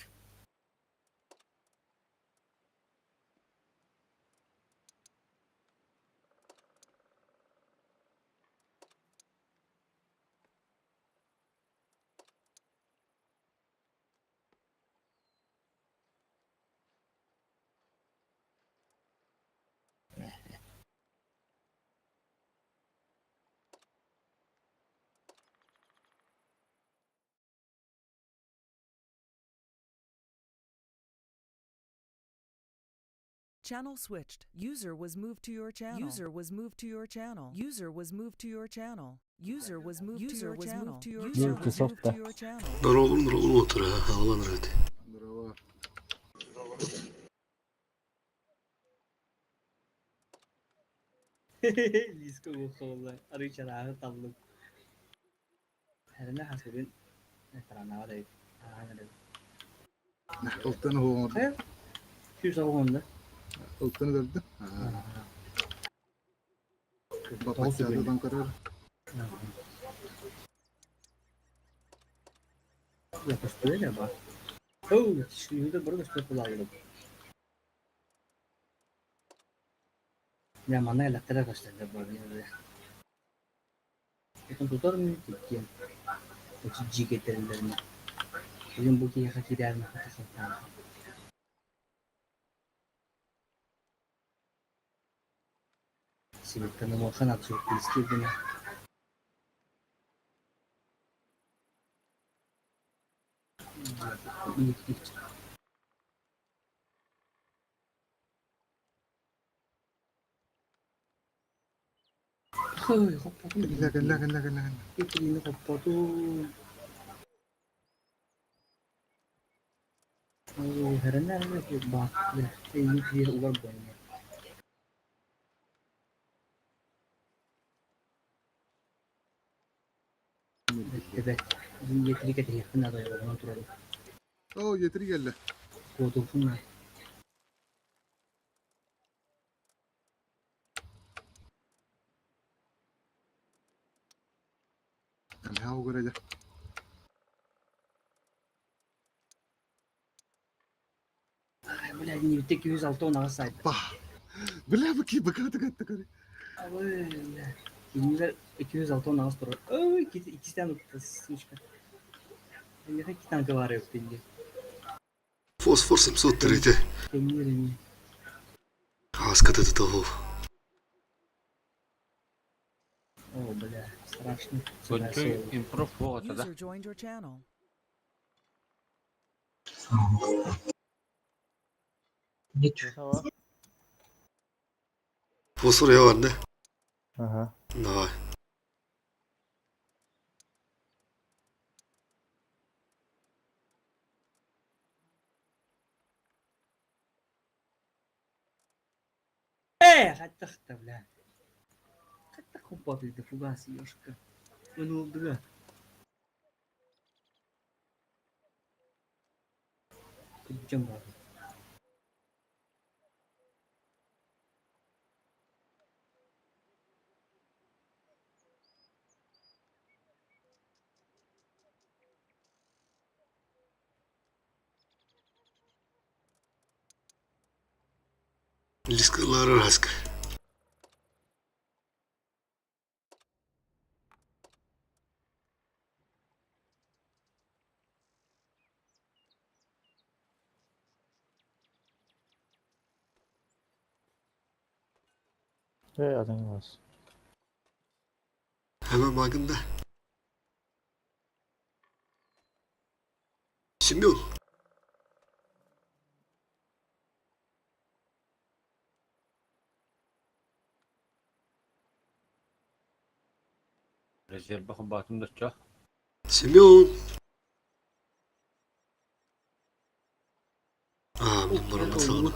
Channel switched. User was moved to your channel. User was moved to your channel. User was moved to your channel. User was moved to your channel. User was moved to your channel. Здорово, здорово, утро, havalanır hadi. Здорово. Лиска уохолла арыычарааһы таллым. Хэринэ хасыбын таранаҕа да Ылтан оһуоҥар. Сүүс оҕонда. Ылтан өлөрдө. Бапаччаатан көрөр. Көстүө ба. Оу, шүйүдө бары көстүө кулаалым. Я манна электро көстөндө бар. Отон тутар мүмкүн. Жигетерлерine. Бүгүн бу киһиэхэ киирээрин хата Сибиттэн омуохан ат сюрприз киирдинэ. Хой, хоппотум. Кэллэ, кэллэ, кэллэ, кэллэ, кэллэ. Итини хоппотум. Оо, етри кэллэ. Наһаа угар Бля, не 206 сайт. Бля, быки быкаты катты көрө. Кинилер 206 турар. Ой, иккистен утты, сучка. Эйиэхэ икки танка баар эбит дии. Фосфор 730. Кэннилэр эмиэ. Хаска тытытыл. О, бля, страшно. Көтүй импров буолата да. User joined your channel. Фосфор я бар да? Ага. Давай. Э, хаттахта, бля. Хаттах хоппот фугас, ёшка. Ну, бля. Күджем бар. Лискалары раска. Э, адам вас. Hemen bagında. Семен. Резерва хомбатын да Семен. А, мин барамын саҕана.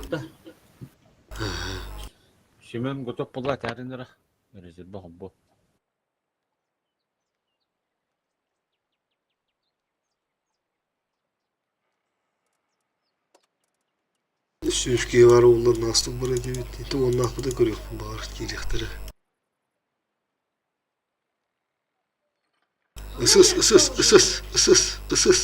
Семен готов була тәринера. Резерва хомбо. Сүүскэ бар уоллар наастык бара диэбит. Ити уоннаахпыта көрүөхпүн баҕар киириэхтэрэ. Ысыс, ысыс, ысыс, ысыс, ысыс.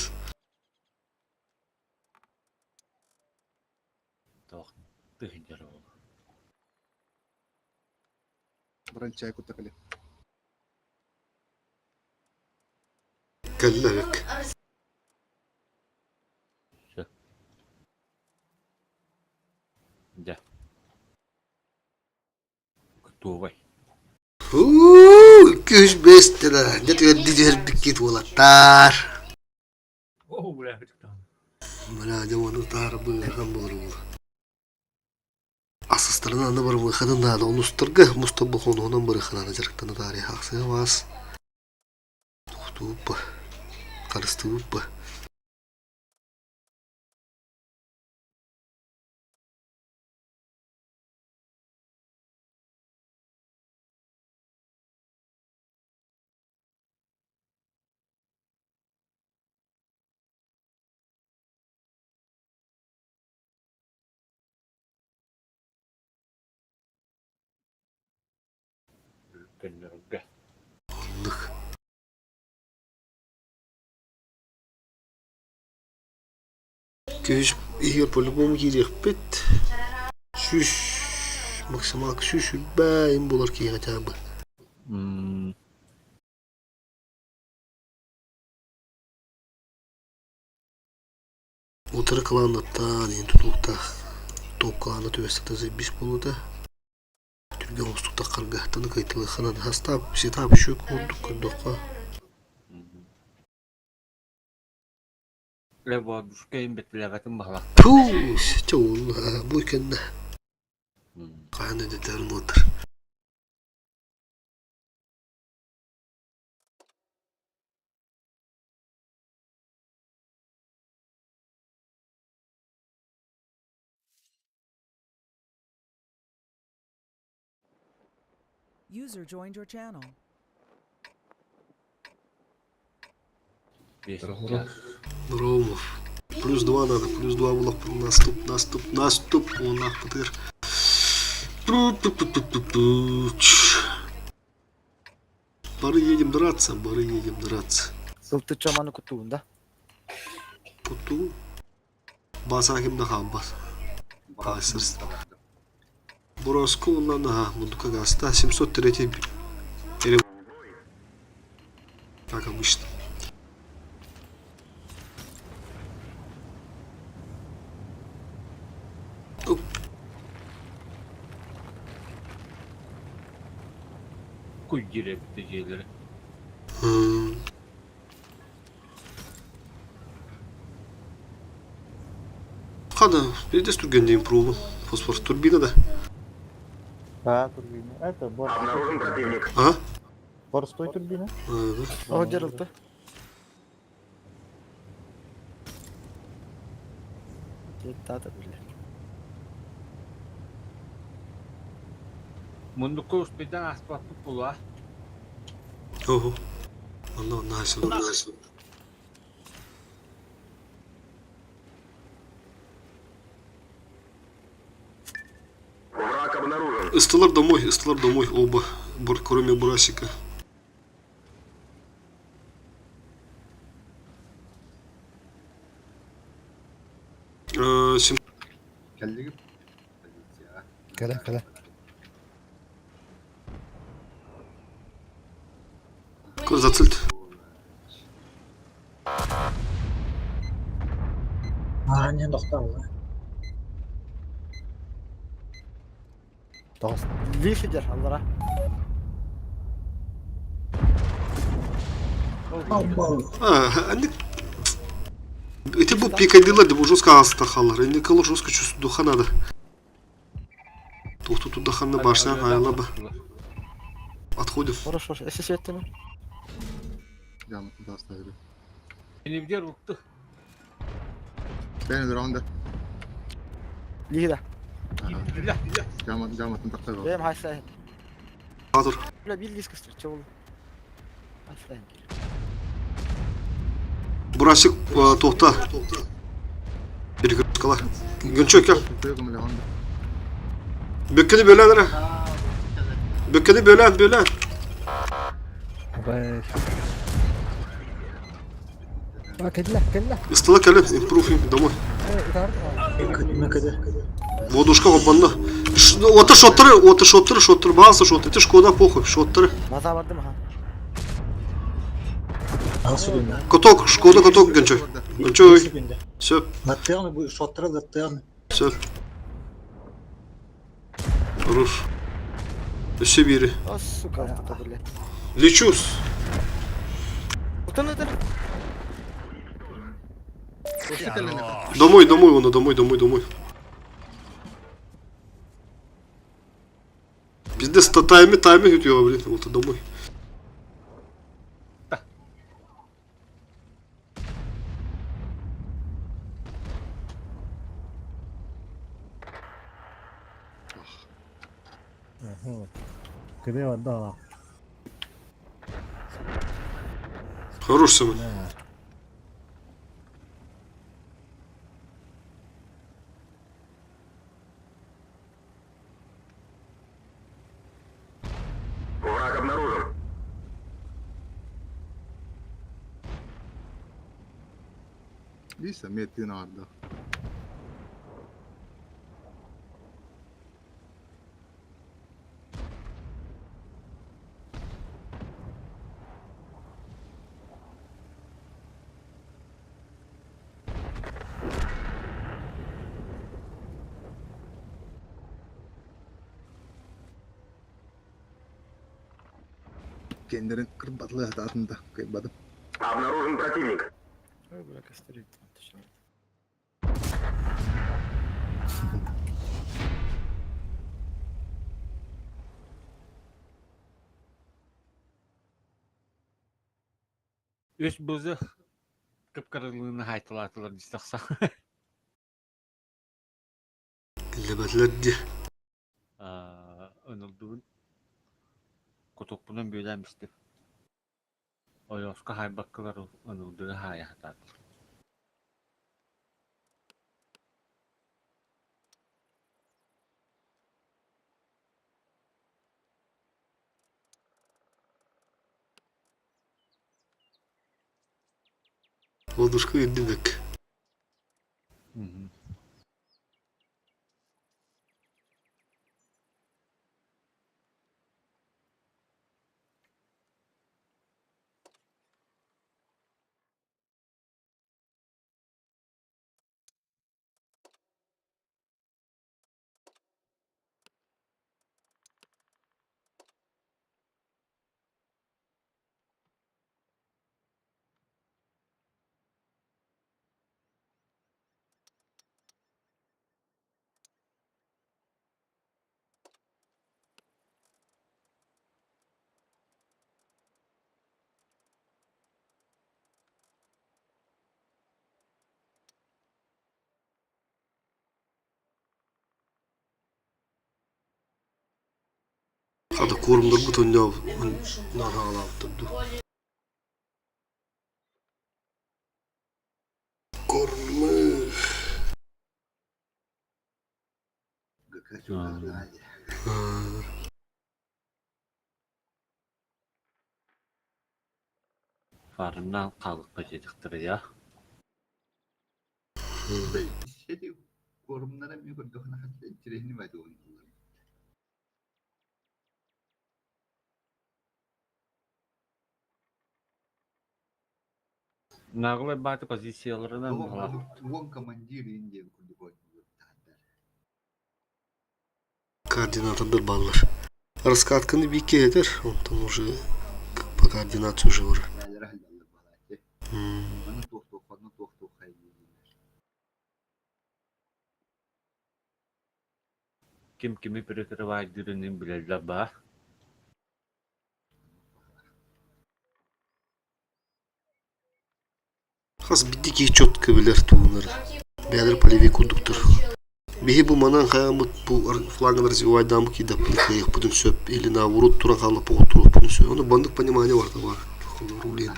Тоох тыһыдьар ол. Баран чай кутта кэлэ. Кэллэ эбик. Все. Дьэ. Готовай. Уу, 205 тыла. Дьэ түөрдүү түһэрбиккит уолаттар. Оо, бля, Бля, дьэ ону таһара быыхан буолар буолла. Асыстарынан аны барымыаханын наада, онустарга мустан бохуонуһунан барыаханана дьарыктана таарыйа хаахсыга баас. Тохтууппа, харыстыыбыппа. Көннөргө. Оннук. Күһүс иһигэр по-любому киириэхпит. Сүүс максималка сүүс үрбээн буолар киһиэхэ хотя бы. Утары кылааннаттаан иһин тутулуктаах топ кылаана түбэстэ заебись буолуота. Түргэн оҕустук таххарга таны кыйтылыаххынан хастаап сетап үчүгэй курдук көрдөххө. Леводушка бэтилэбэтин баһылах. Пуу, чэ бу кэннэ. Хаһан өйдөтөрүн уотар. User joined your channel. Ромов. Плюс два надо, плюс два было. Наступ, наступ, наступ. Он ПТР. Бары едем драться, бары едем драться. Сылтыча маны кутуун да? Куту. Баса ким да хаалбат. Хаасыр. Бороску оннан аха, мундука гаста 703 или как обычно. Оп. Куй дире бите дьиэлэри. Хада, передес турген пробу. Фосфор турбина, да? Да, турбина. Это бор. Обнаружен противник. А? Борстой турбина. А, да. О, дерылты. Тата бile. Мундука успейдан аспаппыт була. Ого. Онно, найс, найс. Враг обнаружен. Ыстылар домой, ыстылар домой оба, кроме Бурасика. Кэлэ, кэлэ. Зацельт. А, не достал. Тоғыз. Вифидер, аллара. А, они... Эти бу пикадилла деп жестко астахалар. Энди кылы жестко чувствую духа надо. Тухту туда ханна башня айла ба. Отходим. Хорошо, эссе сеттimi? Беневдер укту. Лида. Бэм хайсай. Атыр. Бля, бил диск чоул. Хайсай. Бурасик тоқта. Перекресткала. Гүнчө кел. Бөккені бөлен ара. Бөккені бөлен, бөлен. А, кэллэ, кэллэ. Ыстыла кэлин, импрув домой. Водушка хопанна. Ота шоттыры, ота шоттыры, шоттыры, база шоттыры. Это шкода похуй, шоттыры. База барды ма? Каток, шкода каток гүнчө. Гүнчө. Все, Латерны будет, шоттыры латерны. все. Хорош. Өсө бири. О, сука, алтыта бile. Лечусь. Утын өтір. Домой, домой, вон, домой, домой, домой. Пиздец, та тайме, тайме күтүө, блин, вот домой. Кэбэ барда. Хорош, Семен. Враг обнаружен. Обнаружен противник. Ой, бля, костерит. Үс бузы кыпкарылыына хаайталаатылар дии тахса. Биллибэтилэр дии. Ынылдыбын. Кутукпунан бүөлээн бистим. Ойоҕоско хаайбаккалар ынылдыгы хаайа сатаатылар. Ладушка ирдибек. Хата куорумнарбыт онньоо наһаалаабыттар дуу. Кормы. Фарымнаан хаалыкка диэтэхтэрэ я. Куорумнара эмиэ көрдөххүнэ интэриэһинэй баайдык оонньууллар. Наглай бааты позицияларынан Уон командир диэн курдук оонньууллар. Координатордар бааллар. Раскатканы биикке этэр, онтон уже по координации уже бар. Ким кими прикрывайдыырын билэллэр баар. Хас биирдии киһи четко билэр туһунары. Бэйэлэр полевик курдуктар. Биһи бу манан хайааммыт бу флагын развивайдааммыт киирдэхпитин кыайыахпытын сөп или наоборот туран хааллахпыт туруохпутун сөп. Ону баннык понимание барыта баар. Рулен.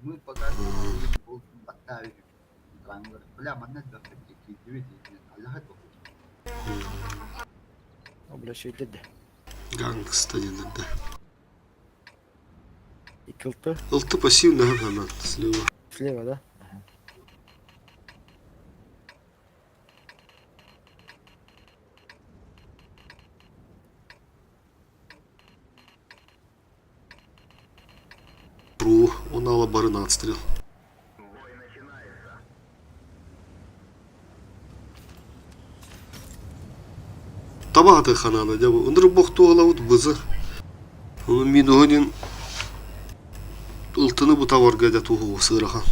Мы пока Гангста диэннэр да. Икки Ылты пассивно hemen слева. Слева, да? Ру, он ала бары на отстрел. Табааты ханаана дьэ бу ынырык бохтуолабыт бызы. Ону минуһу диэн ылтыны бу таварга дэ туһу сыырахан.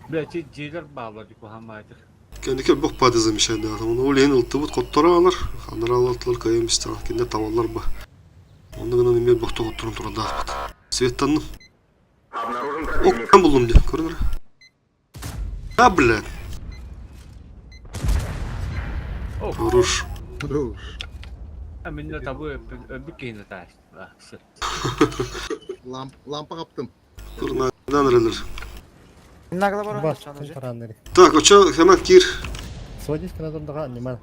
Бля, дьиэлэр бааллар дикухамаатыр. Кэнники бох пады замечание. Оны ол иһин ылтыбыт хотторо алар, ханара алар кайым истэ кинде табаллар ба. Онно гынан эмиэ бохто хотторон турардаахпыт. Светтанным. О, булдум диэн, көрүҥ эрэ. А, блядь. Хорош. Хорош. А минне табы өбүк киһини таастı. Лампа каптым. Турнадан эрэлэр. Бас, Так, очо хэмэн киир. Сводить канадандаға неман.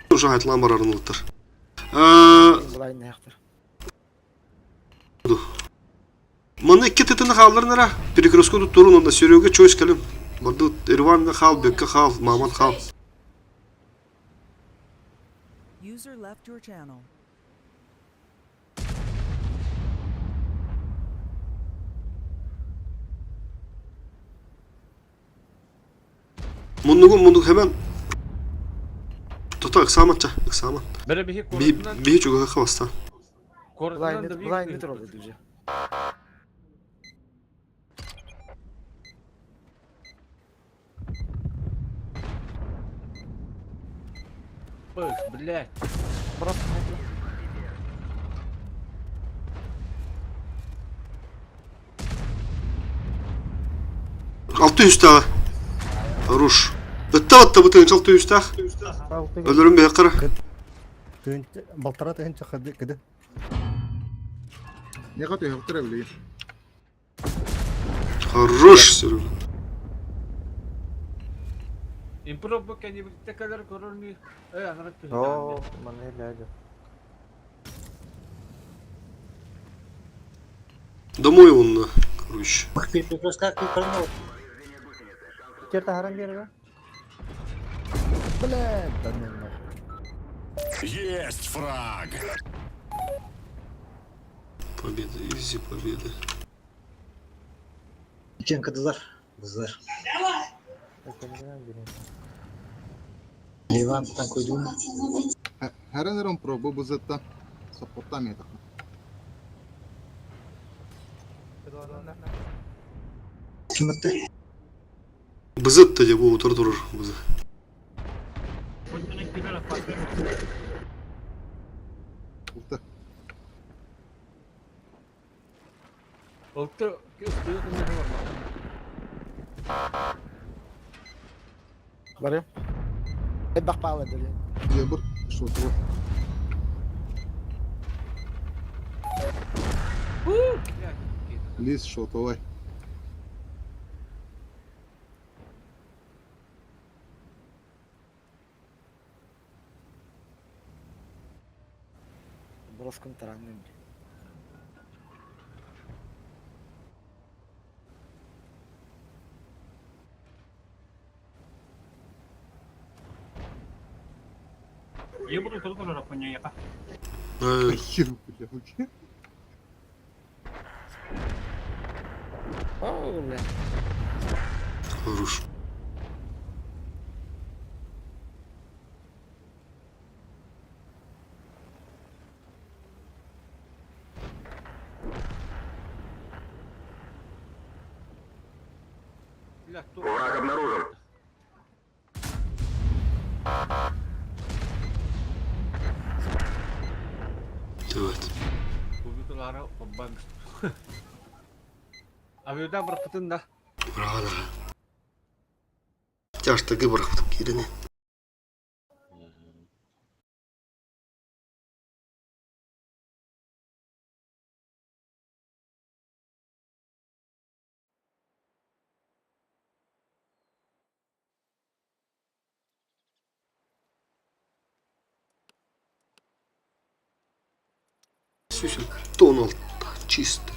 Уже айтылан барарын улуттар. Маны икки тытыны хаалларын ара. Перекрестку туттурун онда Серега чойс кэлим. Барды Ирванга хаал, Бекка хаал, Маман хаал. User left your channel. Муннугун муннук hemen Тута ыксааматча, ыксаамат. Бere биһи Биһи чугаһы хабастан. Куоратынан да биир Былайны тураллар уже. Пых, блядь. Просто Алты үстәҕэ. Руш. Ытта батта бу тыынча алты үстээх. Өлөрүм бэйэккара. Балтара тыһынча кыды. Неға түһөхтөр эбили. Хорош, Серега. Импров бу кэннибитте кэлэр көрөр ми. Эй, анарак О, манна ләді. Домой он, короче. Кер таһаран биэрэ Блядь, да ну нахуй. Есть фраг! Победа, изи победа. Иккиэн кыдылар. Бызлар. Иван такой думал. Хәрәнерон пробу бузетта. Саппорта метах. Ким этте? Бызыт та бу утыр турur бызы. Улта. Олты ыстыгы кымнары бар. Барыам. Элбэх паала диэн. Ебір шоту. Лис шотовай. Броскун таранным. Я буду только рапоня Хер, бля, О, бля. Хорош. Враг обнаружен. Evet. Кубикалары оббан. Авиодан бырахпытын да. Браво. Тяжтагы бырахпытым кирине. Сүсү тон алта чисто.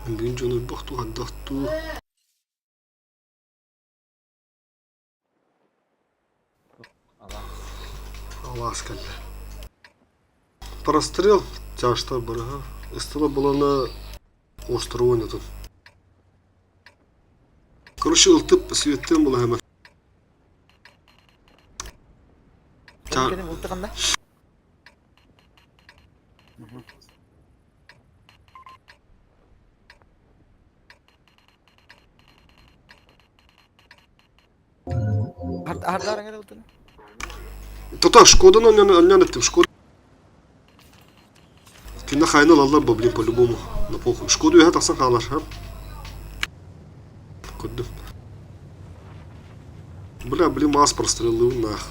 Бүгүн дьону бохту хаддахтуу. Алаас кэллэ. Прострел тяжта барыха. Ыстыла булана острову нету. Короче, ылтып светтен була hemen. Кем улты канда? Хардарың эрэ ултыны. Тота Шкодан оннан еттим. Шкода. Кинна хайны алалар бу, блин, по-любому. На похуй. Шкоду яһа тахсан хаалар, ха? Көрдүм. Бля, блин, мас прострелы нах.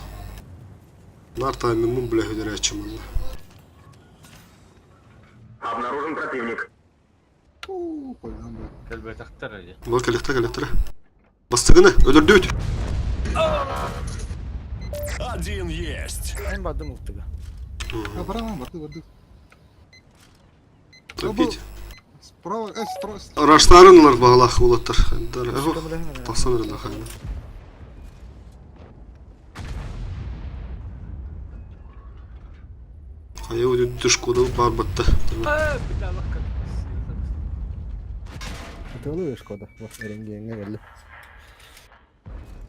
Нар таймингмун, бля, хүдерәчим алла. Обнаружен противник. Кэлбэтахтар эдэ. Бұл кэлэхтэ кэлэхтэрэ. Бастыгыны, өлөрдүбүт. Один есть. Мен бардым ылтыга. А, бараман, барды, барды. Топить. Справа, справа. Раштарын ылар бағалақ болаттар. Тақсан эрэ хайна. Хайа үрдү Шкода бар батта. Атылы Шкода. Бах эренгиэҥҥэ кэллэ.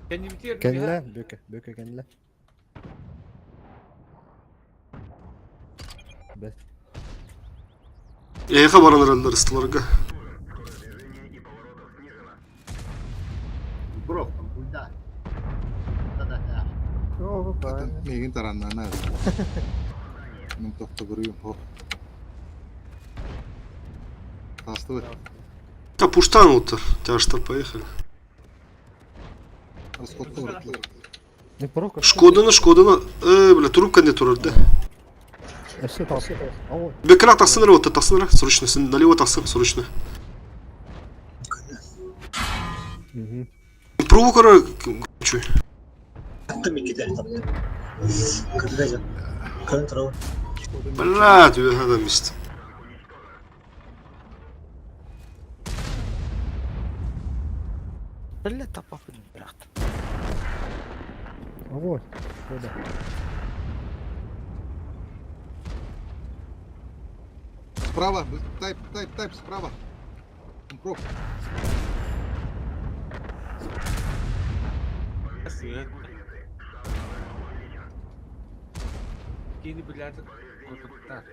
Кэллэ, бүкэ, бүкэ кэллэ. Бэт. Эйиэхэ баран эрэллэр ыстыларга. Миигин тараннаана. Мин тохтобуруйум хо. Таастыбыт. Да пуштан оттар. Тяжтар поехали. Расходка барыттылар. Шкоданы, Шкоданы, бля, трубка не турар да. Өссө тахсы. Бекра тахсын эрэ, вот тахсын эрэ, срочно, син налево тахсын, срочно. Провокара, чуй. Бля, тебе надо место. Бля, тапапын брат. Огонь. Шкода. Справа, тайп, тайп, тайп, справа. Проф. Кини билэр кутуктар.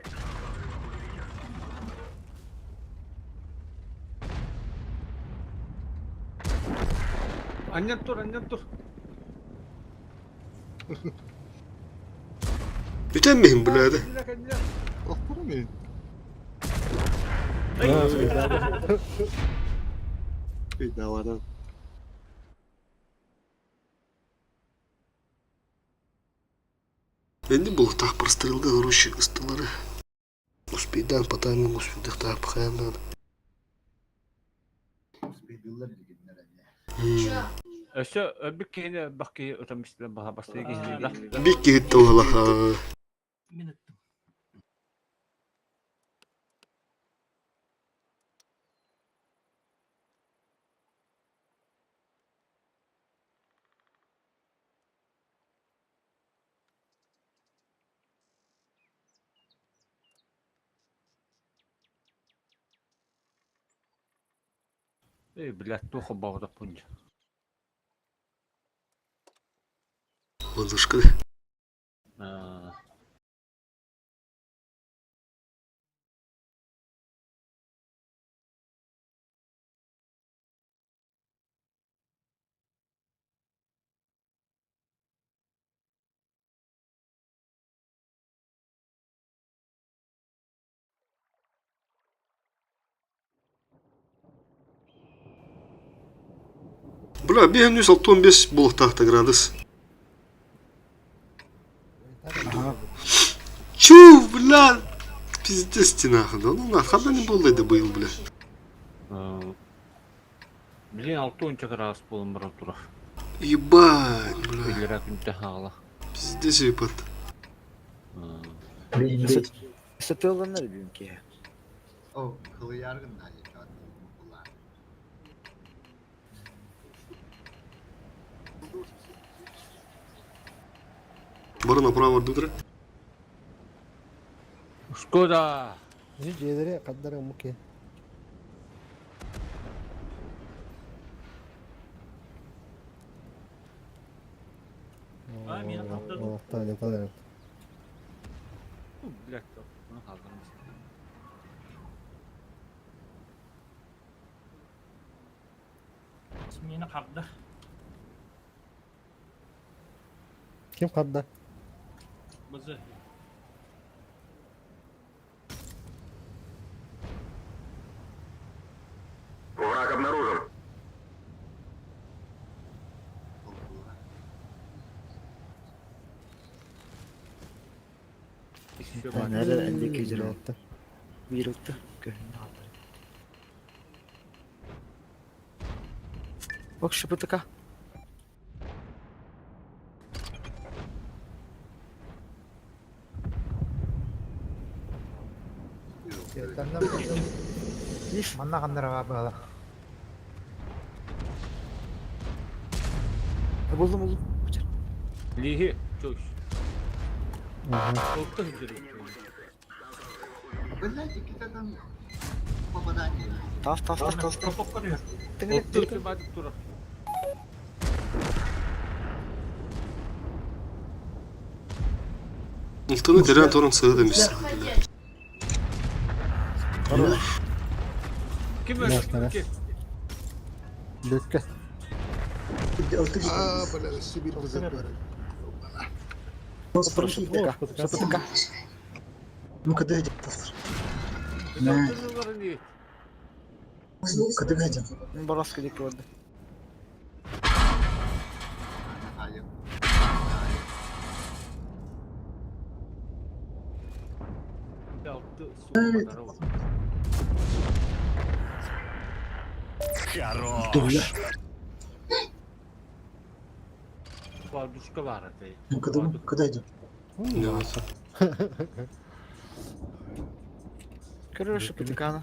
Анньан тур, анньан тур. Бүтэн миһин бля да. Охтору мин. Давай, Энди был так прострелга короче ыстылары. Успейдан по таймингу успейдах так пахаем надо. Өссө өлбүт киһини бах киһи ытан бистилэр баһа бастыы киһини да. Бик киһитте уһала. Эй, блядь, туох баҕдаппын дьэ. Ладушка. Бля, биһэн үс алтан бес буолуохтаахта градус. Чу, бля, пиздец ты нахуй. Ну нахуй, ханна не буолла да быйыл, бля. Билин алты онча градус буолан баран турар. Ебать, бля. Иллэрээ күнтэ хаала. Пиздец ебать. Сытыаланар бүгүн киһи. О, кылыяргын Бары направо дудра. Шкода. Дьиэлэри хаддара муки. О, Блядь, ну хаалларым. Смена харда. Ким хадда? Бызы. Враг обнаружен. Нэрэ энди кижер Биир ытты. Көһүннэ хааллар. Ок шыпытыка. Манна ханнара баала. Булдум булдум. Лиһи, чуш. Олта сылдьар. Блять, какие-то там попадания. Тас тас тас тас. Олта бадык турар. Ылтыны терен торон сыğı demişsin. Ким өлдү? Ким? Бүккэ. А, бля, Сибирь забрали. Ну-ка, дай один. На. Ну-ка, дай один. Бороска диэки барда. Хорош. Бабушка бар это. Ну-ка, дай, куда идем? Көрөр ПТК-ны.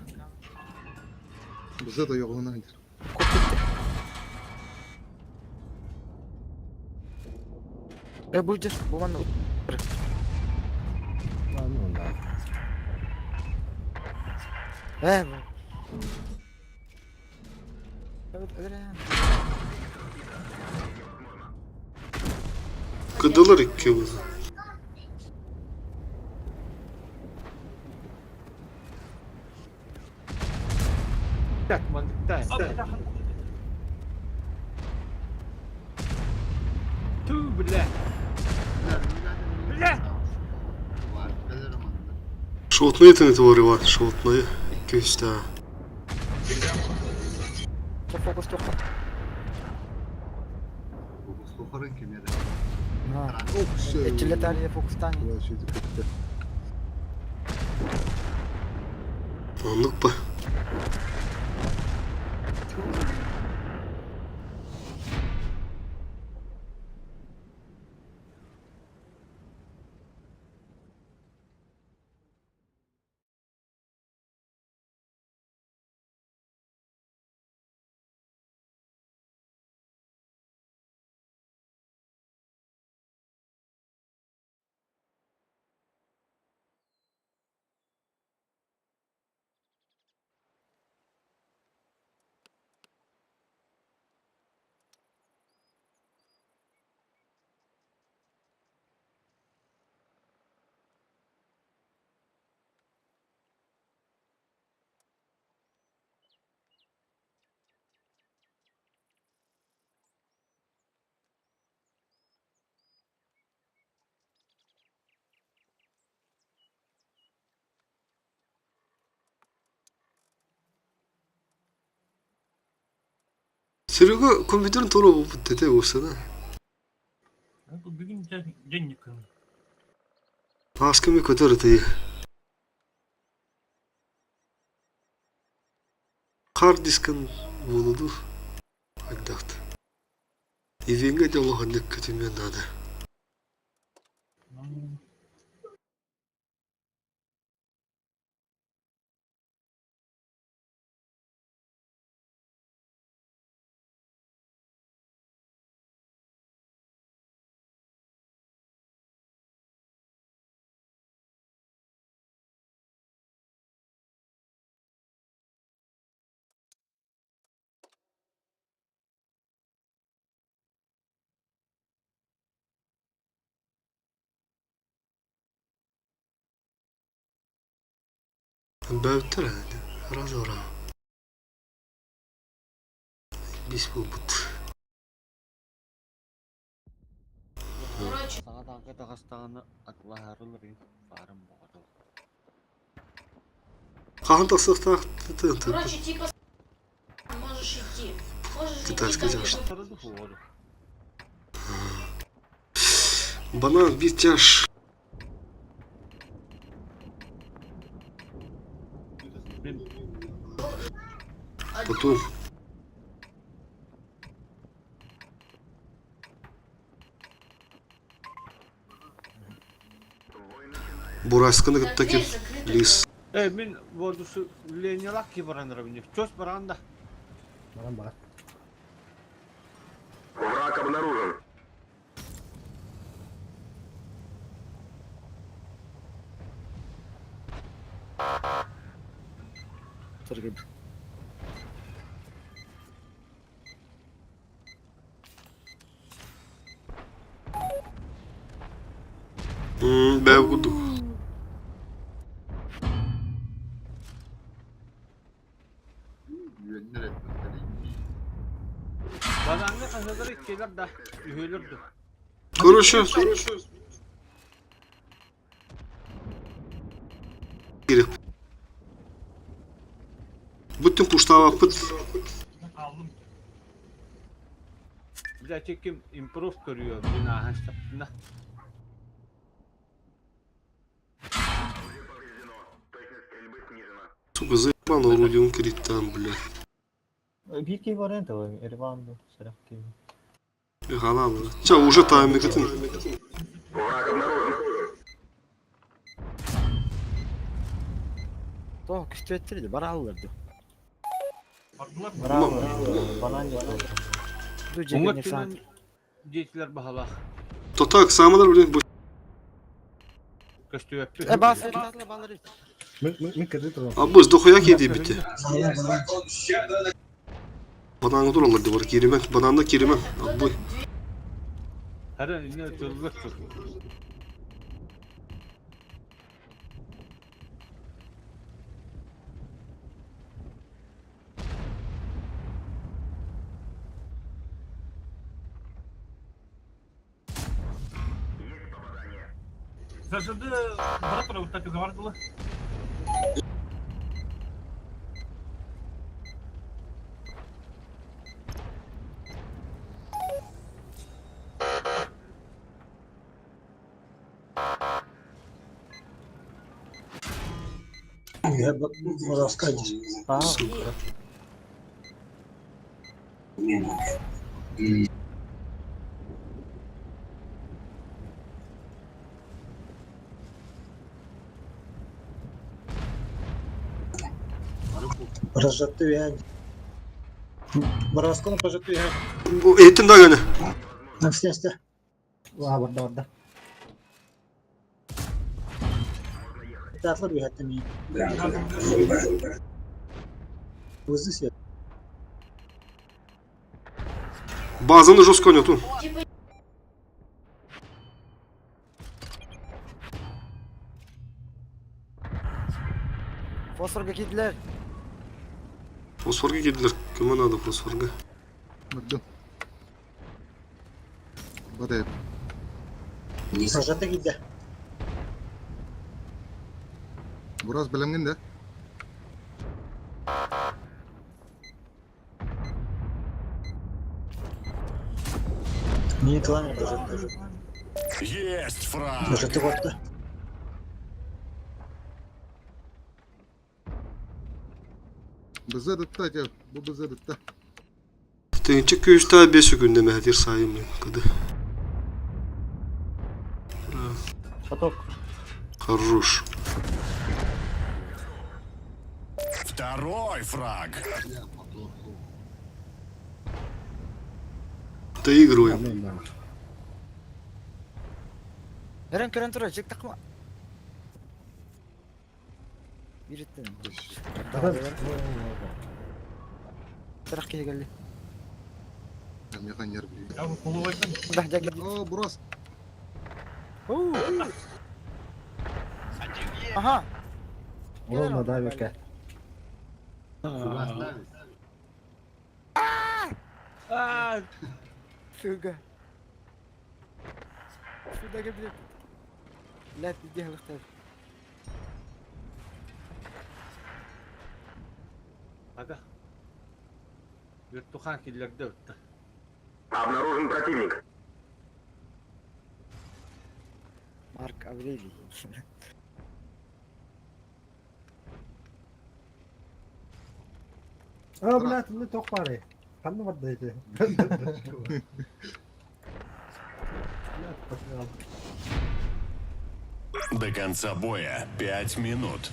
Biz de yoğunaydı. Э, бу дер, бу манна. Э, бу. Evet, öyle. Кыдылар икки bu. Так, мандыктай. Ту, бля. Бля! Шотнайы тыны твори бар, шотнайы. Икки үстә. Фокус тоқта. Слухарын кемері. Этилеталия фокустани. Оннук ба. Серега компьютерин торо тете olsa Бүгүн ден күн. Асками көтөр ты. Хард дискын болуду. Айдакт. Ивенге де олған көтүмен надо. Бәүттер раз ора. Бис болбут. Саҥа таҥка таҕыстаҕына атылаһарылар баарым боҕотол. Хахан тахсыахтаах Короче, типа можешь идти. Можешь идти Китайский там, жаш. Банан битяж. Потом Бурасканы таким лис. Э, мин воодушевлениелаах киһи баран эрабин. Чос баран да. Баран бар. Враг обнаружен. Сергей. Бээ курдук. Үөннэр эппиттэр Бананга хаһыалар иккилэр да, үһүөлэр да. Короче, Бүттүн пуштаабаппыт. Бля, ким импров көрүө, блин, ааһан истэхпинэ. Сука, заебал орудие, он критан, бля. Биир киһи баран это Ереван ду, сэрэх киһи. Халал. Ча, уже таймыгытын. Враг обнаружен. Тоҕо көстүбэттэр ди барааллар ду. Браво, банан Ду Уҥа дьиэгэ өттүнэн диэтилэр баһалаах. Тота ыксаамалар, блин, бу Көстүбэппит. Э бас балар балар. Мин кэдэ турам. Абыс, дохуя киирдибите. Бананга тураллар деп бар, кииримэн, бананна кииримэн, отбой. Хара инне тыллар тур. ЗЖД бара турабыт так бардылы. Сука. Этин да гene. Барда барда. Базаны жестко нету. Типа Фосфорга киирдилэр. Фосфорга киирдилэр. Кому надо фосфорга? Бардым. Бадай. Бурас бэлэмҥин да? Есть фраг! Быза дытта дьэ, бу быза дытта. Тыынча күүстээх 5 секунда мэһэтир сайым кыды. Поток. Хорош. Второй фраг! Доигрываем. Эрен көрөн турар, жек такма. Бириттен. Тарах киһи кэлли. Меха нервли. Да, жак. О, Бурас. Аха. Ровно да бекке. Аа, Сука. Сюда блядь. Блядь, иди лыхтар. ага. Вертухан киллерде өттө. Обнаружен противник. Марк Аврелий. А, блядь, ну тоқ бары. Ханна барда ити. Блядь, пошел. До конца боя 5 минут.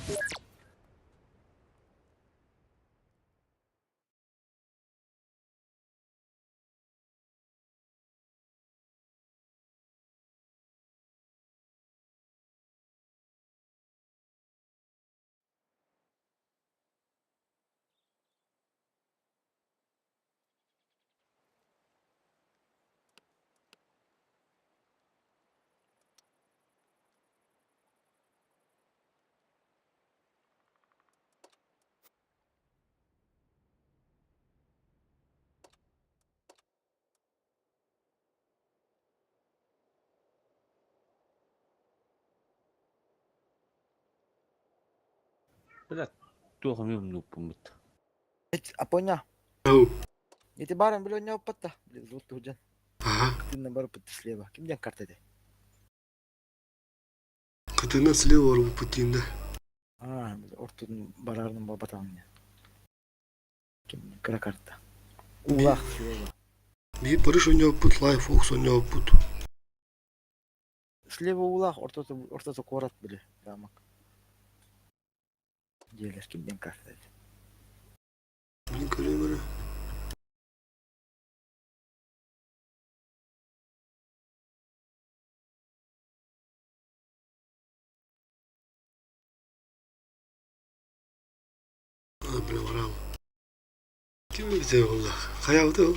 Бля, туох эмиэ умнуппуммут. Апоня. Ау. Ити баран били ойноппут да. Били зуут туһдьан. Ага. Кытынна барыппыт слева. Ким диэн карта этэй? Кытына слева барбыппыт диин да. Аа, ортотун барарынан барбатаҕым диэн. Ким кыра карта. Уулаах слева. Биир Париж ойноппут, Лайф Фокс ойноппут. Слева уулаах, ортото ортото куорат били замок. Дьиэлэр ким диэн карта этэй? Мин көрүөм эрэ. А, бля, барам. Ким эбитэ буолла? Хайаабыта ол?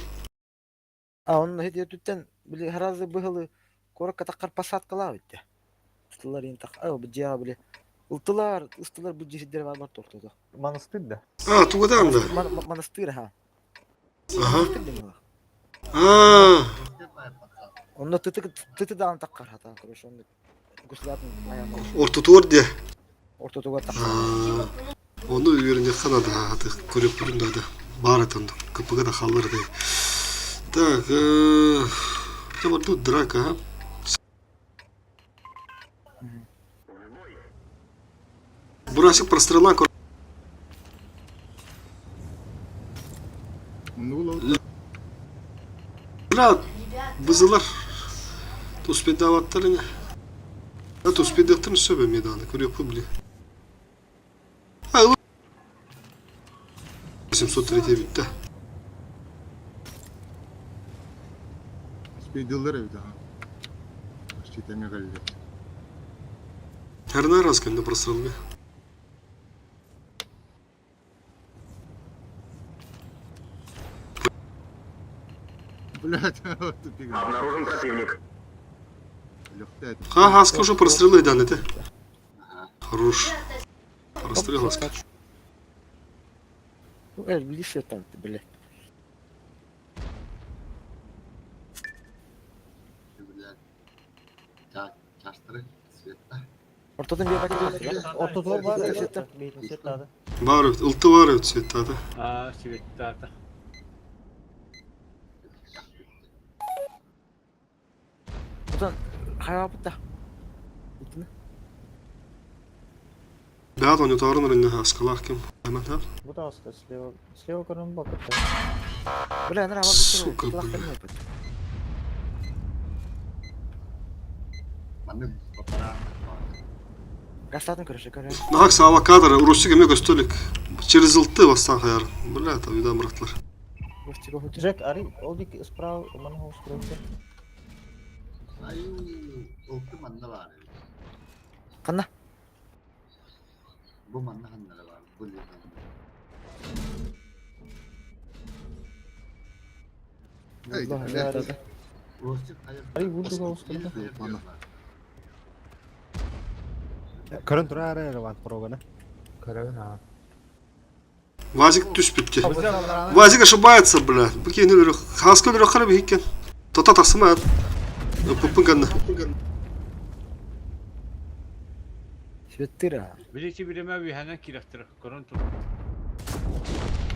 А онно ити өттүттэн били сразу быһылы куоракка таххар посадкалаах эбит Ыстылар иин тах а бу дьиэҕэ били ылтылар ыстылар бу дьиэ сирдэрэ баар тортото. Манастыр да? А, тугудаан да? Манастыр аха. Аха. Манастыр диэн буолар. А. Онно тыты тыты даҕаны таххар хатаан короче онно гуслатын айаан Ортотугар диэ. Ортотугар таххар. Ону үөрэниэххэ наада ааты көрүөхпүтүн наада. Баар этэ онно. КПГ да хааллар этэй. Так, э, вот драка, а? Бурасик прострела Бля, бызылар туспедаваттар ини. Туспедаттан сөбө меданы көрүөхпү били. 703 бүттэ. Спидиллер эбит аха. Почти тэҥҥэ кэллэ. Харна раз кэннэ прострелга. Блять, тупик. Обнаружен противник. Легкая. Ха, хаска уже прострелы дан это. Хорош. Прострел хаска. Э, ближе там, ты, блядь. Ортотун биир бакет Ортотугар баар Света. Света. Бар эбит, ылты бар эбит Светата. А, Светата. Отон хайаабыт да. Итини. Бэҕэт онньотоорун эрэннэ хаскалаах ким айматар. Бу таҕыста слева слева көрөн бакытта. Бля, анара Сука, бля. Гастатын көрөшө көрө. Нахак саава кадр, Русик эме көстөлүк. Через ылты бастан хаяр. Бля, там үйден бырахтылар. Джек, ари, ол дик справа, мана хоус Ханна? Эй, блядь. Ари, вурду хоус Ладно. Көрөн турар эрэ Иван Прогана. Көрөбүн аа. Вазик түспүттэ. Вазик ошибается, бля. Бу киһини өлөрө хаска өлөрө хара биһиккен. Тота тахсыма. Пуппун канна. Светтыр аа. Биличи биреме үһэнэн кирэхтэр көрөн тур.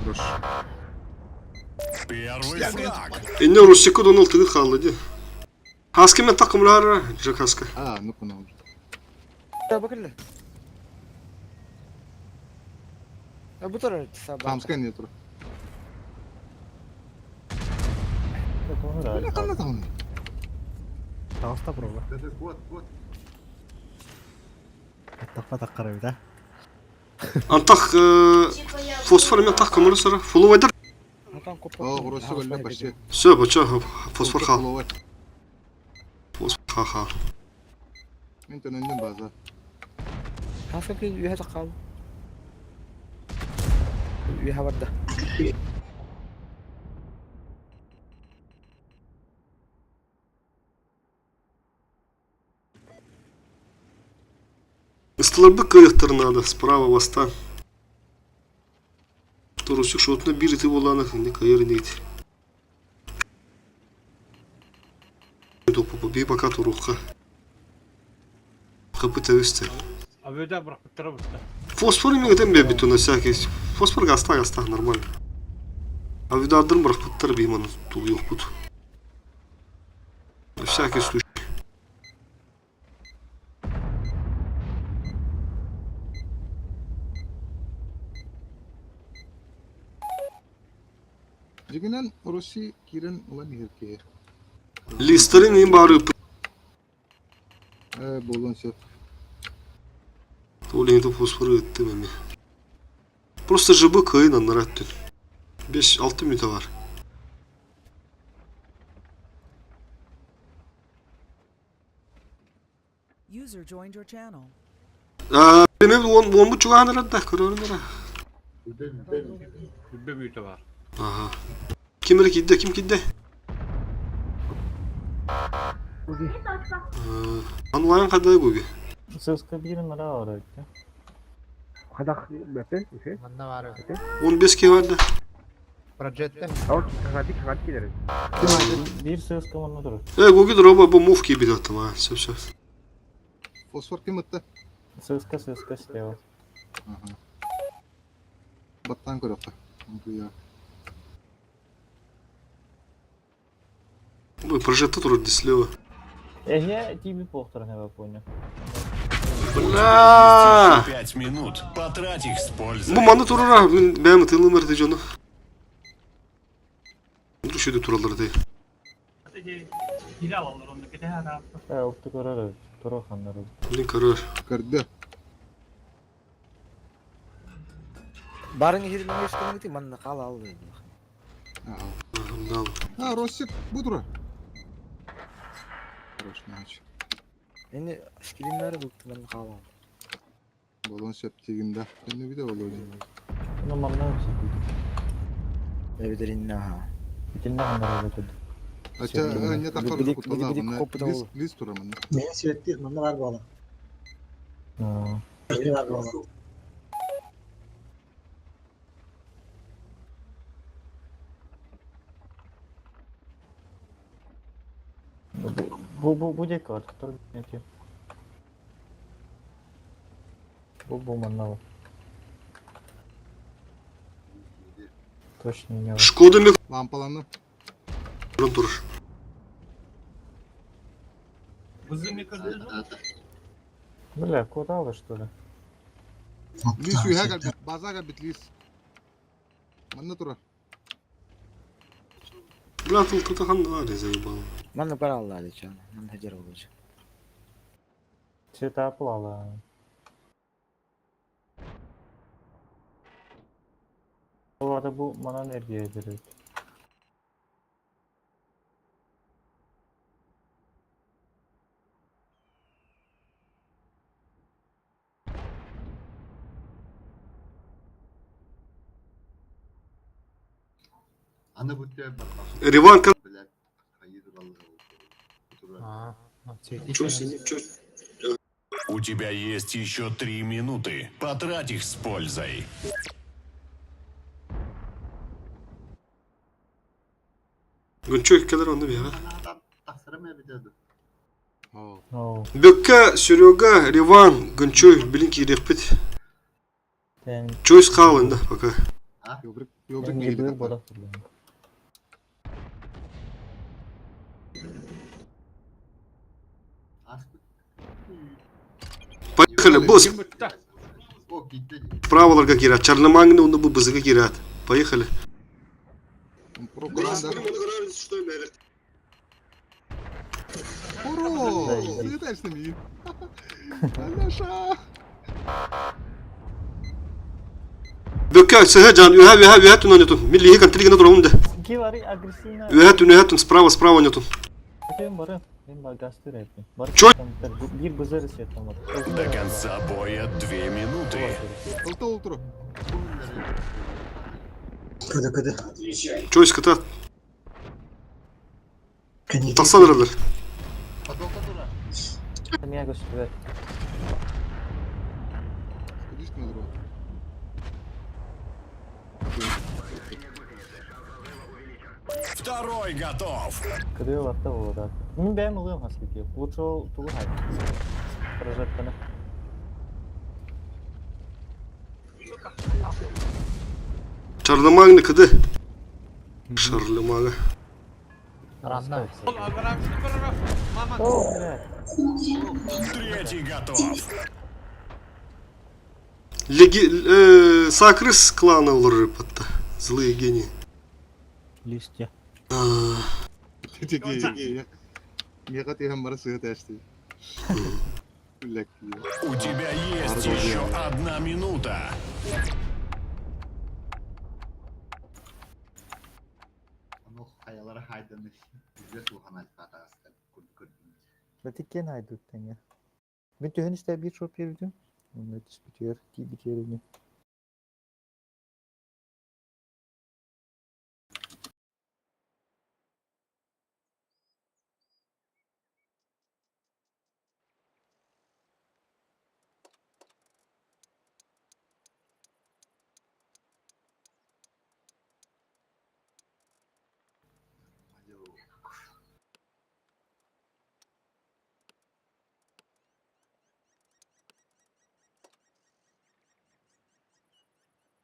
Хорош. Первый фраг. Инне Русику донал тыгыт хаалла ди. Хаска мен такымлар, Джек Хаска. А, ну понял. Да бакылы. А бу турар саба. Хамская не тур. Бля, ханна там. Таҕыста прога. Тахха таххар эбит а. Антах Типа я... фосфор мен тах көмөлө сара. Фулувайдар. О, Русик өллө почти. Все, бача фосфор хал. Фуловай. Фосфор ха ха. Мен төнөндүм база. Хаска ки үйэ тақал. Үйэ барда. Ыстыларбы кыйыктыр надо, справа васта. Турусик шотна бир ити боланы, не кайыр нейт. Би пока турухка. Хапы тәвісті. Абөдө бырахпыттара бутта. Фосфор имигитен биэрбит на всякий. Фосфор гастаах гастаах нормально. А видардырын бырахпыттар биһи маны тулуйуохпут. На всякий случай. Дьиҥинэн, Руси киирэн ылан иһэр киһи. Листерин им бары Ээ, буолуон сөп. Ол иһин фосфору ыттым эмиэ. Просто жыбы кыайын аннара өттүн. 5-6 мүнөтэ бар. User joined your channel. Эми уон буомбут чугаһан эрэр да, көрөрүн эрэ. Күббэ бүйтэ бар. Аха. Ким эрэ киирдэ, ким киирдэ? Онлайн хада гуги. Сыска биирин ара ора Хадах бәпе, үхе. Манна баар 15 киһи бар да. Прожектор. Хадик килер. Биир сыска манна турар. Э, гуги дроба бу мув киирбит аттым, а, сөп сөп. Фосфор ким ытта? Сыска сыска слева. Баттаан көрөххө. Бу Ой, прожекта турар слева. Эһэ тиби похторон эбэ понял. Бля! 5 минут. Потрать их с пользой. Бу маны турара, мин бэйэм ытыылым эрдэ дьону. Үшөдө тураллар дии. Э, олту көрөр тура ханнар. Блин, көрөр. Көрдө. Барын иһирин өскөнү манна хаала алды. А, Росик, бу тура. Хорош, нач. Эни скриннары букты манна хаала алды. Болон сөп тигинде. Энни биде болуо. Ну манна Эбидеринна ха. Итиннэ ханнар эбэ туд. Ача, не тахар кутала, лист лист тура манна. Мен сүреттир, манна бар буола. Били бар буола. Бу бу бу диэки ортотор эти. Бу бу манна. Точно не. Шкода ми Лампаланны. турар. Бля, куда вы что ли? Лис үйэ кэлбит, база кэлбит лис. Манна тура. Бля, тут тут ханна заебал. Манна бар алла али чана. Манна хажар болуч. Цвета оплала. Оларда бу манан эргие берет. Риван У тебя есть еще 3 минуты. Потрать их с пользой. Гончой келер онда бияга. Оу. Бөккә, Серега, Риван, Гончой, блин, киреппит. Чойс хаалын да, пока. Йобрик, йобрик Мен миги бир бодак турдум. Поехали, босс. Праволарга кират, Чарлемангны онда бу бызыга кират. Поехали. Пропаганда. Ура! Залетаешь на меня. Алеша! Бөккә, сыһа жан, үһә, үһә, үһә түн онетун. Милли хикан тригена тура унда. Кивари агрессивно. Үһә түн, үһә түн, справа, справа онетун. Мен бары, мен бар гастыр этим. Бар Чё? там бир бызыр сетом. До конца боя 2 минуты. Алта олтуру. Көдө көдө. Чойс кыта. Тахсан эрэллэр. Меня göster. Лист на друг. Второй готов. Кырыы латта болот. Мен бэм ылыам хаскы Лучше ол тугу хай. Прожектаны. Шарлемагны кыды. Шарлемага. Третий готов. Леги... Сакрыс клана олорор патта. Злые гении. Листья. Миэхэ тиһэн бары сыһа тээсти. У тебя есть еще одна минута. Ону хайалара хайданы үгүс улахан альфатаастар көрдүм. Бэтиккен хайдут тэҥэ. Мин түһэн истэ биир шоп биэрбитим. Онно түспүтүгэр тиийбитигэр ини.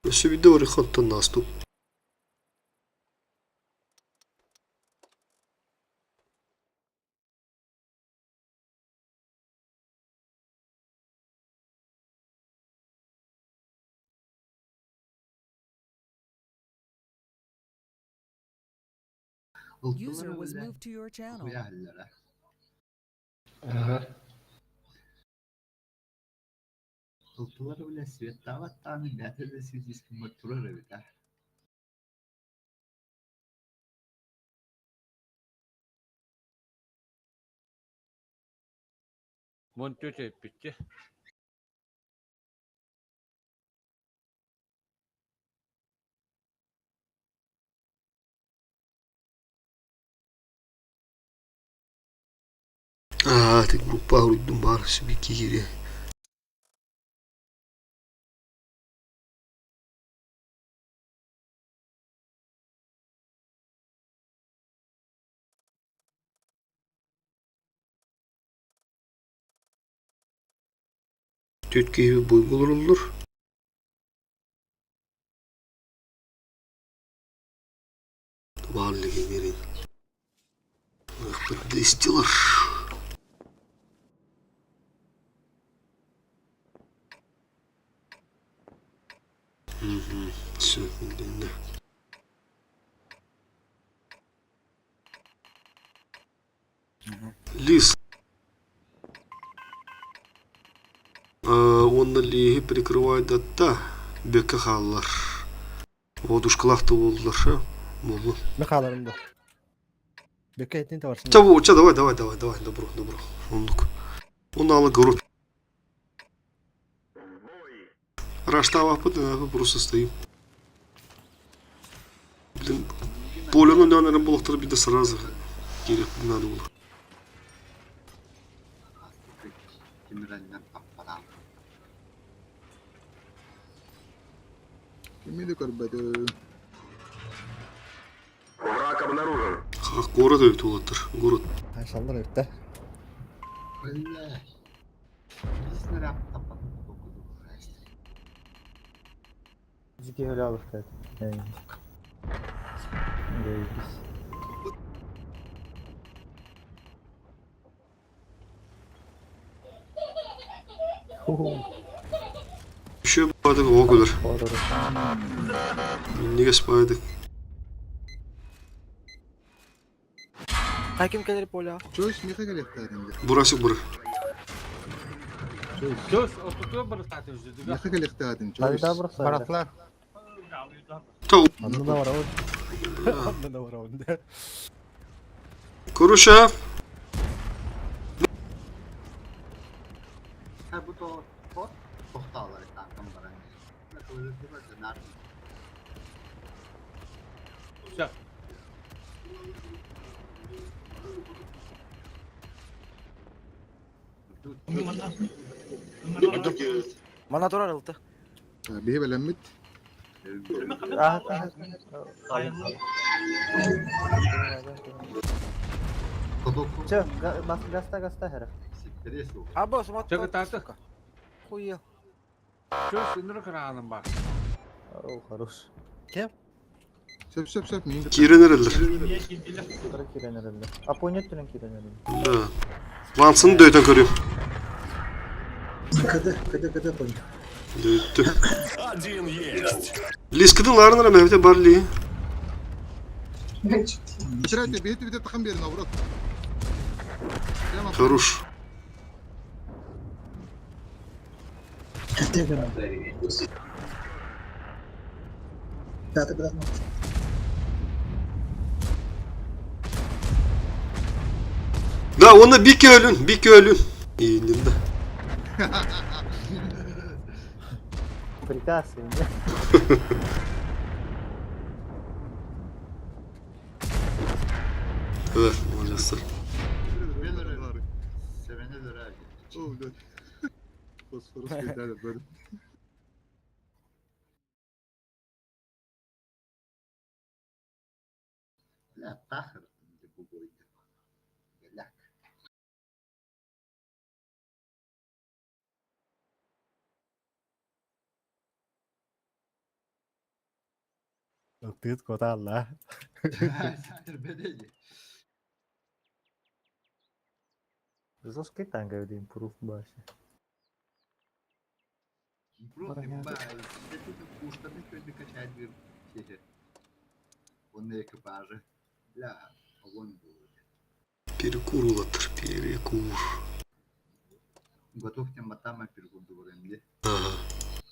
Өссө биирдэ барыахха наступ. User was moved to your channel. Ылтылар үлэ светтаабаттааны бээтэ да сүүтүскүммэр турар эбит аа. Мон тетя эппитче. Аа, ты группа уруйдум баар сибики киириэ. Түөрт киһи буйга олороллор. Баар легионерин. Истилар. Все, билиннэ. Лис. Уонна лииһи прикрывает да бөккө хааллар. Одушкалаах да буоллар, буоллун. Мен хааларым да. Бөккө этин табарсың. Ча, ча, давай, давай, давай, давай, добро, добро. Оннук. Онно город. Раштаабаппыт, просто стоим. Блин, полену наверное, буолуохтара биирдэ сразу киириэх надо было. Кими да көрбөтүм. Враг обнаружен. Город эбит уолаттар, город. Саллар эбит да. Дикий гуляловка. Заебись. Еще баадык оҕо көрөр. Минньигэс баайдык. Хаким кэлэр поля. Чөс миэхэ кэлиэхтээриҥ дии. Бурасик бур. Чөс, отутуга барытаатын жүзүгө. Миэхэ кэлиэхтээриҥ чөс. Хайда барса. Баратлар. Анны да барабын. Анны да барабын да. Короче, Бу тохтаалар таакам баран. Все. Мана турар ылты. Биһи бэлэммит. Че, гаста гаста хера. Або, сумат. Чэ, кытааты. Хуя. Чөс, ынырык ыраанын бар. О, хорош. Кем? Сөп сөп сөп миин кытта. Киирэн эрэллэр. Утары киирэн эрэллэр. Аппонет түнэн киирэн эрэллэр. Да. Лансын дөйтөн көрүм. КД, КД, КД понял. Дөйттү. Один есть. Лискидин ларын эрэ мэһэбитэ бар ли? Битирайте, бэйти битэ тахан биэрин, наоборот. Прямо Хорош. Пятый брат. Да, оны бик өлүн, бик өлүн. Ииннин да. Приказ, не? Evet, молодецтер. О, блядь. Фосфорус кетеді бәрі. Тыт коталла. Жесткий танк импрув башы. Перекур улаттар, перекур. Ага.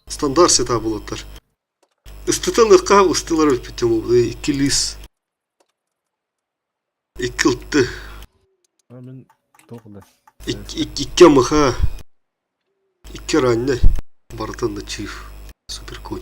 Стандарт сета булаттар. Ыстытан ыкка ыстылар өтпүттем ол. Икки лис. Икки ылтты. Мен тоқылы. Икки мыха. Икки раннай. Барытын да чиф. Супер конь.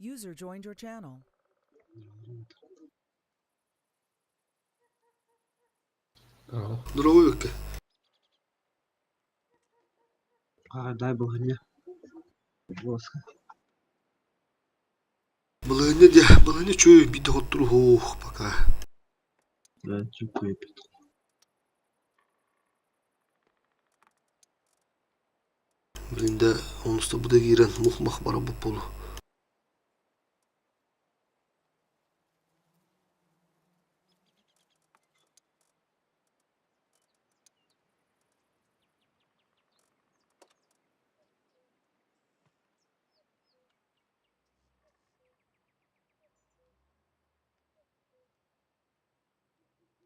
User joined your channel. Здорово, Вика. А, дай богиня. Ласка. Балыгыня де, балыгыня чөй, биде хоттур хух, пока. Да, чукуй. Блин, да, онуста бу да киирэн мух-мах бара бу болу.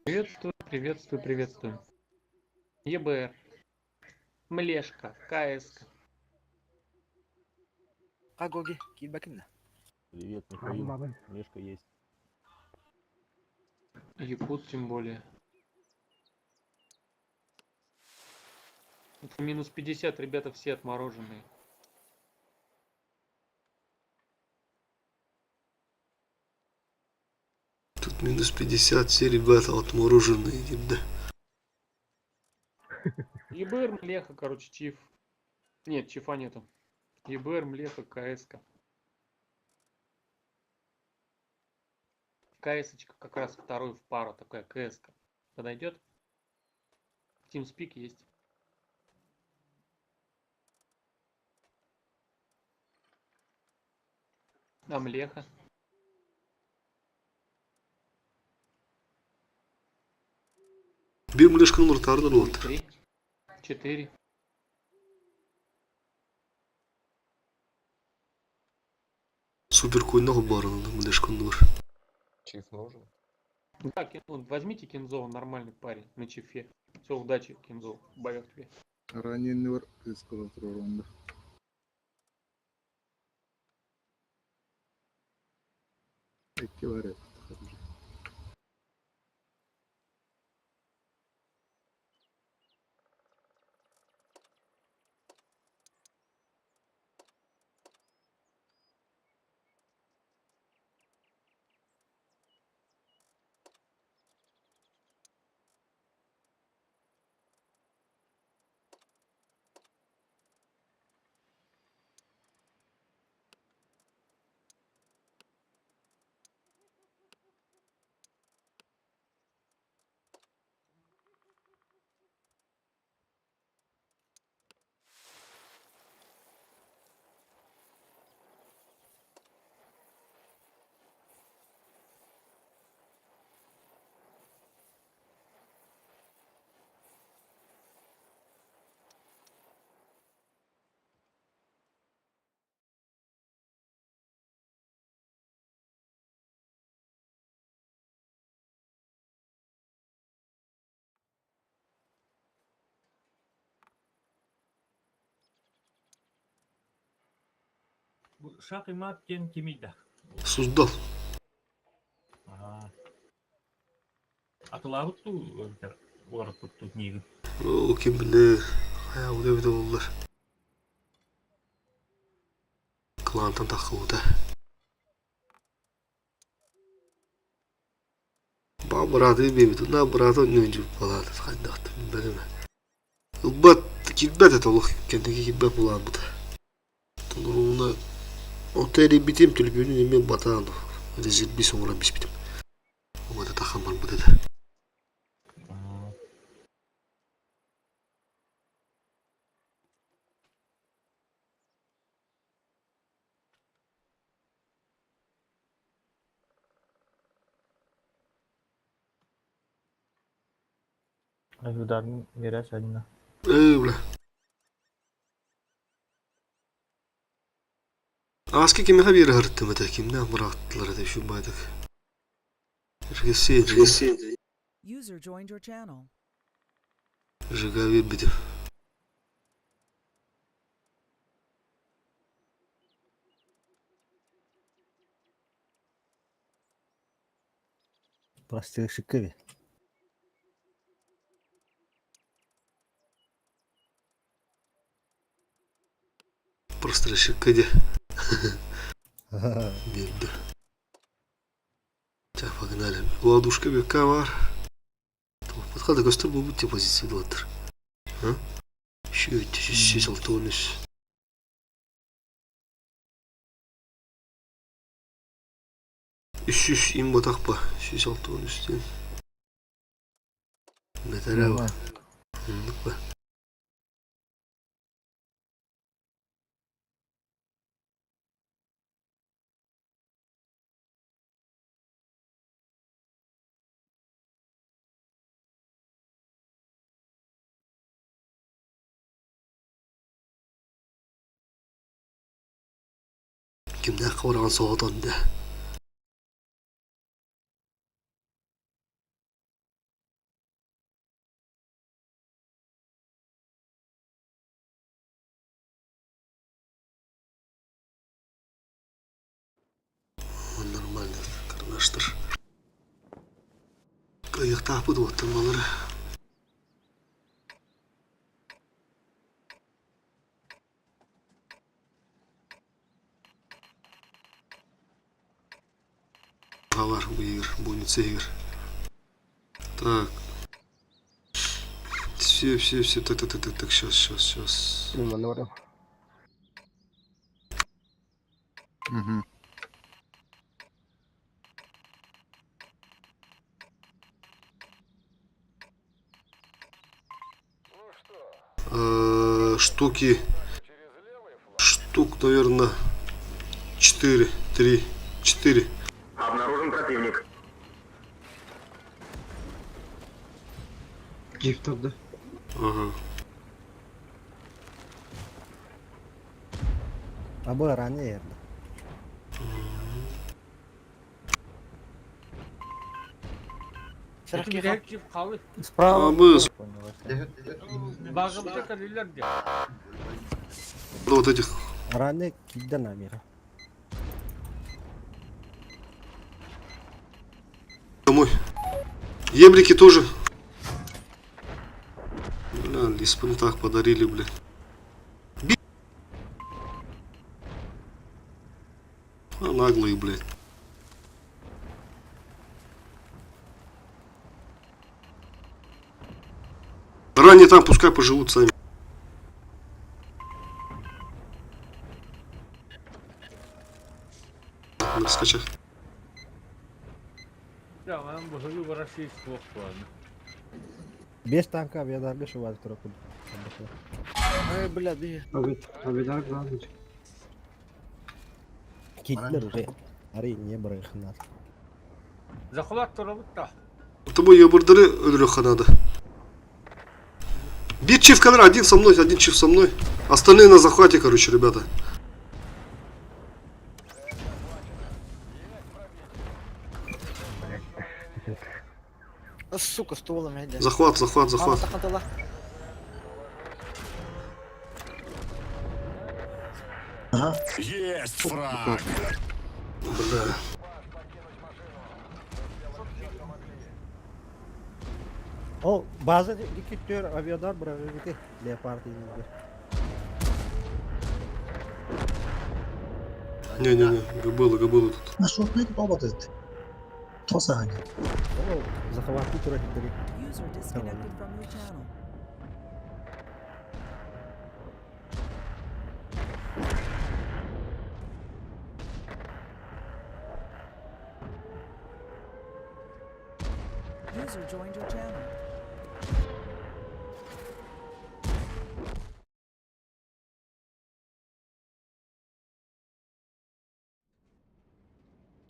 Приветствую, приветствую, приветствую. ЕБР. Млешка, КС. Кагоги, киирбэкин Привет, Михаил. Мешка есть. Якут тем более. Это минус 50, ребята, все отмороженные. Тут минус 50, все ребята отмороженные, да. ЕБР, Млеха, короче, Чиф. Нет, Чифа нету. ЕБР, Млеха, КС. КС-очка как раз второй в пару, такая КС. -ка. Подойдет? TeamSpeak есть. А Млеха? Биир млешканы уртаардар уолаттар. Три, четыре. Супер куйнах баар млешканы бар. Чиф нужен? Да, Кин- возьмите Кинзо, он нормальный парень на чифе. Все, удачи, Кинзо, боев тебе. Раненый бар кыыс турар онда. Икки бар эбит. Шах и мат диэн кимий да? Суздал. Аа. Атылаабыт дуу эбэтэр уларыппыт дуу ниигин. Оо, ким билэр. Хайа ол эбитэ буоллар. Клантан таххыбыта. Ба бырааты биэбит, на бырааты ньүдьү балааты хайдахтым билбэтим. Ылбат, киирбэт этэ олох кэнники киирбэт булаабыта. Толоруuna Онто эрийбитим, төлөпүөнүн эмиэ батаан резервист оҥорон биспитим. Уота тахан барбыт этэ. Ударный мираж одна. Ээ, бля. Ааска кимиэхэ биэрэ сырыттым этэ, кимнээх бырааттылар этэ үчүгэй баайдык. Регисси User joined your channel. ЖГ биэрбитим. Простые шикови. Просто решикка дии. Биэрдэ. Чэ, погнали. Ладушка бекка баар. Туохпут да көстөр буолбут дии позиция дуоттар. А? Сүүс сүүс 63. 300 им батах ба. 163 диэн. Бэтэрээ ба. Оннук ба. Кимнээх хабараҕын соһутан дэ. Кыайыахтаахпыт уоттар балары. Алар быйыр, больница иһигэр. Так. Все, все, все, так, так, так, так, так, сейчас, сейчас, сейчас. Угу. Штуки, штук, наверное, 4, 3, 4. Обнаружен противник. Джип турда. Ага. Абы ранее ерді. Справа. Мы вот этих. Ранее кидden амира. Домой. Емрики тоже. Бля, лиспы так подарили, бля. Би... А, наглые, блядь. Ранее там пускай поживут сами. На скачах. Без танка авиадарга шувар турапын. Ай, бля, би. Авиадар главный. Китлер уже. Ари не барыхнар. Захват турабытта. Тому ебурдыры өлөрөххө надо. Бит чиф камера, один со мной, один чиф со мной. Остальные на захвате, короче, ребята. А, сука, стволом я Захват, захват, захват. Есть фраг! Бля. О, база дикиттер авиадар бырагыгыты леопард инде. Не-не-не, гыбылы, гыбылы тут. Нашел бабатыт. Тоса они. О, захваты тура хиттери. User disconnected from your channel. User joined your channel.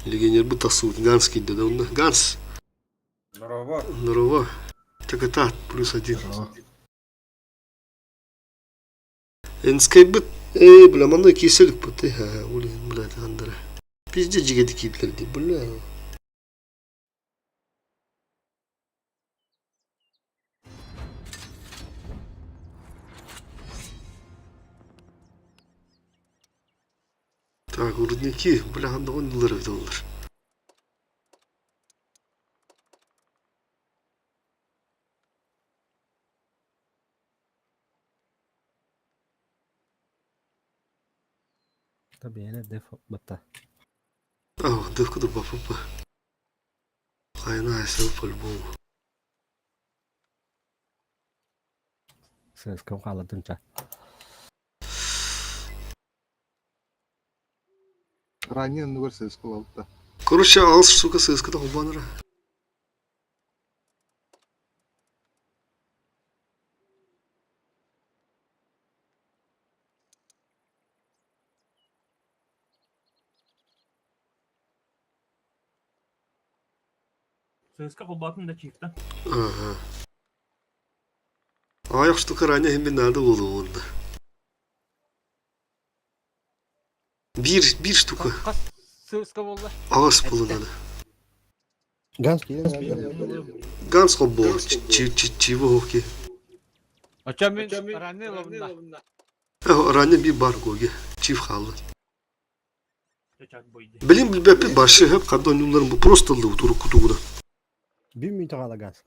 Легионер бы тасует. Ганс кинь, да он. Ганс. Здорово. Здорово. Так это плюс один. Энскай бы... Эй, бля, манной киселик бы ты. Улин, бля, это андера. Пиздец, жиге киплерди, бля. Так, рудники, бля, он доллар. Tabi def бата. А, девка да папа. Хайна, все по-любому. Сыскам халадынча. Ранее университет да. Короче, алыс, сука, ССК да баннера. ЦСКА холбатын да чифта. Ага. Аяқ штука ранее хембин надо было онда. Бир, бир штука. ЦСКА болды. Ағас болу надо. Ганс кийлен. Ганс хоббол. Чего хоки. Ача мен ранее ловна. Ранее би бар гоги. Чиф халы. Блин, билбеппит башы хөп қабдан юлларын бу просто лы турук кутугуда. Bir мүйтө хаала газ.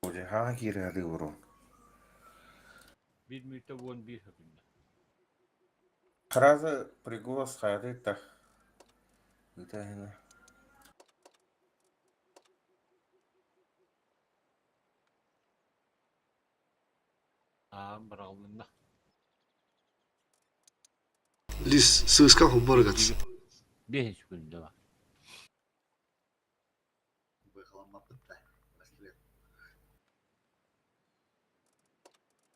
Хаан киирэ бурун. Bir мүйтө уон биир хөкүннэ. Сразу пригос хайаты Ыта Аа, быраҕылынна. Лис сыыска хоббаргат. Биэс күндэ бар.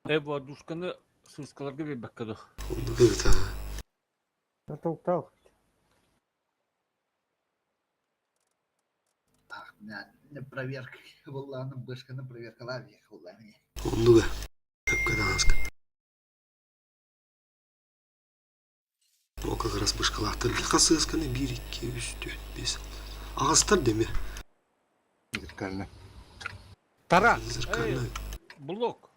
Э, бу душканы сыыскаларга биэрбэккэ дуо? Ыта. Толтал. Проверка буллааны бышканы проверкалар буллааны. Оннуга. Төпкө О, как раз бышкалаахтар. Хас сыысканы 1, 2, 3, 4, 5. Ағастар деме. Зеркально. Тара! Зеркально. Блок!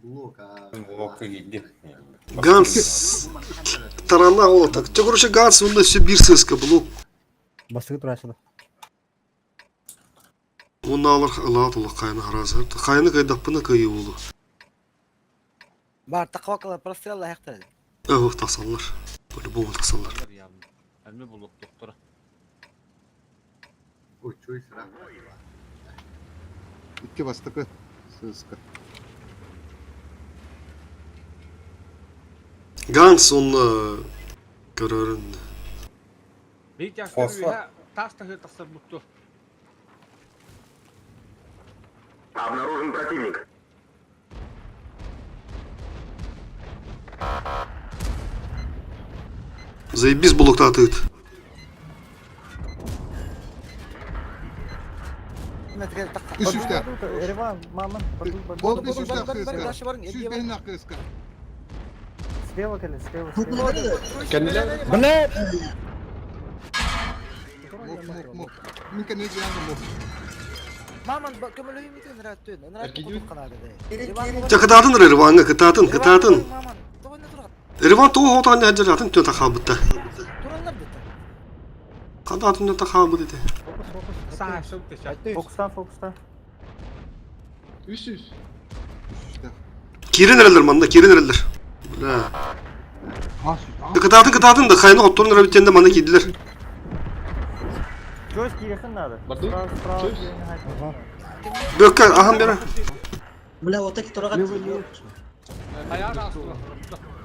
Блок, а... Блок иди. Ганс тарана ол так. Те, короче, Ганс, онда все бир сыска блок. Бастығы турасыда. Онна алар ылаат ола кайны харазыр. Кайны кайдаппына кайы болу. Бар тақвакала прострел аяқтар. Эх, тасаллар. По-любому тасаллар. Әлме блок доктора. Ой, сыра. Икки бастакы сыска. Ганс онна көрөрүн. Бейт Фосфор. тас тахы тахсар бутту. Обнаружен противник. Заебись блоктатыт. Үс үстә. Ереван, маман, Бол бес үстә кыска. Сүз бен кыска. Слева кele, слева, слева. Блядь! Мок, мок, мок. Мин кene янды мок. Маман, көмөлөйүм итин раттын. Те кытаатын Ереванга кытаатын, кытаатын. Ереван тоғы хотан жа атын тө тахабытта. Када атын тө тахабыт ите. Фокустан, фокустан. Үс үс. Кирен эрелер манда, кирен эрелер. Бля. Кытаатын кытаатын да кайны хотторун эребиттенде манда кийдилер. Джойс кирехин надо. Справа, справа. Бөккә ахан бера. Бля, вот так турага.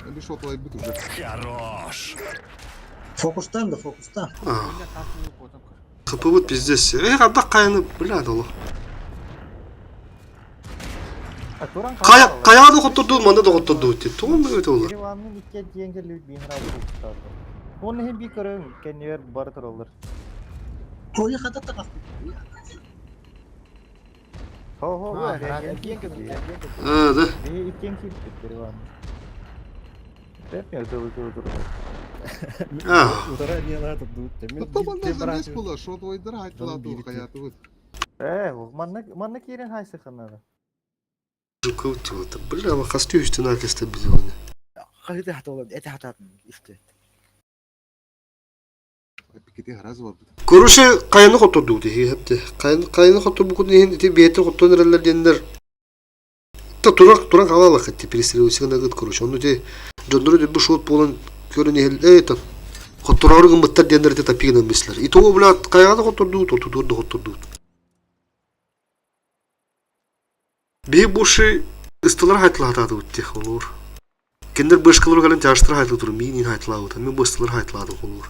Беш отолай бит уже. Хорош. Фокустан да, фокустан. ХП пиздец. Эх, ада кайны, бля, дало. Кая кая да хотторду, манда да хотторду. Туган өтө олар. Ереванның икке диенгер бин разы фокустарды. Оны хем би көрөң, кеннер бар туралар. Тоя хата тагас. Хо хо, А, Э, да. Би иккен кип Ереван. Деп мен өтө өтө А. Удара не надо тут. Табанда замес була, шо твойдыр айтылады хаятыбыт. Э, манна манна кирен хайсы ханада. Жукаутилата. Бля, хастю үстүнө кесте бизоне. Қайда хата болады, эти хататын исте. Пикете раз бар. Короче, кайны хотторду ди хепте. Кайны кайны хоттор бу күн ити бете хоттон эрелер деннер. Та турак турак алалак этти перестрелся гыт короче. Оны те жондору бу шот болон көрөн эл э та хотторары гымыттар деннер те тапигенен бислер. И того бля кайганы хотторду, тотурду хотторду. Би буши ыстылар хайтла хатады утте холур. Кендер бышкалар гален тяштыр хайтла тур, мин хайтла ут. Мен бу ыстылар хайтлады холур.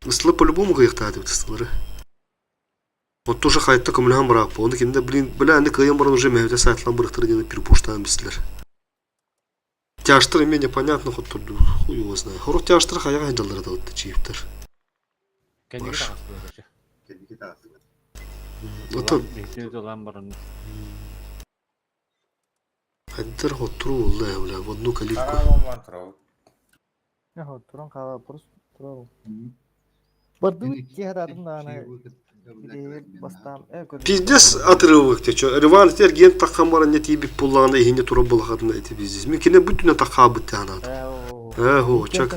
Ыстылар по-любому кыйыктады ыстылары. Вот тоже хайтта көмөлһөн быраак бу. Оны кинде блин, бля, аны кыйын баран уже мехте сайтлан бырыктыр дени перепуштан бислер. Тяштыр эме непонятно хоть тут хуй его знает. Хорок тяштыр хаяга ханжалары да отты чииптер. Кенеге тағасы. Кенеге тағасы. Ото Бейт олан баран. хаддар хоттуру болду бля, в одну калитку. Яхо, туран кала, просто туран. Барды кехрадым да ана. Бастан, э, көр. Пиздец отрывок те чо. Реван тер ген таккан баран не тиби пуллаана ихине тура булахадына эти пиздец. Мен кине бүтүнө такка бытты анат. Э, хо, чак.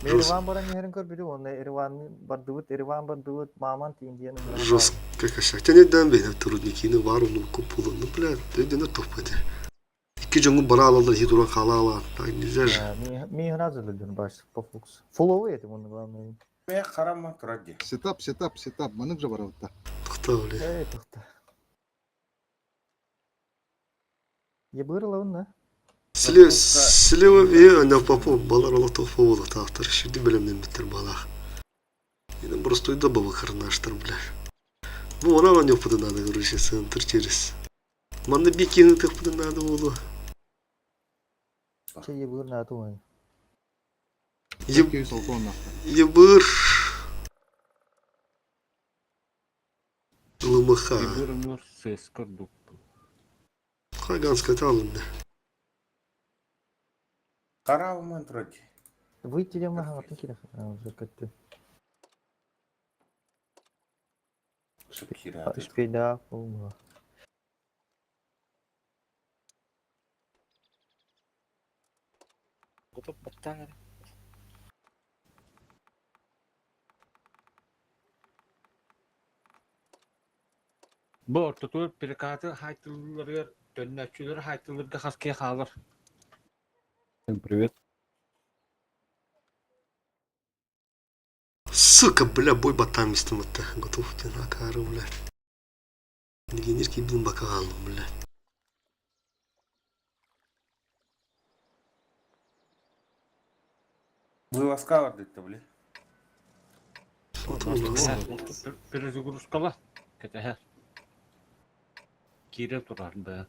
Ереван баран иһэрин көрбүтүм уонна Ереван бардыбыт, Ереван бардыбыт, маман тиин диэн ыҥыран Жестко косяк. Тene дан бейнеп трудникини бар onu купулу. Ну, бля, өйдөнө топпады. Икки жоңун бара алалар хи туран хала алан. Так нельзя же. Мин разы өлдүм баш по фокус. Фоллоу этим он главное. Мэ харама турар дии. Сетап, сетап, сетап. Манык же барабытта. Тохта, бля. Эй, тохта. Ебырла онна. Слева, слева е на папу балар ола тофа бола таахтар. Шүрді білімнен біттір балах. Енді просто да баба карнаштар, бля. Ну, она на него надо, короче, центр через. Манна бикини тыхпыды надо было. Че ебыр на ту. Еб... Ебыр. Лымаха. Ебыр сес көрдүк. Хаганская талында. Харабыман турар дии. Выйти дем на хатын кирах. Уже катты. Успей, да, полного. Готов баттан эрэ. Бу ортотугар перекаты хайтылларыгар төннөөччүлэр хайтылларга хаскыйа хаалар. Всем привет. Сука, бля, бой батам истематта. Готов ты на кару, бля. Легионер кибин бакагалу, бля. Вылазка бардытта, бля. Перезагрузкала. Кэтэһэр. Киирэ турар да.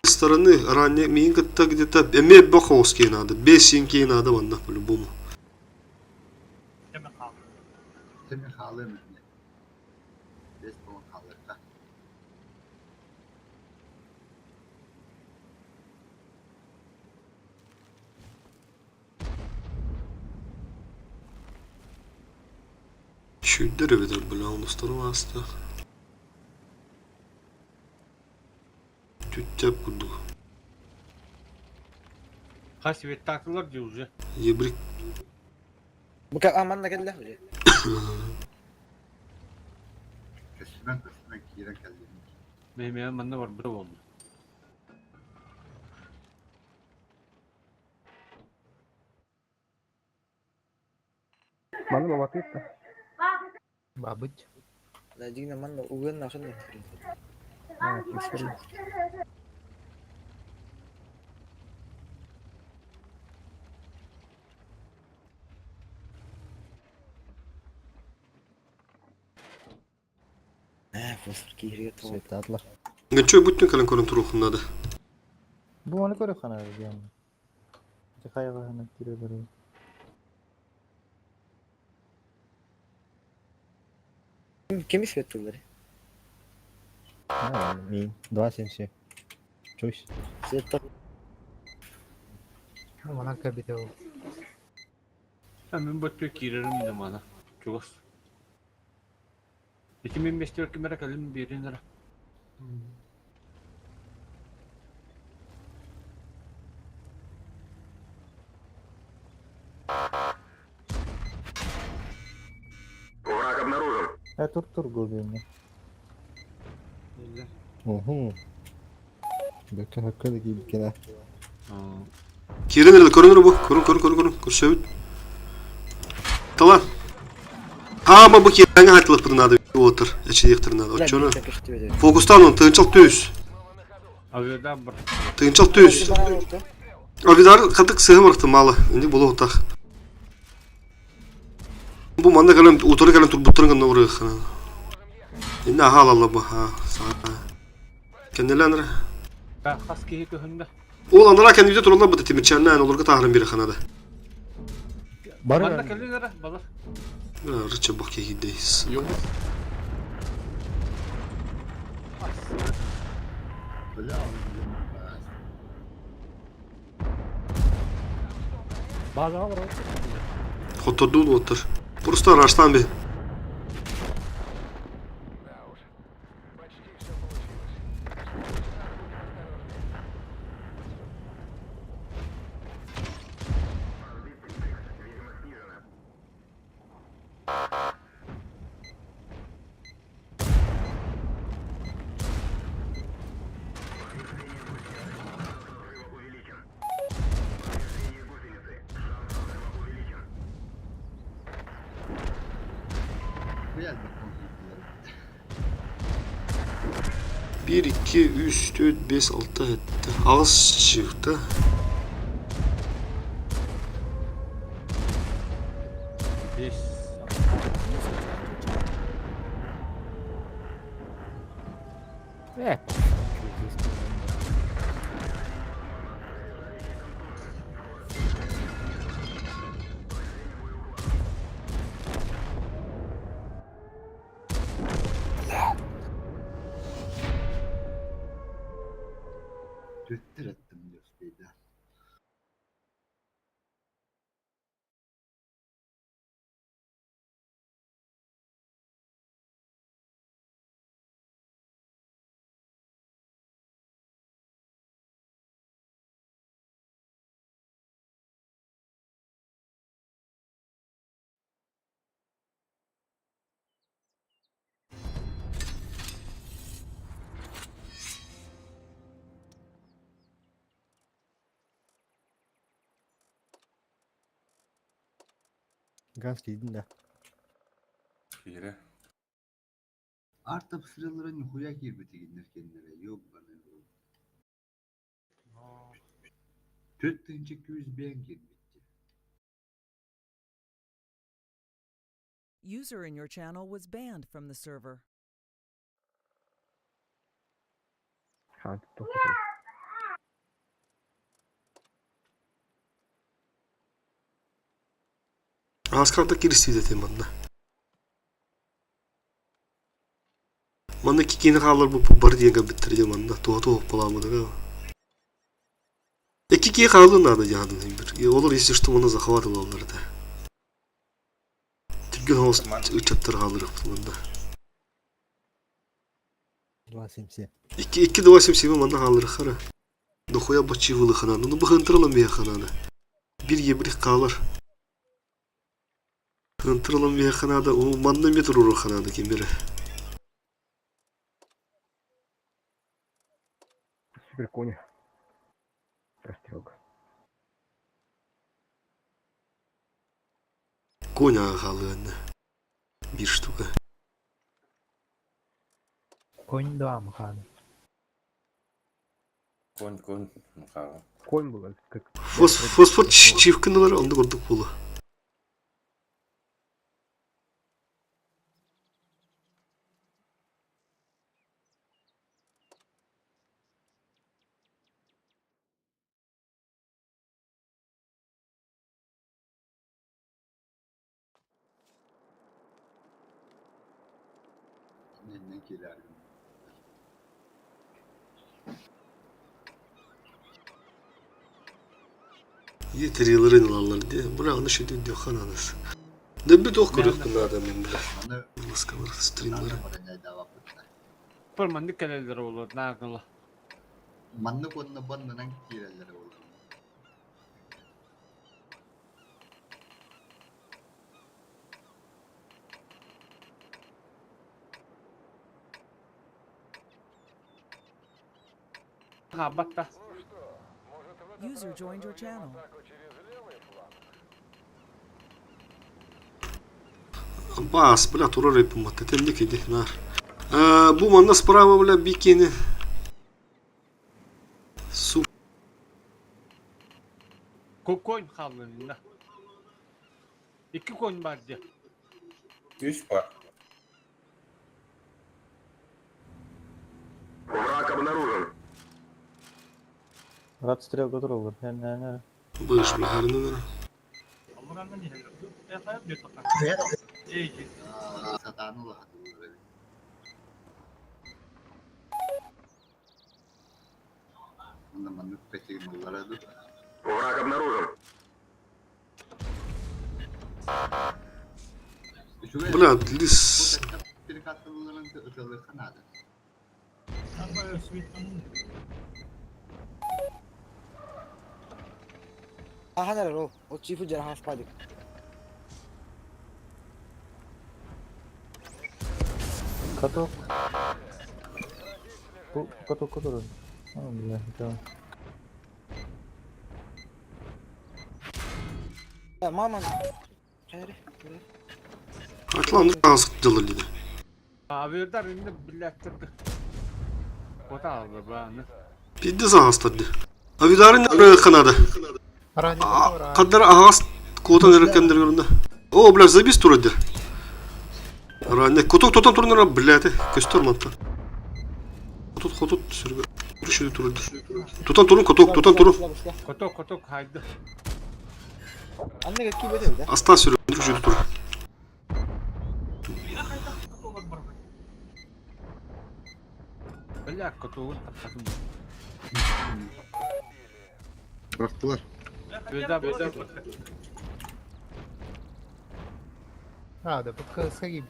Стороны ранее миин кытта где-то эме бохоуский надо, бесинки надо ванна по-любому. Теми хаалыам эмиэ. Бес буолан хаалыахха. Чүйдер эбитер бля, онустару ааста. Түттеп курдук. Хас светтаклар дии уже. Ебрик. Бука аманна кэллэ уже. Көстүмэн көстүмэн киирэн кэллим. Мэмэ манна барбыта буолла. Манна бабатыт та. Бабыть. Да дигне манна угын нахын. А, фиксируй. Э, фосфор киирге тоҕо. Светатлар. Гынчой бүттүн кэлэн көрөн туруохун надо. Бу оны көрө хана диэн. Хайга хана кире барый. Кими светтылар? А, мин. 2.77. Чусь. Свет Манан кабител. А мин бөттө киирэрим да мана. Чугас. Ити мин местер кимere кэлим биэрин эрэ. Враг обнаружен. Э, тур тур губин. Угу. Бөккө хөккө да киирбит кэлэ. Киирэн эрэ көрүнөр бу. Көрүн көрүн көрүн көрүн. Көрсөбүт. Тала. Хаама бу киирээҥҥэ хайтылыппытын надо отыр. Эчириэхтэрин надо. Оччону. Фокустан он тыынчал түс. Авиадан бар. Тыынчал түс. Авидар хатык сыһы барахты мало. Инди болу отах. Бу манна кэлэн утары кэлэн турбуттарын гына урыаххана. Инна аха алалла бу ха. Кэннилэн эрэ. Хас киһи көһүндэ. Ол анара кэннибитэ тураллар быта тимирчээннээн олорго тааһыран биэрэ ханада. Манна кэлин эрэ балар. Рыча бах киһидейс. Бля, он Базаға барабыт. Хоттордуун уоттар. Просто араштаан бе. 1, 2, 3, 4, 5, 6, 7. Аҕыс чыыкта. Бес. Э. Түттер аттым диэхтиэйдэ. Газ тиийдин да. Киирэ. Арт обстреллара нихуя киирбитигиннэр кэннэрэ, ёбаный в рот. Төрт тыһыынча күүс биэн киирбиттэр. User in your channel was banned from the server. Хаантып тохтотор. Ааскарда киирсиитэ этим манна. Манна киини хаалар бу бары диэн кэлбиттэр дьэ манна туһа туһуппалаабытыга. Икки киһи хаалыы наада дьаһанын бир. Олор если что маны захват ылаллар этэ. Түргэн соҕус ыччаттар хаалырыахпыт манна. 277. Икки икки два семь семь манна хаалырыххара. Дохуя баччыылыханан. Ну быһынтырылан биһахананы. Бир ебрих хаалар. Ынтырылан биһаханада манна метр уруханада кимбere. Супер кони. Прострелка. Конь хаалыанна. Бир штука. Конь 2 маханы. Конь, конь, махаҕа. Конь был, как... Фос, фосфор чивкиналар онда курдук буолу. Иннинэн киирээри Yeter ылаллар дии. Бля, аны шүтүн диэххэ наадас. Дөббүт ох көрүөхпүн наада мин бля. Маскалар, стримнары. Пыр маннык кэлэллэр олор наагыла. Маннык уонна баннынан киирэллэрэ буолар. Хаабатта. User joined your channel. Бас, бля, турар эппин Тэтэнник иди, нар. Бу манна справа, бля, бикини. Су. Конь хааллын Икки конь бар дии. Үс бар. Враг обнаружен. Рад стрелка тураллар. Нэ-нэ-нэ. Быш, бля, харынанара. Сатааны улахатылар эбит. Онно маннык пэтигин ыллара дуу. Враг обнаружен. Бля, лис... Ахан эрэр ол. Ол чифу дьара хаспадик. Каток. Бу катокка турар. А, бля, это... Мама. Атлан аас дылы диде. Авиадар инде билеттер. Кота алды баны. Пиздец ағастар ди. Авидарын канада. Каддар ағас куотан эреккендер көрүндө. О, бля, забис турады. Ранне куток тотан турнара, блядь, көстөр манта. Хотут хотут сүргө. Турушуду турду. Тутан турун куток, тутан турун. Коток коток хайды. Анна какие бөтө да? Аста сүргө, турушуду тур. Бля, котогун тапсатын. Bıraktılar. Беда беда. А, да, пока сходи.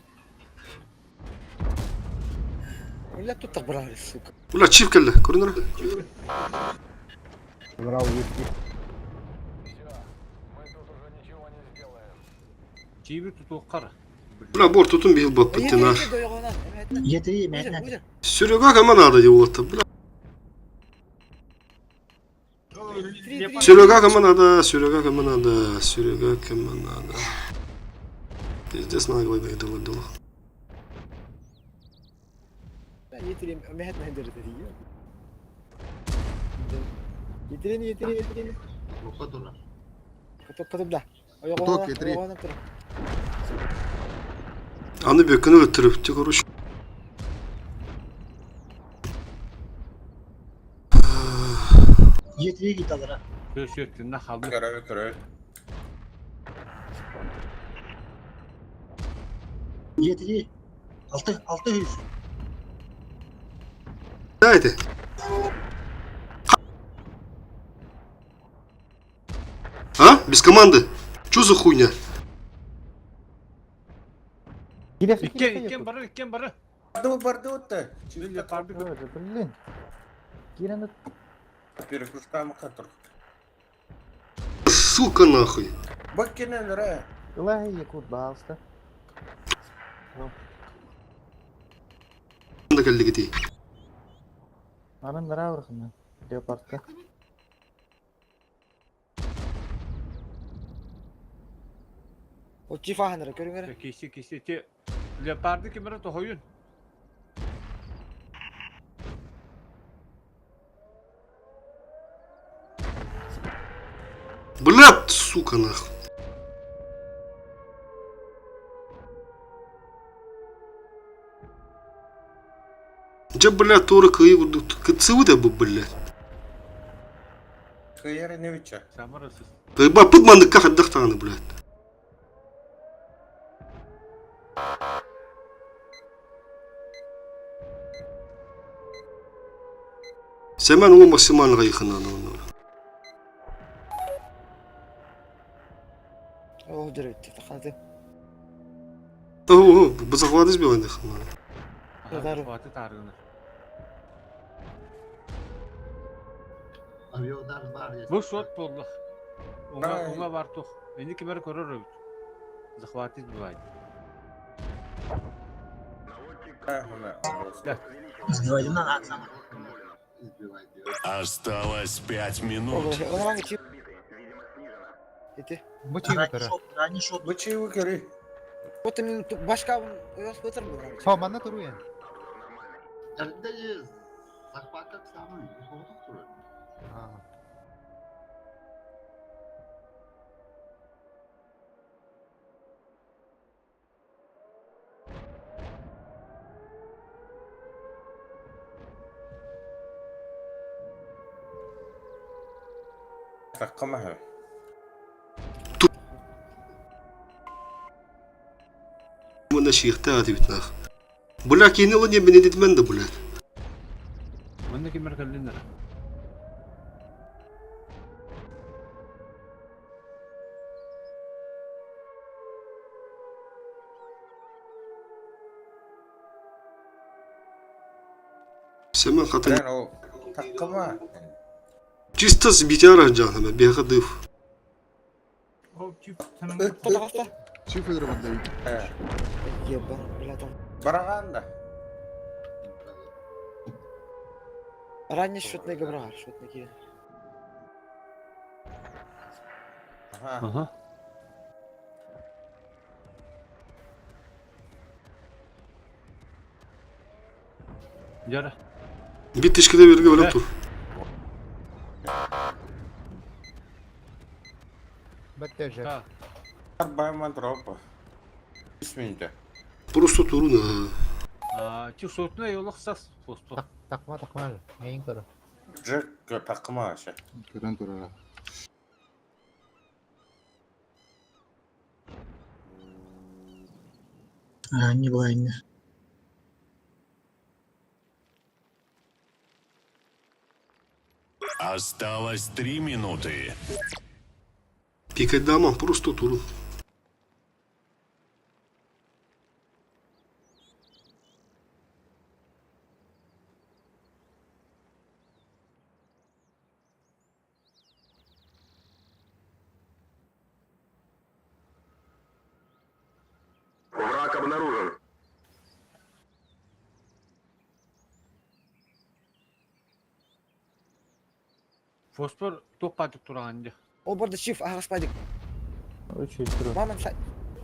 Бля, тут так брали, сука. Бля, чип келди, көрүнөр. Браво, есть. Чиби тутуққар. Бля, бор тутун бил баппыттына. Етри мәтнә. Сүргө кама надо деп бля. Серега кому надо, Серега кому надо, Серега кому надо. Пиздец наглый дело дело. Етри мәтнә дәрде. Етрин, етрин, етрин. Коток, коток, да. Коток, етри. Аны бөккүнү өттүрүп, короче. Етри гиталара. Көсөттүнө халды. Көрө көрө. Етри. Алты, алты жүз. Дайте. А? Без команды? Чё за хуйня? Иккен иккен бары иккен бары. Барды барды отта. Блин. Кирен Перекружкам катыр. Сука нахуй. Баккенен ре. Ылай, якут, баалста. Да келди кетей. Анын нраврхна. Леопардка. Ол чифа ханара, көрүңөр. Киси киси те леопарды кемере тохойун. Блядь, сука нахуй. Дже, блядь, туры кыйы кыцывы бу, блядь. Кыйыр не биче. Самарасыз. Ба пыдманды как отдохтаны, блядь. Семен ол максимально гайхана ну. Ол дөрөттү, таханты. О, базахвады сбивай хана. Хватит аргыны. Авиодар бар. Бу шот болду. Уңа уңа бар тух. Эни кемере көрөр өбүт. Захватить бывает. Осталось пять минут. Ити. Ранний шот. Бычы выкыры. Вот мен башка уяс бытыр бу. Хо, манна туруя. Эрде захватып самый. Холдук турар. Таккама. Мына шихта атыбытнах. Бля, кинула не бенедитменда, блядь. Мында кемере келдиндер. Семен хата Блин, ол таккыма. чисто сбитяра жаһана беха дыв. Чиф ырыбанда. Ебан, бля, там. Бараганда. Ранний шотный габрар, шотный киви. Ага. Яра. Бит тишкеде берге белем тур. Бәттәжә. Арбайман тропа. Үс минута. Просто турун. А, ти шотна yolak сас посто. Такма такма. Нейин көрө. Джек таккыма аша. Көрөн турара. Ранний блайнер. Осталось 3 минуты. Пикайдама просто турун. Враг обнаружен. Фосфор топадык тураган О, борда чиф, ага, спадик. Очень трудно. Маман сай.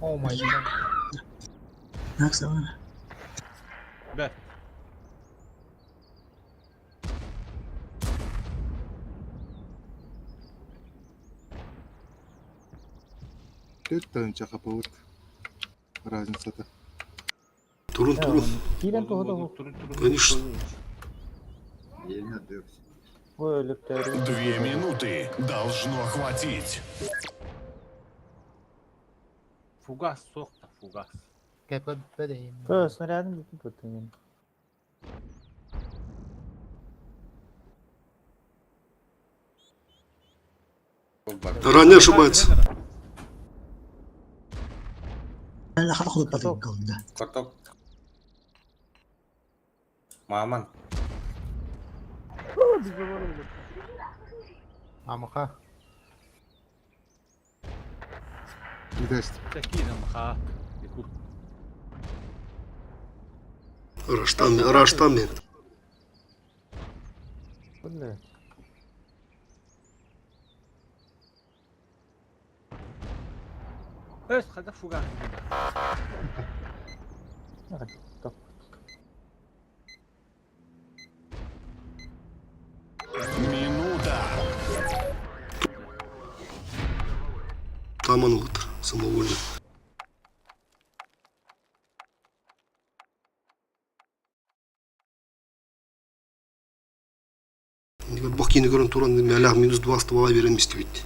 О май гад. Так, сама. Бә. Төрт тыһыынча хапабыт. Разницата. Турун турун. Килен туһуда Конечно. Ой, өлөктөрү. 2 минуты. Должно хватить. Фугас сокта, фугас. Кö, снарядын бүтүн туттун. Ранее ошибается. Ла хата худут патык калды. Коток. Маман. Амаха. Тест. Такие нам ха. Раштан, раштан мен. Блядь. Өс, хада фугас. Так. Минута. Таман улытыр. Самовольно. Бакини көрөн туран мэлэх минус 2 ствола берен мистибит.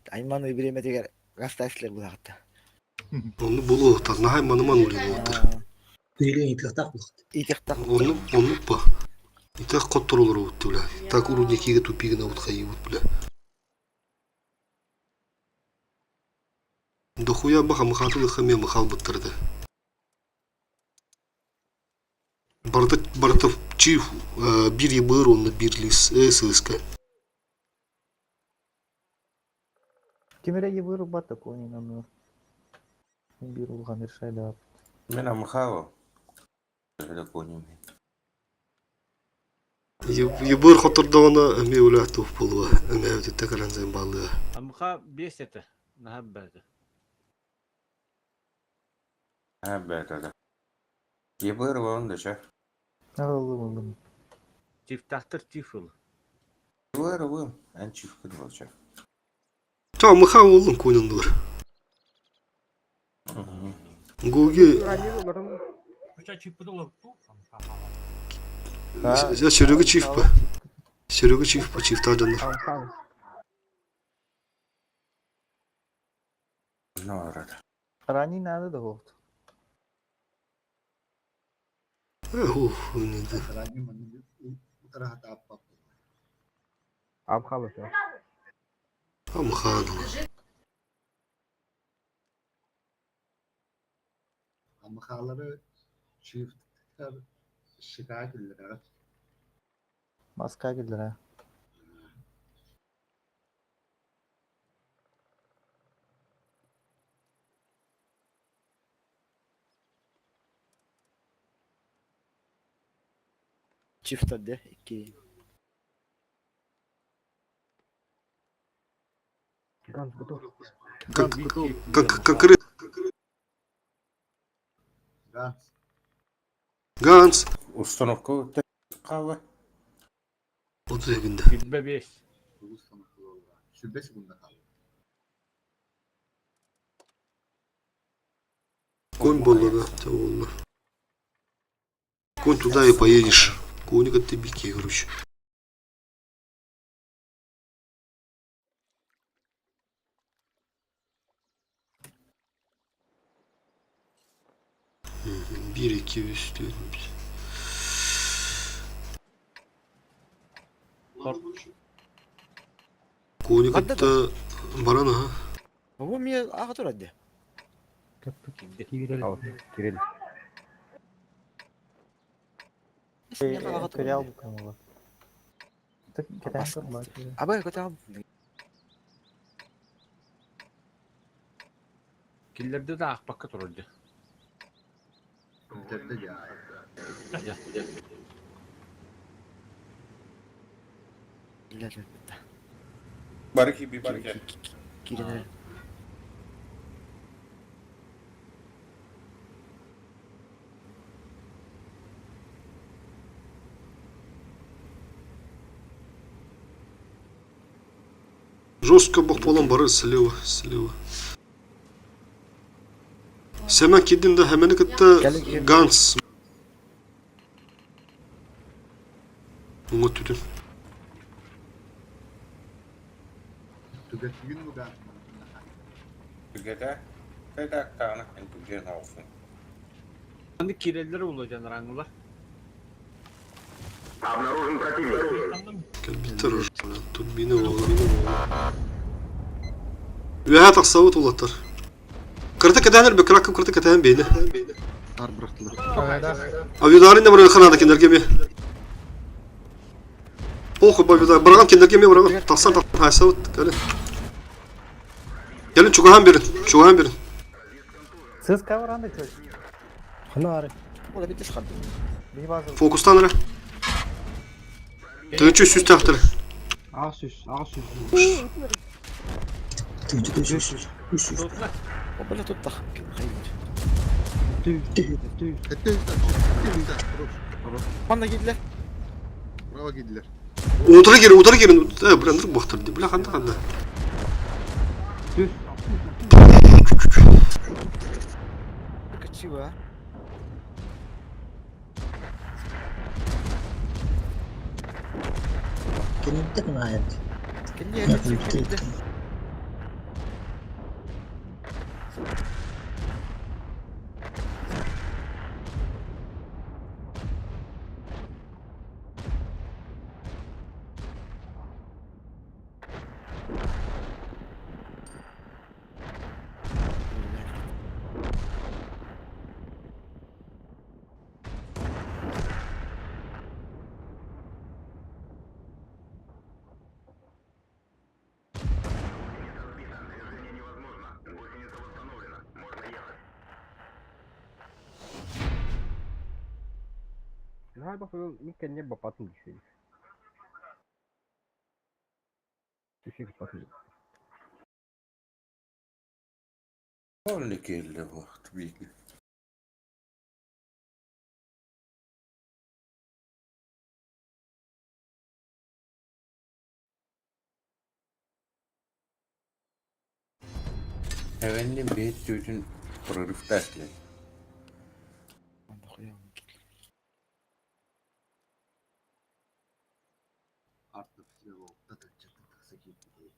Айман время тегер гастайслер булагатта. Оны болу тазнахай маныман улин улытыр. Билген итихтак булык. Итихтак. Оны оны па. И так котторолор утты бля. Так урудникиге тупигина утхайы ут бля. Дохуя баха махатылы хаме махал буттырды. Барда барда чиф бир ебыр онны бир лис ССК. Кимере ебыр бат такой не намнор. Бир улган решай да. Мен Амхаво. Понял. Ебыр котордоона эме уля тух болуа. Эме өтүттэ калан зен балыа. Амха бес это. Нахаббады. А, бә, Ебыр вон да ча. Аллы аллы. Тифтахтыр тифыл. Ебыр вон, ан чиф кыдвал ча. Та мыха олын конын дур. Гуги Я Серега чиф па. Серега чиф па чиф таданыр. Ну, рад. Рани надо да вот. Ух, Амхалыта. Амханалар. Амхалары чифтер шикаят иллэрэ. Москва кэллэрэ. Чифтер де икки. Ганс готов. Как, как, как ры... Ганс. Ганс. Установка кава. Вот эгинде. Билбе бес. Сүбэ секунда хаалла. Конь был, да, того Конь туда и поедешь. Коника ты бики, короче. Bir, iki, üç, dört. Коника-то барана, а? Бу мне ага турар де. Кирилл. Кырял букамыла. Абай көтәм. Киллерде да ахпакка турар де. Бүтерде я. Барки би барки. Кирилл. Жестко бог полом бары слева, слева. Семен кидин да хемени кытта Ганс. Уңа түтін. Түгэтигин бу Ганс. Түгете. Кайда тагына эн түген алсын. Аны киреллер улы раңылар. Обнаружен противник. Кэлбиттер уже, бля, турбина буолар. Үөһэ тахсабыт улаттар. Кырты кэтэһэн эрбэ, кракым кырты кэтэһэн бейне. Ар бырахтылар. Авидарин да баран ханада киндерге ме. Похуй бавидар. Барган киндерге ме барган. Тахсан тахсан хайсабыт. Кэлин. Кэлин чугахан берин. Чугахан берин. Сыз каваранды чөй. Ханары. Ола бит шхат. Фокустан эрэ. Тыгынчы сүз тахтыр. Ақ сүз, ақ сүз. Обла тут тах. Түй, түй. Манна киделер. Право киделер. Утары кирин, утары кирин. Э, бля, ныр бахтыр ди. Бля, ханда ханда. Түс. Качива. Киниттек наайт. Кине киде. Движение невозможно. Гусеница восстановлена. Можно ехать. Наһаа бахыл миккенне бапатын düşüyor. Düşük bakın. Олли келле вакыт бик. Эвенни бет түтүн прорывта этле. Арт обстрела татачатын тахса киирбит.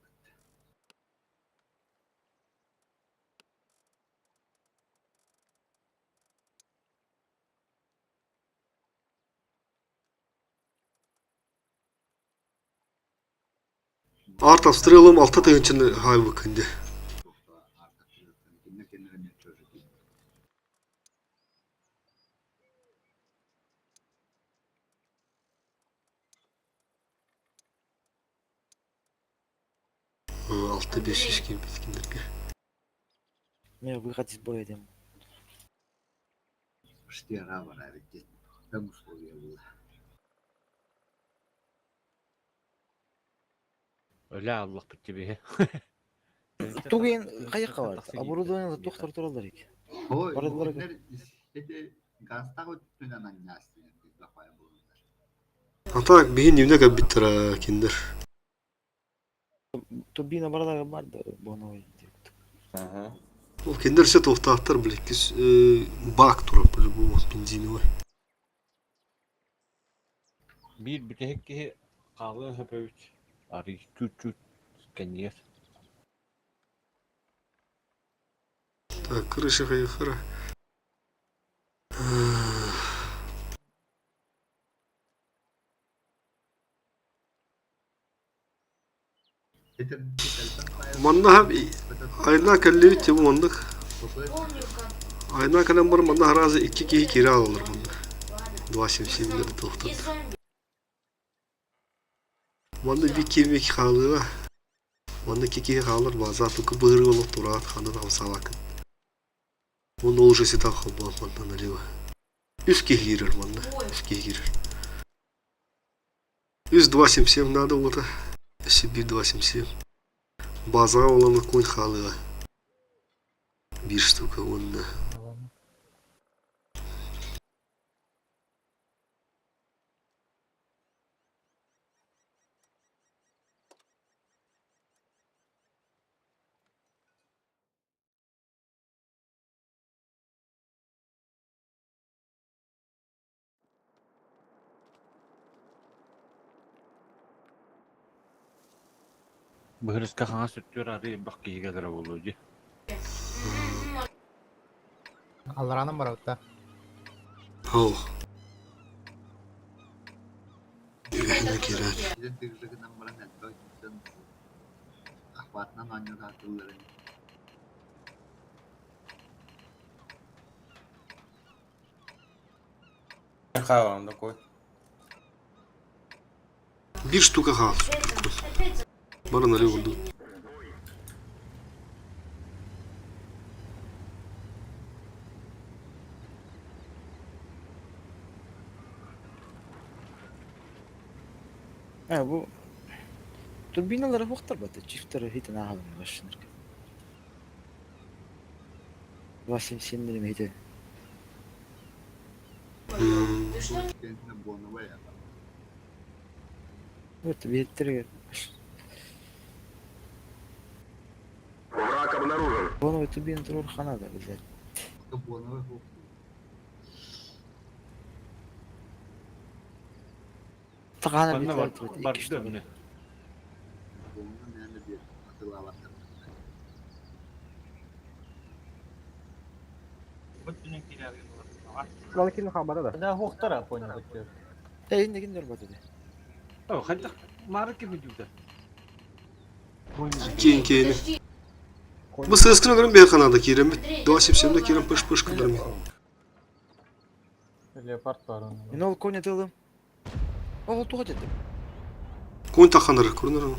Арт обстрелым алта тыһыынчаны хаайбыккын дии. Алта бес жүз киирбит кинилэргэ. Мен выход из боя диэн. Штера барар эбит там условия было. Өлө аллахпыт тебе. Тугуйан хайакка бар. Оборудование туохтар тураллар ик. Ой, Барылар эти газтах өттүнэн анньаастыйан бахай булундар. А так биһин дневник кэлбиттэрэ кинилэр. Турбина баралар бар да боновой. Ол кинилэр все туохтаахтар блин бак турар по-любому бензиновый. Биир бүтэһик киһи хаалыан сөп эбит. Арый чуть-чуть кэннигэр. Так, крыша хайыхара. Манна айна кэллибит тибу маннык. Айна кэлэн бар манна харазы икки киһи киирэ аалалар манна. 277 туохтан. Манна би кимик хаалыа. Манна икки киһи хаалар бааза туку быһыры олох тураат ханан хамсаабаккын. Уонна ол уже ситан холбоон манна налево. Үс киһи киирэр манна. Үс киһи киирэр. Үс 277 надо уота. Сибирь 277. Базаҕа олону конь хаалыа. Биир штука уонна Быһырыска хаҥас өттүгэр арыы элбэх киһи кэлэрэ буолуо дии. Аллараанан барабыт да. Ол. Үөһэнэ киирэр. Тыгыргынан баран элбэх дьон охватынан оонньуулаатылларын Хаалан такой. Биир штука хаал. Баран налево курдук. Э бу турбиналары хуохтар бата чифтары хитен ааһалын башынырга. 277 хите. Вот биһиттэригэр Враг обнаружен. Боновой турбина турар хана да блядь. Тахана Манна бар, битлер барды эмне. Малы ким хаалбата да. Да, хуохтара понял хоть. Э инде киндер бата де. О, хайдах мары ким үдүгдэ. Киин киини. Бу сыскын көрөн бэйэ ханада киирэммит. 277 киирэн пыш-пыш кыларым. Леопард бар он. Мен ол коня тылым. Ол туға деді. Конь таханыр көрүнөр.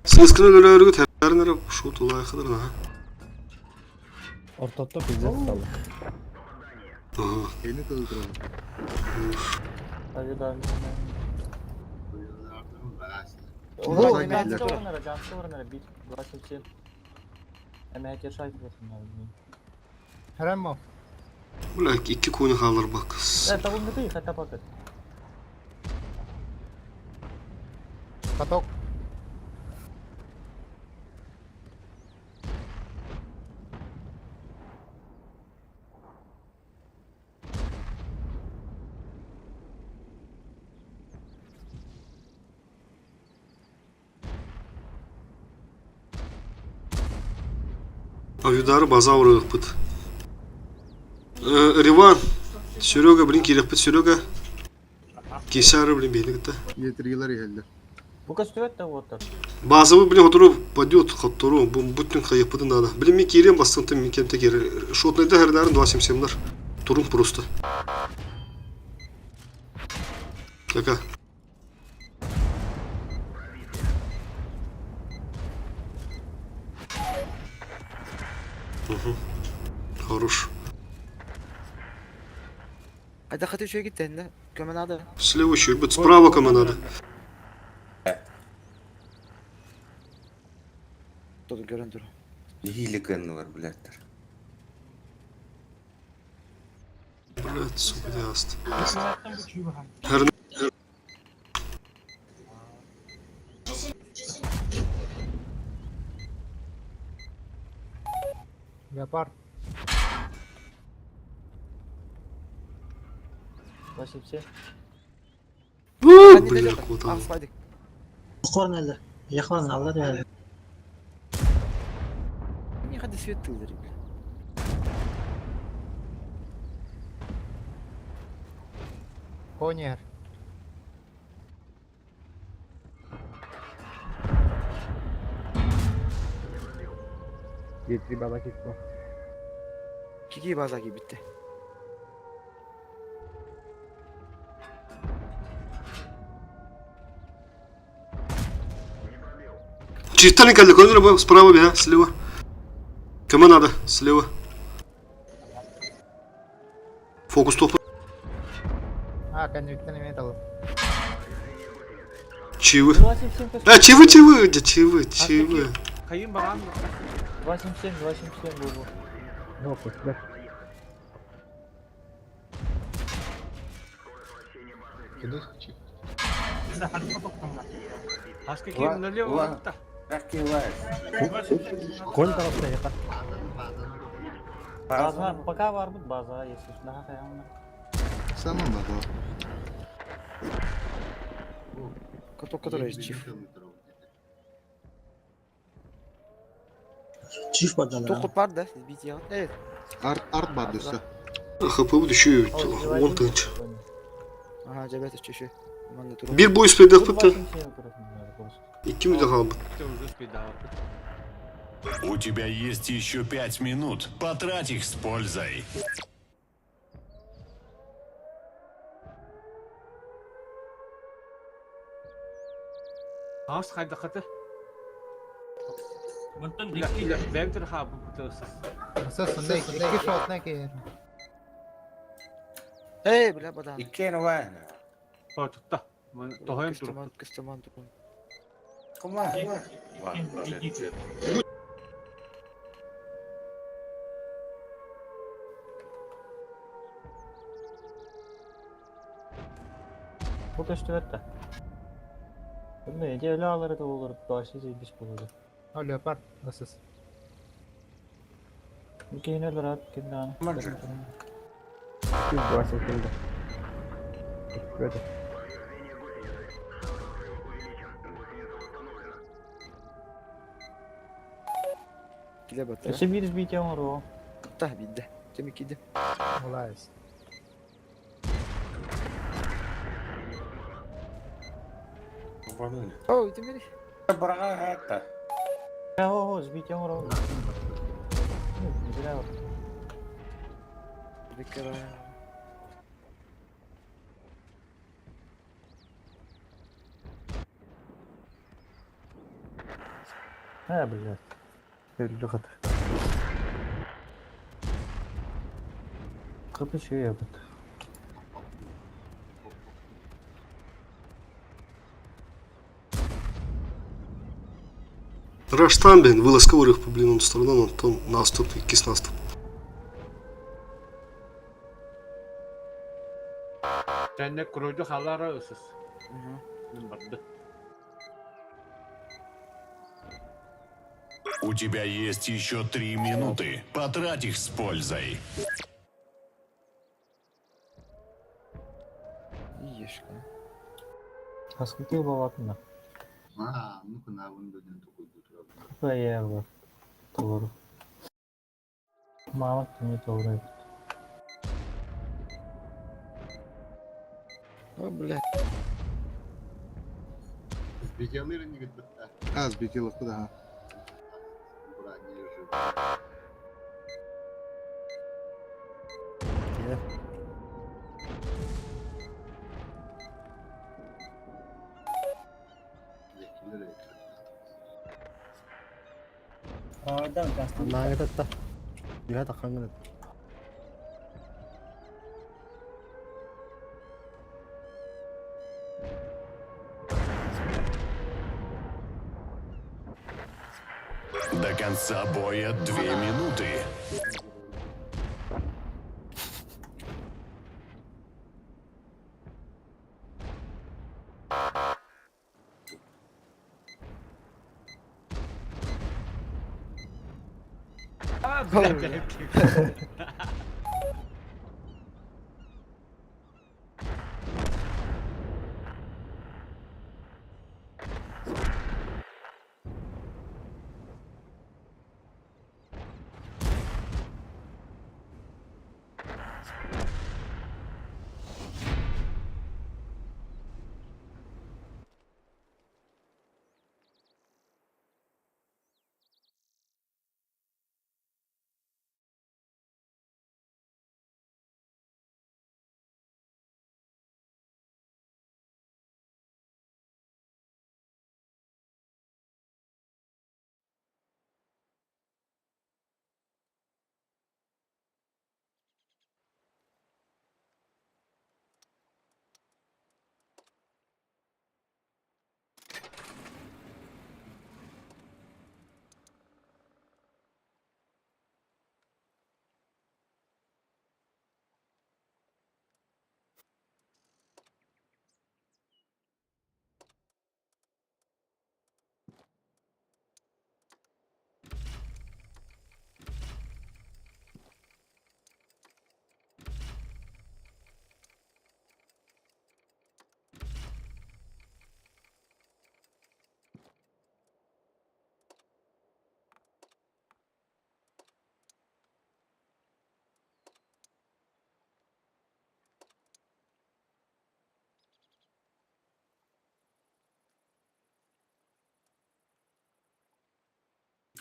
Сыскын өлөргө тэрнер шу тулайхыдыр на. Ортотто пиздец стало. Ага. Кини тылы турар. Повидали. Бу Жансы барнара бит 27. Эме держать вот Хремо. Бля, икки кони хаалар бак. Это вы ты хотя бы. Каток. Авидары база урыахпыт. Риван, Серега, блин, киирэхпит Серега. Кисары, блин, биһини кытта. Етрилар иһэллэр. Бу көстүбэт да уоттар. Базовый, блин, хотору пойдет, хоттору, бу бүтүн хайыппытын надо. Блин, мен киириэм бастыҥтан мен кемте киирэр. Шотнайда хернарын 277-лар. Турун просто. Кака. Угу. Хорош. Хайда хаты үчүгэй гиттэннэ. Көмө надо. Слева еще, будет справа кому надо. Тут көрөн тур. Нэһиилэ кыаннылар, блядтар. Блядь, сука, ясно. Леопард. 87. Бля, куда? Корнелер. Яхван аллар я. Не ходи свет тылдыр, бля. Конер. Е3 база киирдэ. Кики база киирбитте. Читали калькулятор справа, бля, слева. Кому надо? Слева. Фокус топ. А, конъюнктивный металл. Чивы. А, чивы, чивы, где чивы, чивы. Хайын баган. 277, 277 было. Ну, пусть, Хаска ким налево. Конь тарafta yakar. База, пока бар бит база, если что. Да, хаямна. Самым база. Который, который есть чиф. Чиф бардалар. Тоқут бар да, бит я. Э, Арт, арт бар дөссө. ХП еще он тынч. Ага, жабет чеши. Bir boy успейдек бітті. Iki mi daha У тебя есть еще 5 минут. Потрать их с пользой. Хас хайда хаты. Бэм тер ха бу тысыс. Iki shot ne ki? Эй, бля, бадан. Иккен вайна. О, тутта. Мен тохайым тур. Кыстаман, кыстаман тур. Кума. Бу көстүбэт да. Bilmiyorum, öyle alır da olur. Başı biz bulur. А, леопард, асыс. Кейин өлөр кимден. 227 Көтө. Киле бат. Өсө бир бит оңоро. Та бидде. Теми киде. Молодец. О, теми. Браға хатта. О, сбить оңоро. Не зря. Бекера. А, блядь. Өлдү хат. Капы şey yapıt. Раштан, блин, вылазка урых по блин, он сторона, он наступ, кис наступ. Сәнне куройду халара ысыс. Барды. У тебя есть еще 3 минуты. Потрать их с пользой. Ешка. Хаскы балатында. А, ну-ка на вон бөдөн такой Капы аяр бар. Толору. Мама не doğru. О, бля. Сбетелы не говорит, А, сбетело куда? А, да, да. Наҕытатта. Үһэ таххаҥҥын. До конца боя 2 минуты. А, бля, бля, бля.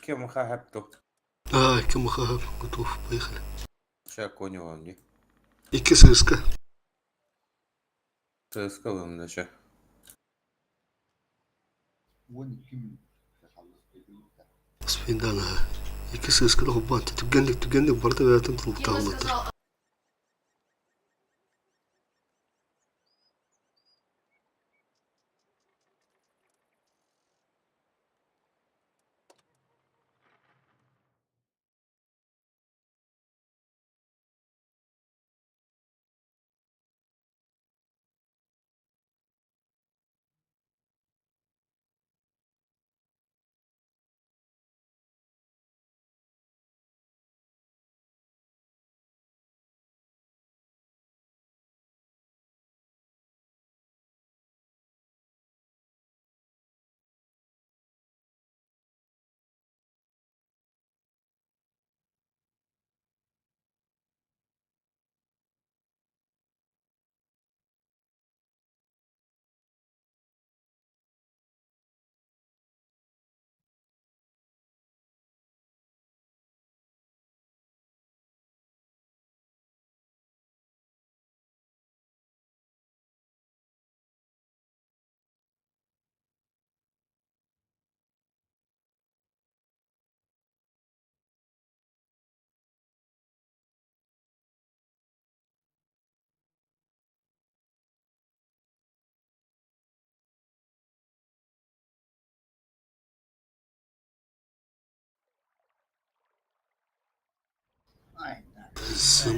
Кем хагап А, КМХ готов, поехали. Ща коню не. Икки ССК. ЦСК вам ща. Спиндан, Икки ССК хоббан. Түгенник түгенник барда бәтін Тима тылтағылыдыр. сказал,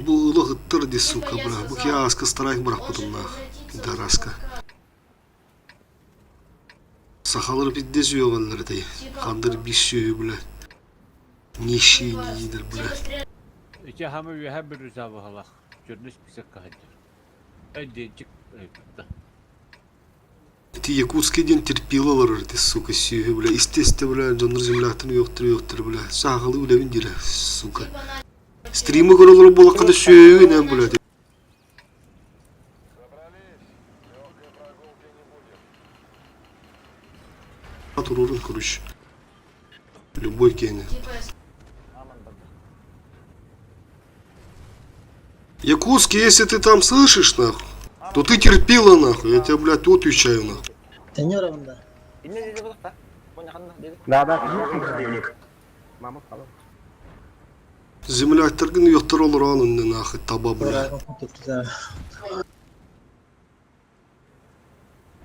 Бу улы ди сука, бра. Бу киаска страйк брак потом нах. Пидораска. Сахалар пиздец ёганнар ди. Хандыр бишью, бля. Нищие не бля. Ити хамы үһә бир риза баһалах. Черный список кахадыр. Эдденчик кытта. Ти якутский день терпилалар, ты, сука, сүйі, бля. Естественно, бля, дьоннор земляктын yoктур yoктур, бля. Сахалы үлебин дире, сука. Стримы көрөлөр буоллаххына сүөгүнэн блядь. Турурун короче. Любой киһини. Якутск, если ты там слышишь, нахуй, то ты терпила, нахуй. Я тебя, блядь, отвечаю, нахуй. Да, да. Мама сказала. Земляктаргын уйахтар олорон онно нахуй таба, бля.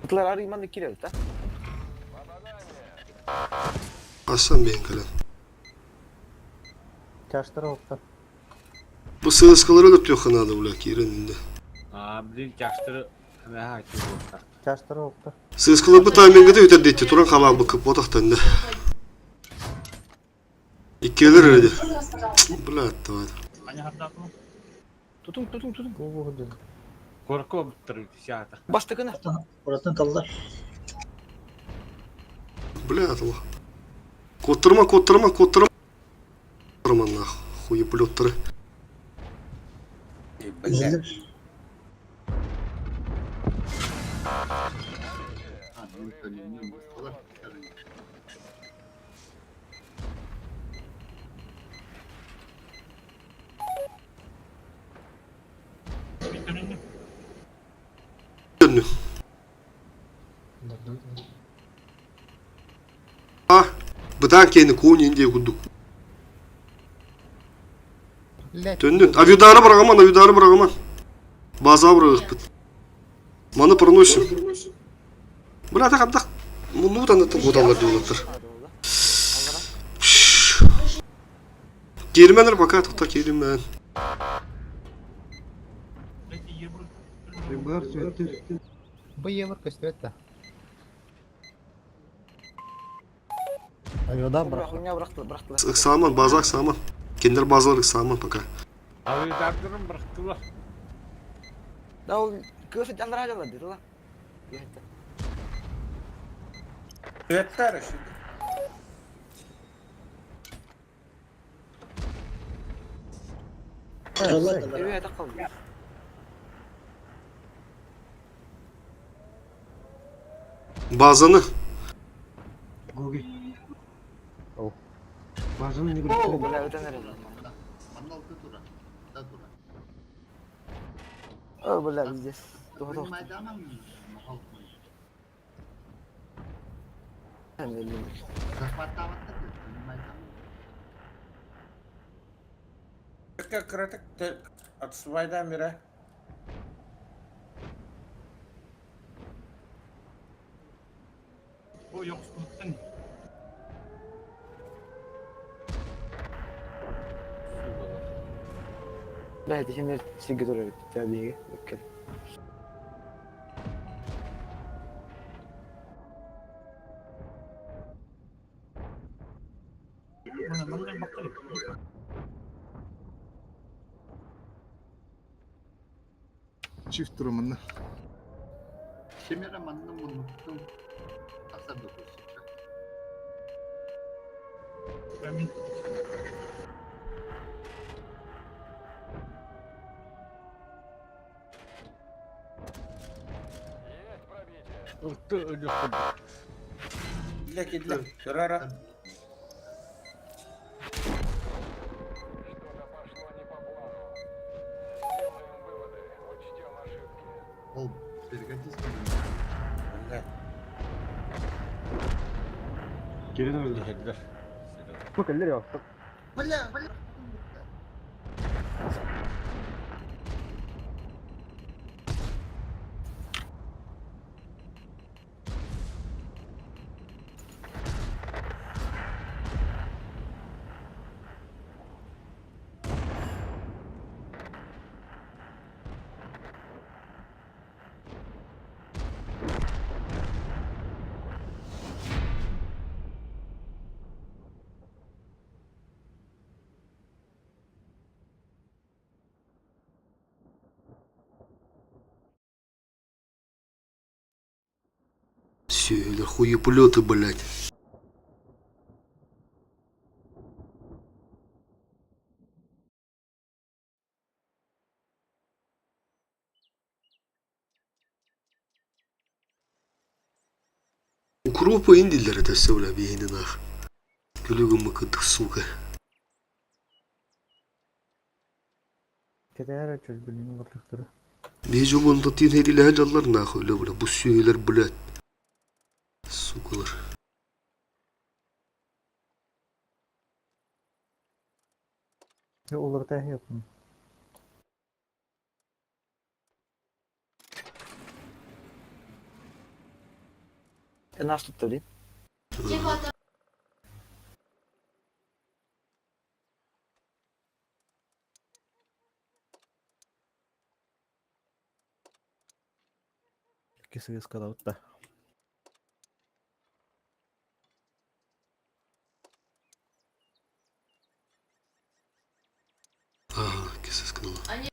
Тылар арыйманды кирел, та? Асан бейін кэлэн. Чаштара оттар. Бу ССКлары өлөртүөххэ наада, бля, киирэн инде. А, блин, чаштары меха киир Чаштара оттар. ССКлар бу таймингыты үтэрдиитти туран халаабыкка буотахтан да. Иккиэлэр эрэ Бля, давай. Тутун, тутун, тутун. Корко буттар сята. Бастыкына. Orasını таллар. Бля, Allah. Куоттарыма, куоттарыма, куоттарыма. нахуй, хуеплеттары. Блядь. А, ну это не не бастылар. Төннү. А, бытаан киэни куун индия курдук. Төннүн. Авидары бырагаман, авидары бырагаман. База бырагыппыт. Маны проносим. Бля, так абдах. Муннубут аннаттан куоталлар диулаттар. Киирмэнэр пока тоқта кииримэн. Бу евр көстүбэт да. Авиадар Бырах, хуйня бырахтылар, бырахтылар. Ыксааман, база ыксааман. Кинилэр базалар ыксааман пока. Авидардырын бырахтылар. Да ол кыыс аллара жалар деді ла. Светтар Эбе қалды. Базаны. Гоги. Базаны не О, бля, өтен әрі. Манна алты тура. Да тура. О, бля, везде. Тоқ, тоқ. Как краток от мира. О, yok, Бля, тихинер сиги турар табиге. Өккел. Чифт тура манна. Шемера манна муннуктун тахсар да көрсөккө. Ылты өлүк Для кидля. Рара. Ол перегодись. Бля. Кирин öldü. Bu keller yok. Бля, бля. Все, хуеплеты, блядь. Европа индиллэр это все, бля, биһини нах. Күлүгүм кыдык, сука. Кэтээр чөлбүлүн олордохторо. Биһи дьоммун тиин хэриилэһэ дьаллар нахуй, бля, бля, бу сүөһүлэр, блядь. Сукалар. Олорто yapın. Нас тут блин. Тихо там. Икки сыыс калабыт да. Ага, икки сыыс канала. Они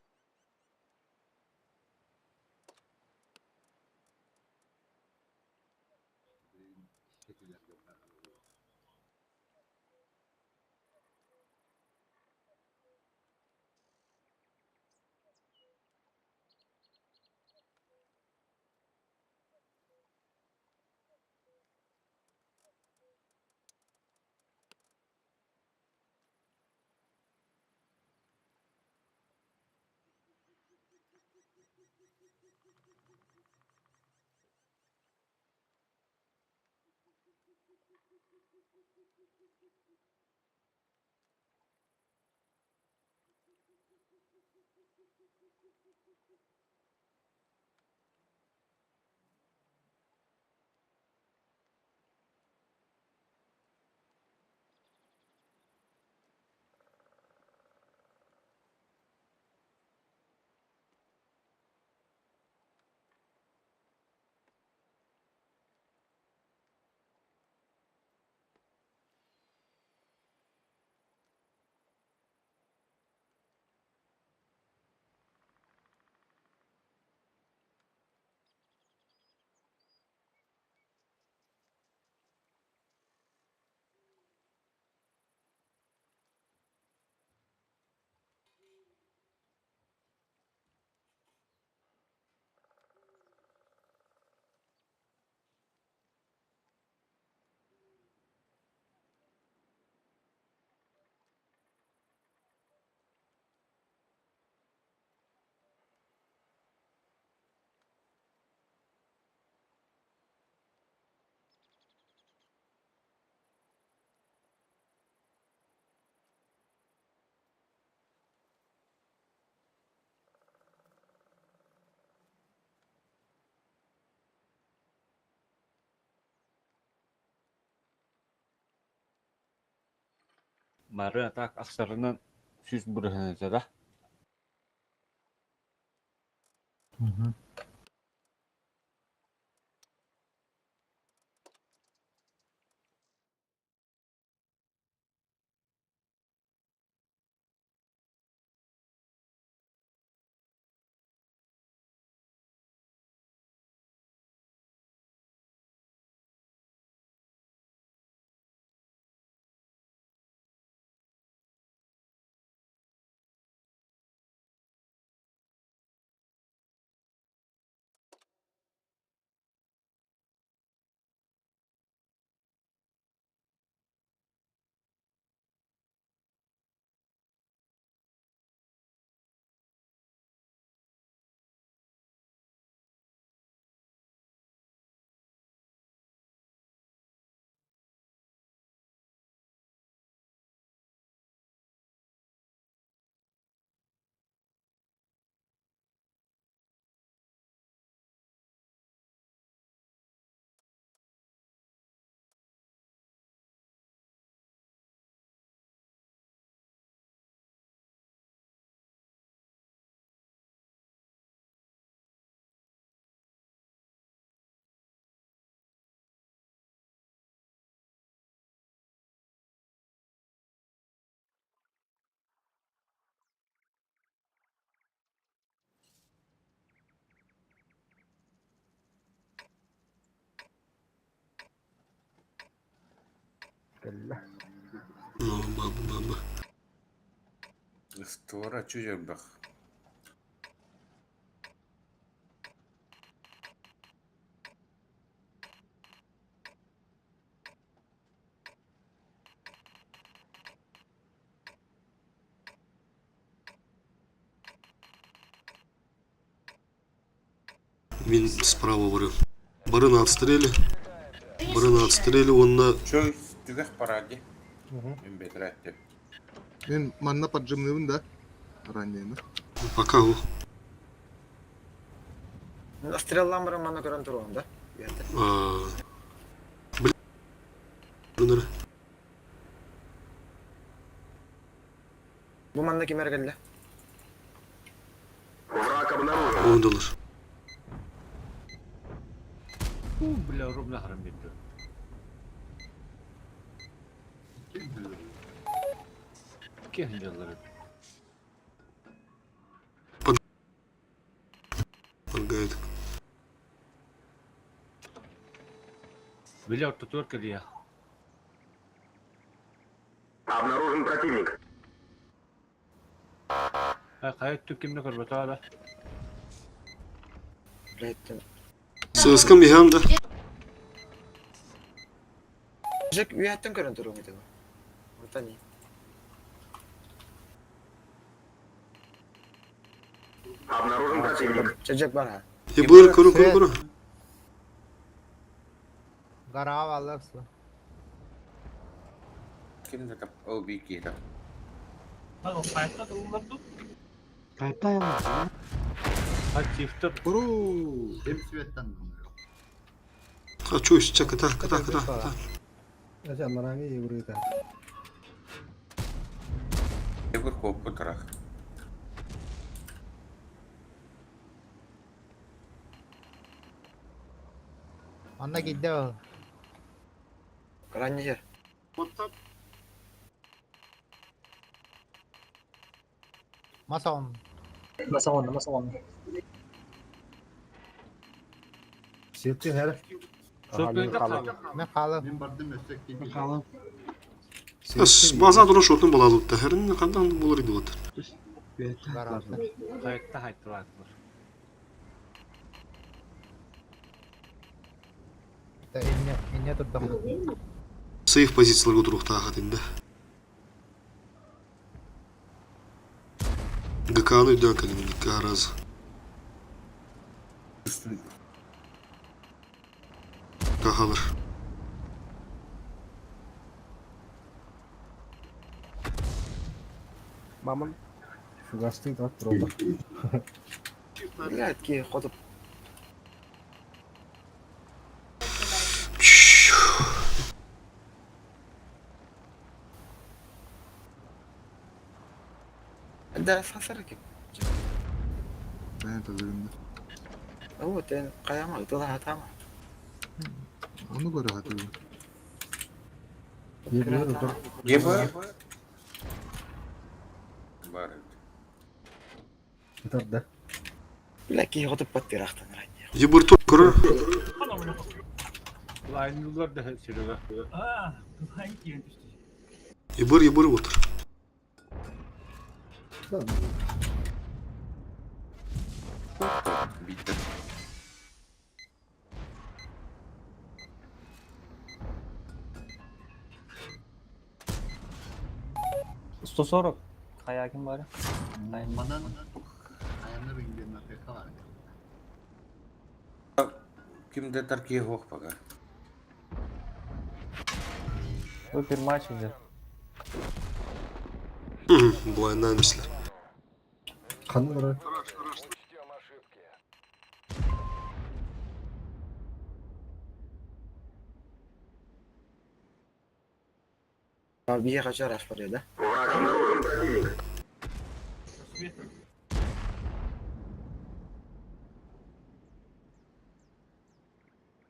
Мары атак ахсарынан сүз бұрыһынытара. Кэллэ. Мама, мама. Створа чүжэрбэх. Мин справа барыам. Бары на отстреле. Бары на отстреле уонна Чой түгэх паради. Мин бэтэрээттим. Мин манна поджимныыбын да? Ранньыйны. Пока ол. Стреллаан баран манна көрөн туруом да? Блин. Бу манна ким эрэ кэллэ? Враг обнаружен. Ондулар. Бля, ровно харам битті. Кем делали? Моргает. Бля, ортотуор кэлиэ. Обнаружен противник. Хайа өттүк кимне көрбөтө да. Блядь, Сыскам иһэм да. Жек үйәттен көрөн туруом этэ. Онтон не. Обнаружен противник. Чэжек бар ha. Ебыр көрө көрө көрө. Гараа аларсы. Ким да тап ол бии киһи Активтер. Ким светтан Хочу сейчас кыта кыта кыта кыта. Эже анараҥы ебырыта. Егор куоппут тарах. Манна киирдэ ол. Ранний жер. Мас оҕун. Мас оҕунна, мас оҕунна. Сеттин хәрі. Мен хаалым. Мин бардым өссө киирдим. Хаалым. База дура шотун балалыкта. Хәрин кандан болор иди вот. Хайытта хайттылар. Инне инне турдум. Сейф позицияларга отуруктаа хатында. ГК-ны үйдөн кэлимин раз. Кахалар. Мамам. Фугастый так тураллар. Блядь, ки хотуп. Да, сасар ки. Ben tabii. Оо, тен каяма ытыла хатама. Onu göre hatırlıyorum. Ебы. Бар. Ытар да. Бля, ки хотуп паттырахтан ранний. Ебыр тур көрө. Лайнылар да Серега. А, лайн киирэн түстэ. Ебыр ебыр отыр. Биттер. 140. Хаякин бары. Манан аянна бинген АПК бар. Ким да таркие хох пока. Выпер матч идет. Булайнан мислер. Ханны бара. Бие хочу раш бар да? Враг обнаружен противник.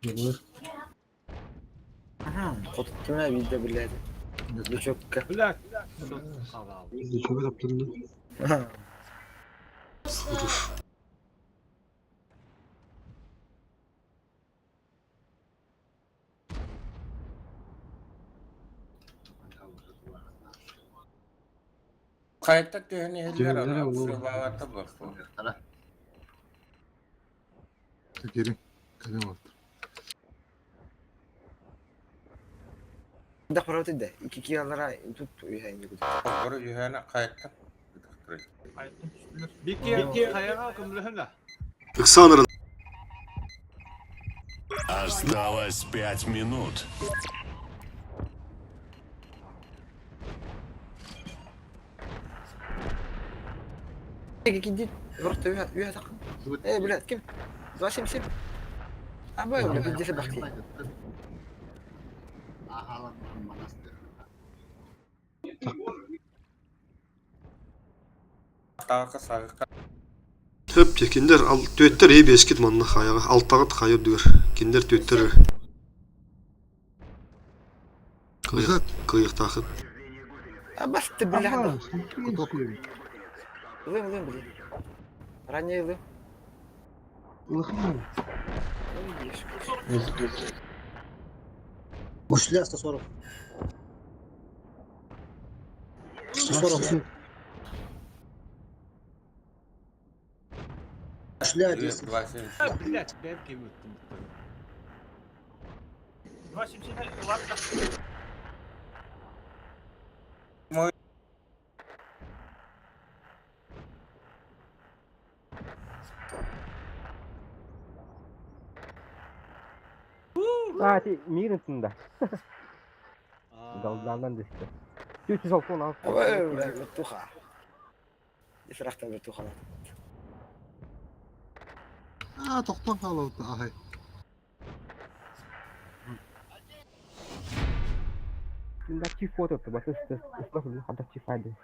Ебыр. Хотуп киме виде блядь. Лючокка. Блядь. Лючок таптырды. Хорош. Хайытта түһэн иһиллэр Түһэллэр, аны ол. сылбаабатта бохпу. Gelin. Kalem oldu. Да правда да. Ики ки алара тут уйхайн югу. Бары үһээнэ хайытта. Бики хаяга көмлөһөнө. Александр. Осталось 5 минут. Иди, просто үө тахын. Э, блядь, ким? 277. А, бай, блядь, иди бахти. Хөп дии, кинилэр ал түөттэр эһи биэскит манна хайаҕа, алтаҕыт хайа үрдүгэр. Кинилэр түөттэр кыайах, кыайыахтаахыт. А басты, блядь. Лым, лым, блядь. Ранее лым. Ой, ешь. Ушля 140. 140. Ушля 10. 2, 7, А, блядь, бэм кем өттüm. 277, ладно. Мой. А, ти миринсің да. Галданнан десті. 406 он алты. Ой, блядь, вертуха. Исрахта вертуха. А, тохтон хаалбыт аһай. Да чиф фото, басы хада чиф айды.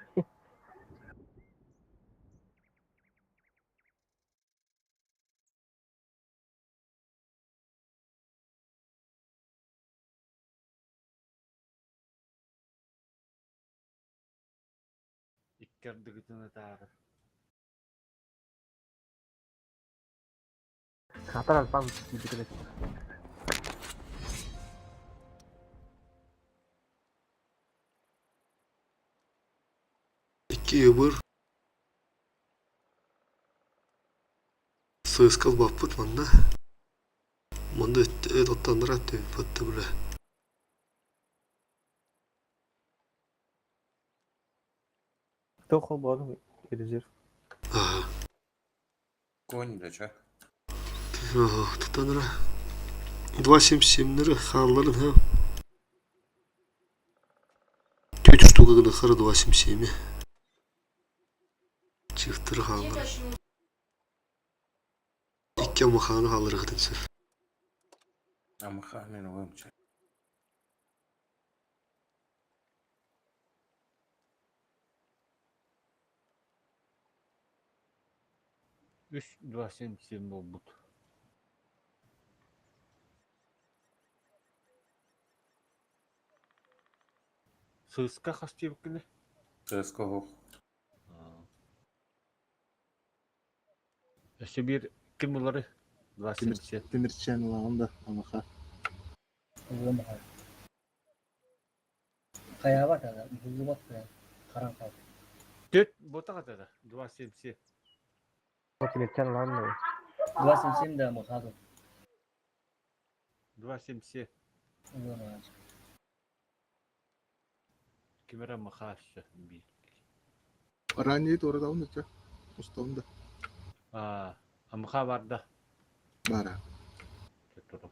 Иккердигитин тары. Хатар алпам битирет. Икки ыбыр. Сыыскал баппыт манна. Манна эт оттаннара түмпөттө бля. Кто холбоодум резерв. Ага. Конь, да чё? Тутанра. 2.77-лери хаалларын ха. Түт штука гына хара 2.77. Чифтер хааллар. Икки амаханы хааллары хытын сөп. Амаханы вымча. Үс, 2, 7, 7 болбут. Сыска хастибкini. Сыска хох. Өссө bir ким булары? 2, 7, 7. Тимирчен ылаҕын да амаха. Улума. Каяба тада, буллубат да. Каран кал. Төт бота катада. 2, 7, 7. Тимирчан ланны. 277 да махаду. 2, 7, 7. Улума. Кимера махашы би. Ранее туора да чё. Устаун да. А, амха барда. Бара. Туру.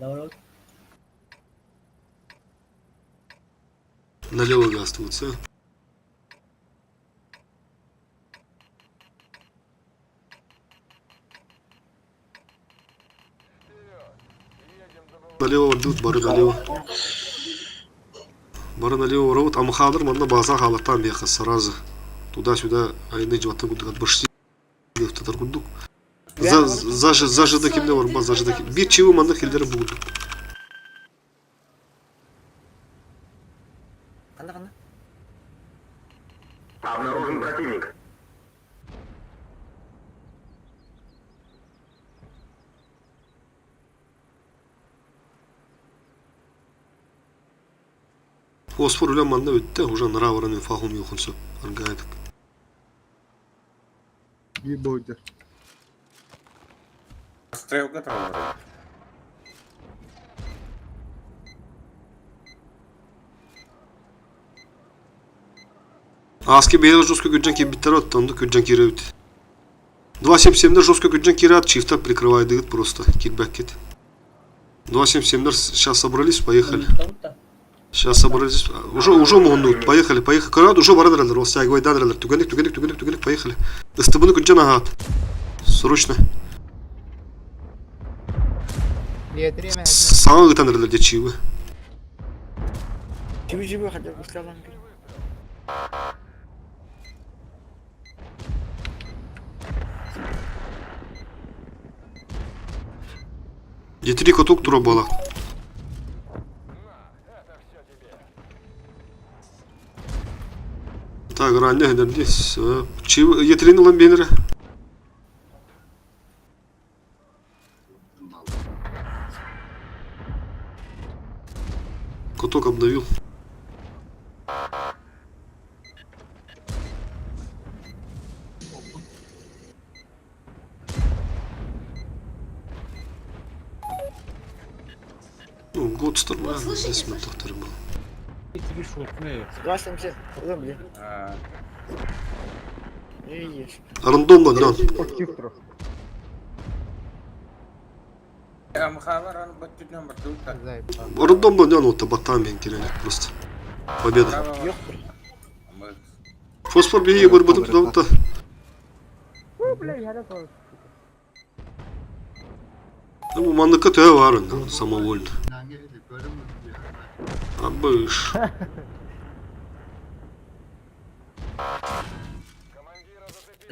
Лаурот. Налево гастуется. Налево идут, бары налево. Бары налево барабыт. Амхаалар манна бааза хаалаттаан биэххэ сразу. Туда-сюда айны жыбаттан курдук отбышти татар курдук. За за зажида кимде бар зажида бир чивы манна килдери бугурдук. Ханна ханна. Обнаружен противник. Фосфор үлэ манна бүттэ, уже нара баран инфахум юхун сөп. Аргайдык. Биир бойдер. Стрелка там. Аски бэйэлэр жестко күрдьэн киирбиттэрэ, оттон онно күрдьэн киирэбит. 2.77-лэр жестко күрдьэн киирээт, чифтар прикрывайдыгыт просто, киирбэккит. 2.77-лэр сейчас собрались, поехали. Сейчас собрались. Уже, уже муһуннугут, поехали, поехали. Көрөөт, уже баран эрэллэр, ол стягивайдаан эрэллэр. Түгэнник, түгэнник, түгэнник, түгэнник, поехали. Ыстыбыны күрдьэн аһаат. Срочно. Саҥа ыытан эрэллэр дьэ чиыбы. Чиби-чиби хотя бы сказал. Дьэ каток тура буола. Так, ранее здесь. Етрин ылан биэнэрэ. Каток обновил. Ну, год нормально, здесь мы доктор был. Тебе шутные. 2.77. Ылым, блин. Видишь. Рандомно, да. Рандомно, да, ну, табатами кирелик просто. Победа. Фосфор беги, борьба туда-то. Ну, манныка төһө бар онно, самовольно. Абыш.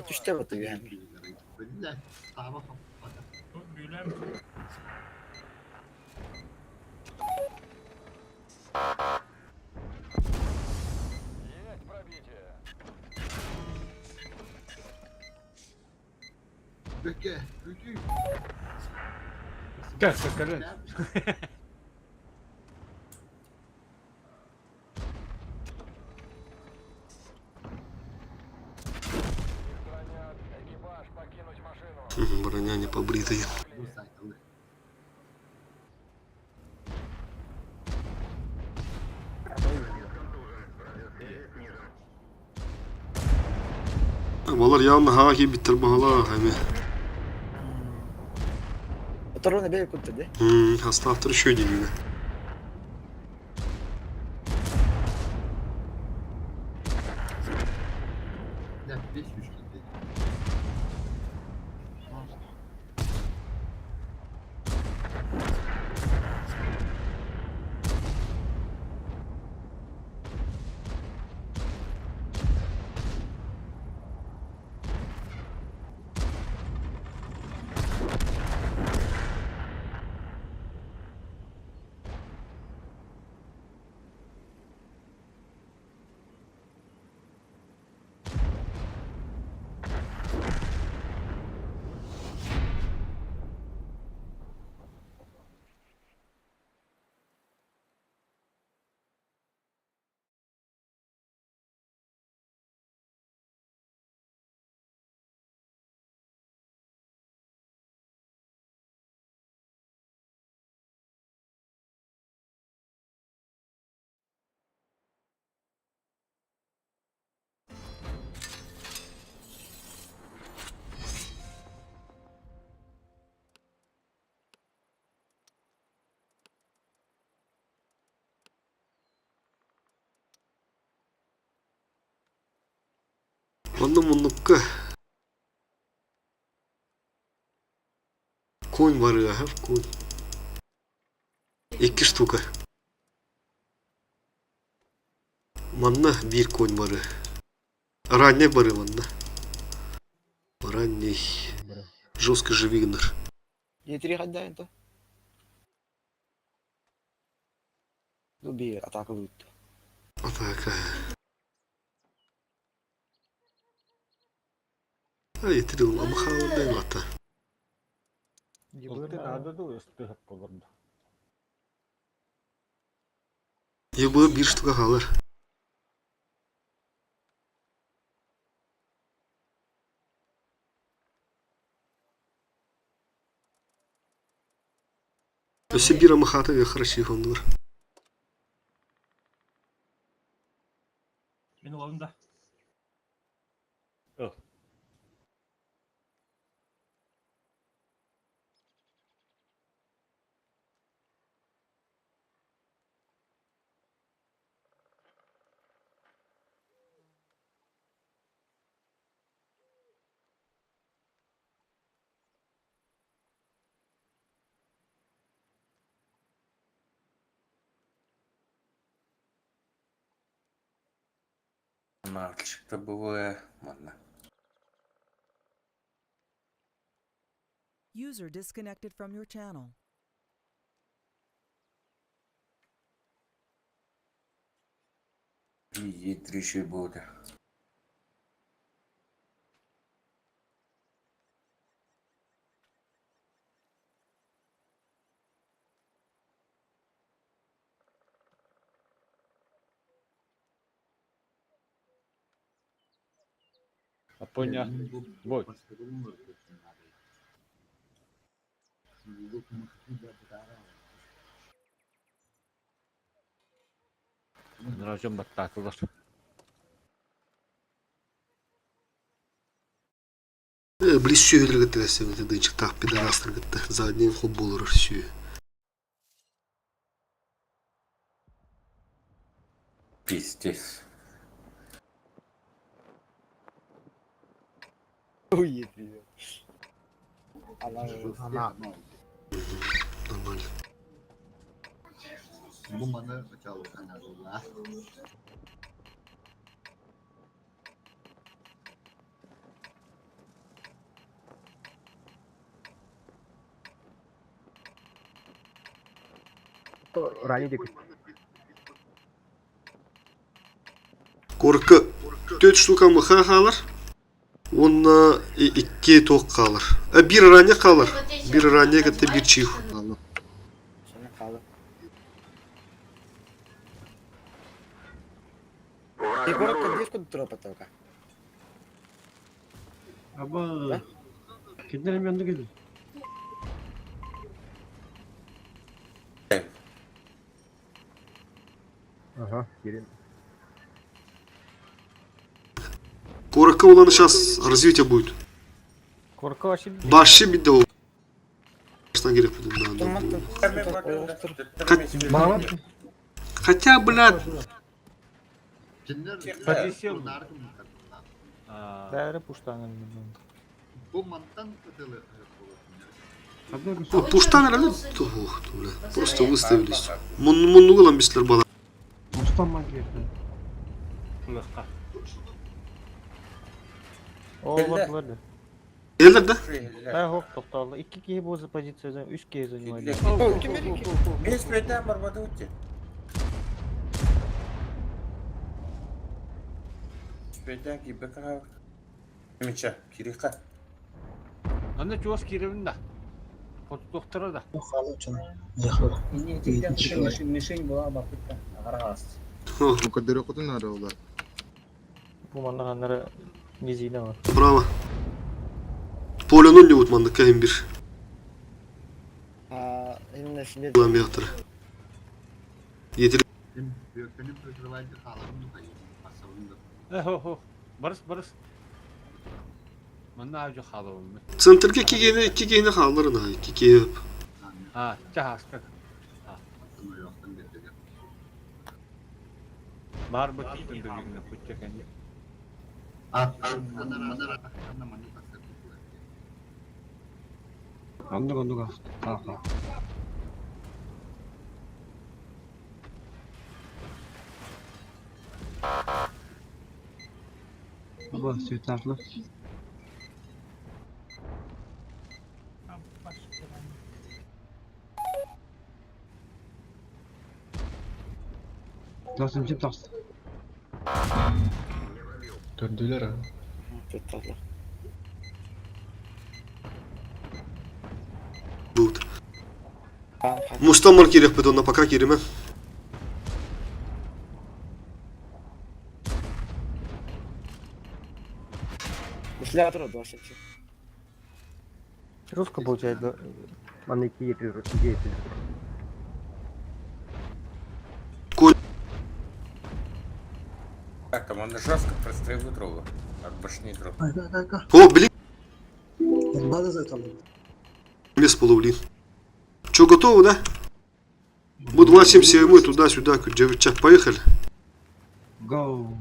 Түштэ бата үһэн. Бөкө, бүтүү. Как, как, Броня не побритая. Балар явно хаға киирбиттэр баһалаах эми. Оторон эбэ кутта де. Хастаахтар үчүгэй дииллэр. Онно муннукка конь барыа, конь. Икки штука. Манна биир конь бары. Ранний бары манна. Ранний. Жестко живи гынар. Дмитрий хайдаан то? Ну биир атака будет. Атака. Ай, трил, амахалдай лата. Ылты наада дуу, ыстыһап болорду. Ебы биир штука хаалар. Өссө биир амахата красив оннугар. Мин улабын да. Ыл. Мальчик-то бывает. Ладно. User disconnected from your channel. Едриши буде. Апоня. Бой. Нражым баттаатылар. Близ сүүһүлэр кытта кэсэбит дынчыктаах пидорастар кытта задний хол буолар сүү. Пиздец. Ой, Она. Нормально. Бу маны начало Ранний дик. Курка төрт штука мыха хаалар. Уонна икки туох хаалар. Биир ранее хаалар. Биир ранее кытта биир чиф. Егорка диско тура потока. Аба. Кинилэр эмиэ оннук ини. Ага, кирин. Курка улан сейчас развитие будет. Курка вообще Баши бидде ол. керек да. Хотя, блядь, Бәрі пуштанын. Бу мантан Пуштан әлі тух, бля. Просто выставились. Муннугылан бислер бала. Пуштан магия. О, вот, вот. Элер да? Да, хоп, тоқталды. Икки киһи бу за позициядан, үч киһи занимали. Мен спетен барбады өтте. Спетен кибе каа. Мича, кириха. Аны чуас киребин да. Хотуктара да. Мишень была попытка. Раз. Көдөрө нары олар. Бу маннаганнары незина бар. Браво. Поленон не манны кәһин бир. А, именно себе. Улан бияқтыры. Етір. Бөккөнү прикрывайте хааларын духайы. Басабын да. Хо хо. Барыс барыс. Манна ажы халабым. Центрге кигене кигене хааларын кике. А, чахаска. Бар бу киттен дөгүнө кутча кенде. Оннук оннук ха. Оба, светаклы. Тахсым чип тахс. Көрдүлэр а. Светаклы. Будет. Мустан бар кириэхпит онно пока кииримэ. Ислятор дошечи. Русского получает, манна идея. Так, там он жестко прострелил друга. От башни друг. О, блин, База заталды. место было, блин. Че, готовы, да? Бу 277 мы туда-сюда, девчат, поехали. Go.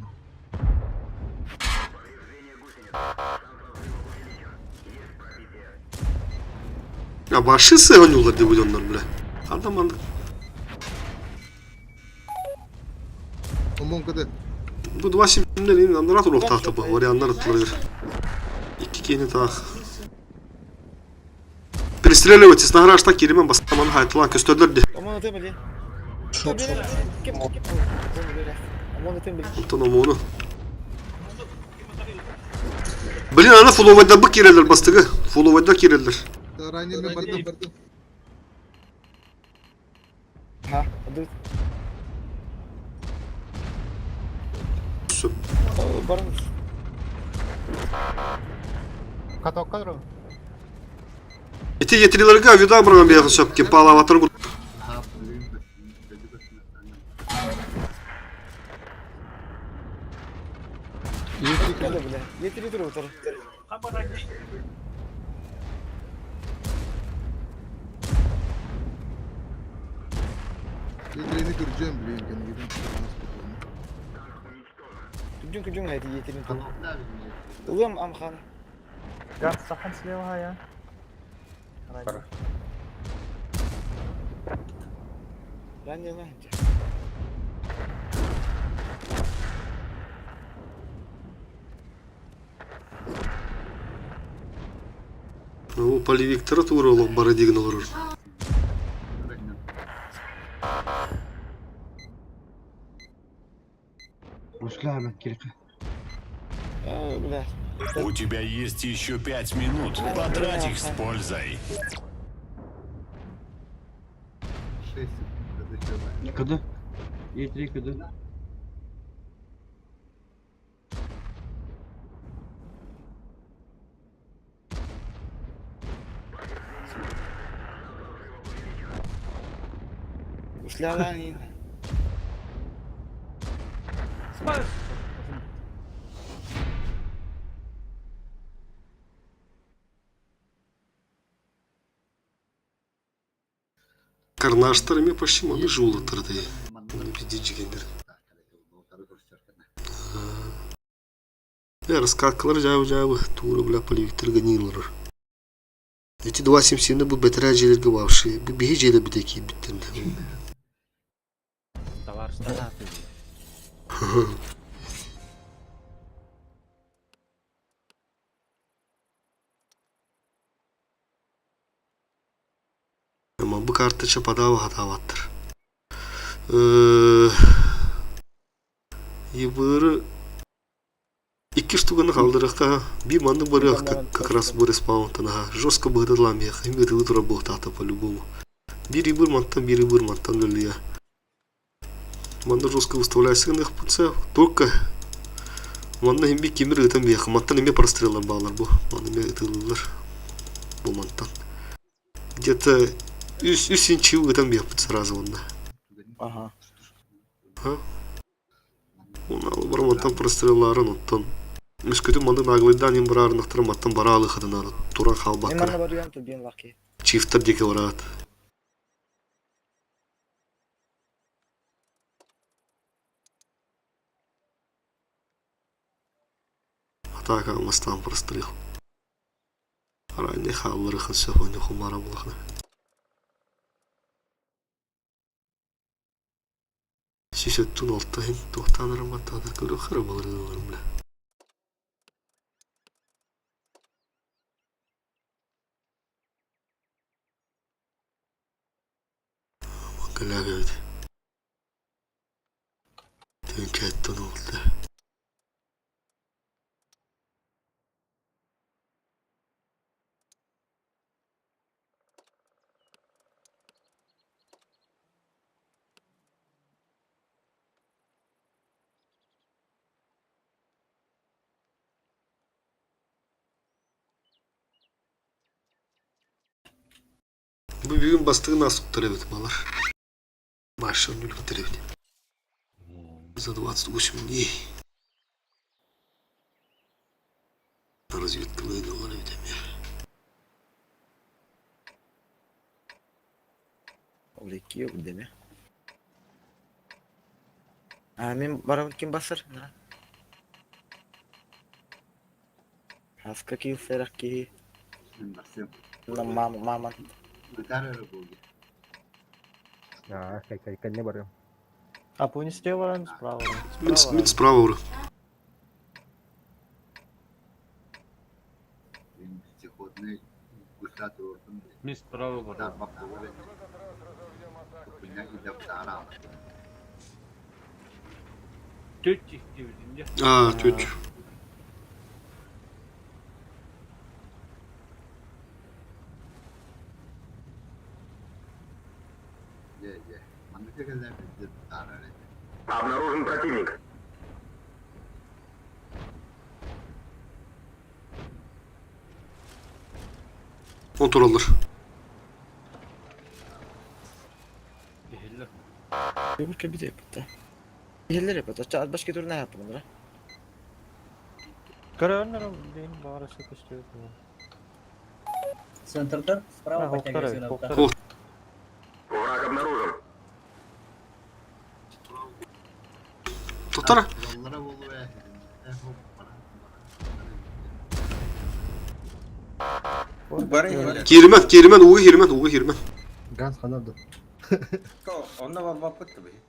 А башы сыгынюлар деп ойлонор, бля. Адам анда. Омон кыды. Бу 277 енді андыра турук тахты бу. Варианттар турар. Икки кени тах. Перестреливайтесь на гараж так киримен басаман хайтылан көстөрлөр де. Омон өтем били. Шоп, шоп. Ким ким? Омон өтем били. Онтон омону. Блин, ана фуловайда бу кирелер бастыгы. Фуловайда кирелер. Ранее мен бардым, бардым. Ха, ду. Сөп. Барыңыз. Каток кадру. Эти етрилерге вида браган бияғы сөп кем палаватыр гур. Ha, блин, Када бile. Yetiri tur otur. Yedireni göreceğim блин, кәнегеден. Күджүн күджүн айты yetiri tur. Улым амхан. Газ сахан слева я. Ранее lan. Ол полевиктері тура ол бары деген олар. Руслан кирка. Бля. У тебя есть еще 5 минут. Потрать их с пользой. 6 секунд. Кыды. Е3 кыды. Ушля lan. Карнаштар эме почти маны жуулаттар да. Пиздец жигендер. Я раскаткалар жабы жабы тура бля полевиктер ганилар. Эти 277 бу бетере желерге вообще. Бу бихи желе битеки биттен. Товарищ Ama bu kartta чападава хатаваттыр. Ебыры икки штуганы халдырыққа би манны бары как, как раз бу респаунтан ага жестко быгдыдлам я им бир тура буктата по-любому. Бири бир мантан бири бир мантан лия. Манны жестко выставляйся на пц только манны им би кемир ытам бия мантан эме простреллар баалар бу манны эме ытылылар бу мантан. Где-то үс инчи ытам бия сразу онда. Ага. Ха? Оны бар мантан прострелларын оттон. Мүскөтү манды наглыйдан им барарынактар маттан бара алыхадын туран Мен халбаттар. манна барыям то бен лаки. Чифтер деке барат. Атака мастан прострел. Арайны халлары сөфөне хумара булахна. Сүйсөттүн алтайын тоқтанырым баттада көрі қыры болыр бля. Кэлээбит. Тыынчаттан олта. Бу бүгүн бастыгын астыктар эбит балар. Маша нүлүктэр эбит. За 28 дней. Разведкалыы доллар эбит эмиэ. Олекио деме. А мен барабын ким басар? Хаска киирсэрэх киһи. Мама, мама. А, кэннэ барыам. А по слева баран, справа баран. Мин справа барам. Мин справа барам. Түт диэбитин дьэ. А, түт. Обнаружен противник. Он тураллар. Иһиллэр. Öbür bir de yapıttı. Yerler yapıttı. Hatta başka türlü ne yaptı bunlara? Көрөөннөр дейм баара сөкөстүбүт. Центрда справа А, подтягивайся повторяй, на повторяй. Враг обнаружен. Тоқтара. Киримен, киримен, угу киримен, угу киримен. Ганс ханарды. Онно барбаппыт да биһи.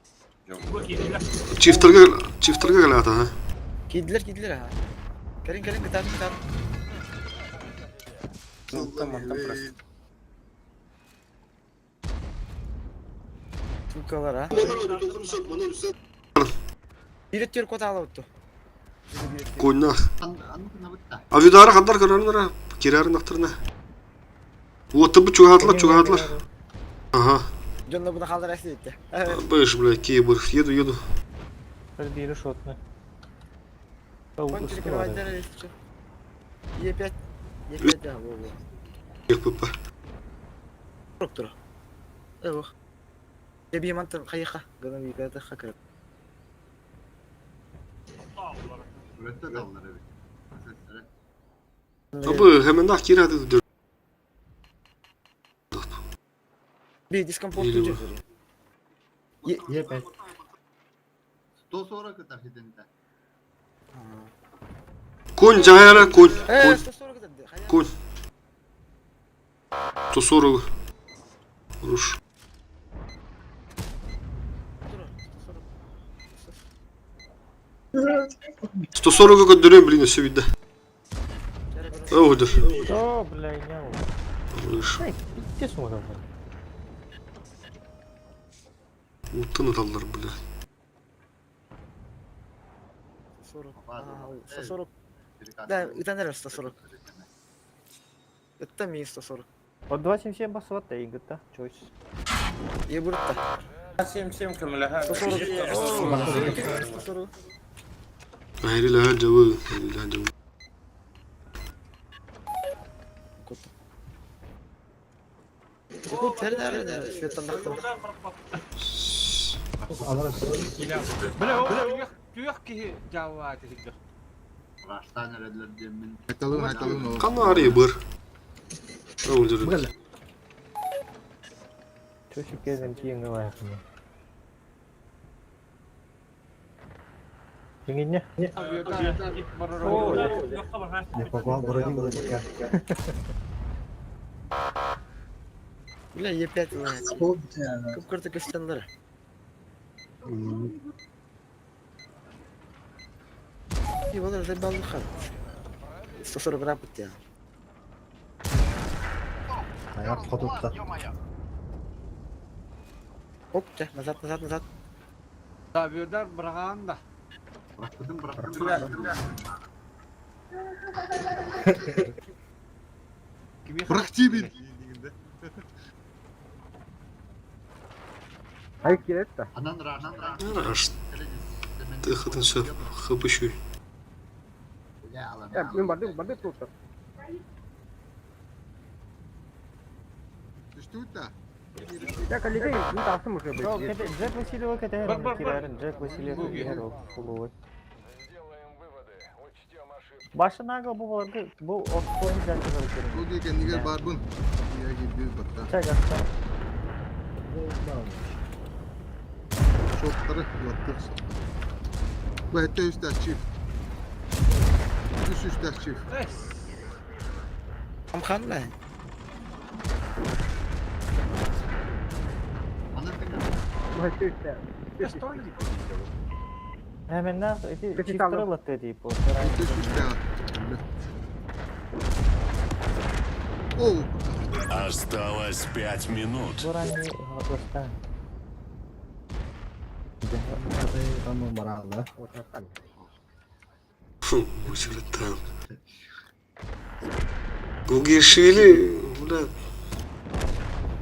Чифтерге, чифтерге кэлээтэ, ha. Giydiler giydiler ha. Gelin gelin gitar gitar. Tukalar ha. Bir tür kota alıp Конна. Авидара хандар көрөрнөр, кирәрин ахтырна. Уотты бу чугатлар, чугатлар. Ага. Canına bunu kaldır eksi etti. Быш, бля, кибер, еду, еду. Бір бири шотны. Кончик кроватьлар eski. Е5. Е5 ya bu bu. ПП. Durup dur. Evet. Ebi mantın kayıka. Gönül yıkadı hakır. Абы, hemen ах кирәді дүр. Bir diskomfort Или duyacak. Е5. 140 это Конь жайара, конь, Э, конь, 140 dedi. конь. 140. Руш. 140 көдөрөм, блин, все видно. Оудер. О, бля, не Руш. Эй, где смотрел? Уттан аталлар, бля. 140. Aa, 140. Да, итанер 140. Это ми 140. От 277 басыват да ингытта, чойс. Е burada. 77 көмөлөһө. 140. 140. Айрила жабы, айрила жабы. Bu ter nerede? Sветtan baktım. Бля, ол түйөх киһи дьааллааты сылдьар. Канна арый быр. Оудер. Чойс кезен киен гылайхны. Ингинне? Не попал, вроде бы. Бля, Е5 Kıpkırtı gösterdiler. İyi olur da ballı kal. 140 rapıt ya. Аяқ хотутта. Оп, чэ, назад, назад, назад. Табюрдар быраҕаан да. Бырахпытым, бырахтым, бырахтым. Бырахтибин! Ай киэт да. Анан раш, анан Аш тыхытын сөп хыпышүй. Мен бардым, бардым тут. Түстүбүт да. Я коллеги, ну тахсым уже Джек блядь. Джек Васильева кэтэһэр Бар, бар, бар. кирэрин Джек Васильев Буги. иһэр ол кулубай. Башынага бу баларга бу ортону жакы Бу кэннигэр баарбын. Я киирдибит батта. Чак аста. Шоттары ылаттык. Бу этте үстээх чиф. Үс үстээх чиф. Амханна. Hemen эти Кэти чифтер талым. ылатты дейп. Үс үстээх. Оу! Осталось пять минут. Бурани достан. Мусоротан. Гугишвили, бля,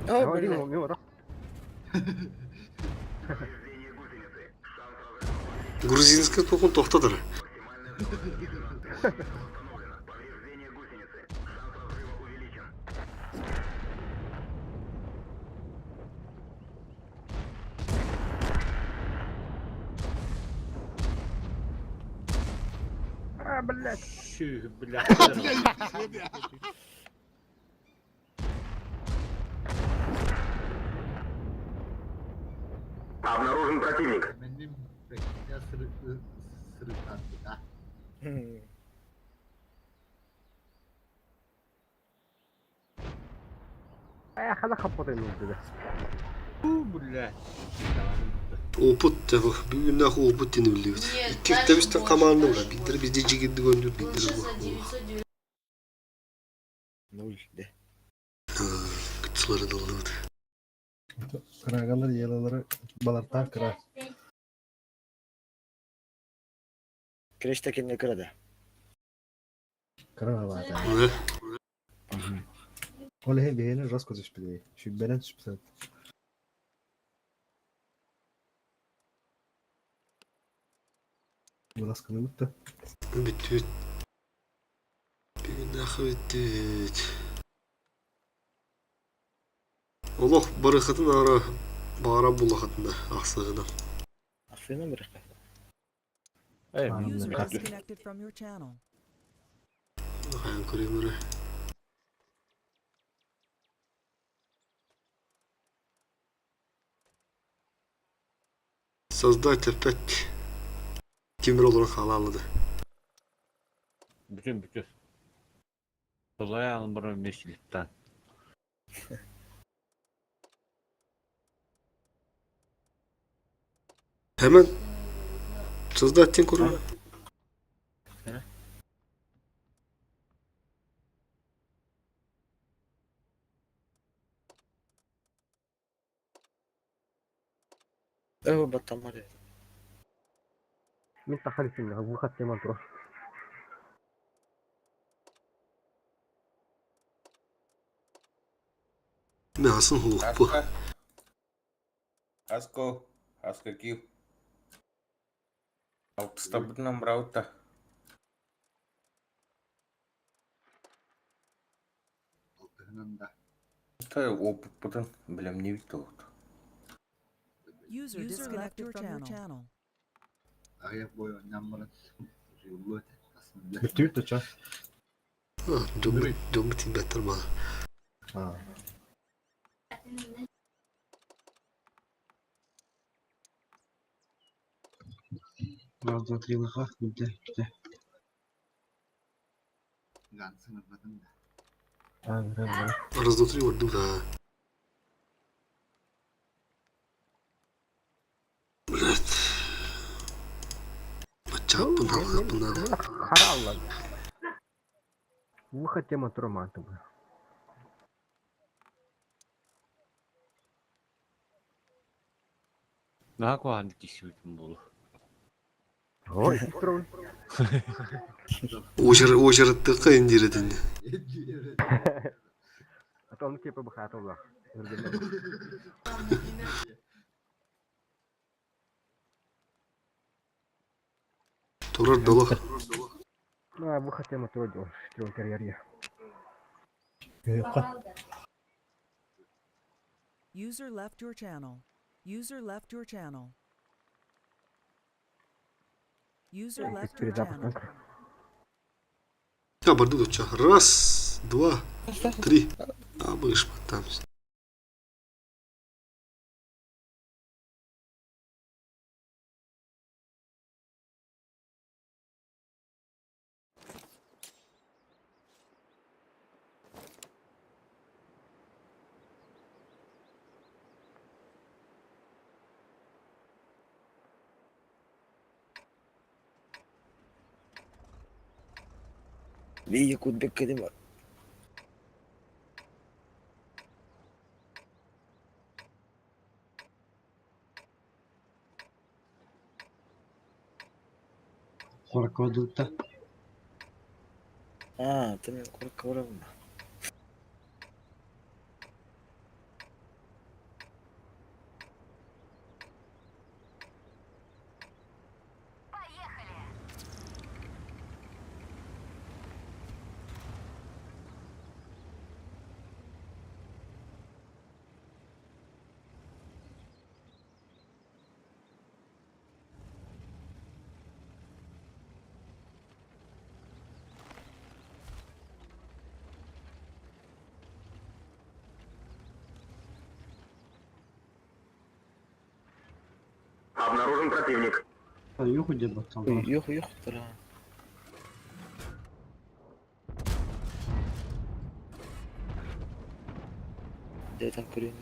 О, блин. грузинская тухун тохтадыр. А, блядь. Шү, бля. Обнаружен противник. Меним я сырык а. Э, хана хаппотын да. Бу, бля. Опыт да bu. Бүгүн опыт дени билебит. Нет, Икки дальше бистен больше, команда дальше бла. Биттер бизде жигитти көндүр биттер Лучше бу. за 990. Нуль, да. Кытсыларын алды. Кырагалар ялалары балартан кыра. Креште кенне кырада. Кыра алады. Ne? Ол хе бейini жестко түшпүдей. Шүббенен түшпүсөт. Буласканы бутты. Бүттүт. Бүгүн ахы бүттүт. Олох барыхатын ара бара булахатында ахсыгына. Афина бирәк. Эй, User бля. disconnected from your channel. Хаян көрөмөрө. Создать опять Тимир олорун халалыды. Бүтүн бүтүн. Тулай албыры месиликтен. Hemen создать тин көрөм. О, баттамар. Мин тахалисин, бу хаттеман тур. Мен асын хук бу. Аско, Аско кив. Алтыстабытынан браутта. Алтыһынан да. Та опыт билем не бит олут. User disconnected from your channel. Аяк бой ойнан баран. Жуулу эте. Асын Бүтүт да ча. Дөмүт дөмүт беттер мана. А. Раз, два, три, лоха, где, где? Гансын ырбатын да. Раз, два, три, вот да. Блять. Бачаппын алгаппын надо. Харалла. Выход тема тур маты. Наһаа куһаҕаннык тиийсибитим буолуо. Ой, тролль. Уочараттыахха индиир этиннэ. А то он типа бухатыллах. Турар долох. Ну, а выход тема тролль, тролль карьере. User left your channel. User left your channel. User left your channel. Я барду доча. Раз, два, три. А будешь там. Бии якут бэккэ бар. Куоракка Аа, ты мен куоракка барабын. Обнаружен противник. Юху деп батталар. Юх, юх, тұра. Дэтан көрейін.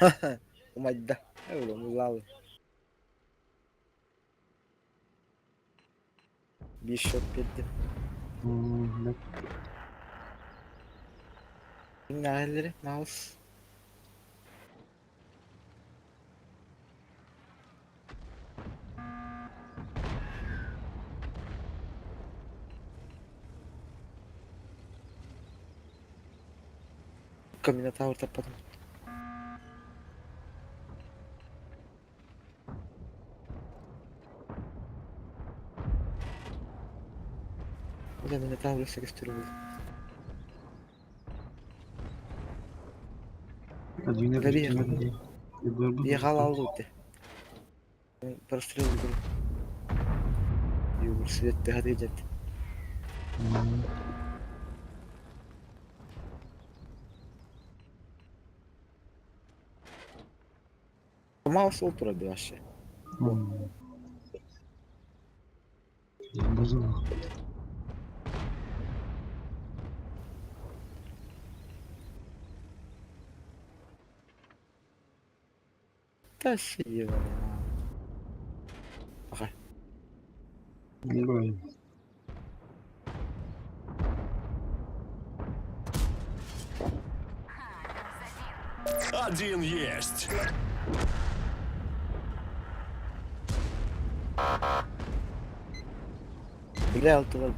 Ха-ха, умайда. Әулі, мулалы. Bir шот берді. Нәлері, маус. Каминотавр таппадым. Бля, Минотавр өстөрү Бия алды өтте. Прострел көрү. Югур светте хады жет. Маус ол турады вообще. Та ебаный. Ага. Один есть. Бля, алтылар.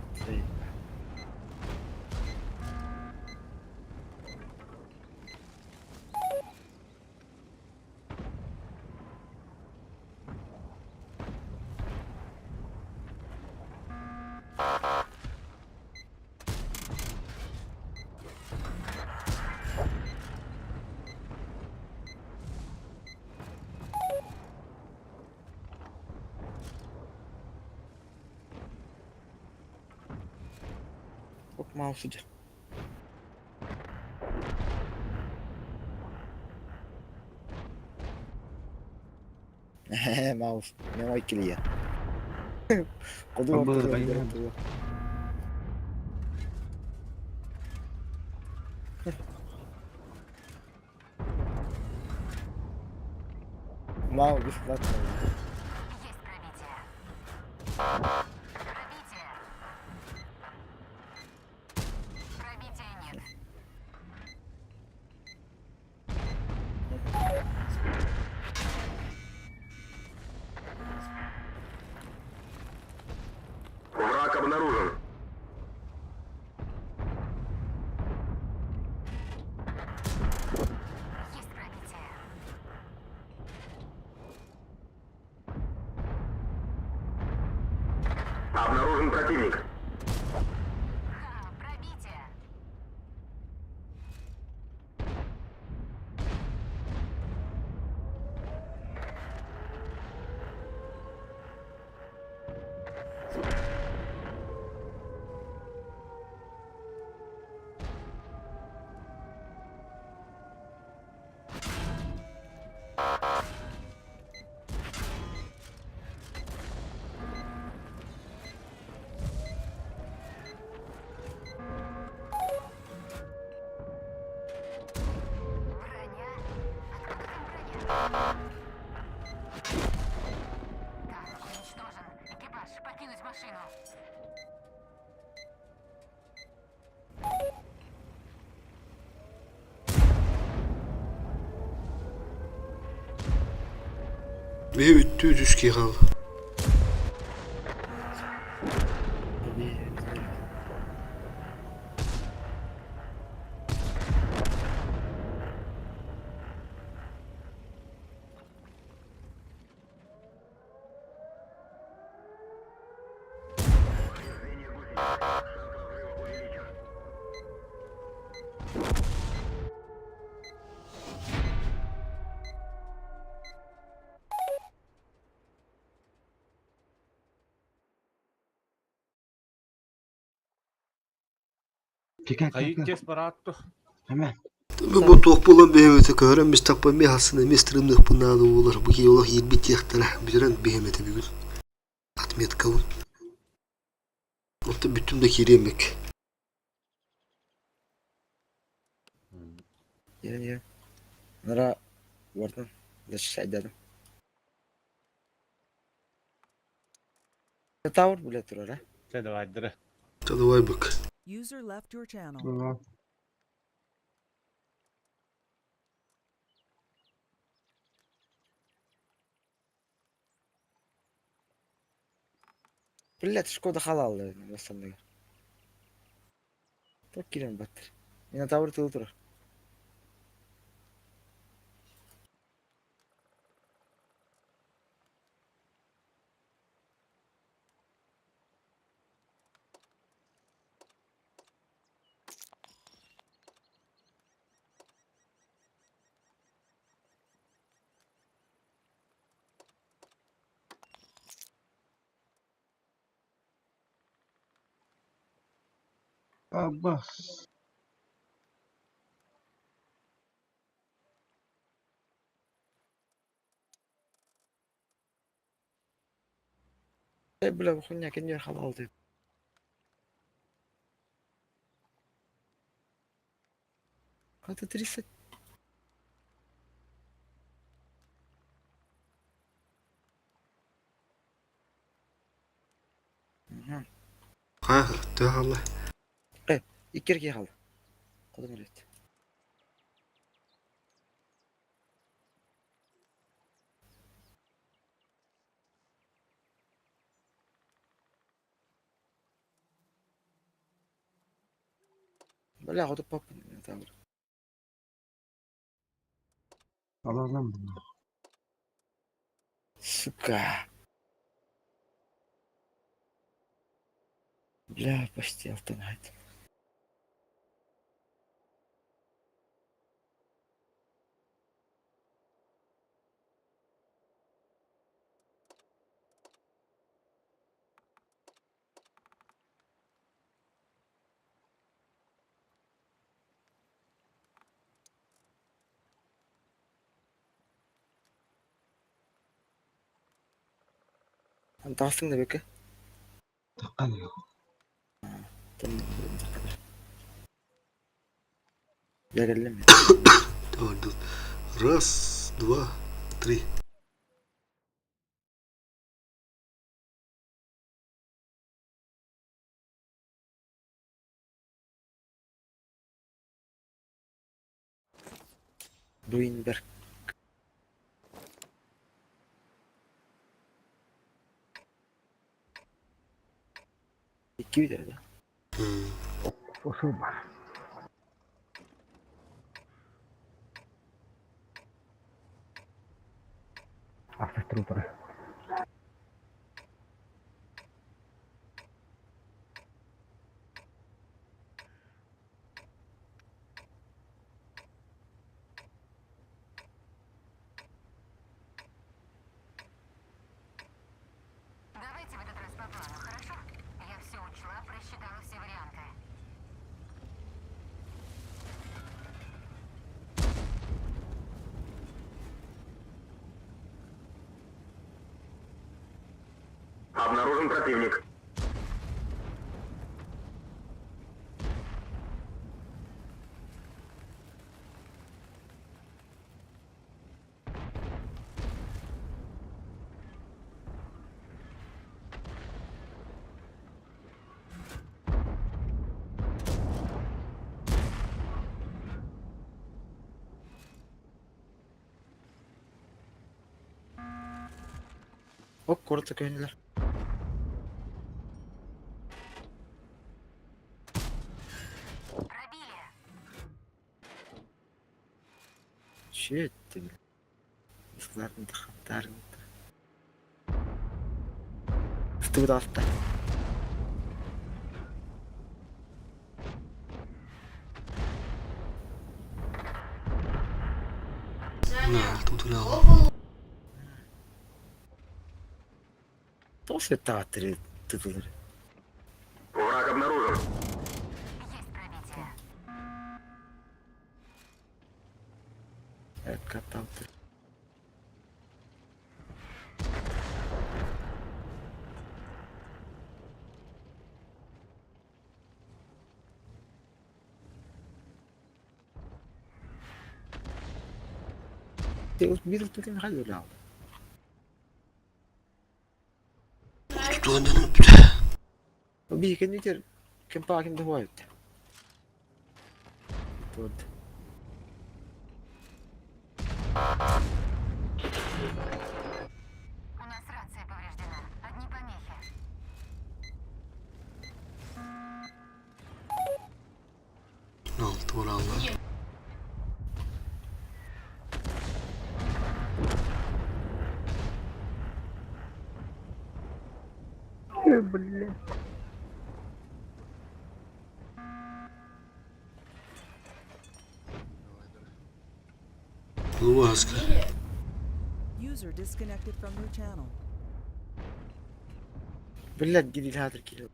Оп, маус иде. Маус, мен ой келия. Қолды Мау, бесплатно. Есть пробитие. Пробитие. Пробития нет. Враг обнаружен. Есть пробитие. Обнаружен противник. Ха, пробитие. Броня? Откуда там броня? Танк уничтожен. Экипаж, покинуть машину. Биһи бүттүү үс киһи хаалла. Повреждение гусеницы. Шанс разрыва увеличен. Хайы кес бараатты. Бу туох буолан биһимэтэ көһөрөн мистахпа ми хасын эмиэ стримныхпын наада буолар. Бу киһи олох иирбит диэхтэрэ. Бүтэрэн биһимэтэ бүгүн. Отметкабын. Оттон бүттүм да киириэмик. Иә, иә. Нара бардым. Дальше Тавр билэ турар, э? Чэ, давайдыры. Давай бык. User left your channel. Блядь, Шкода халал бастанныгар. Так кирен баттыр. Мен тавр тыл турар. Аббас. Э, бля, бу хуйня кеннер халал деп. Хата 30. Мгм. Ха, хаалла. Э, иккерге хал. Кодон элет. Бля, хоту пап тавр. Alalım bunu. Сука. Бля, почти алтын айт. Антағыстың да беке? Таққан yok. Бәрелеме. Давай, Раз, два, три. Руинберг. Икки бүтэр да. Осыл бар. Автоструктура. Давайте в этот раз по плану, хорошо? Я все учла, просчитала все варианты. Обнаружен противник. Ок, коротко көһүннүлэр. Че это, бля? Ладно, Ыстыбыт Тоҕо светтаҕаттары тытылар? Враг обнаружен. Каттаабыттар. Биир түгэн хай Тутуоннан бүт. Биир кэннитер кемпаакин да хуайт. Вот. У нас рация повреждена. Одни помехи. Алты оралла. Блин. Луаска. User disconnected from your channel. Блядь, генератор килл.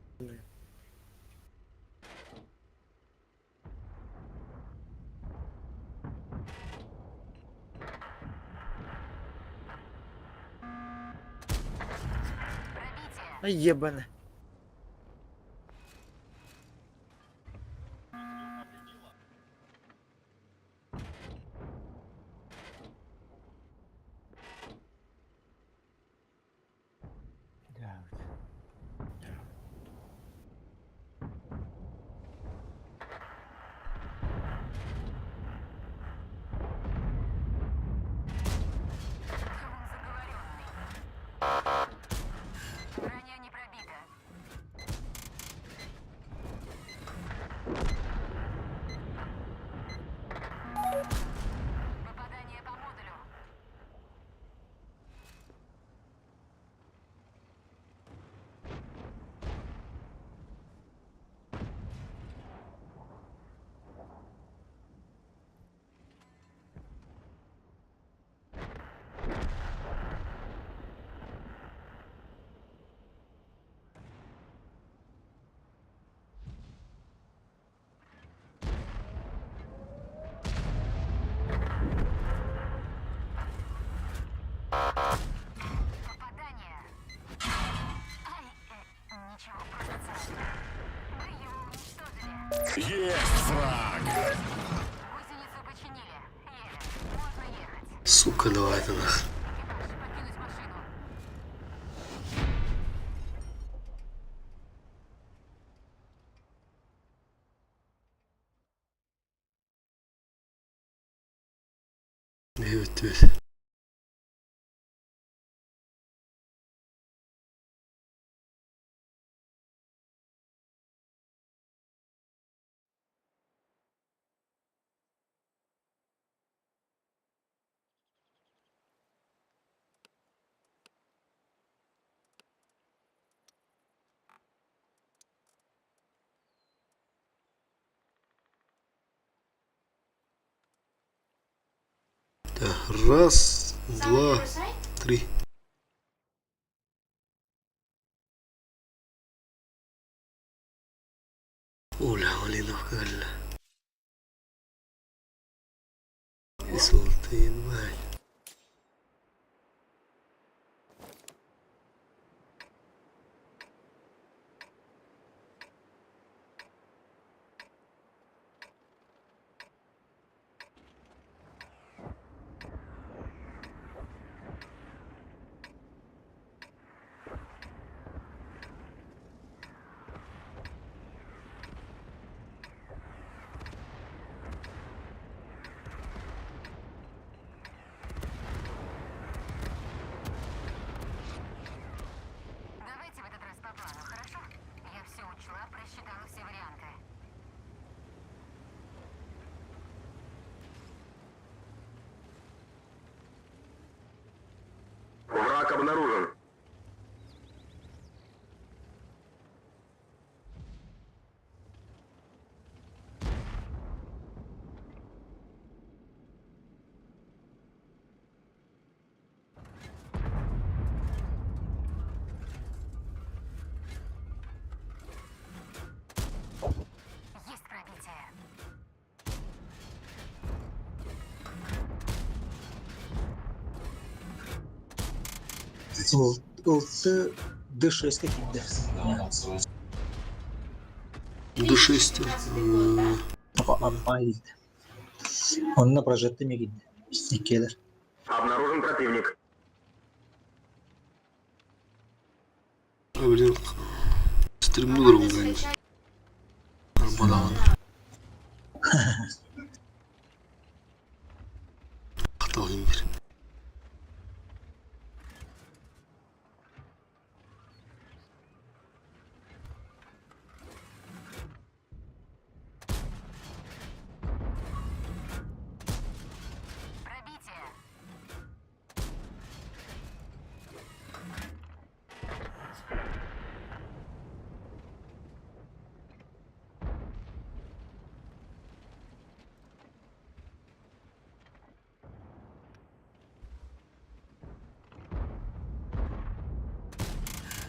Ай, ебано. Броня не пробита. Попадание по модулю. Попадание. Ай, ничего, просто царапина. Мы его уничтожили. Есть фраг! Гусеницу починили. Еле. Можно ехать. Сука, давай ты нах. Экипаж, покинуть машину. Evet evet. Раз, Самый два, первый сайт? три. Оля, Малиновка кэллэ. Золотые мать. Давайте в этот раз по плану, хорошо? Я все учла, просчитала все варианты. Враг обнаружен. Есть пробитие. Ылты Д6 киирдэ. Д6. Аппа киирдэ. Онно прожекты ме киирдэ. Иккиэлэр. Обнаружен противник. А, блин, стримнулар Надо онлайн. скачать. Арбадаҕын. Хаталын бир. Пробитие.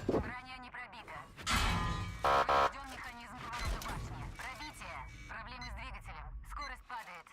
Броня не пробита. Поврежден механизм поворота башни. Пробитие. Проблемы с двигателем. Скорость падает.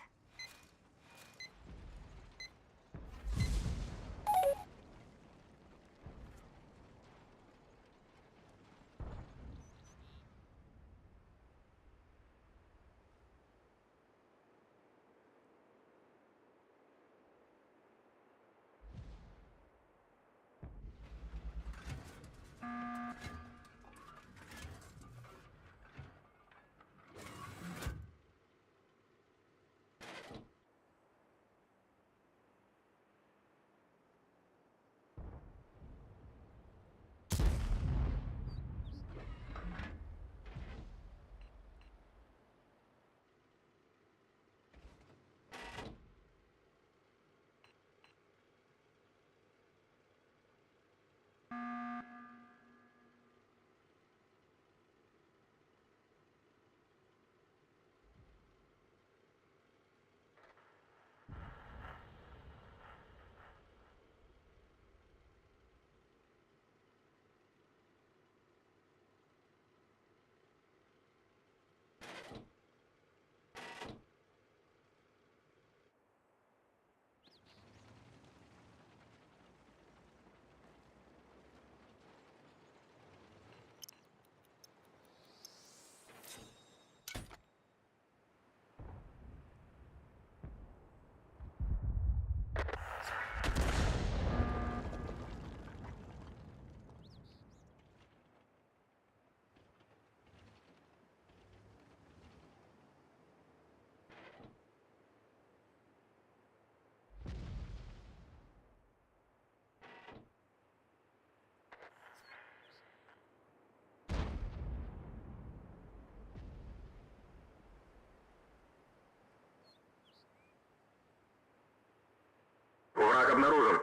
Враг обнаружен.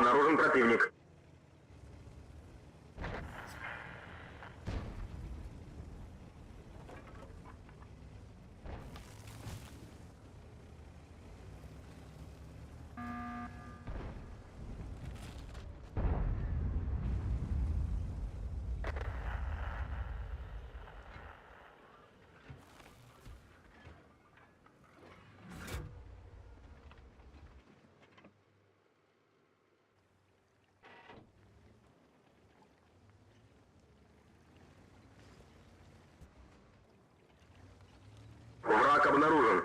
Обнаружен противник. Враг обнаружен.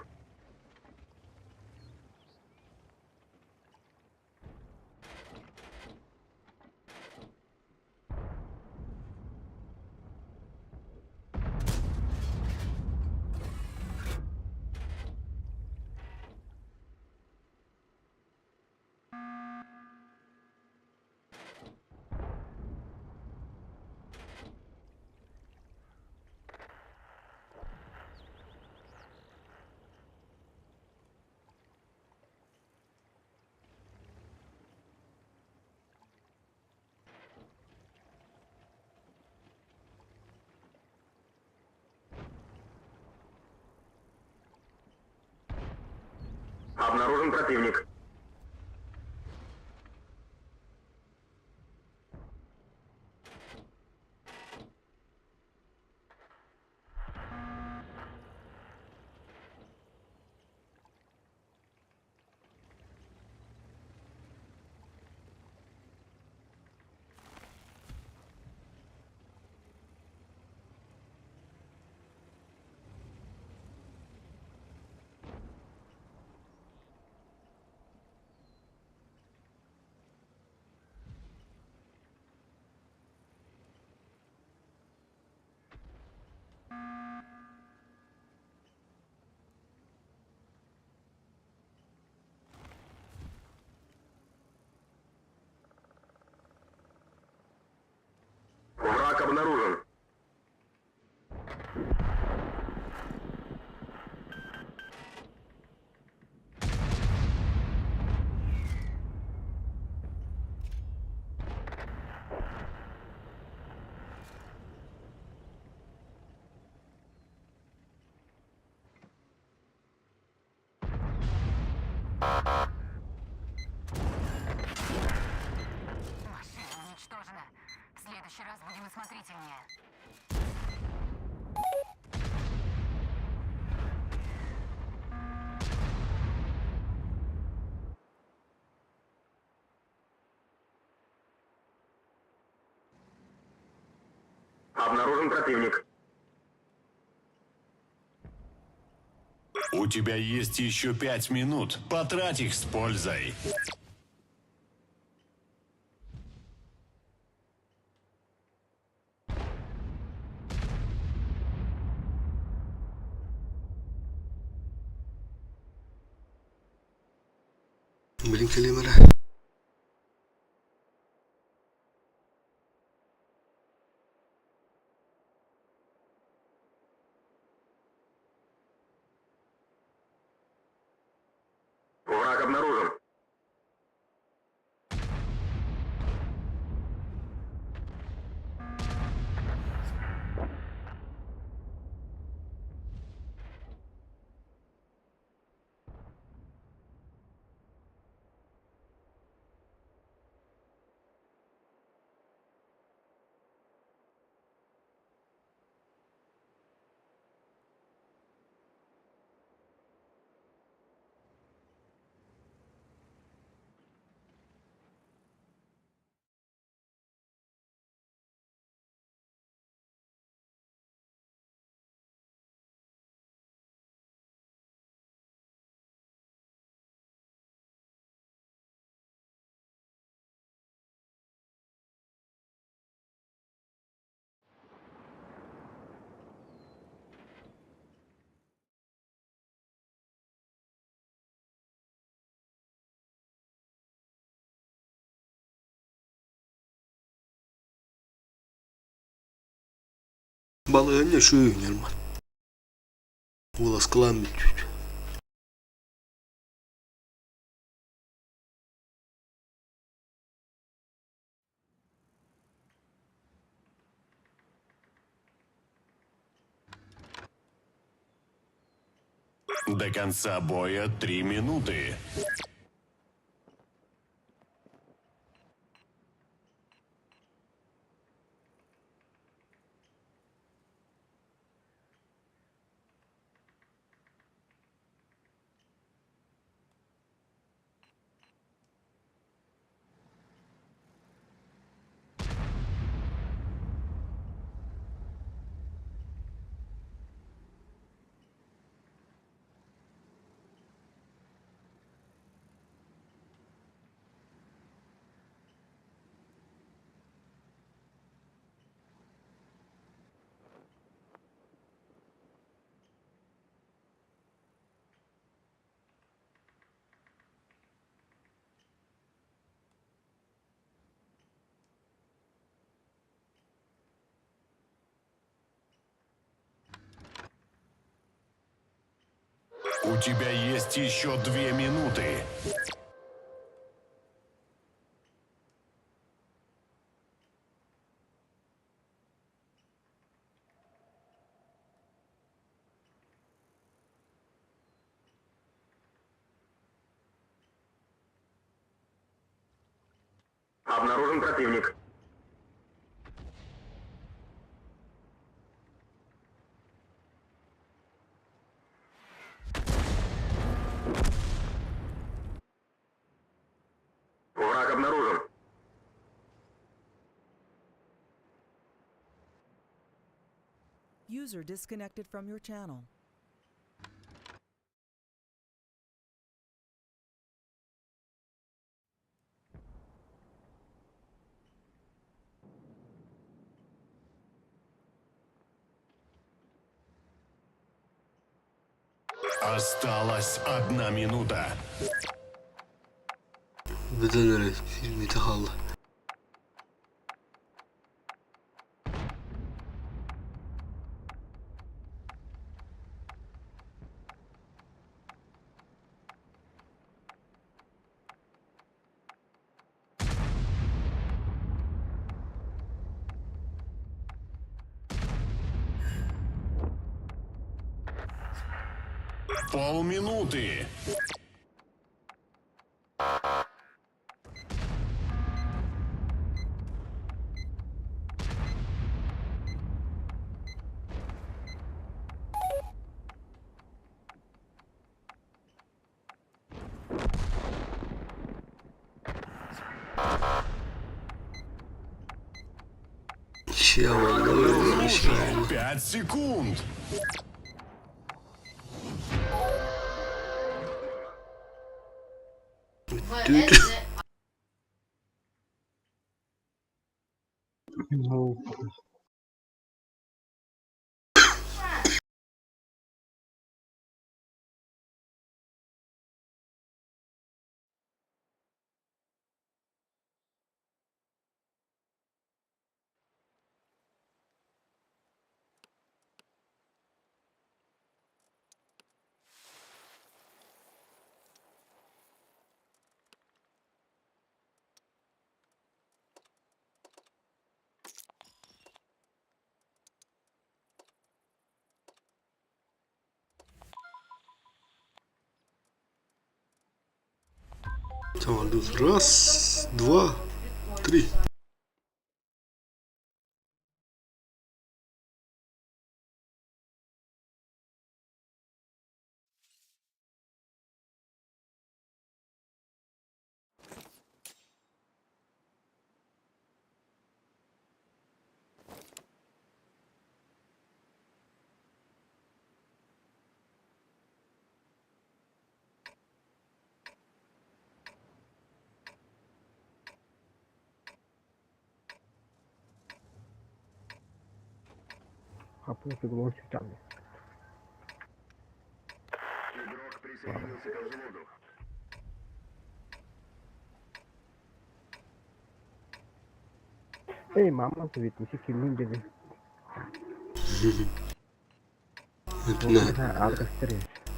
Обнаружен противник. Враг обнаружен. Машина уничтожена. В следующий раз будем осмотрительнее. Обнаружен противник. У тебя есть еще пять минут. Потрать их с пользой. Блин, кэлиэм эрэ. Враг обнаружен. Балаһыанньа үчүгэй ньырман. Уоласкалаан бүттүбүт. До конца боя 3 минуты. У тебя есть еще 2 минуты. Обнаружен противник. Враг обнаружен. User disconnected from your channel. Осталась 1 минута. Бүтэн эрэр биир хаалла. Полминуты. Şey vallahi şey vallahi. 5 секунд. Düt. ВСЗ. Tamam dur. Раз, два, три. Хапын фигурон чучаны. Игрок присоединился к взводу. Эй, мама, привет, не кимин dedi. Hepine, Arkadaşlar.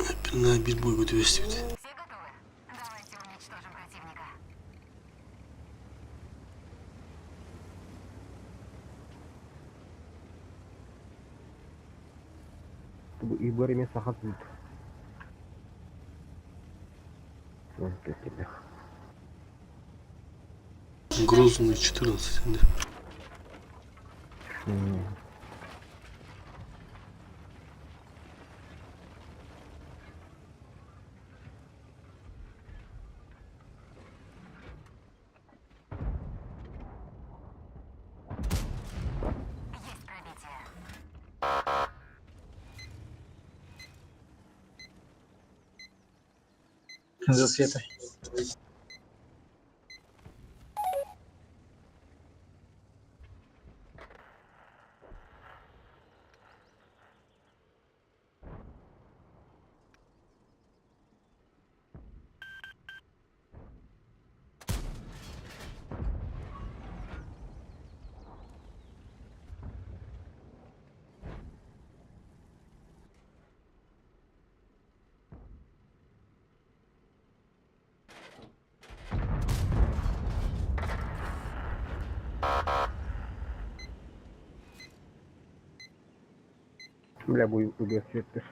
hepine bir boy götürmüştü. Все готовы? Давайте уничтожим противника. Bu ibor emes sahat büyük. 14 киллэх. Грозный 14. Да. Есть пробитие. За светой. Бля, бу убил светтер.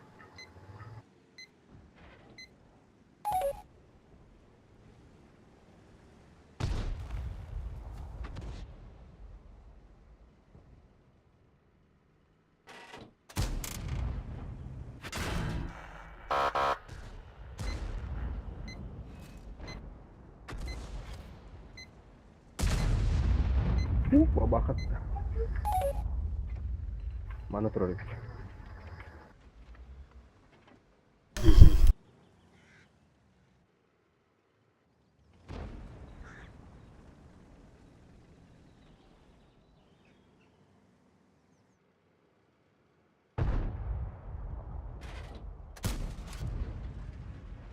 Бабахат. Мана троллит.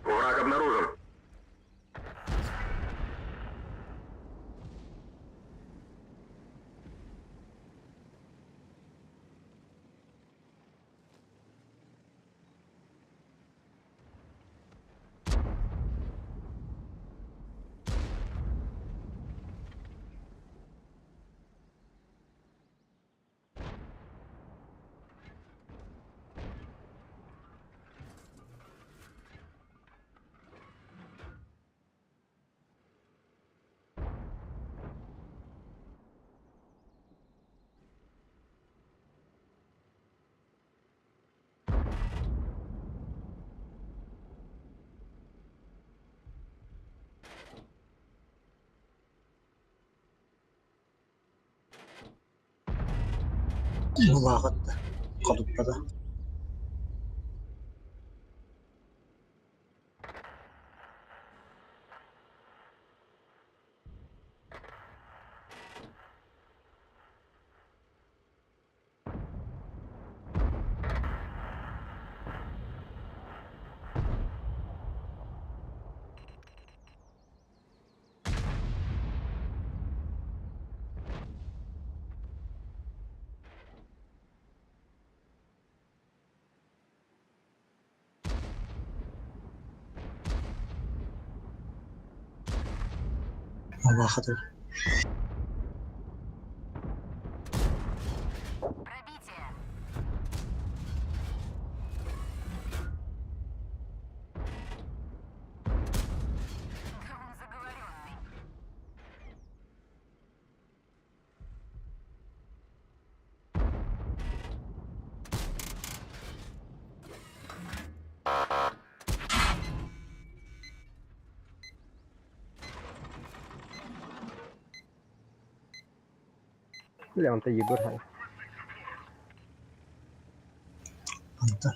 Враг обнаружен. Улаҕатта. Ходуппата. Улаҕата. Пробитие. Да он заговоренный. Бля, он-то ебыр. Антон.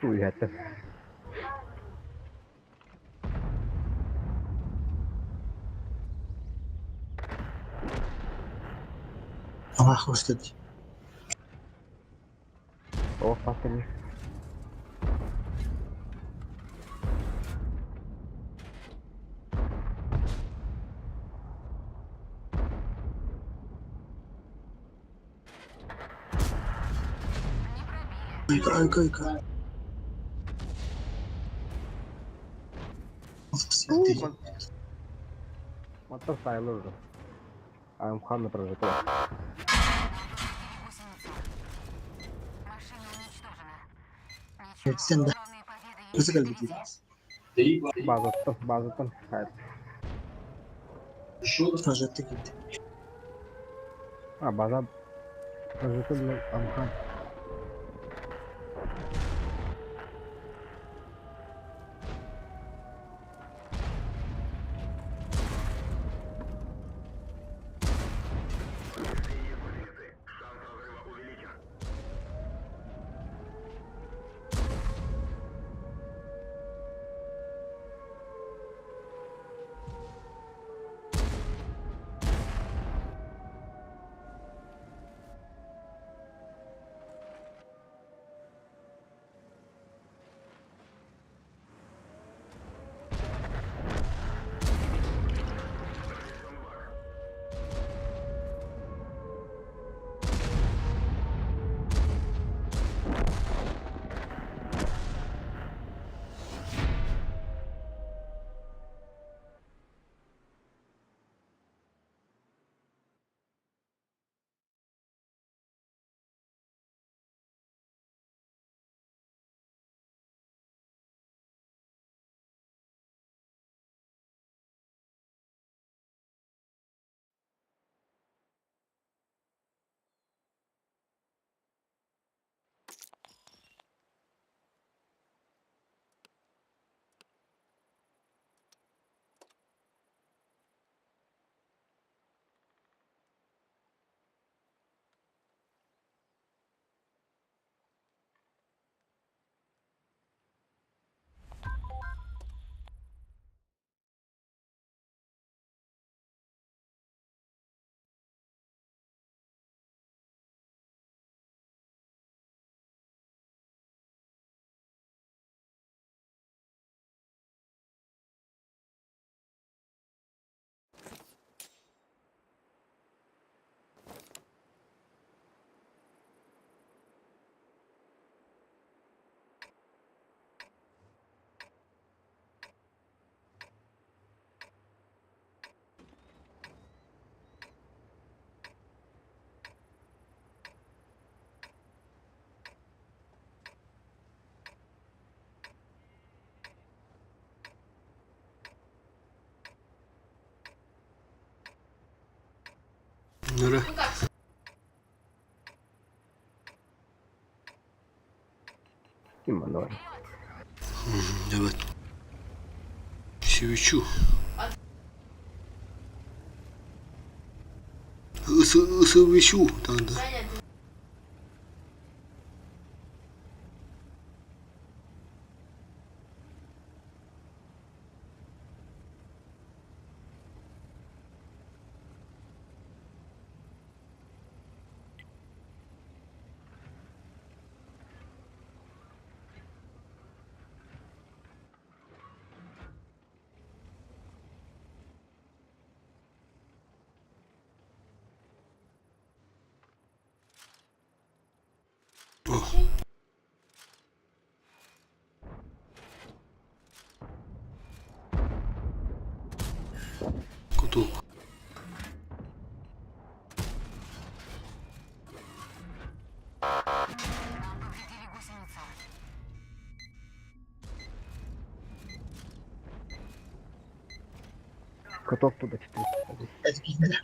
Хуй это. Аллах устат. О, пастырь. Айка, айка, айка. Мотор сайлы уже. АМХ на прожекторе. Гусеницу. Машина уничтожена. Ничего, Сен да. главные победы Nasıl geldi? Базаттан, базаттан. Хайт. Прожекты gitti. А, база. Прожекты амхан. Шанс разрыва увеличен. Nere? Kim bende var? Evet. Свечу. Свечу тогда. Кутук. Каток туда 400.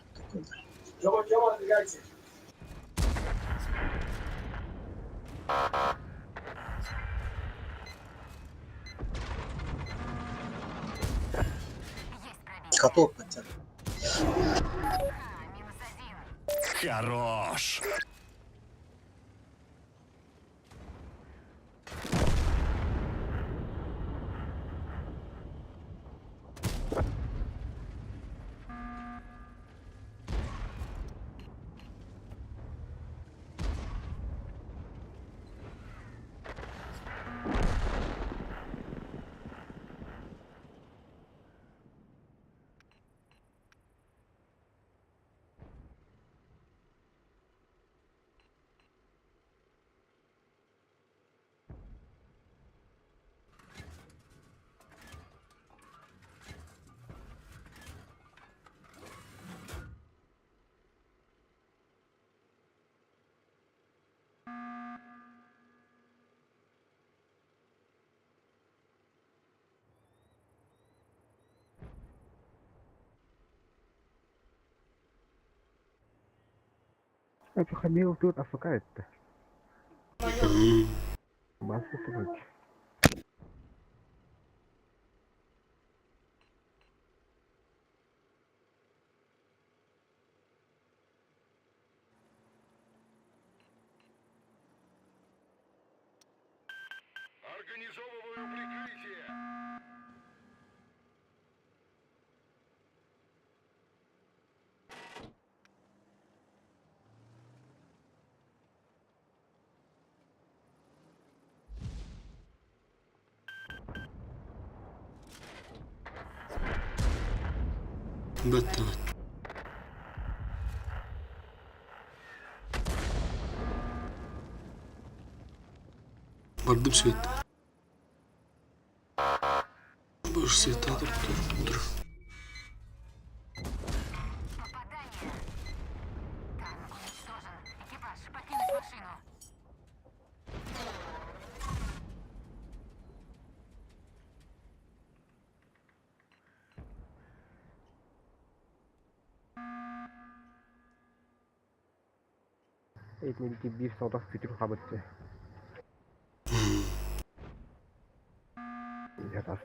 Каток хотя. Хорош. Хамил тут АФК это. Масса короче. Организовываю прикрытие. Бэт Бардым свет. Боже, света тур. Попадание. Танк уничтожен. Экипаж, покинуть машину. Этники биир саудах күтүр хабытты. Ятаст.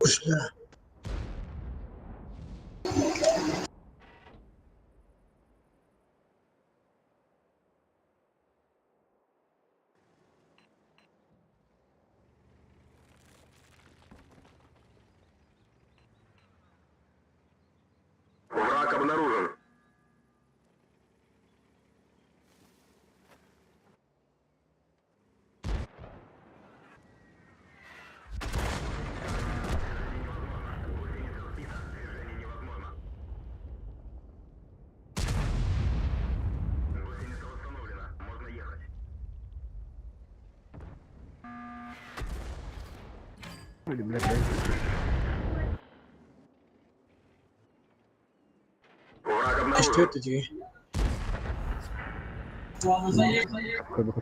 Ушла. Враг обнаружен. Гусеница восстановлена. Можно ехать. Блин, блядь, блядь. Враг А что обнаружен. это тебе? Ходу,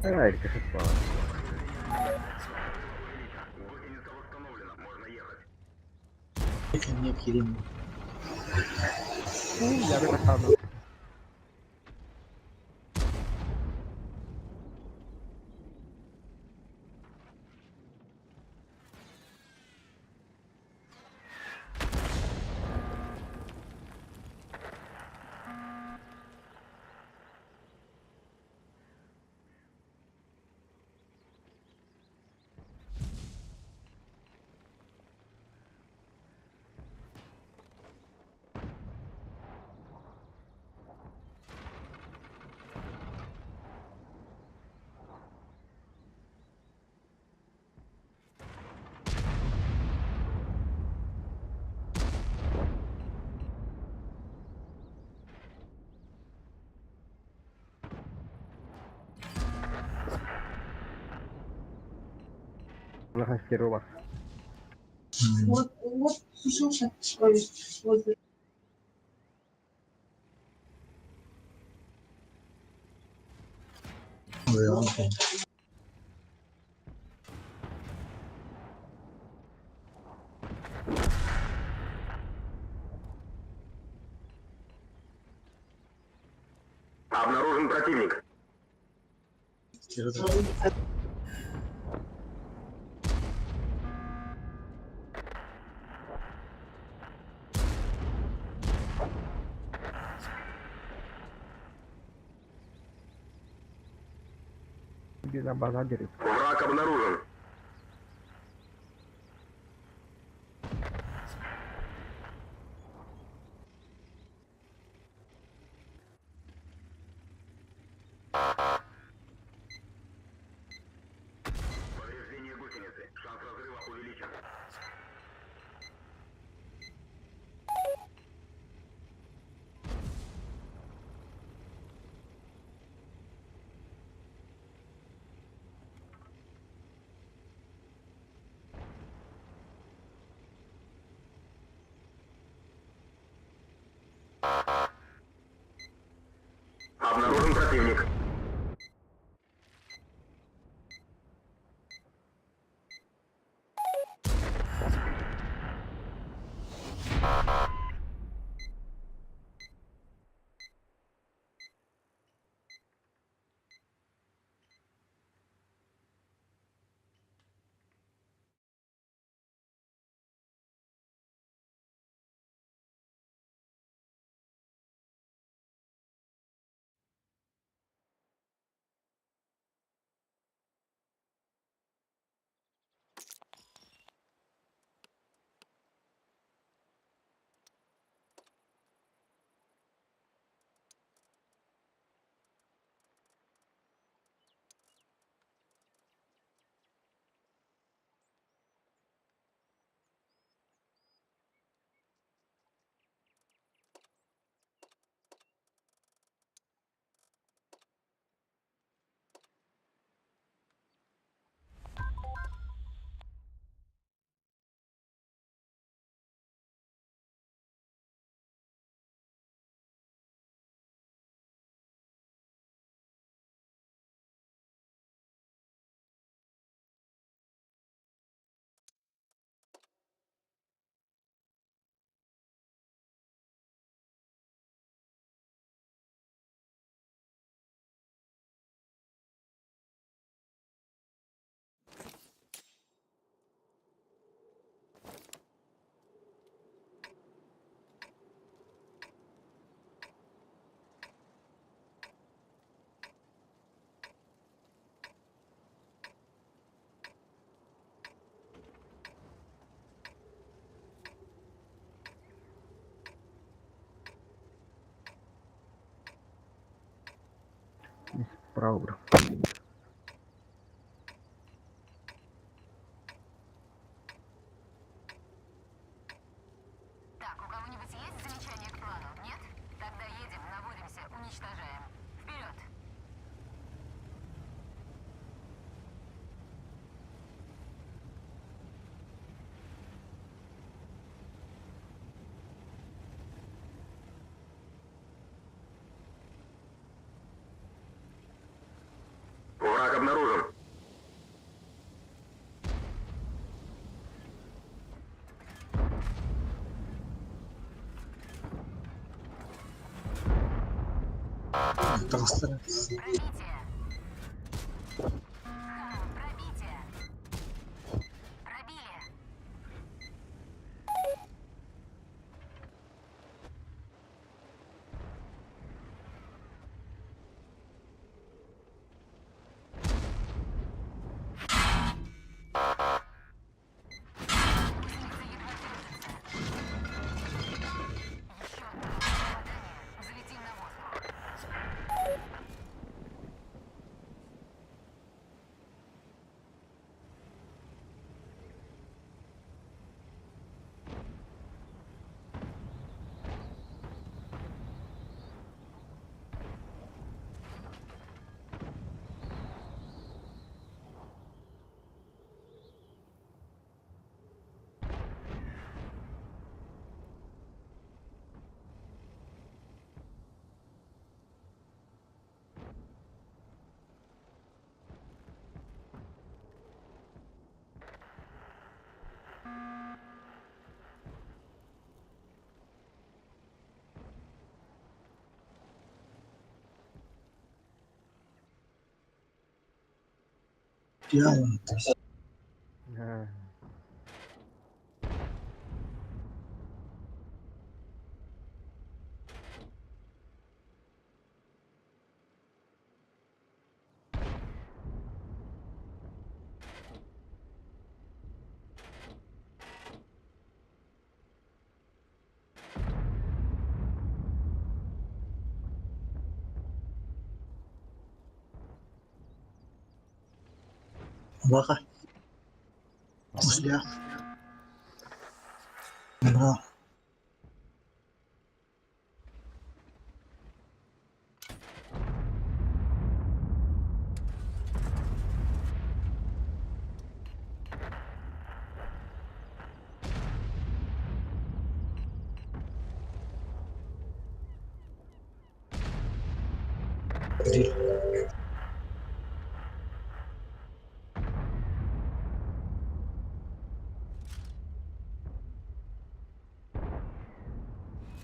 Ай, как это. Гусеница восстановлена. Можно ехать. Это необходимо. Я бы Улахан стерва. Вот, вот, сушился. Ой, вот. Ой, он Обнаружен противник. Биир базар дерев. Враг обнаружен. Повреждение гусеницы. Шанс разрыва увеличен. Обнаружен противник. Правда. Так, у кого-нибудь есть замечания к плану? Нет? Тогда едем, наводимся, уничтожаем. Вперед! Враг обнаружен. Таҕыстара. Взлетим на воздух. Пьяный. Баха. Усля. Бра.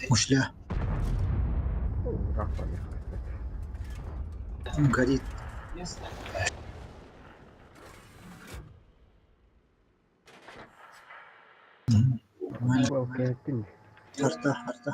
Ушля. Горит. Арта, арта.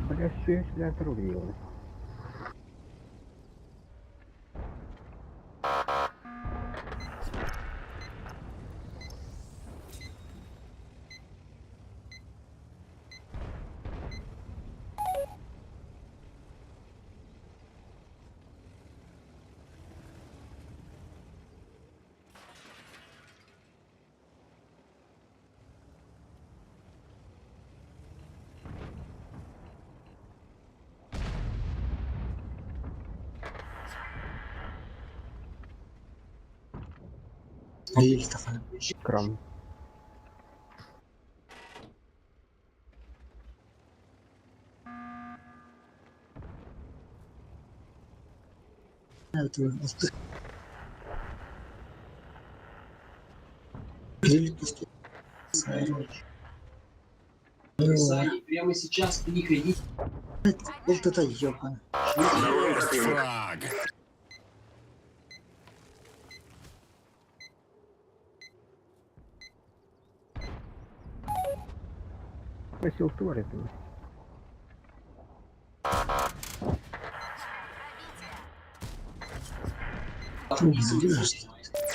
Бля, все, бля, отрубил. Крам. Прямо сейчас переходить. Вот это ёбана. Есть фраг. Просил тварь этого.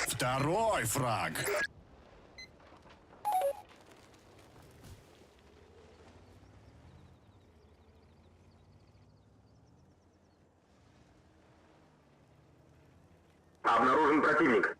Второй фраг. Обнаружен противник.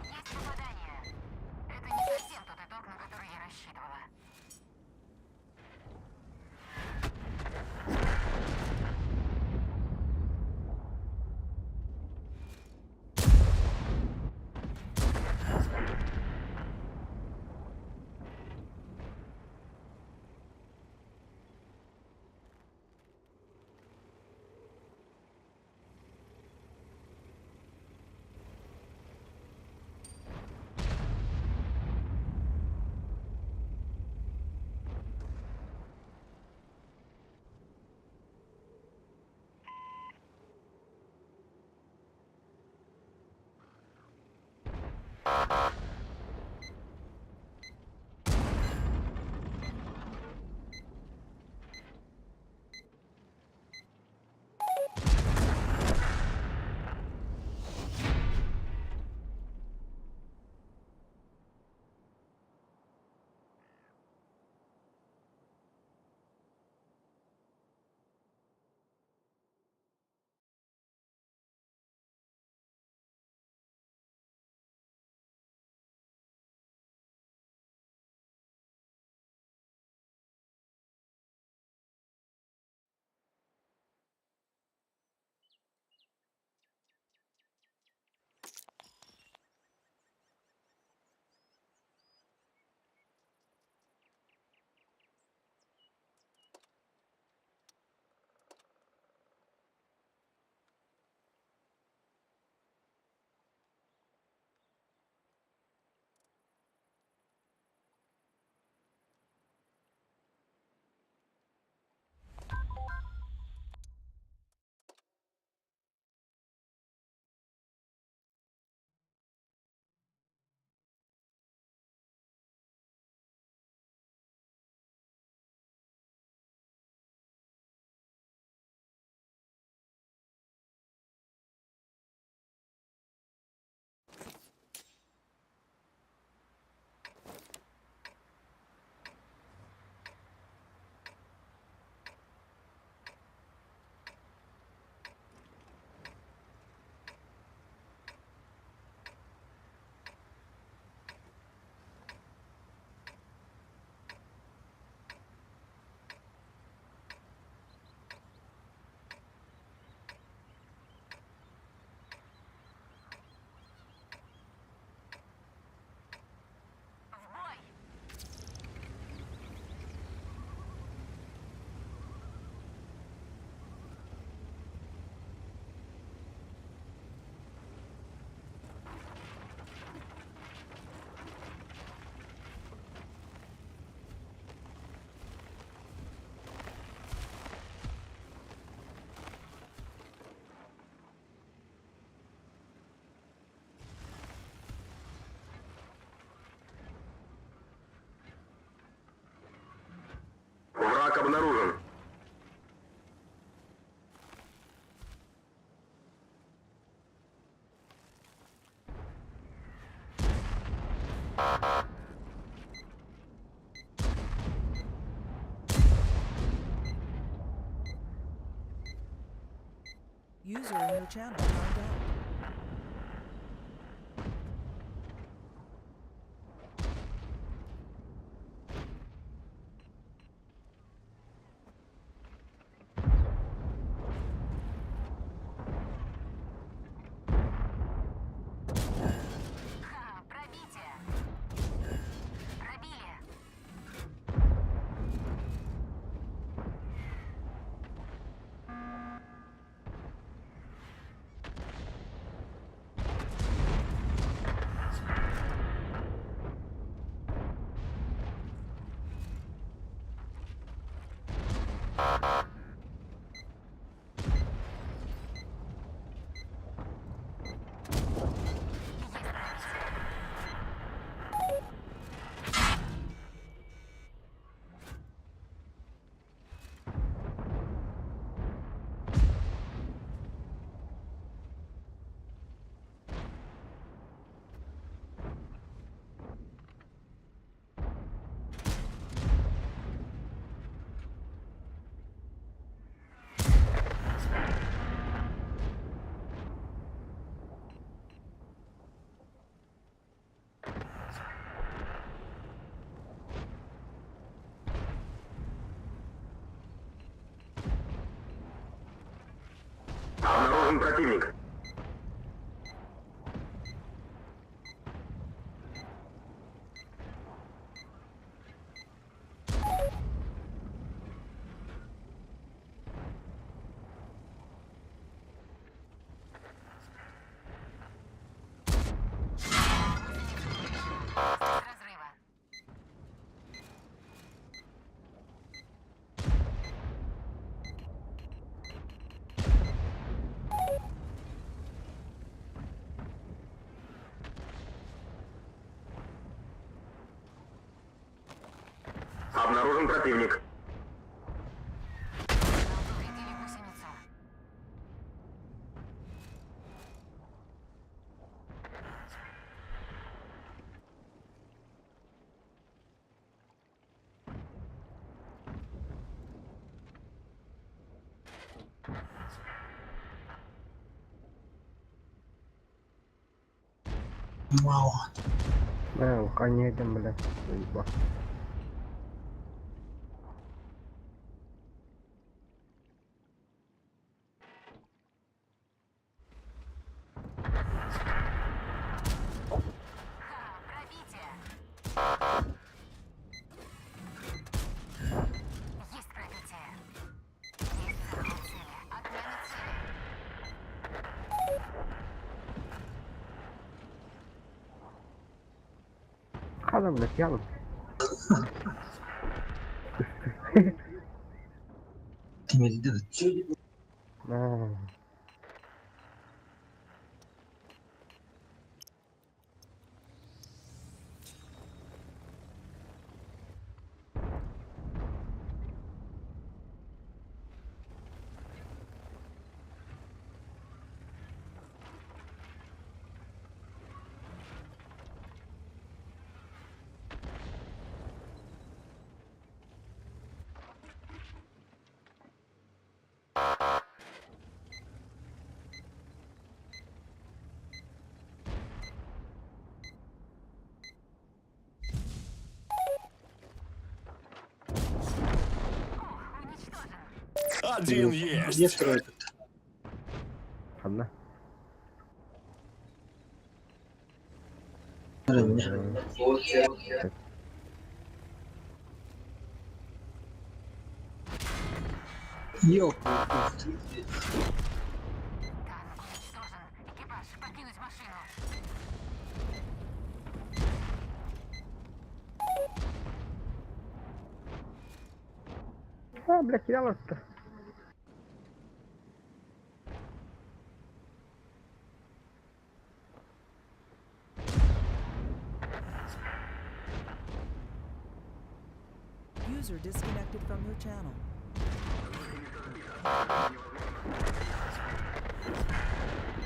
Есть попадание. Это не совсем тот итог, на который я рассчитывала. Обнаружен. User in your channel timed out. Ха, пробитие. Пробили. Обнаружен противник. Разрыва. Обнаружен противник. Повредили гусеницу. Вау. Э, конетем, бля. Заебал. Ха, пробитие. Есть пробитие. Есть захват цели. Отмена цели. Хана, блядь, ялом. Кимэлди А. Один есть. Где второй этот? Хана. Ёп. Танк уничтожен. Экипаж, покинуть машину. А, блядь, ялом-то. User disconnected from your channel.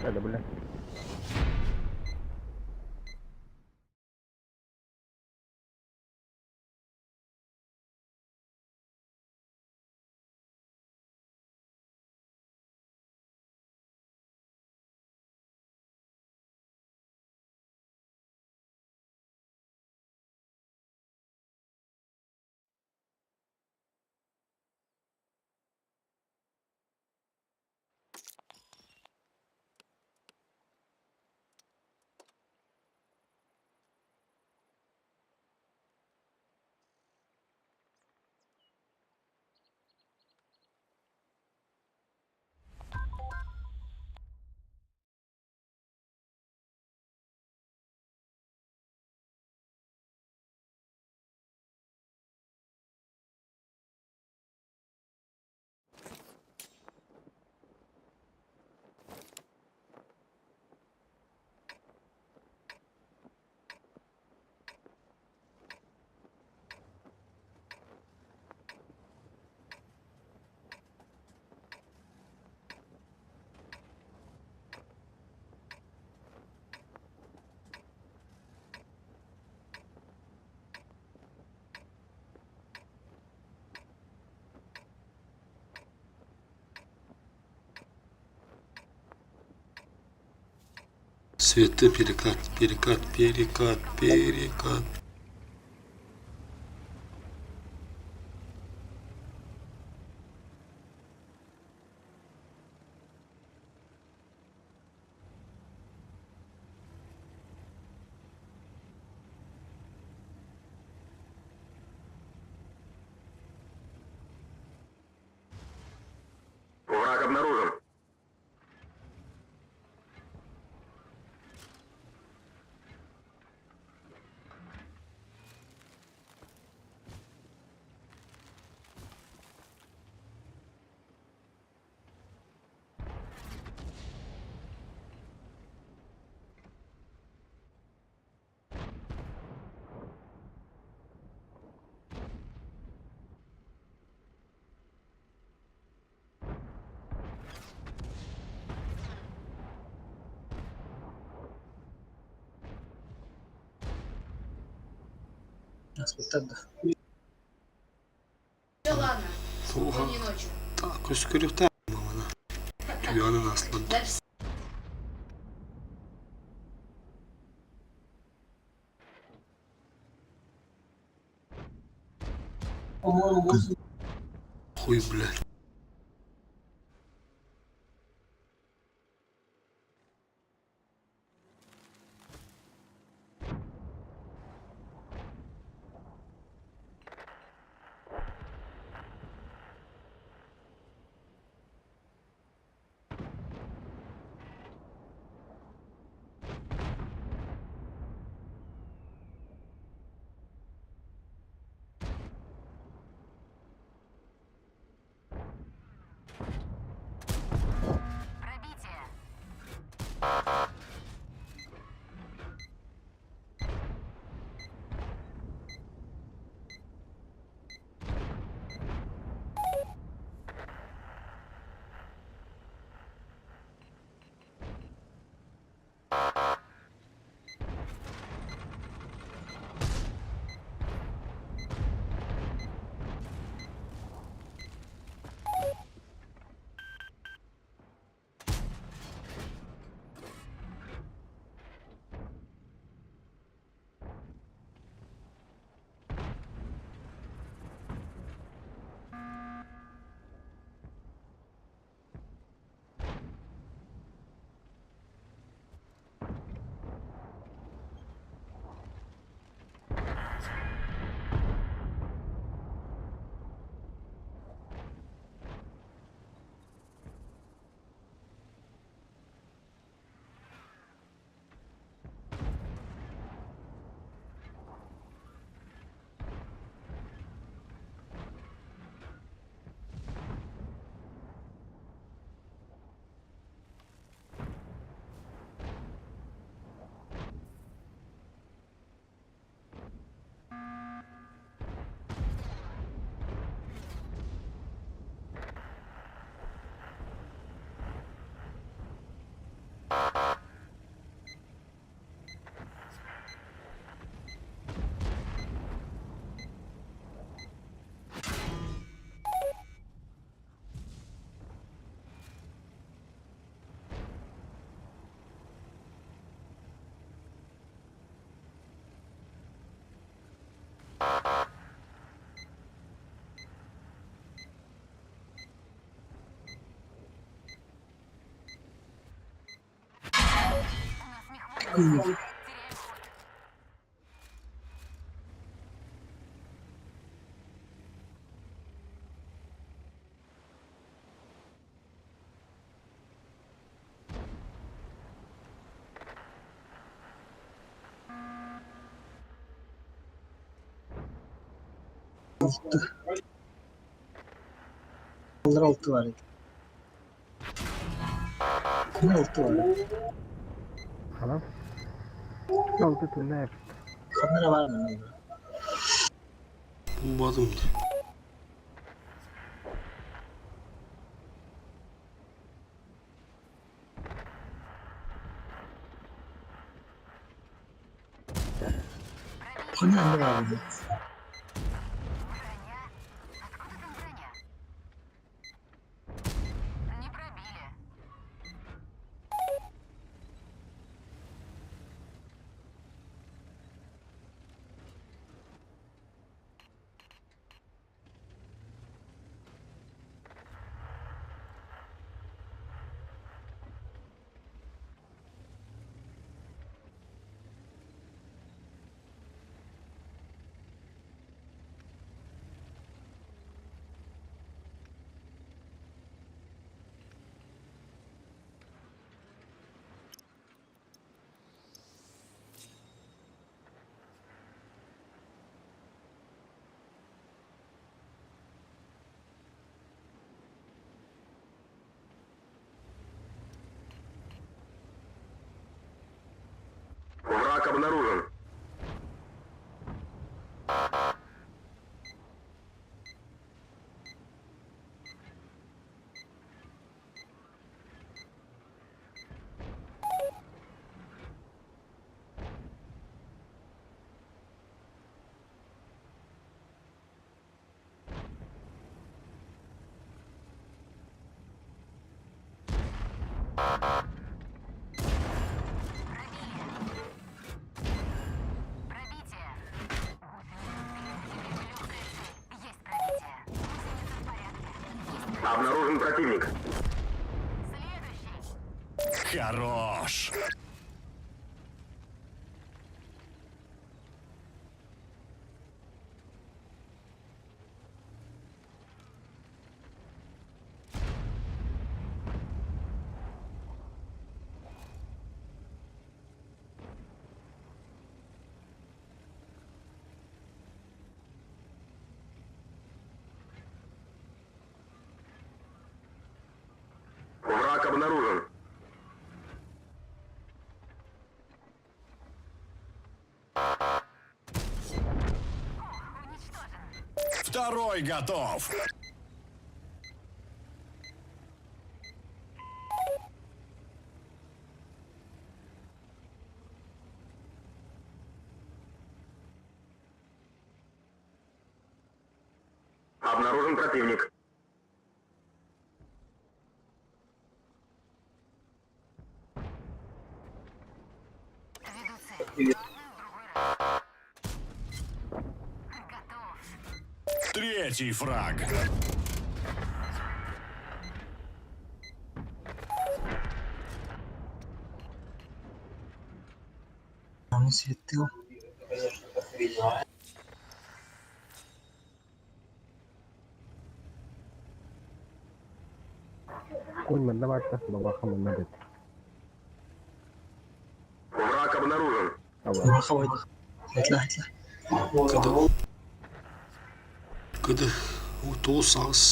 Бля, бля. Светы перекат, перекат, перекат, перекат. Враг обнаружен. Аспектар да. Да ладно. Туха. Спокойной ночи. Так, көскөрүктэ мамана. Түгөнүн аслан. Да все. Хуй, блядь. Алты. Аллар алты бар edi. Ne altı var? Tamam. Алты түннәр. Kamera var mı? Булбатым. Kamera ne var mı? Не пробили. Враг обнаружен. Пробитие. Есть пробитие. Гусеница в порядке. Есть Обнаружен противник. Следующий. Хорош. Враг обнаружен. Второй готов. Обнаружен противник. Веду цель. Главное, в другой раз. Готов. Третий фраг. Он светил. Конь манна барта, бабаха манна бет. Враг обнаружен. Бабаха Айтла, айтла. Кыды. Кыды. У тоғыз ағыз.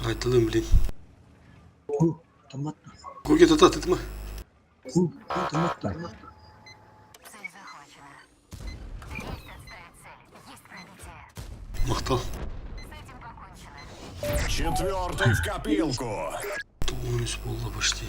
Айтылым, блин. Томат. Көке тата, тытма. Томат. Цель захвачена. Есть отставить цель. Есть пробитие. Мақтал. С этим покончено. Четвертый в копилку. Тоғыз болды почти.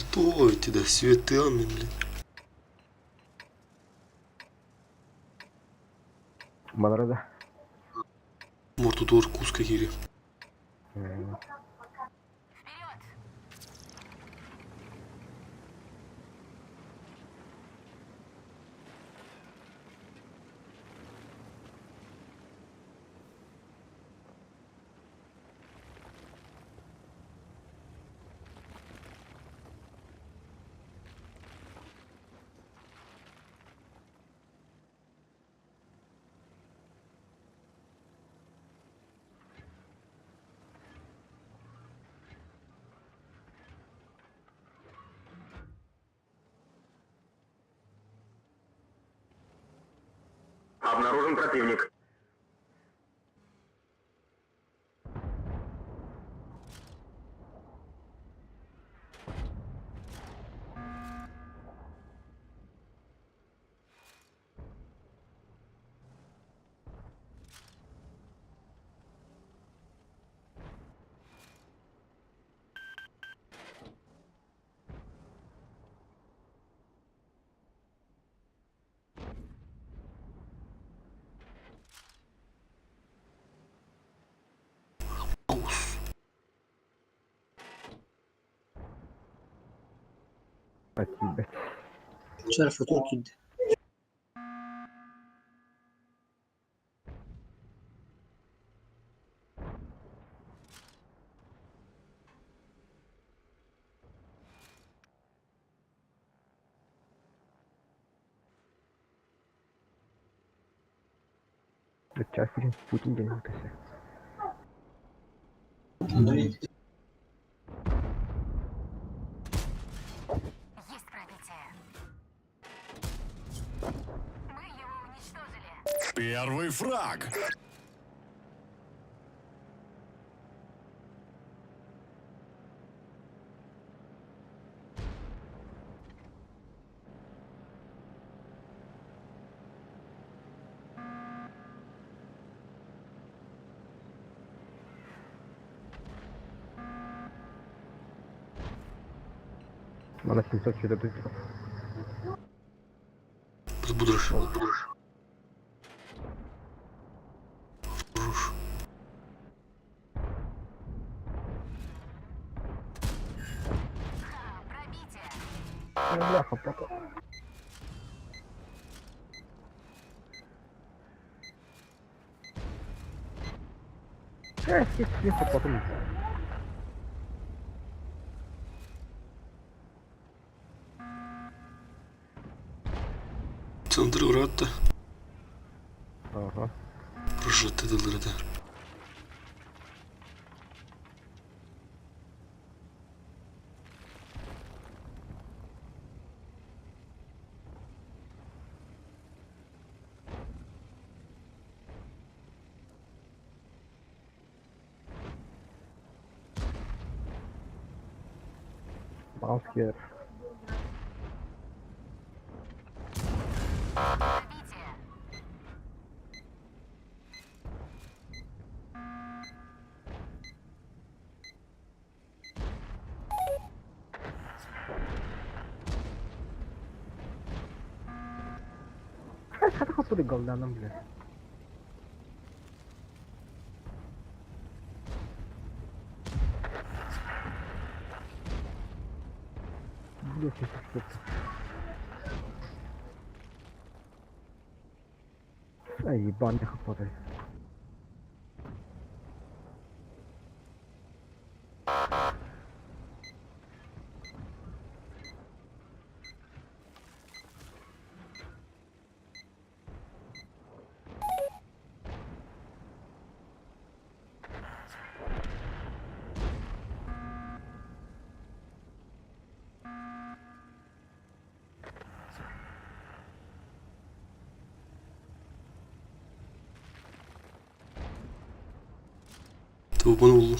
Алтуо эбит да, светыам мин, блин. Балара да. Мортутуор куска киири. Обнаружен противник. Тиийбэт. Шарф футур киирдэ. Час Путин диэн ыытыса. Есть пробитие. Мы его уничтожили. Первый фраг. Мана 704 Будешь. Руш. Бляха, пока. Эх, тихо, потом. Центр уратта. Ага. Прожитты дылырда. Маускер. Хата хаппы голданом, бля. Блять, это что-то. Ай, ебаный хаппы. Тугун буллум.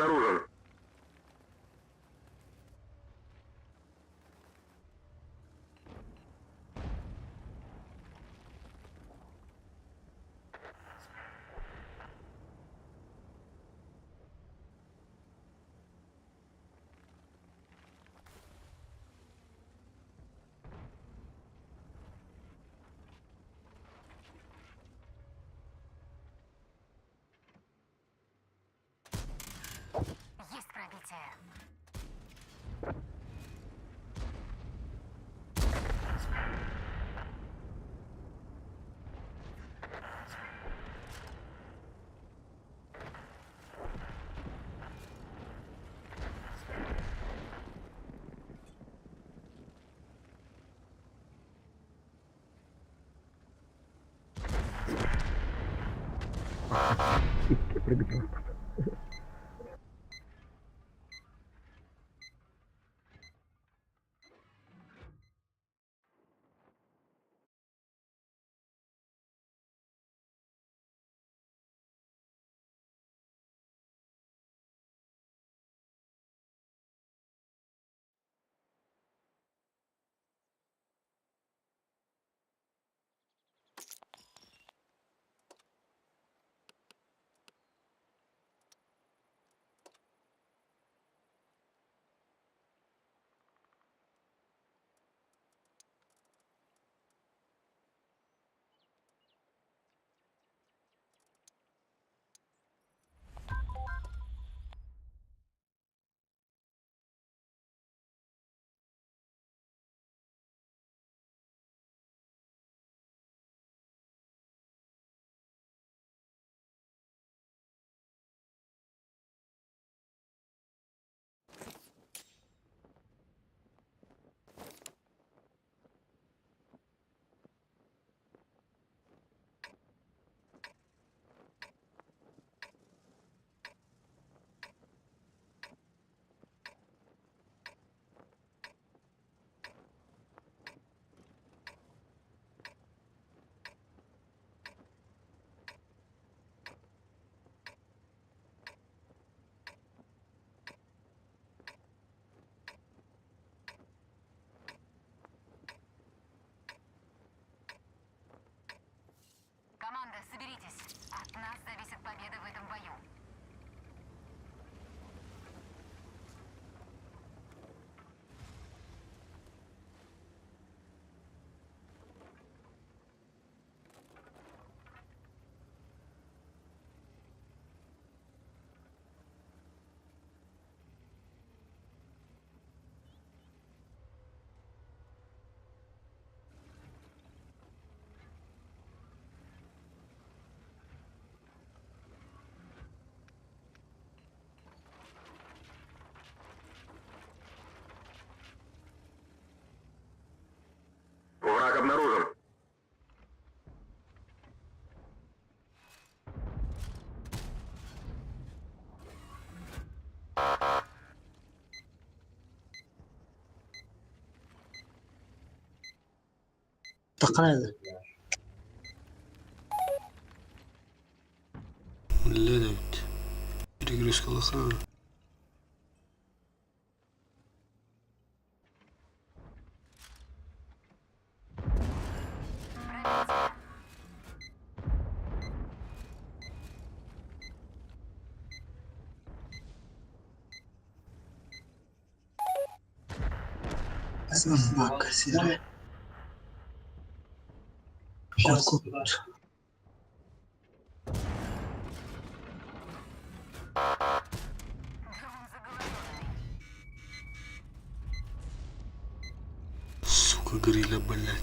обнаружен. Есть пробитие. Икки пробитие. Команда, соберитесь. От нас зависит победа в этом бою. Враг обнаружен. Таққан Бля, ведь. Перегрузка лоха. Собака серая. Кот. Сука, гриля, блядь.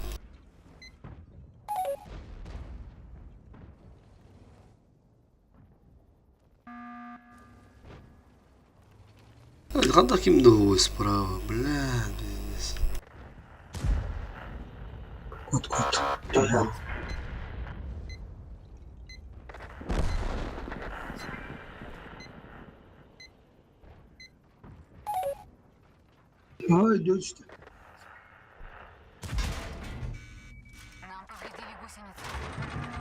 Ханда ким договор справа, бля, пиздец. Кот, кот. Ой, дочь. Нам повредили гусеницу.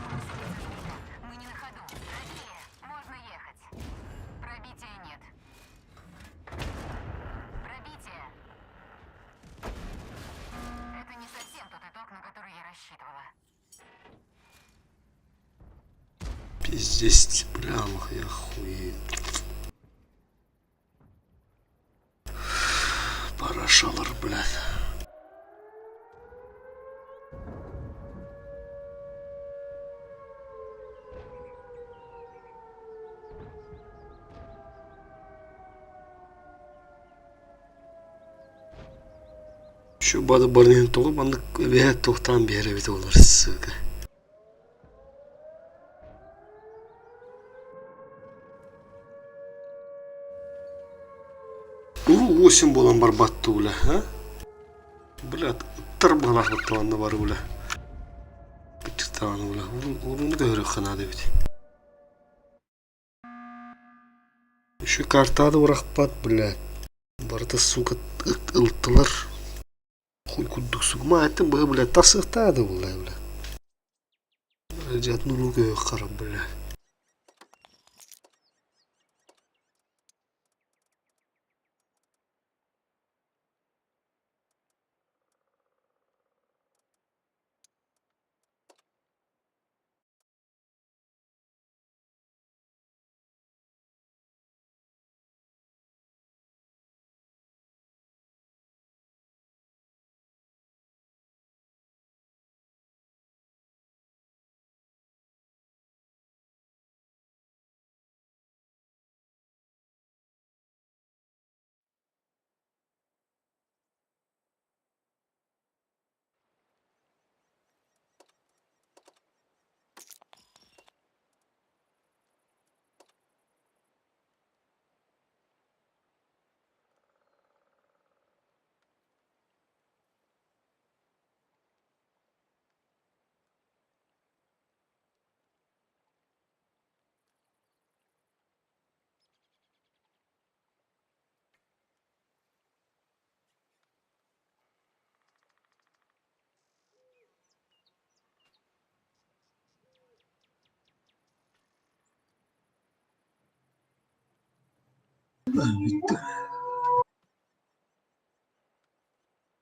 Гусеница сбита. Мы не на ходу. Правее. Можно ехать. Пробития нет. Пиздец, бля, я хуею. Парашалар, блядь. Şu бады барнын тоҕо маннык эбэһээт туохтаан биэрэбит олор сука. Уруу 8 буолан барбат дуу, бля, а? Бля, ыттар быһалаах батталанна бары, бля. Кыччыктаҕаны, бля. Урууну көһөрүөххэ наада эбит. Еще картада бырахпат, бля. Барыта, сука, ылтылар. Хуй курдук, сука. Мааттын быһа, бля, тахсыахтаада, бля, бля. Дьатын уруу көһүөх харам, бля. Bitti.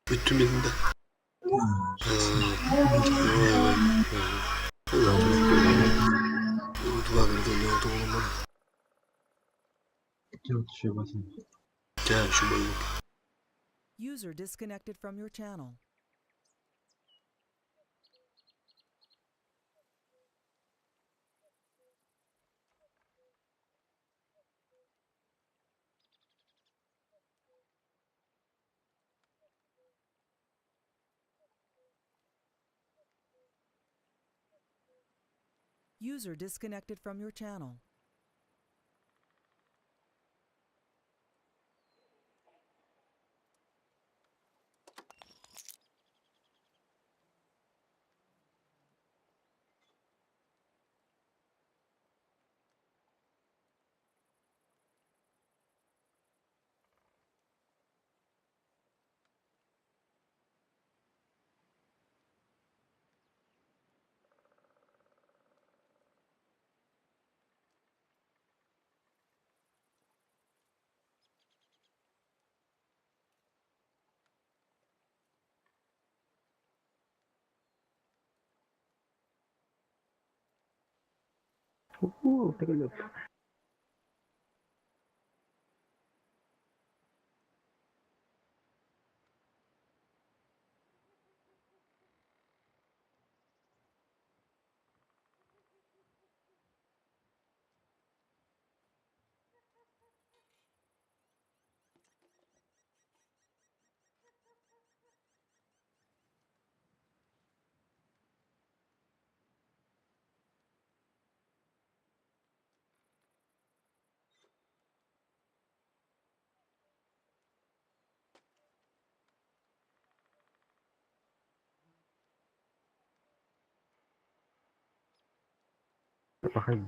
Бүттүм инде. User disconnected from your channel. User disconnected from your channel. Ooh, take a look. Похожу.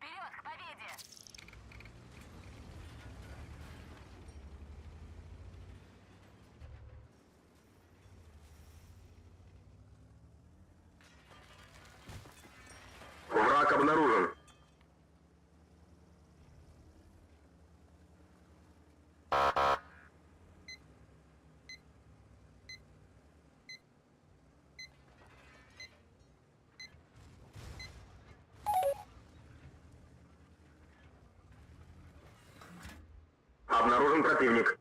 Вперед, к победе! Враг обнаружен. Обнаружен противник.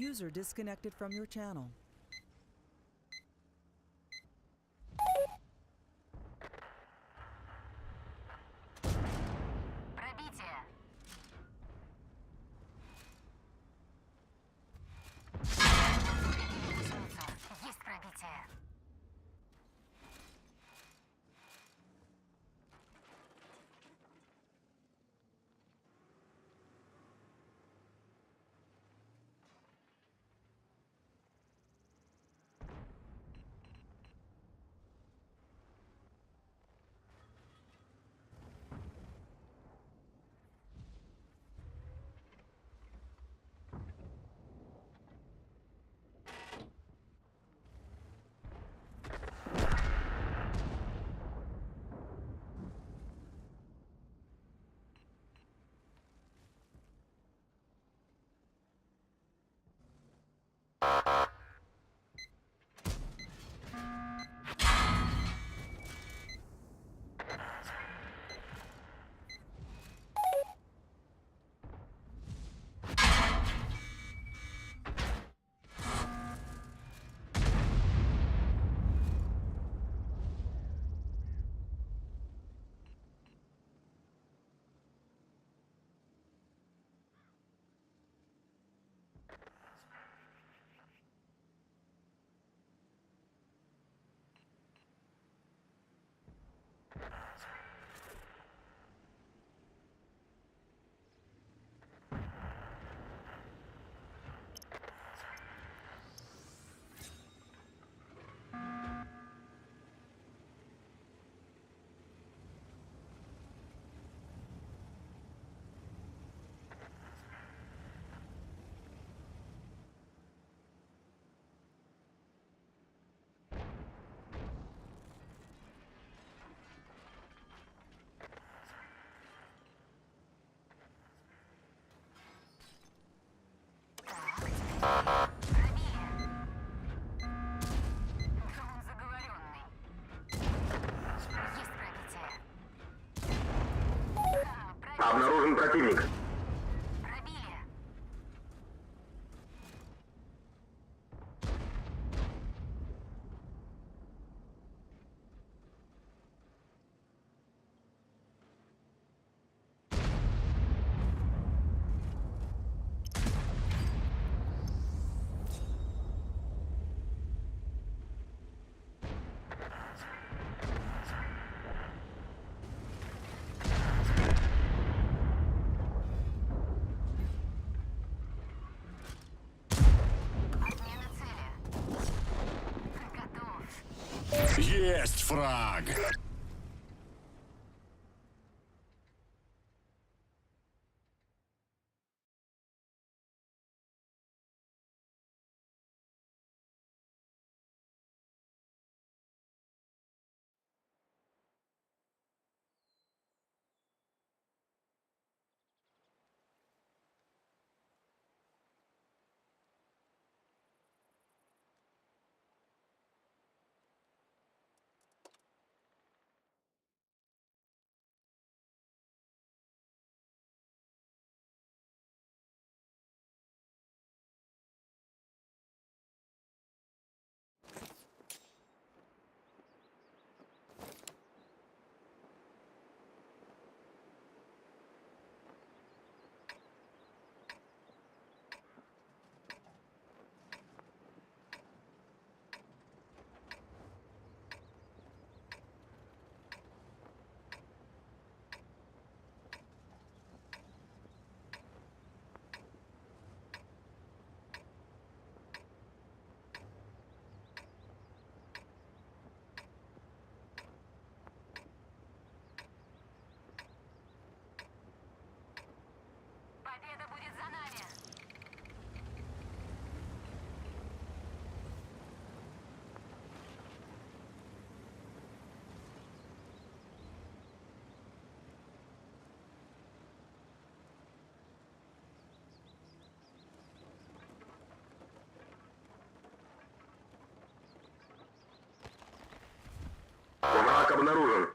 User disconnected from your channel. Пробитие. Есть пробитие. Дрон заговоренный. Есть пробитие. Обнаружен противник. Пробили. Отмена цели. Готов. Есть фраг! Победа будет за нами. Враг обнаружен.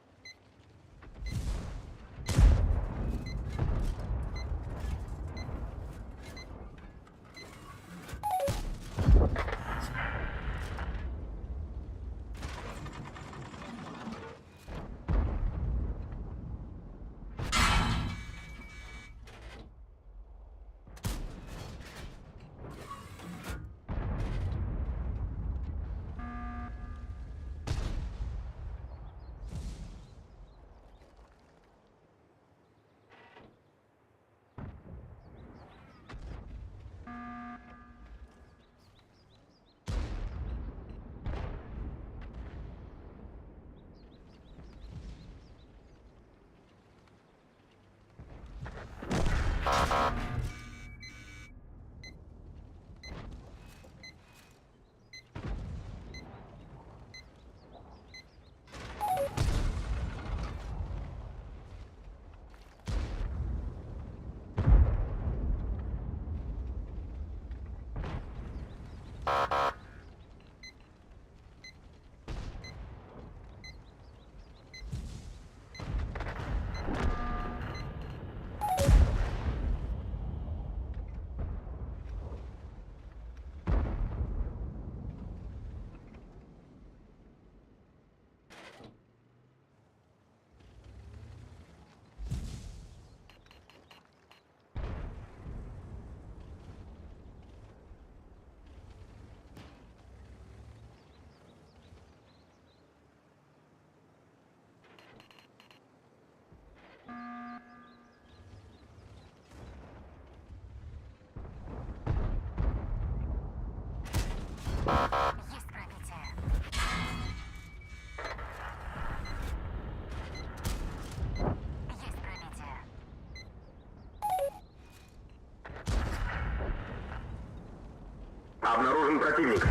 Обнаружен противник.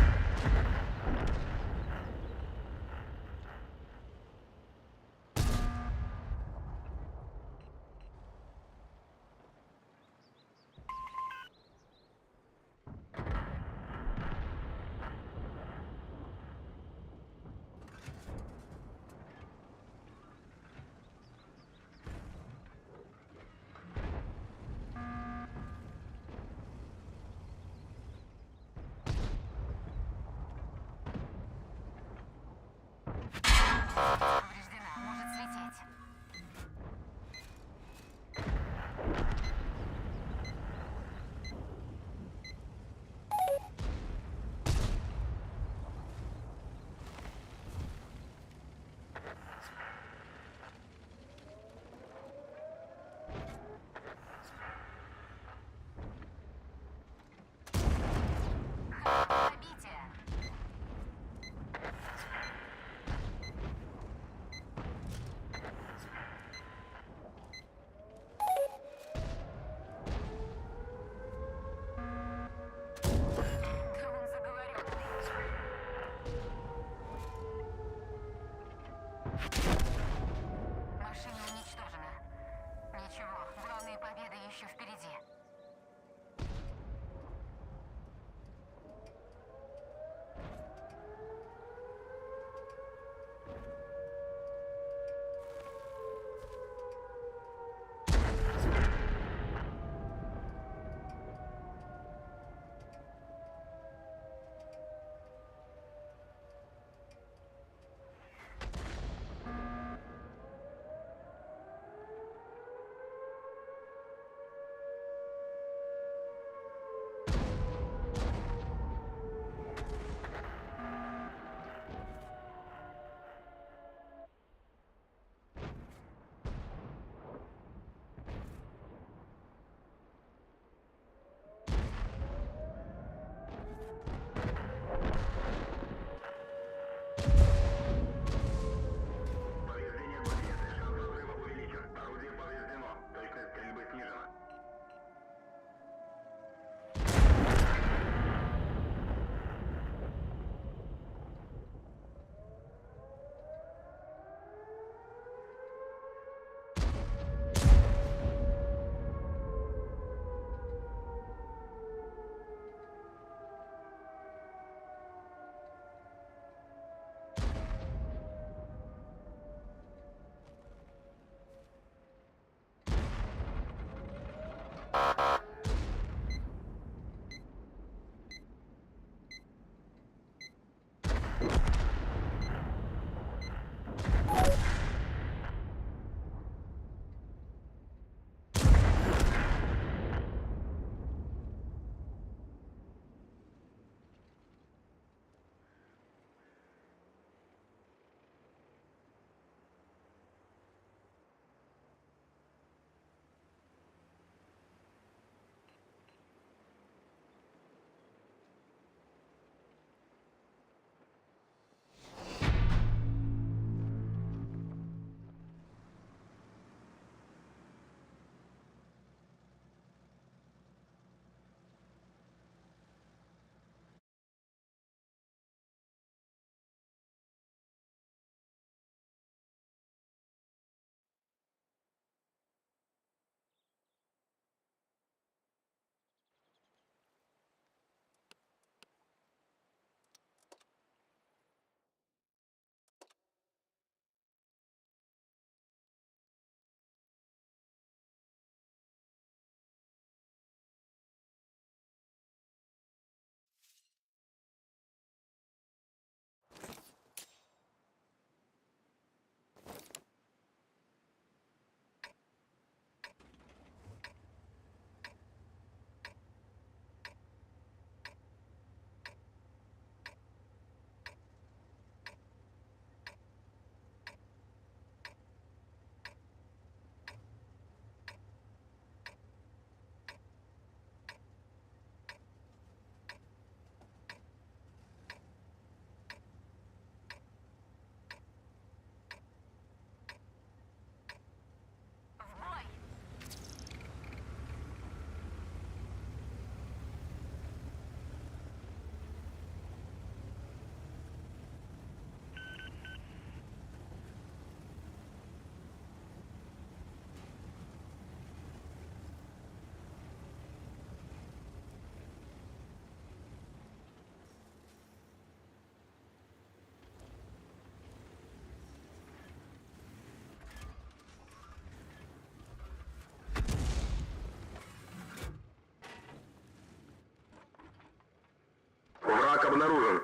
Враг обнаружен.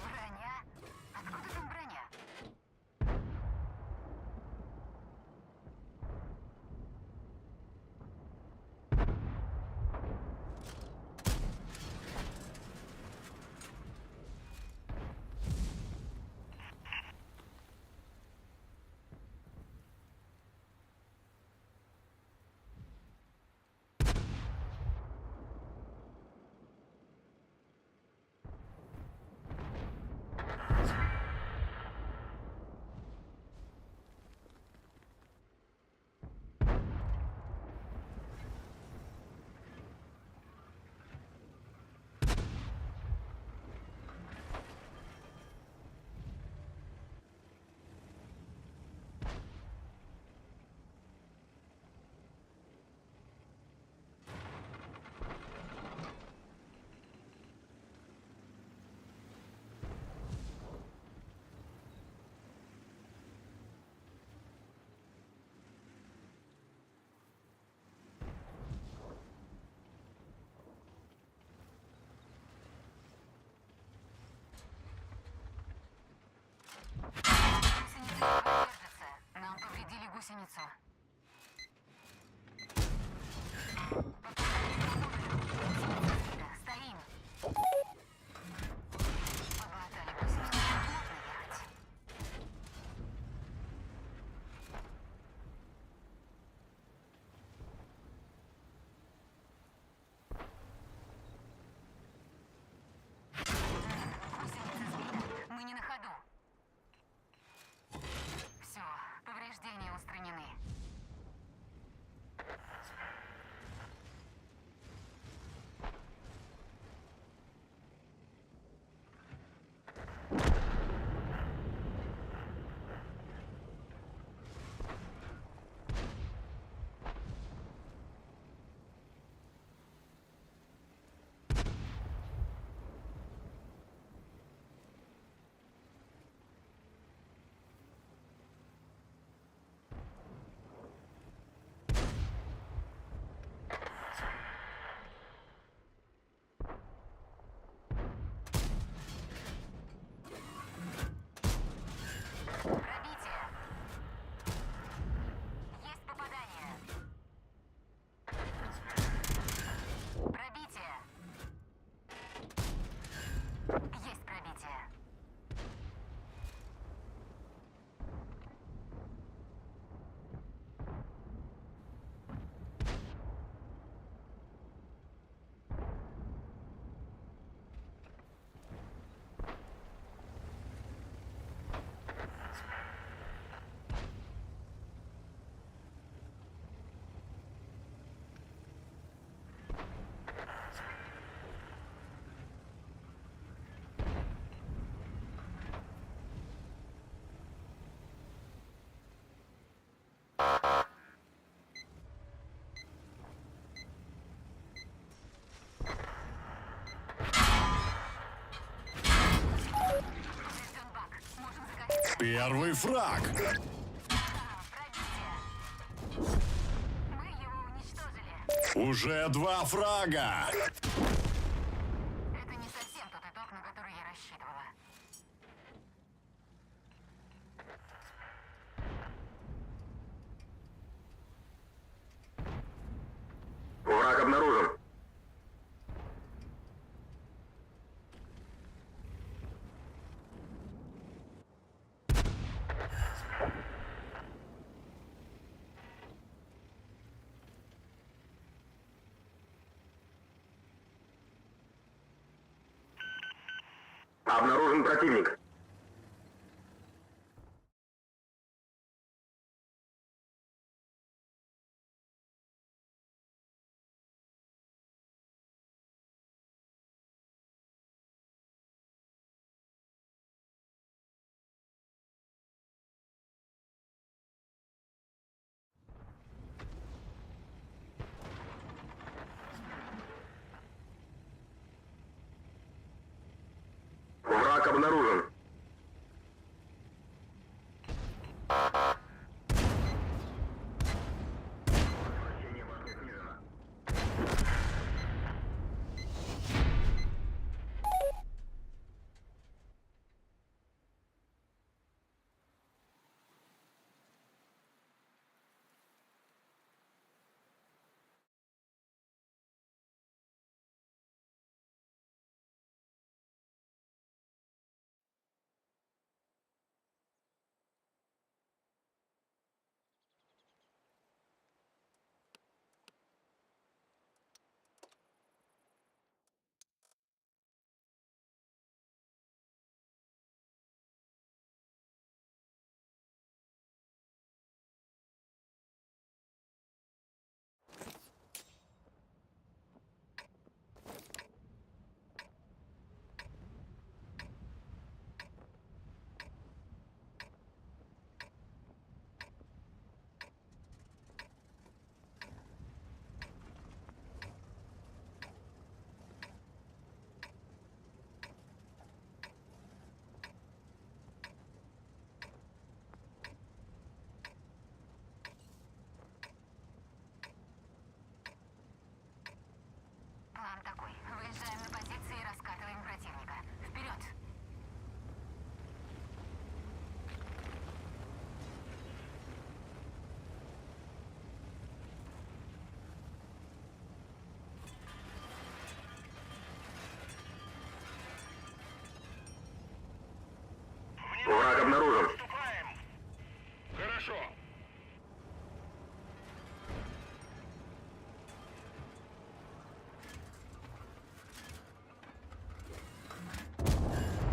Броня? Откуда там броня? Гусеница едва держится. Нам повредили гусеницу. Стоим. Поглотали гусеницу. Можно ехать. Гусеница сбита. Мы не на ходу. Все, повреждения устранены. Пробитие. Есть попадание. Пробитие. Есть пробитие. Поврежден бак. Можем загасить. Первый фраг. Мы его уничтожили. Уже два фрага. Это не совсем тот итог, на который я рассчитывала. Враг обнаружен. Обнаружен противник. обнаружен. План такой. Выезжаем на позиции и раскатываем противника. Вперед! Враг обнаружен. Хорошо.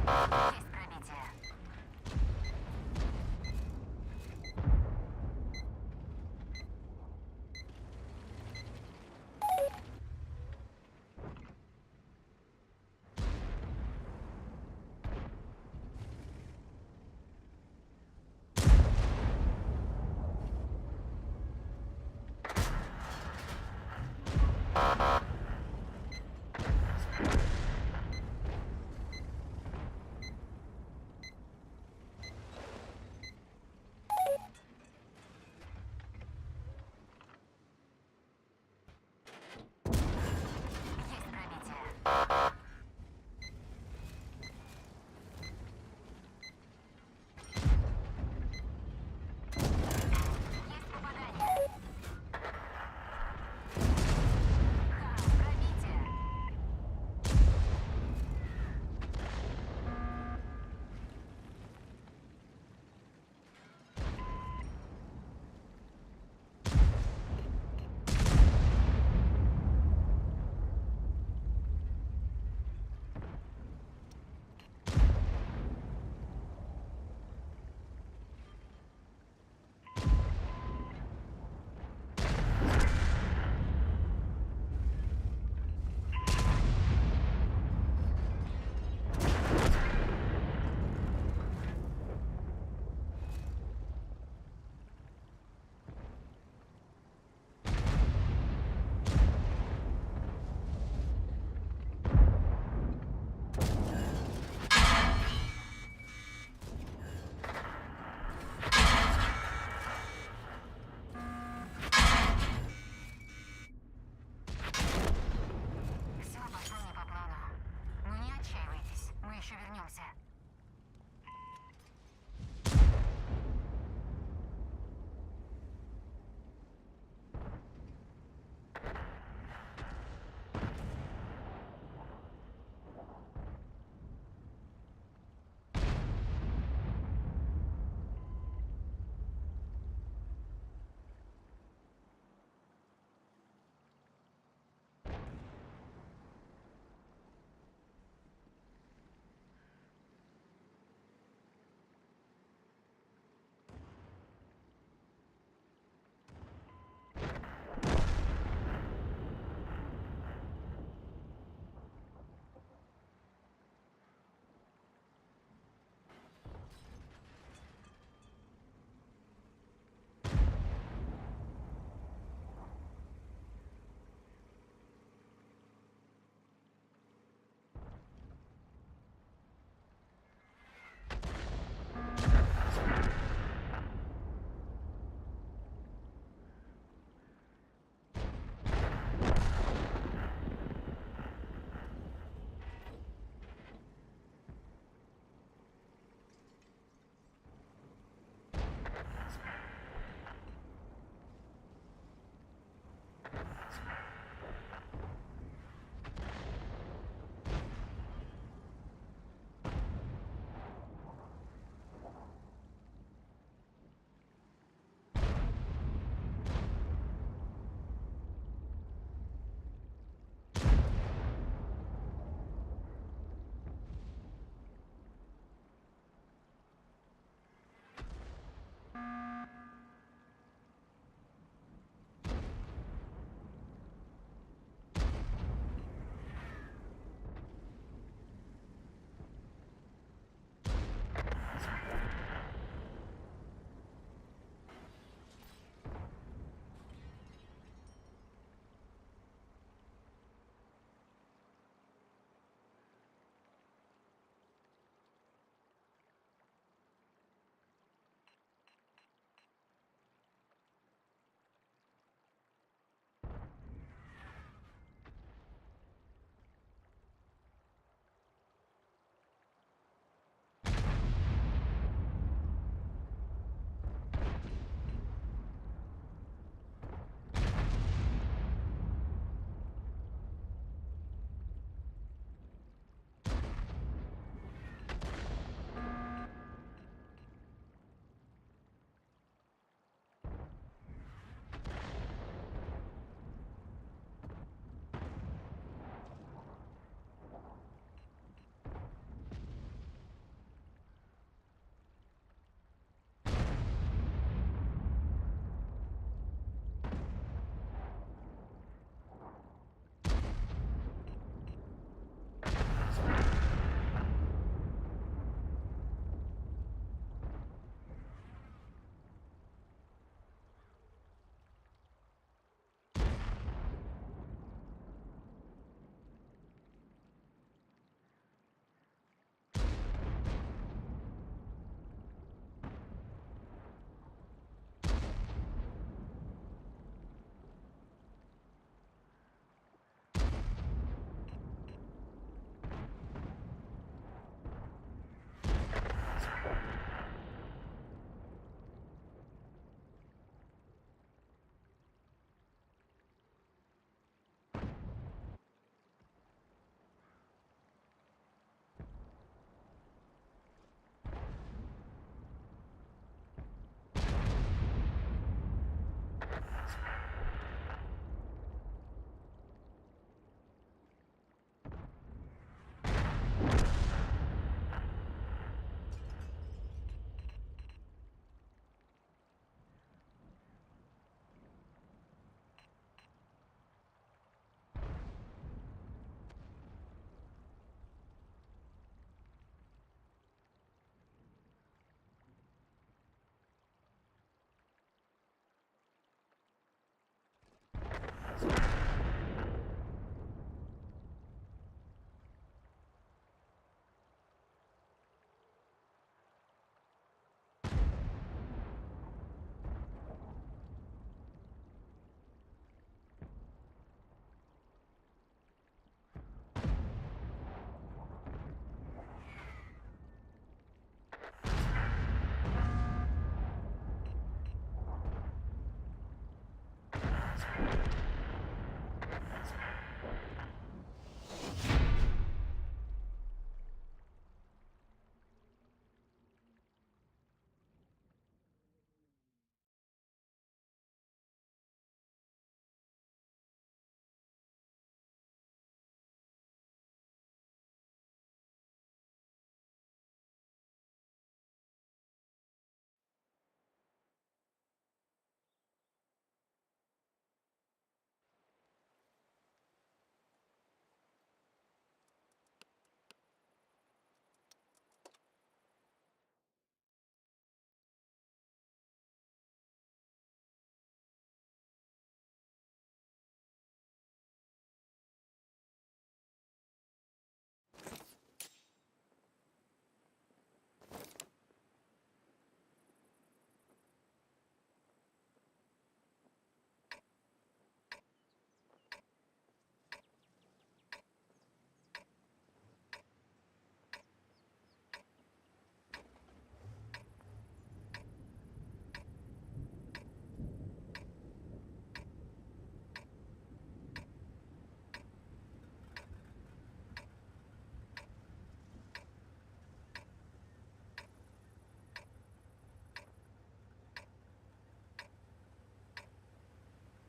Есть пробитие.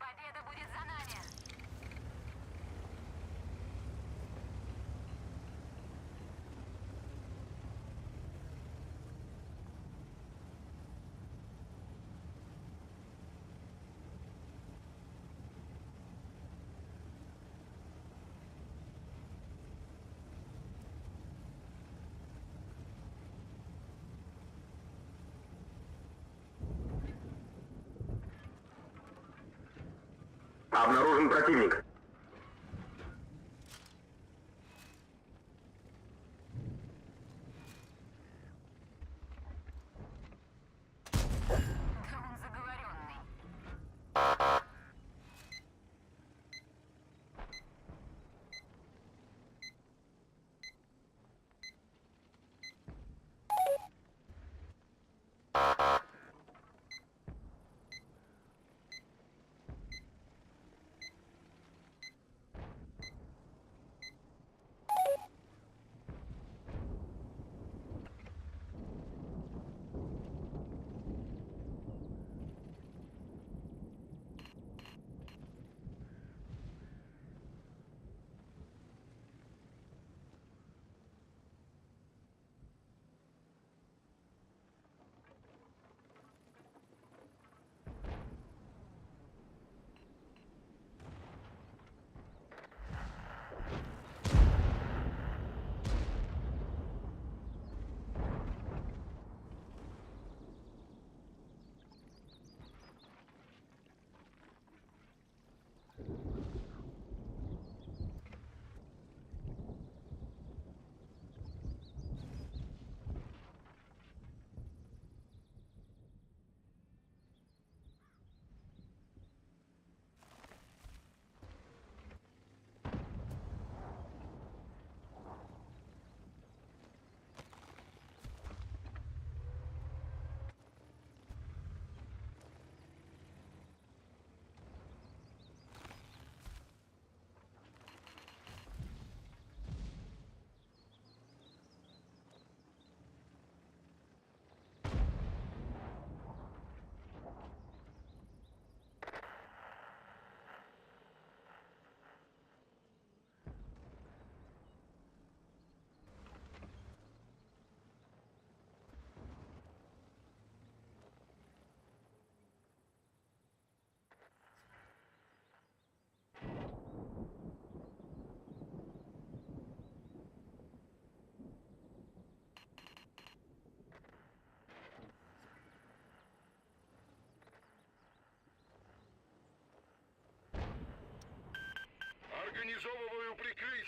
Победа будет за нами! Обнаружен противник. Да он заговоренный.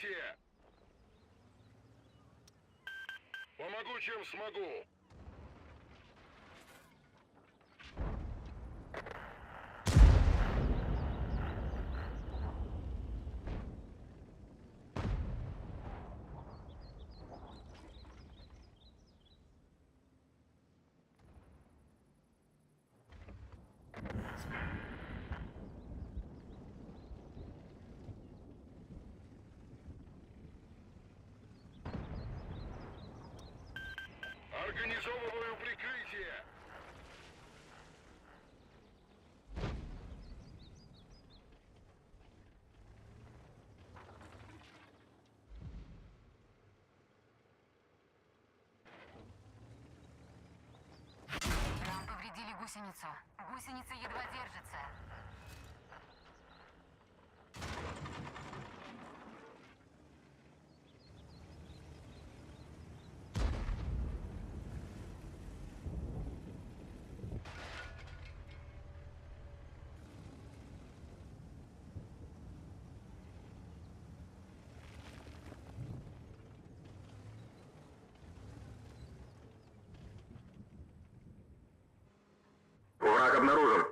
прикрытие! Помогу, чем смогу! Организовываю прикрытие! Нам повредили гусеницу. Гусеница едва держится. Враг обнаружен.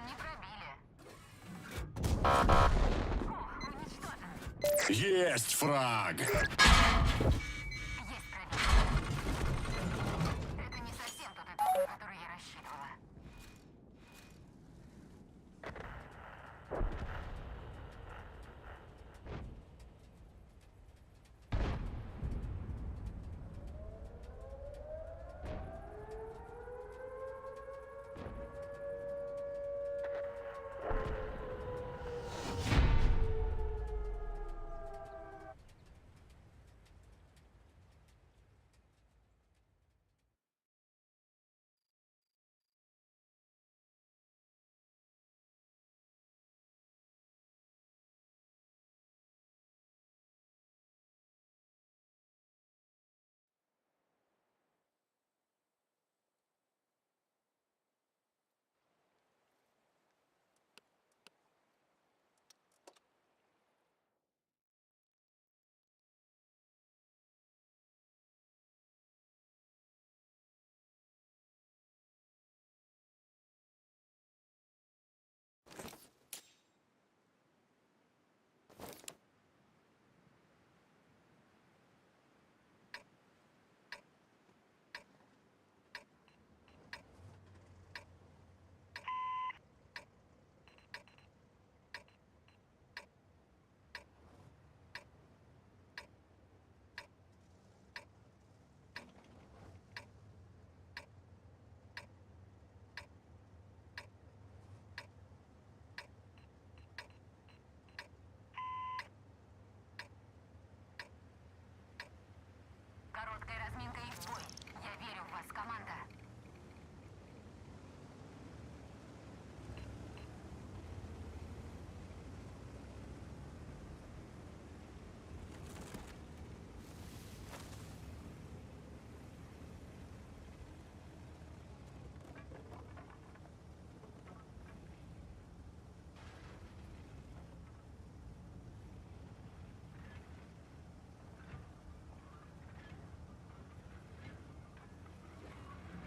Не пробили. Есть фраг! Есть пробитие. Это не совсем тот итог, на который я рассчитывала.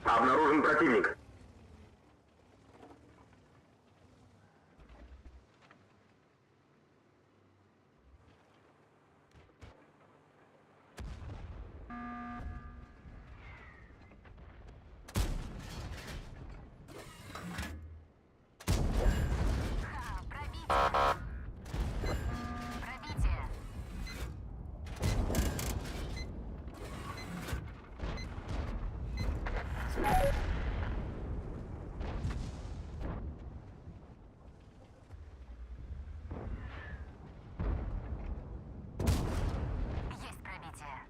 Обнаружен противник. Есть пробитие.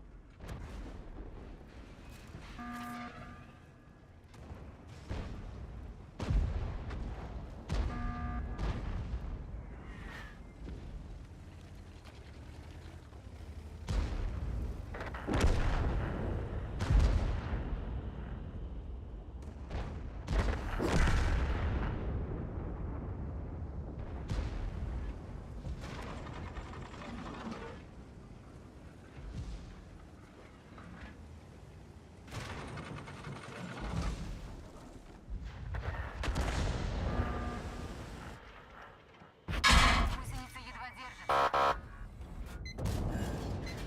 Гусеница едва держит.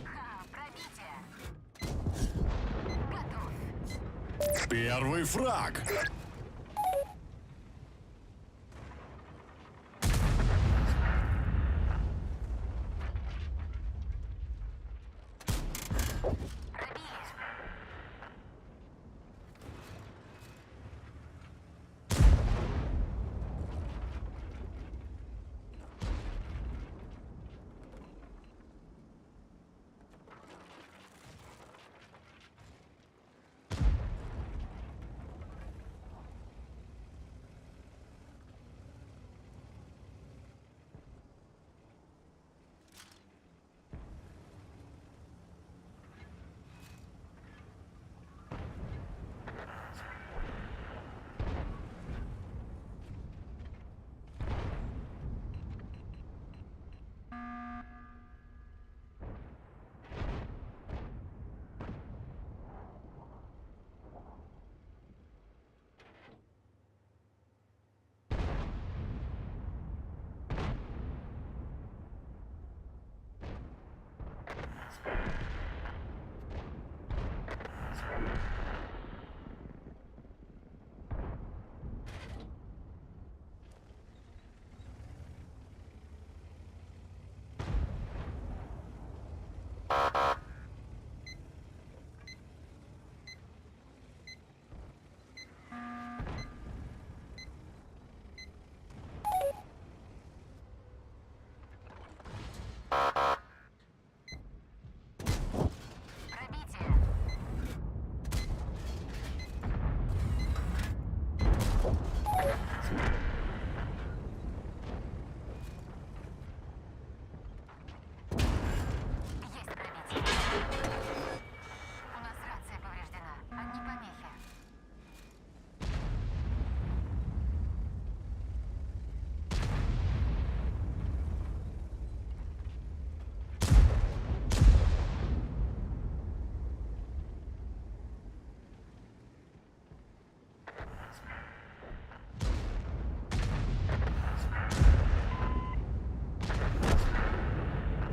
Ха, пробитие. Готов. Первый фраг.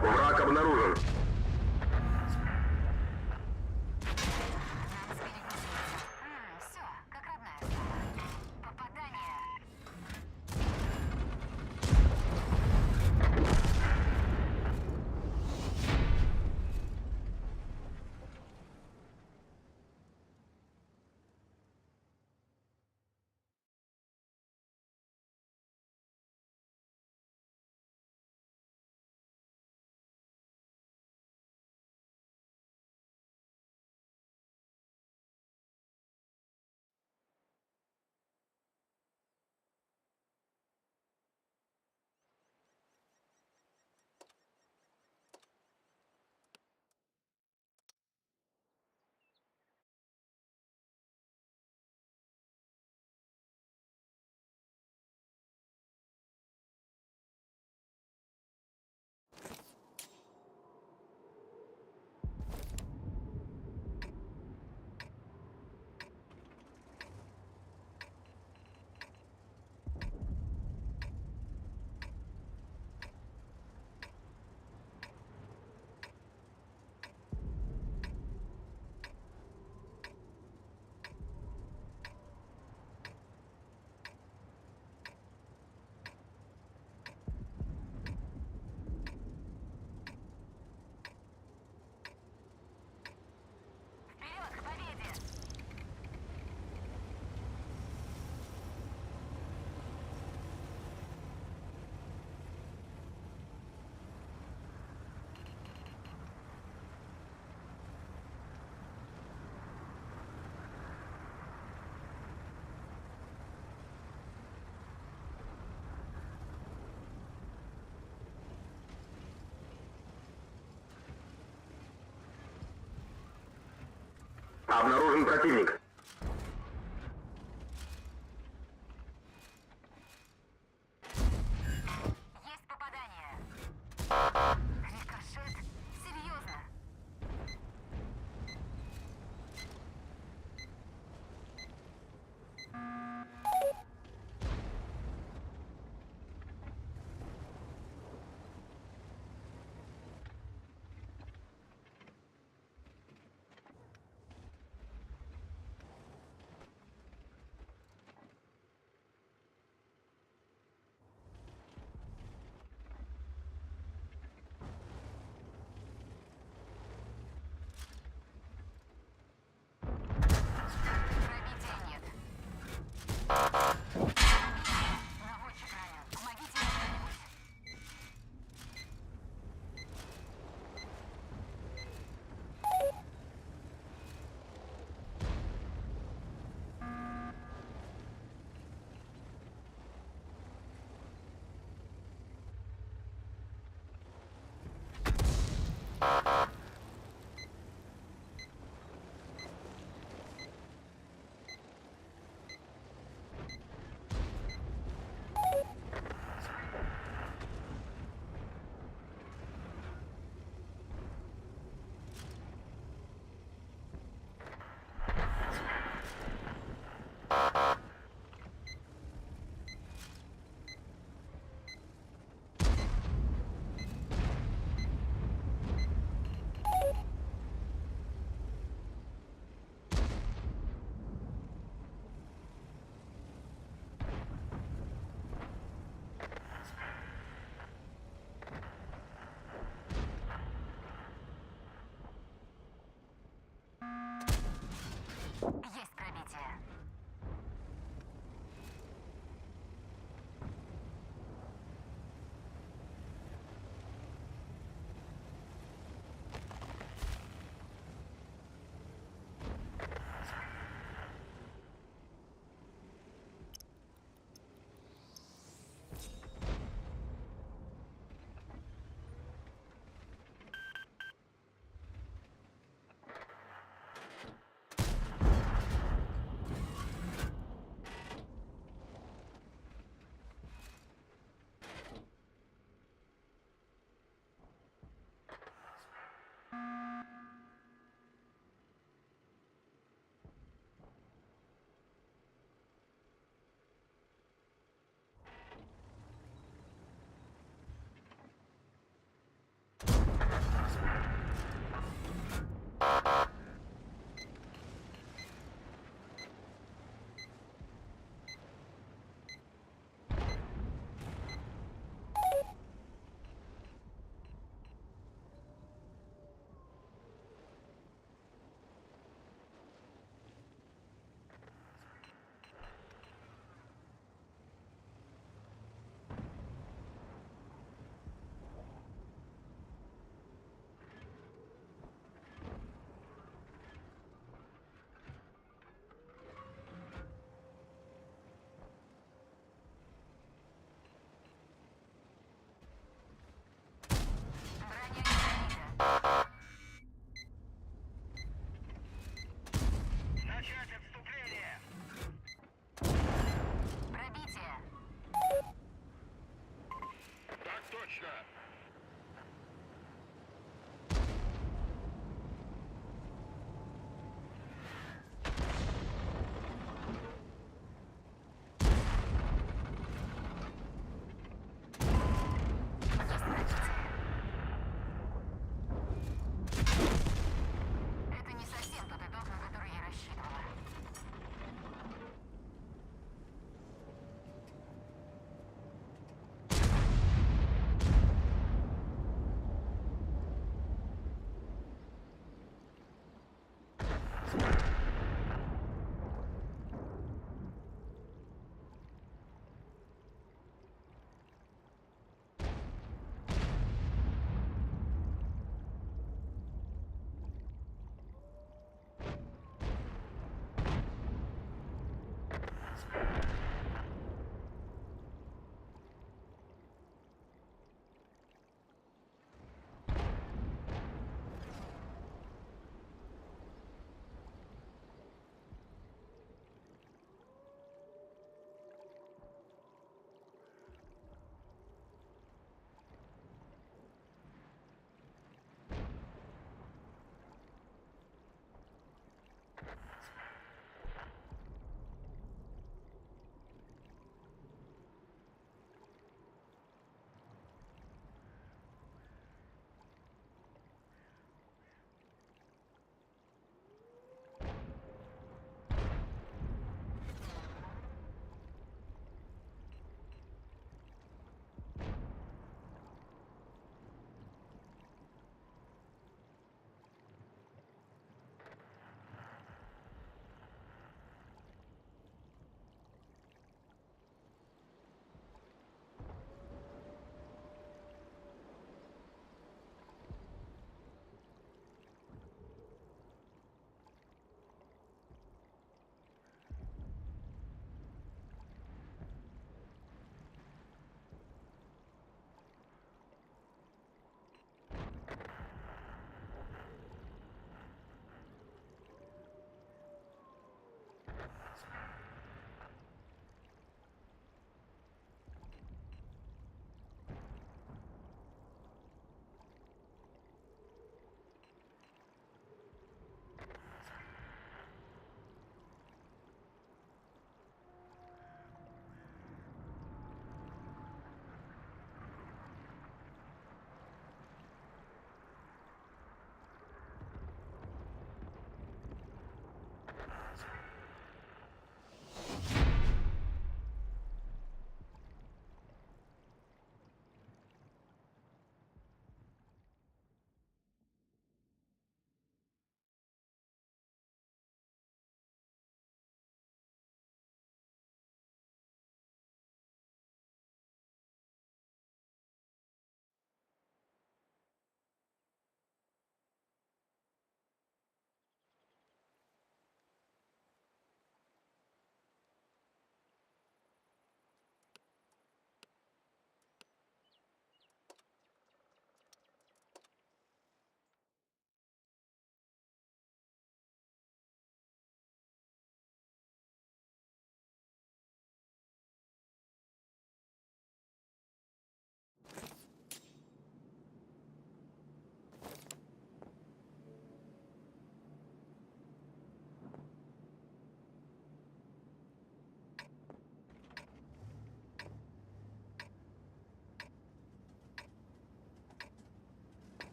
Враг обнаружен. Все, как родная стала. Попадание. Обнаружен противник. Есть попадание. Рикошет? Серьезно? Пробития нет. Наводчик ранен. Помогите ему кто-нибудь. Есть пробитие. Броня не пробита. Начать отступление! Пробитие. Так точно! Есть пробитие. Это не совсем тот итог, на который я рассчитывала.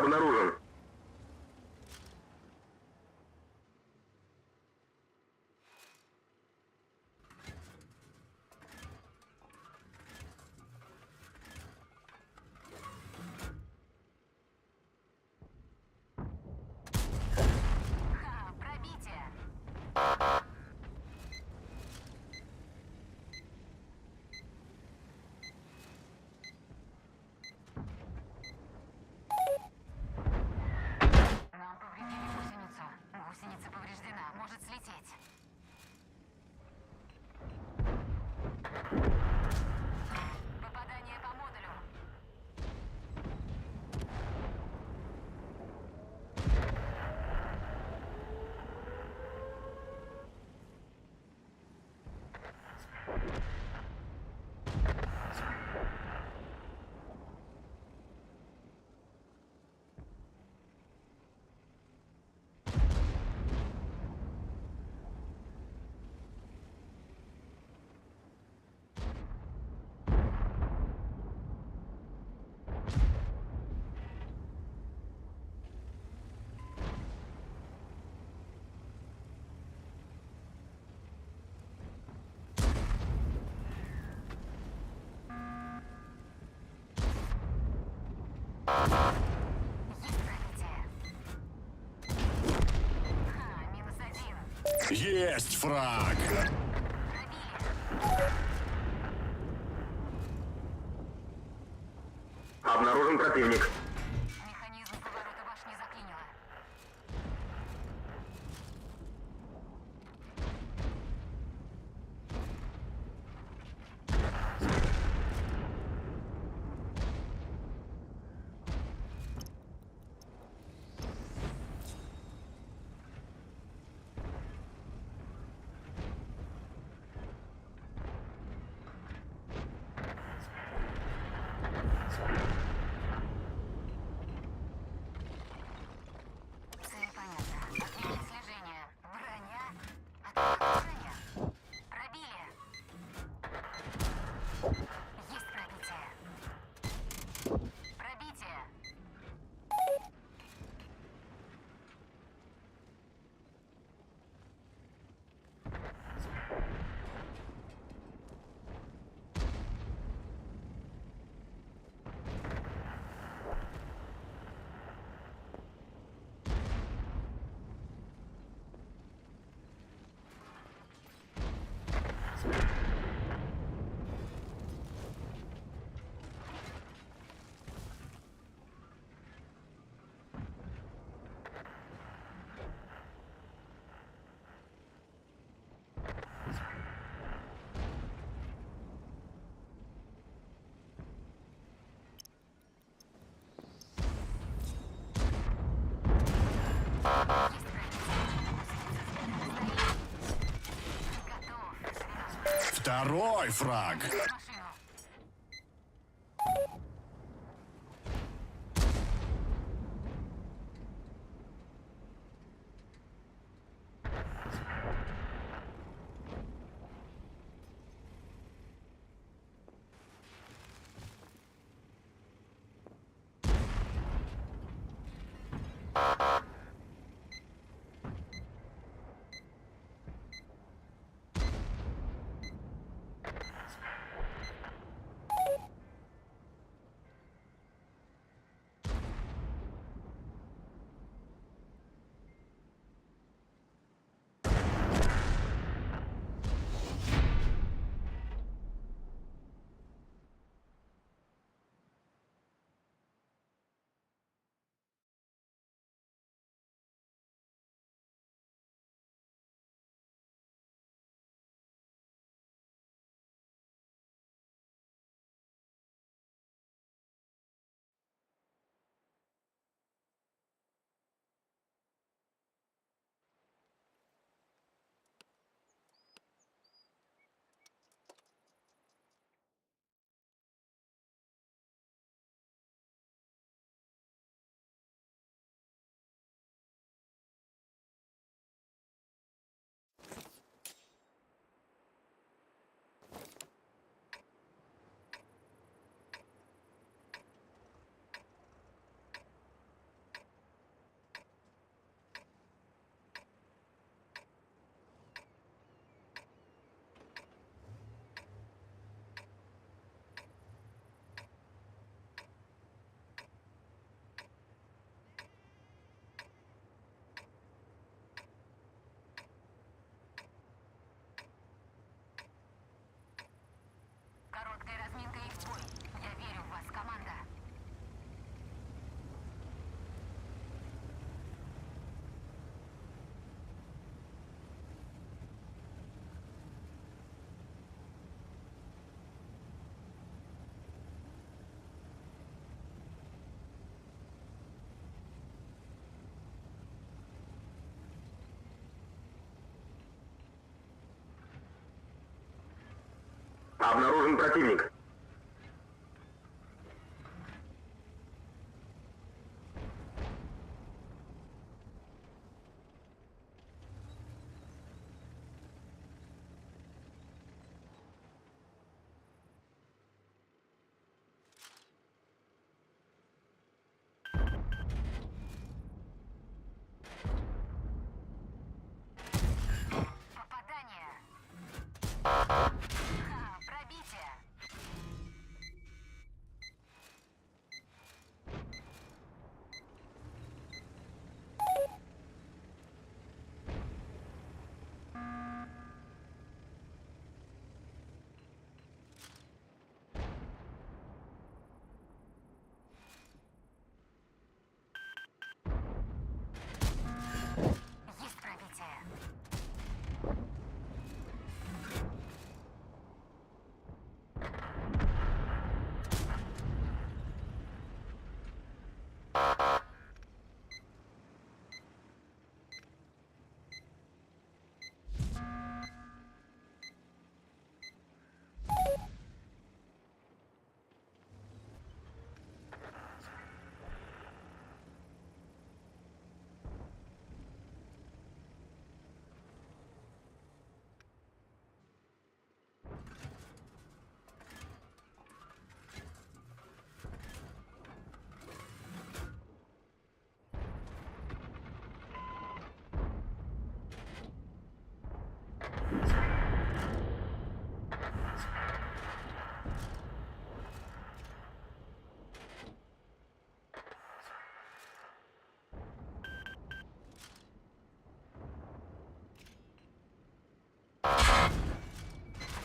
Обнаружен. Нам повредили гусеницу. Гусеница повреждена, может слететь. Попадание по модулю. Есть фраг! Обнаружен противник. Механизм поворота башни заклинило. Цель понятна. Отмени слежение. Броня. Откуда броня? Пробили. Есть пробитие. Пробитие. Второй фраг! Обнаружен противник. Попадание. Ха, пробитие. Есть пробитие.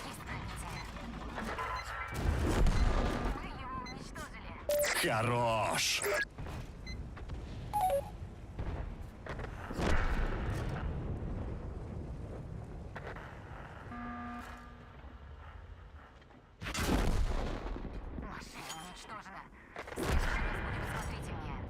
Есть пробитие. Мы его уничтожили. Хорош! Машина уничтожена. В следующий раз будем осмотрительнее.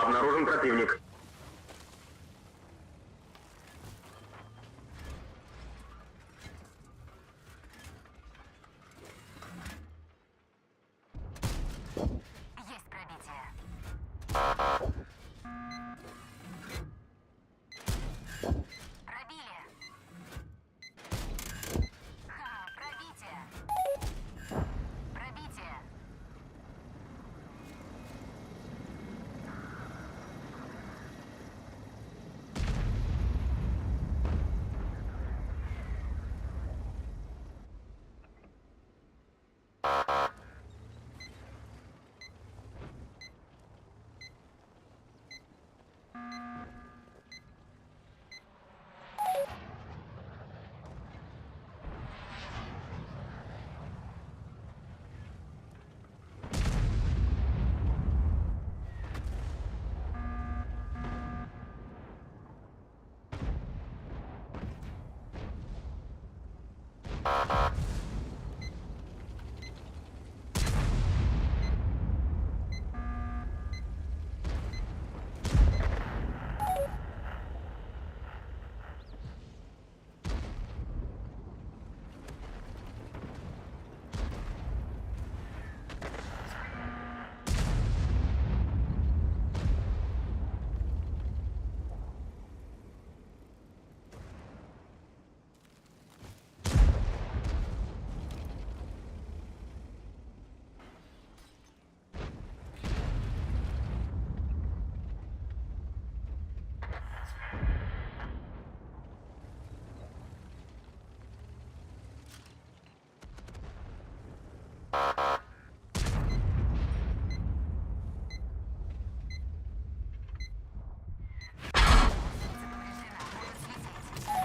Обнаружен противник. Есть пробитие. Пробили. Ха, пробитие. Пробитие.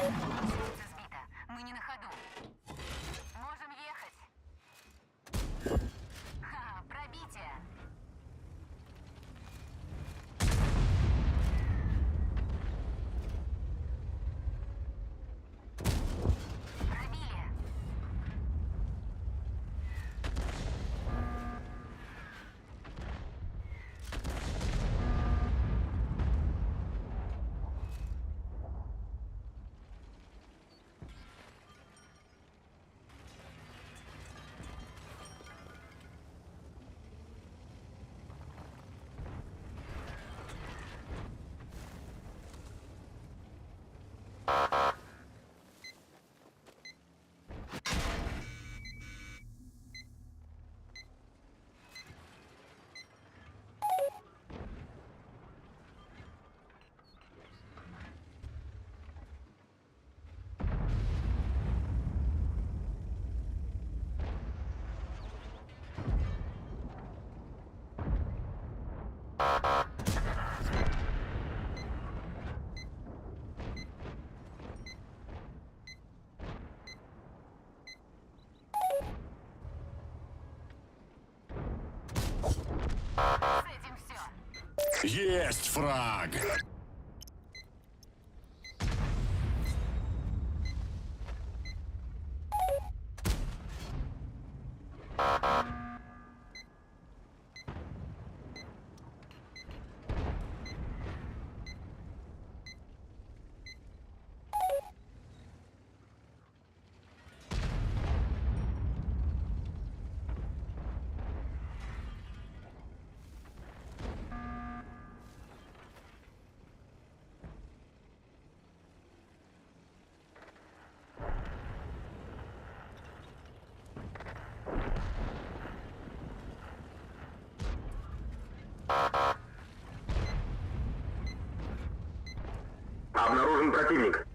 Гусеница сбита. Мы не на ходу. Можем ехать. Ха, пробитие. Пробили. С этим все. Есть фраг! Обнаружен противник.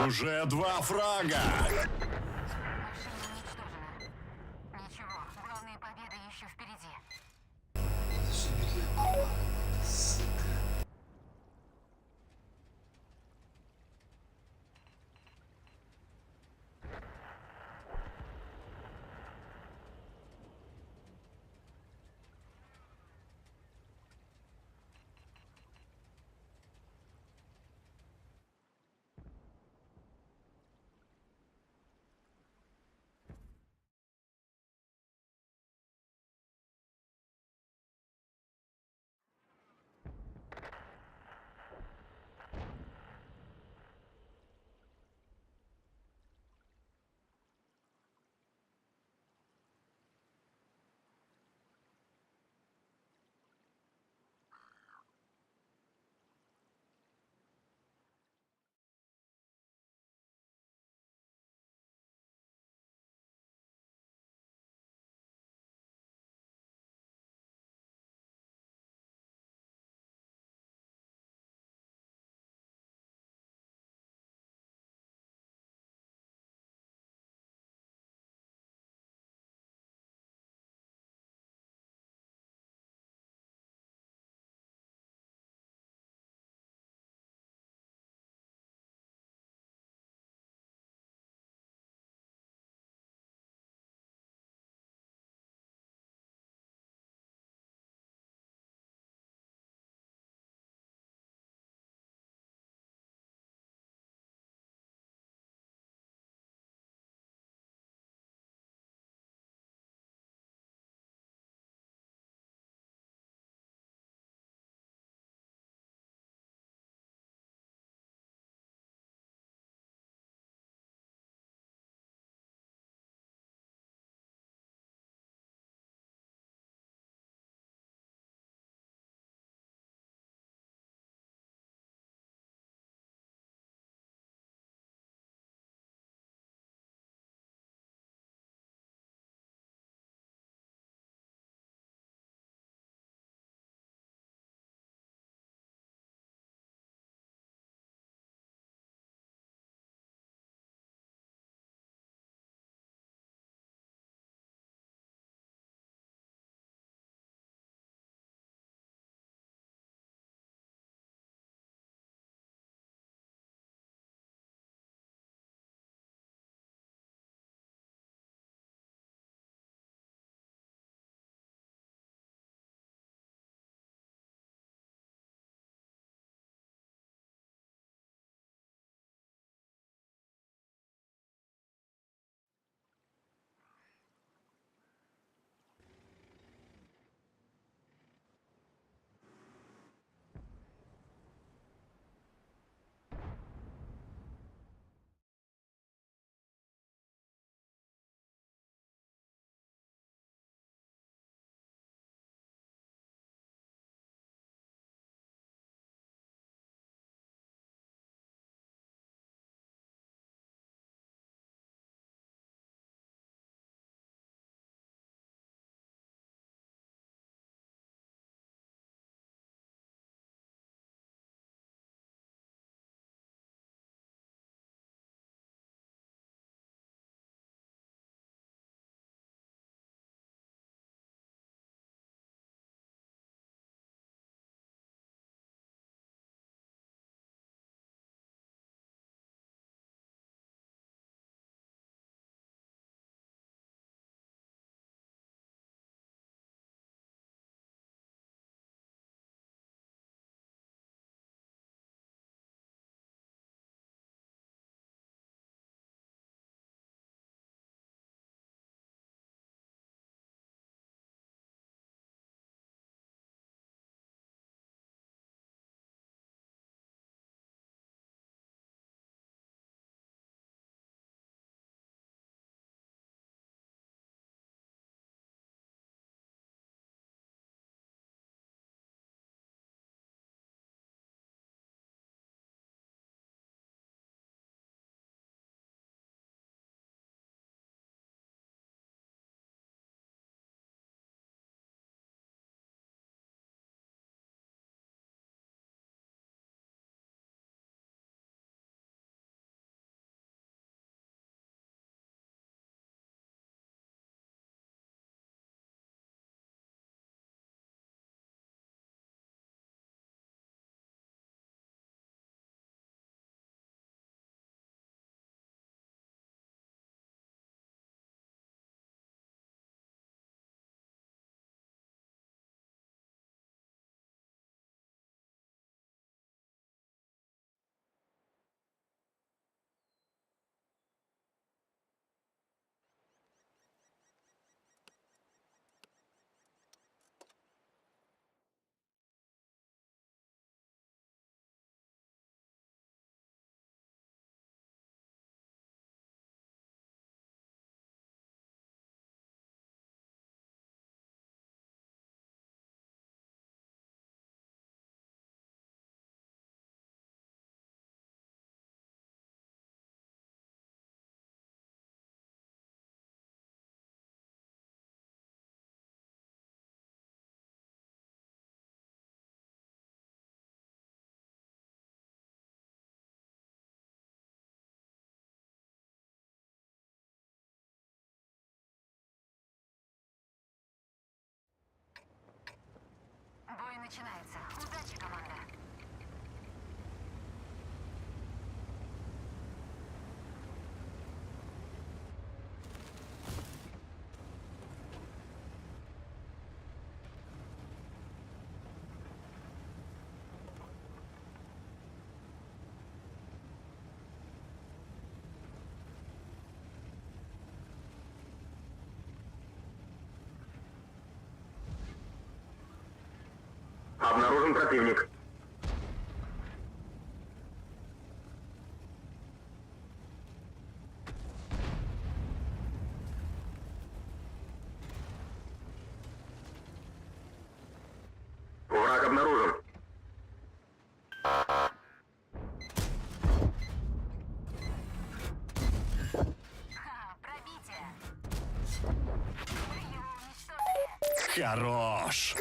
Уже два фрага. Машина уничтожена. Ничего, главные победы еще впереди. начинается. Удачи, команда. Обнаружен противник. Враг обнаружен. Хорош!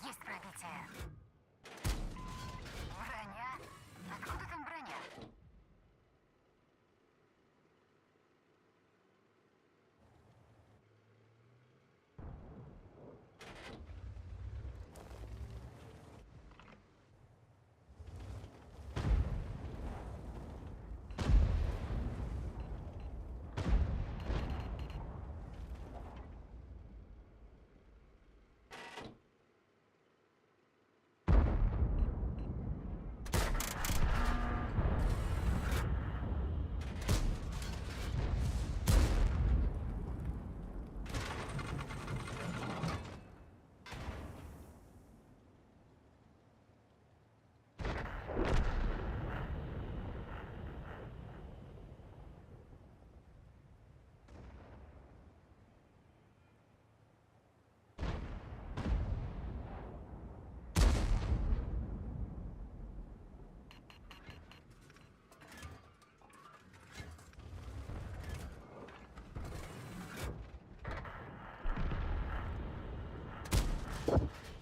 Есть пробитие. Броня? Откуда там броня?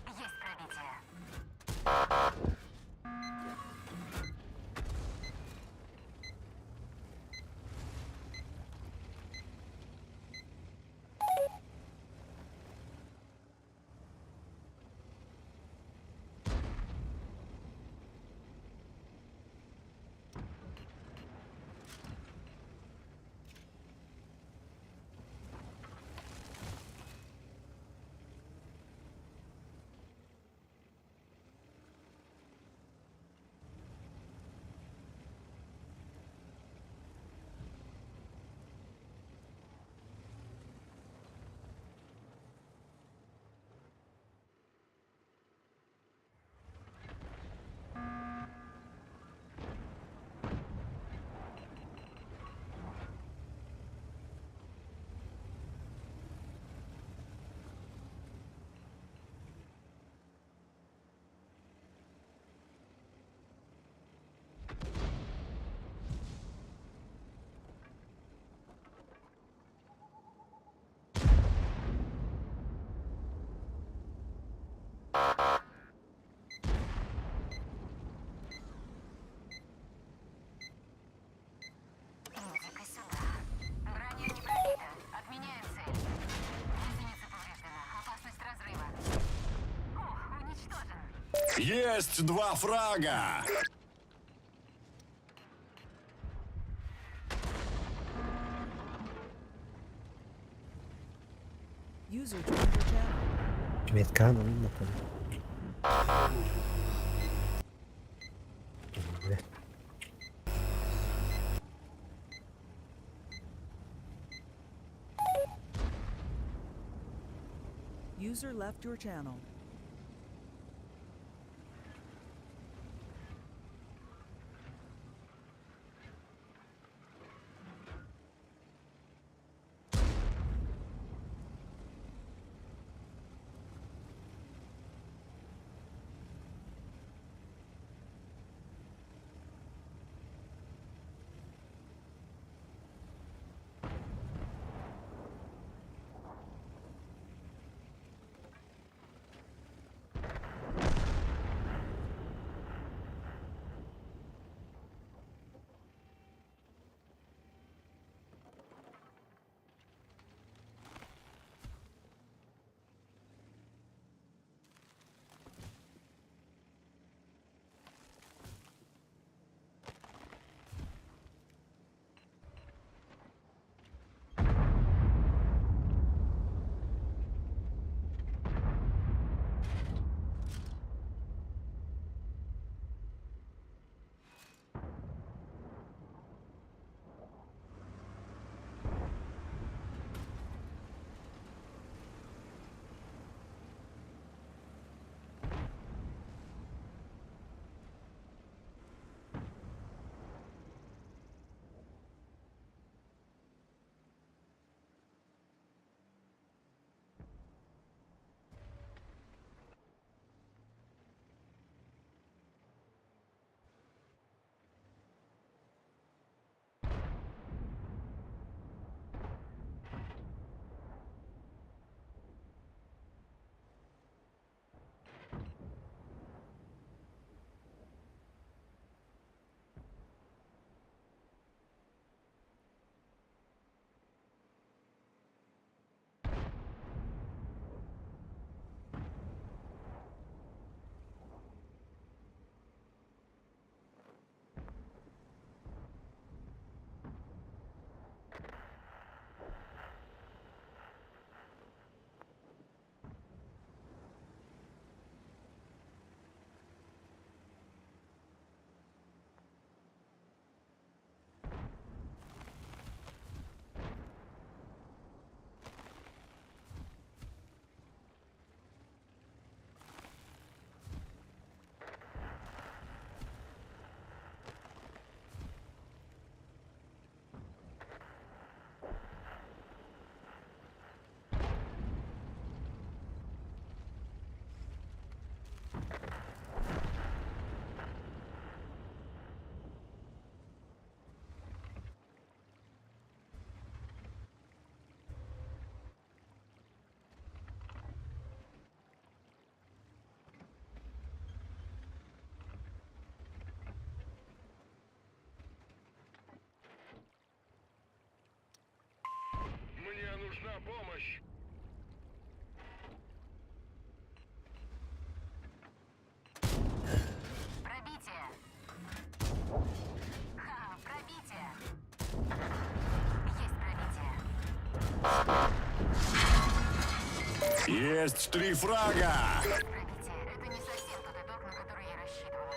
Есть пробитие. Иди-ка сюда. Броня не пробита. Отменяем цель. Гусеница повреждена. Опасность разрыва. О, уничтожен. Есть два фрага! User joined your channel. Меткан, он напал. User left your channel. Нужна помощь! Пробитие. Ха, пробитие. Есть пробитие. Есть три фрага! Пробитие. Это не совсем тот итог, на который я рассчитывала.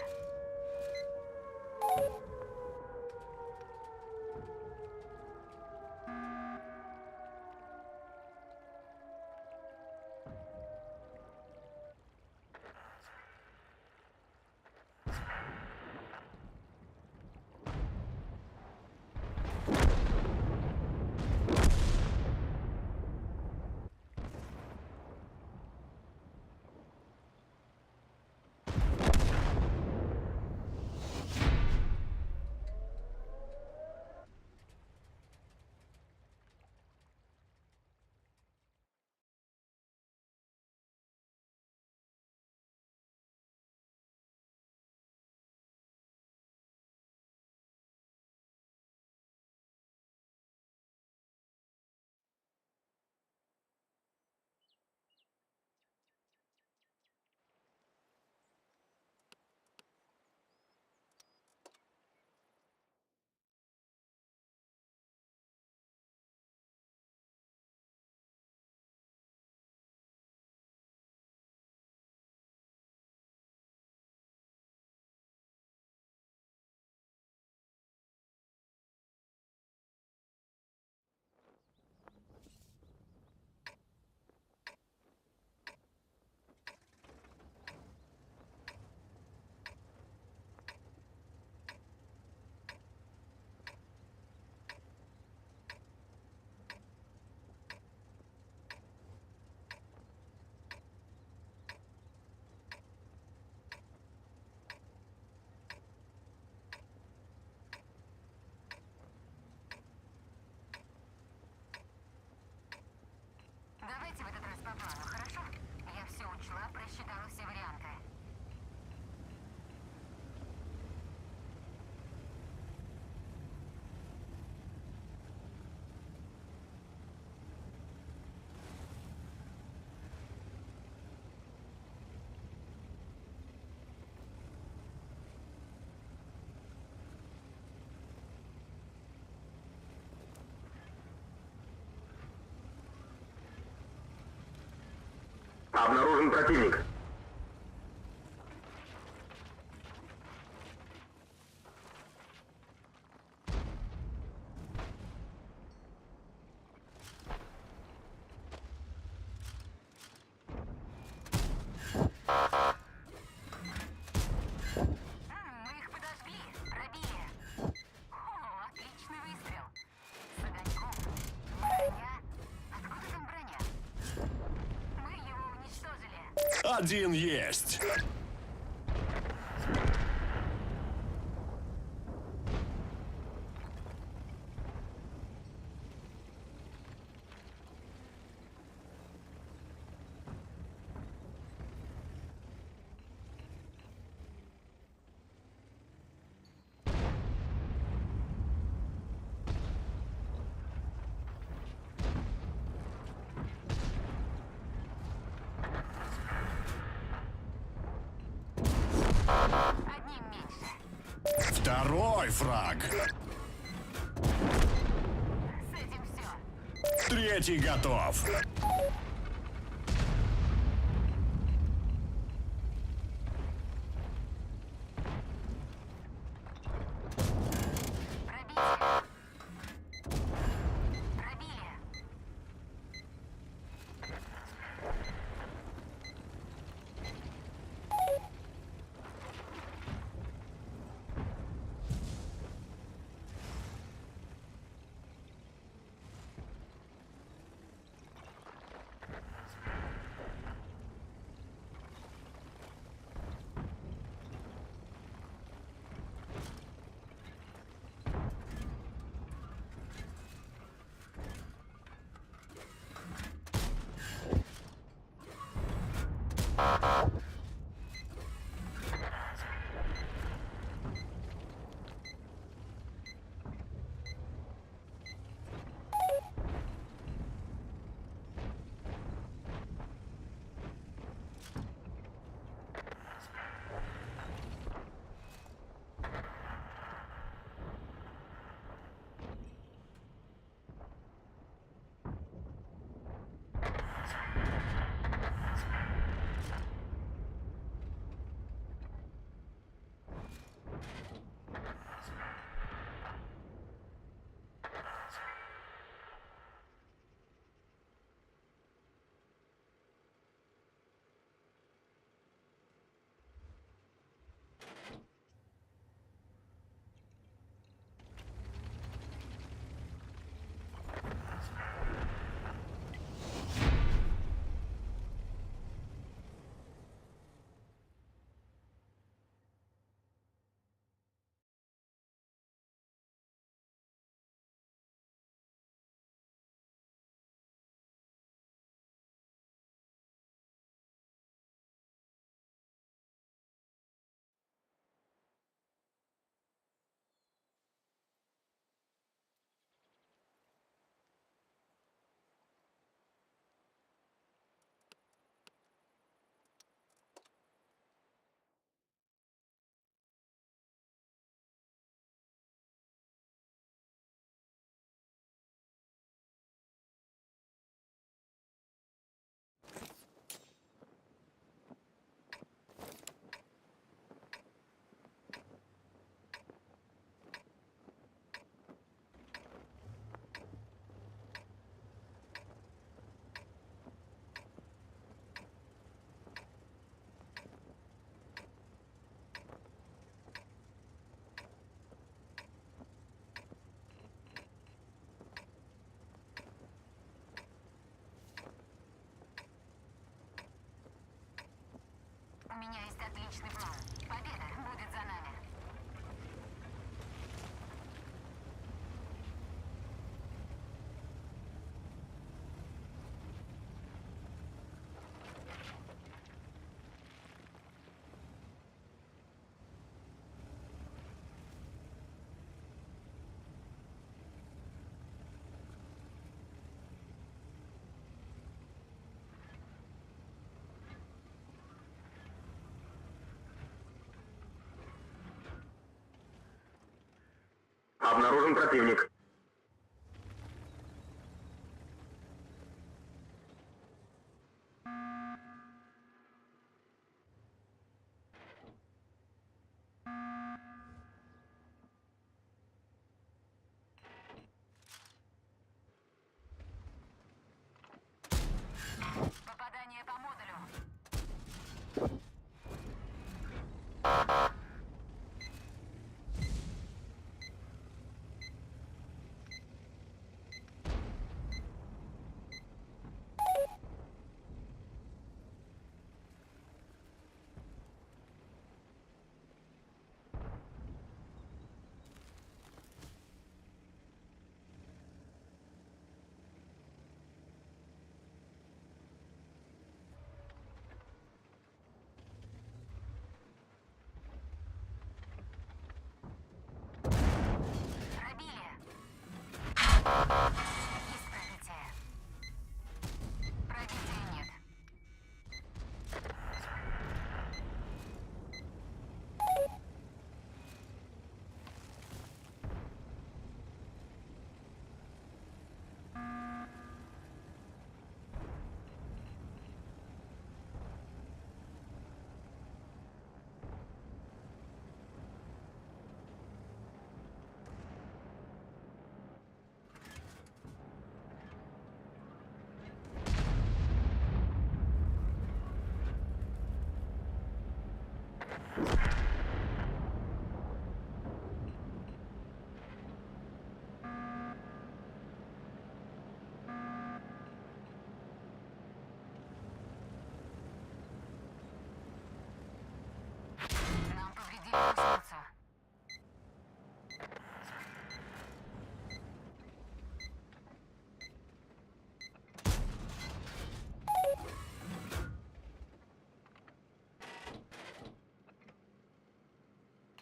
Давайте в этот раз по плану, хорошо? Я все учла, просчитала все варианты. Обнаружен противник. Мы их подожгли, пробили. О, отличный выстрел. С огоньком. Броня. Откуда там броня? Мы его уничтожили. Один есть! Одним меньше. Второй фраг! С этим все. Третий готов! Пробитие. Пробили. Обнаружен противник. Попадание по модулю. Пробили. Есть пробитие. Пробития нет. Нам повредили гусеницу.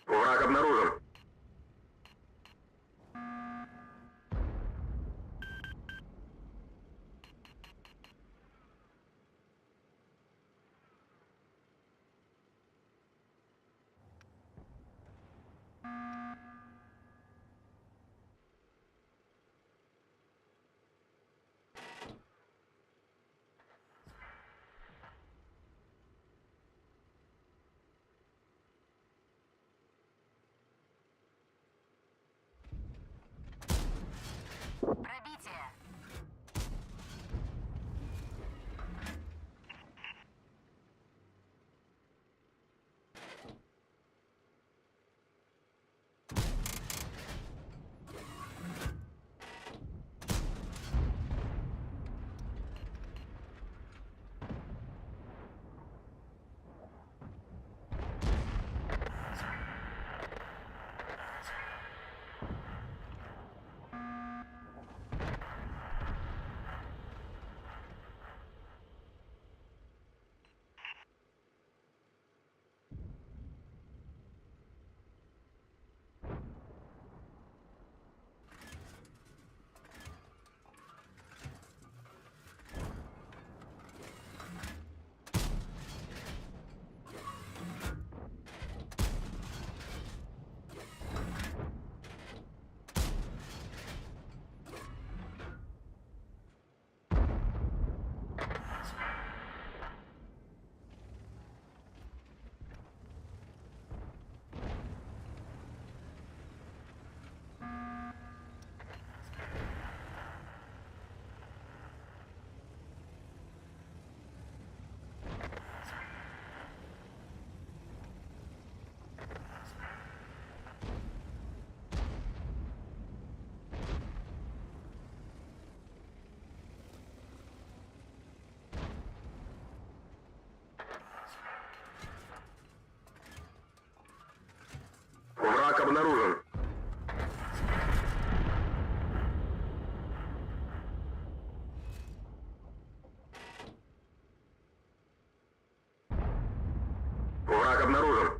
Враг обнаружен. Пробитие. Враг обнаружен. Враг обнаружен.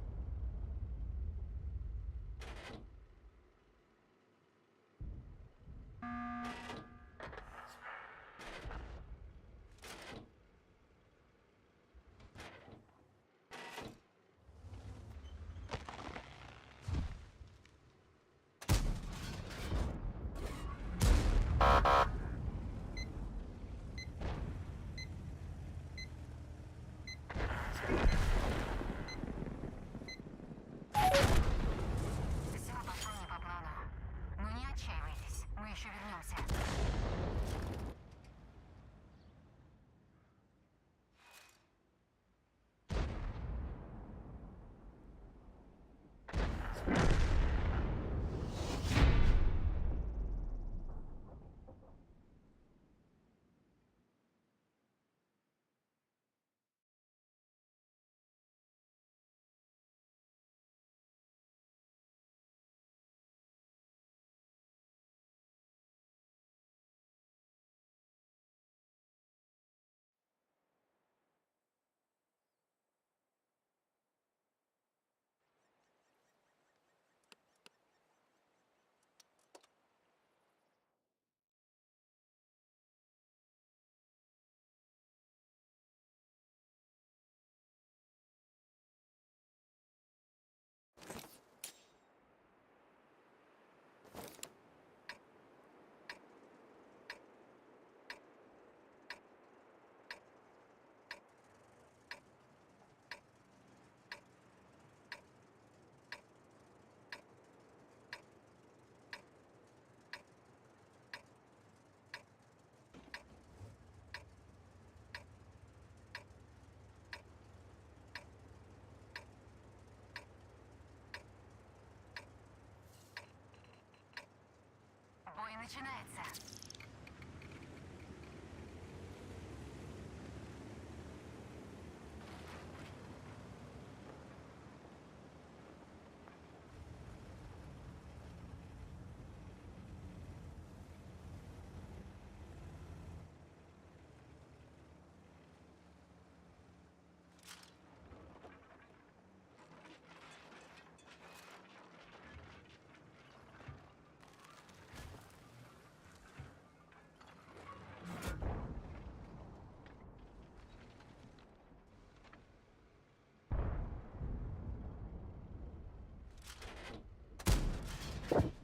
Начинается.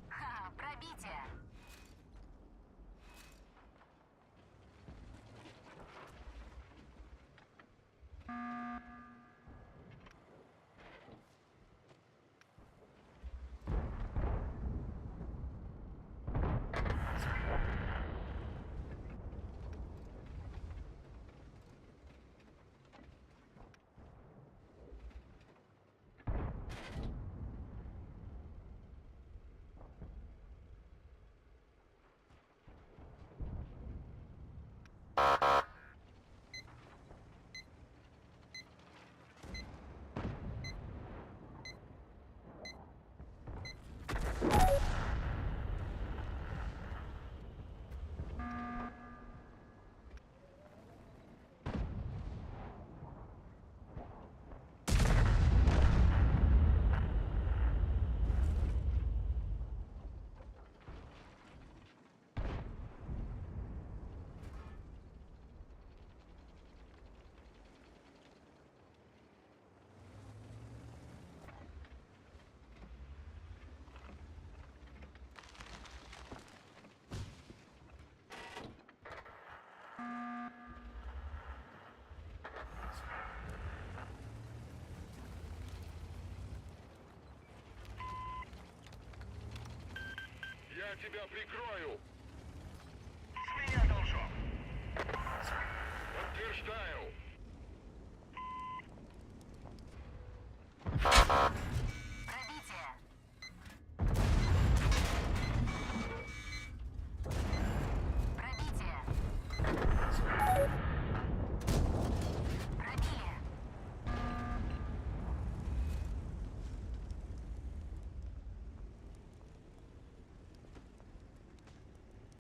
Ха, пробитие! Я тебя прикрою!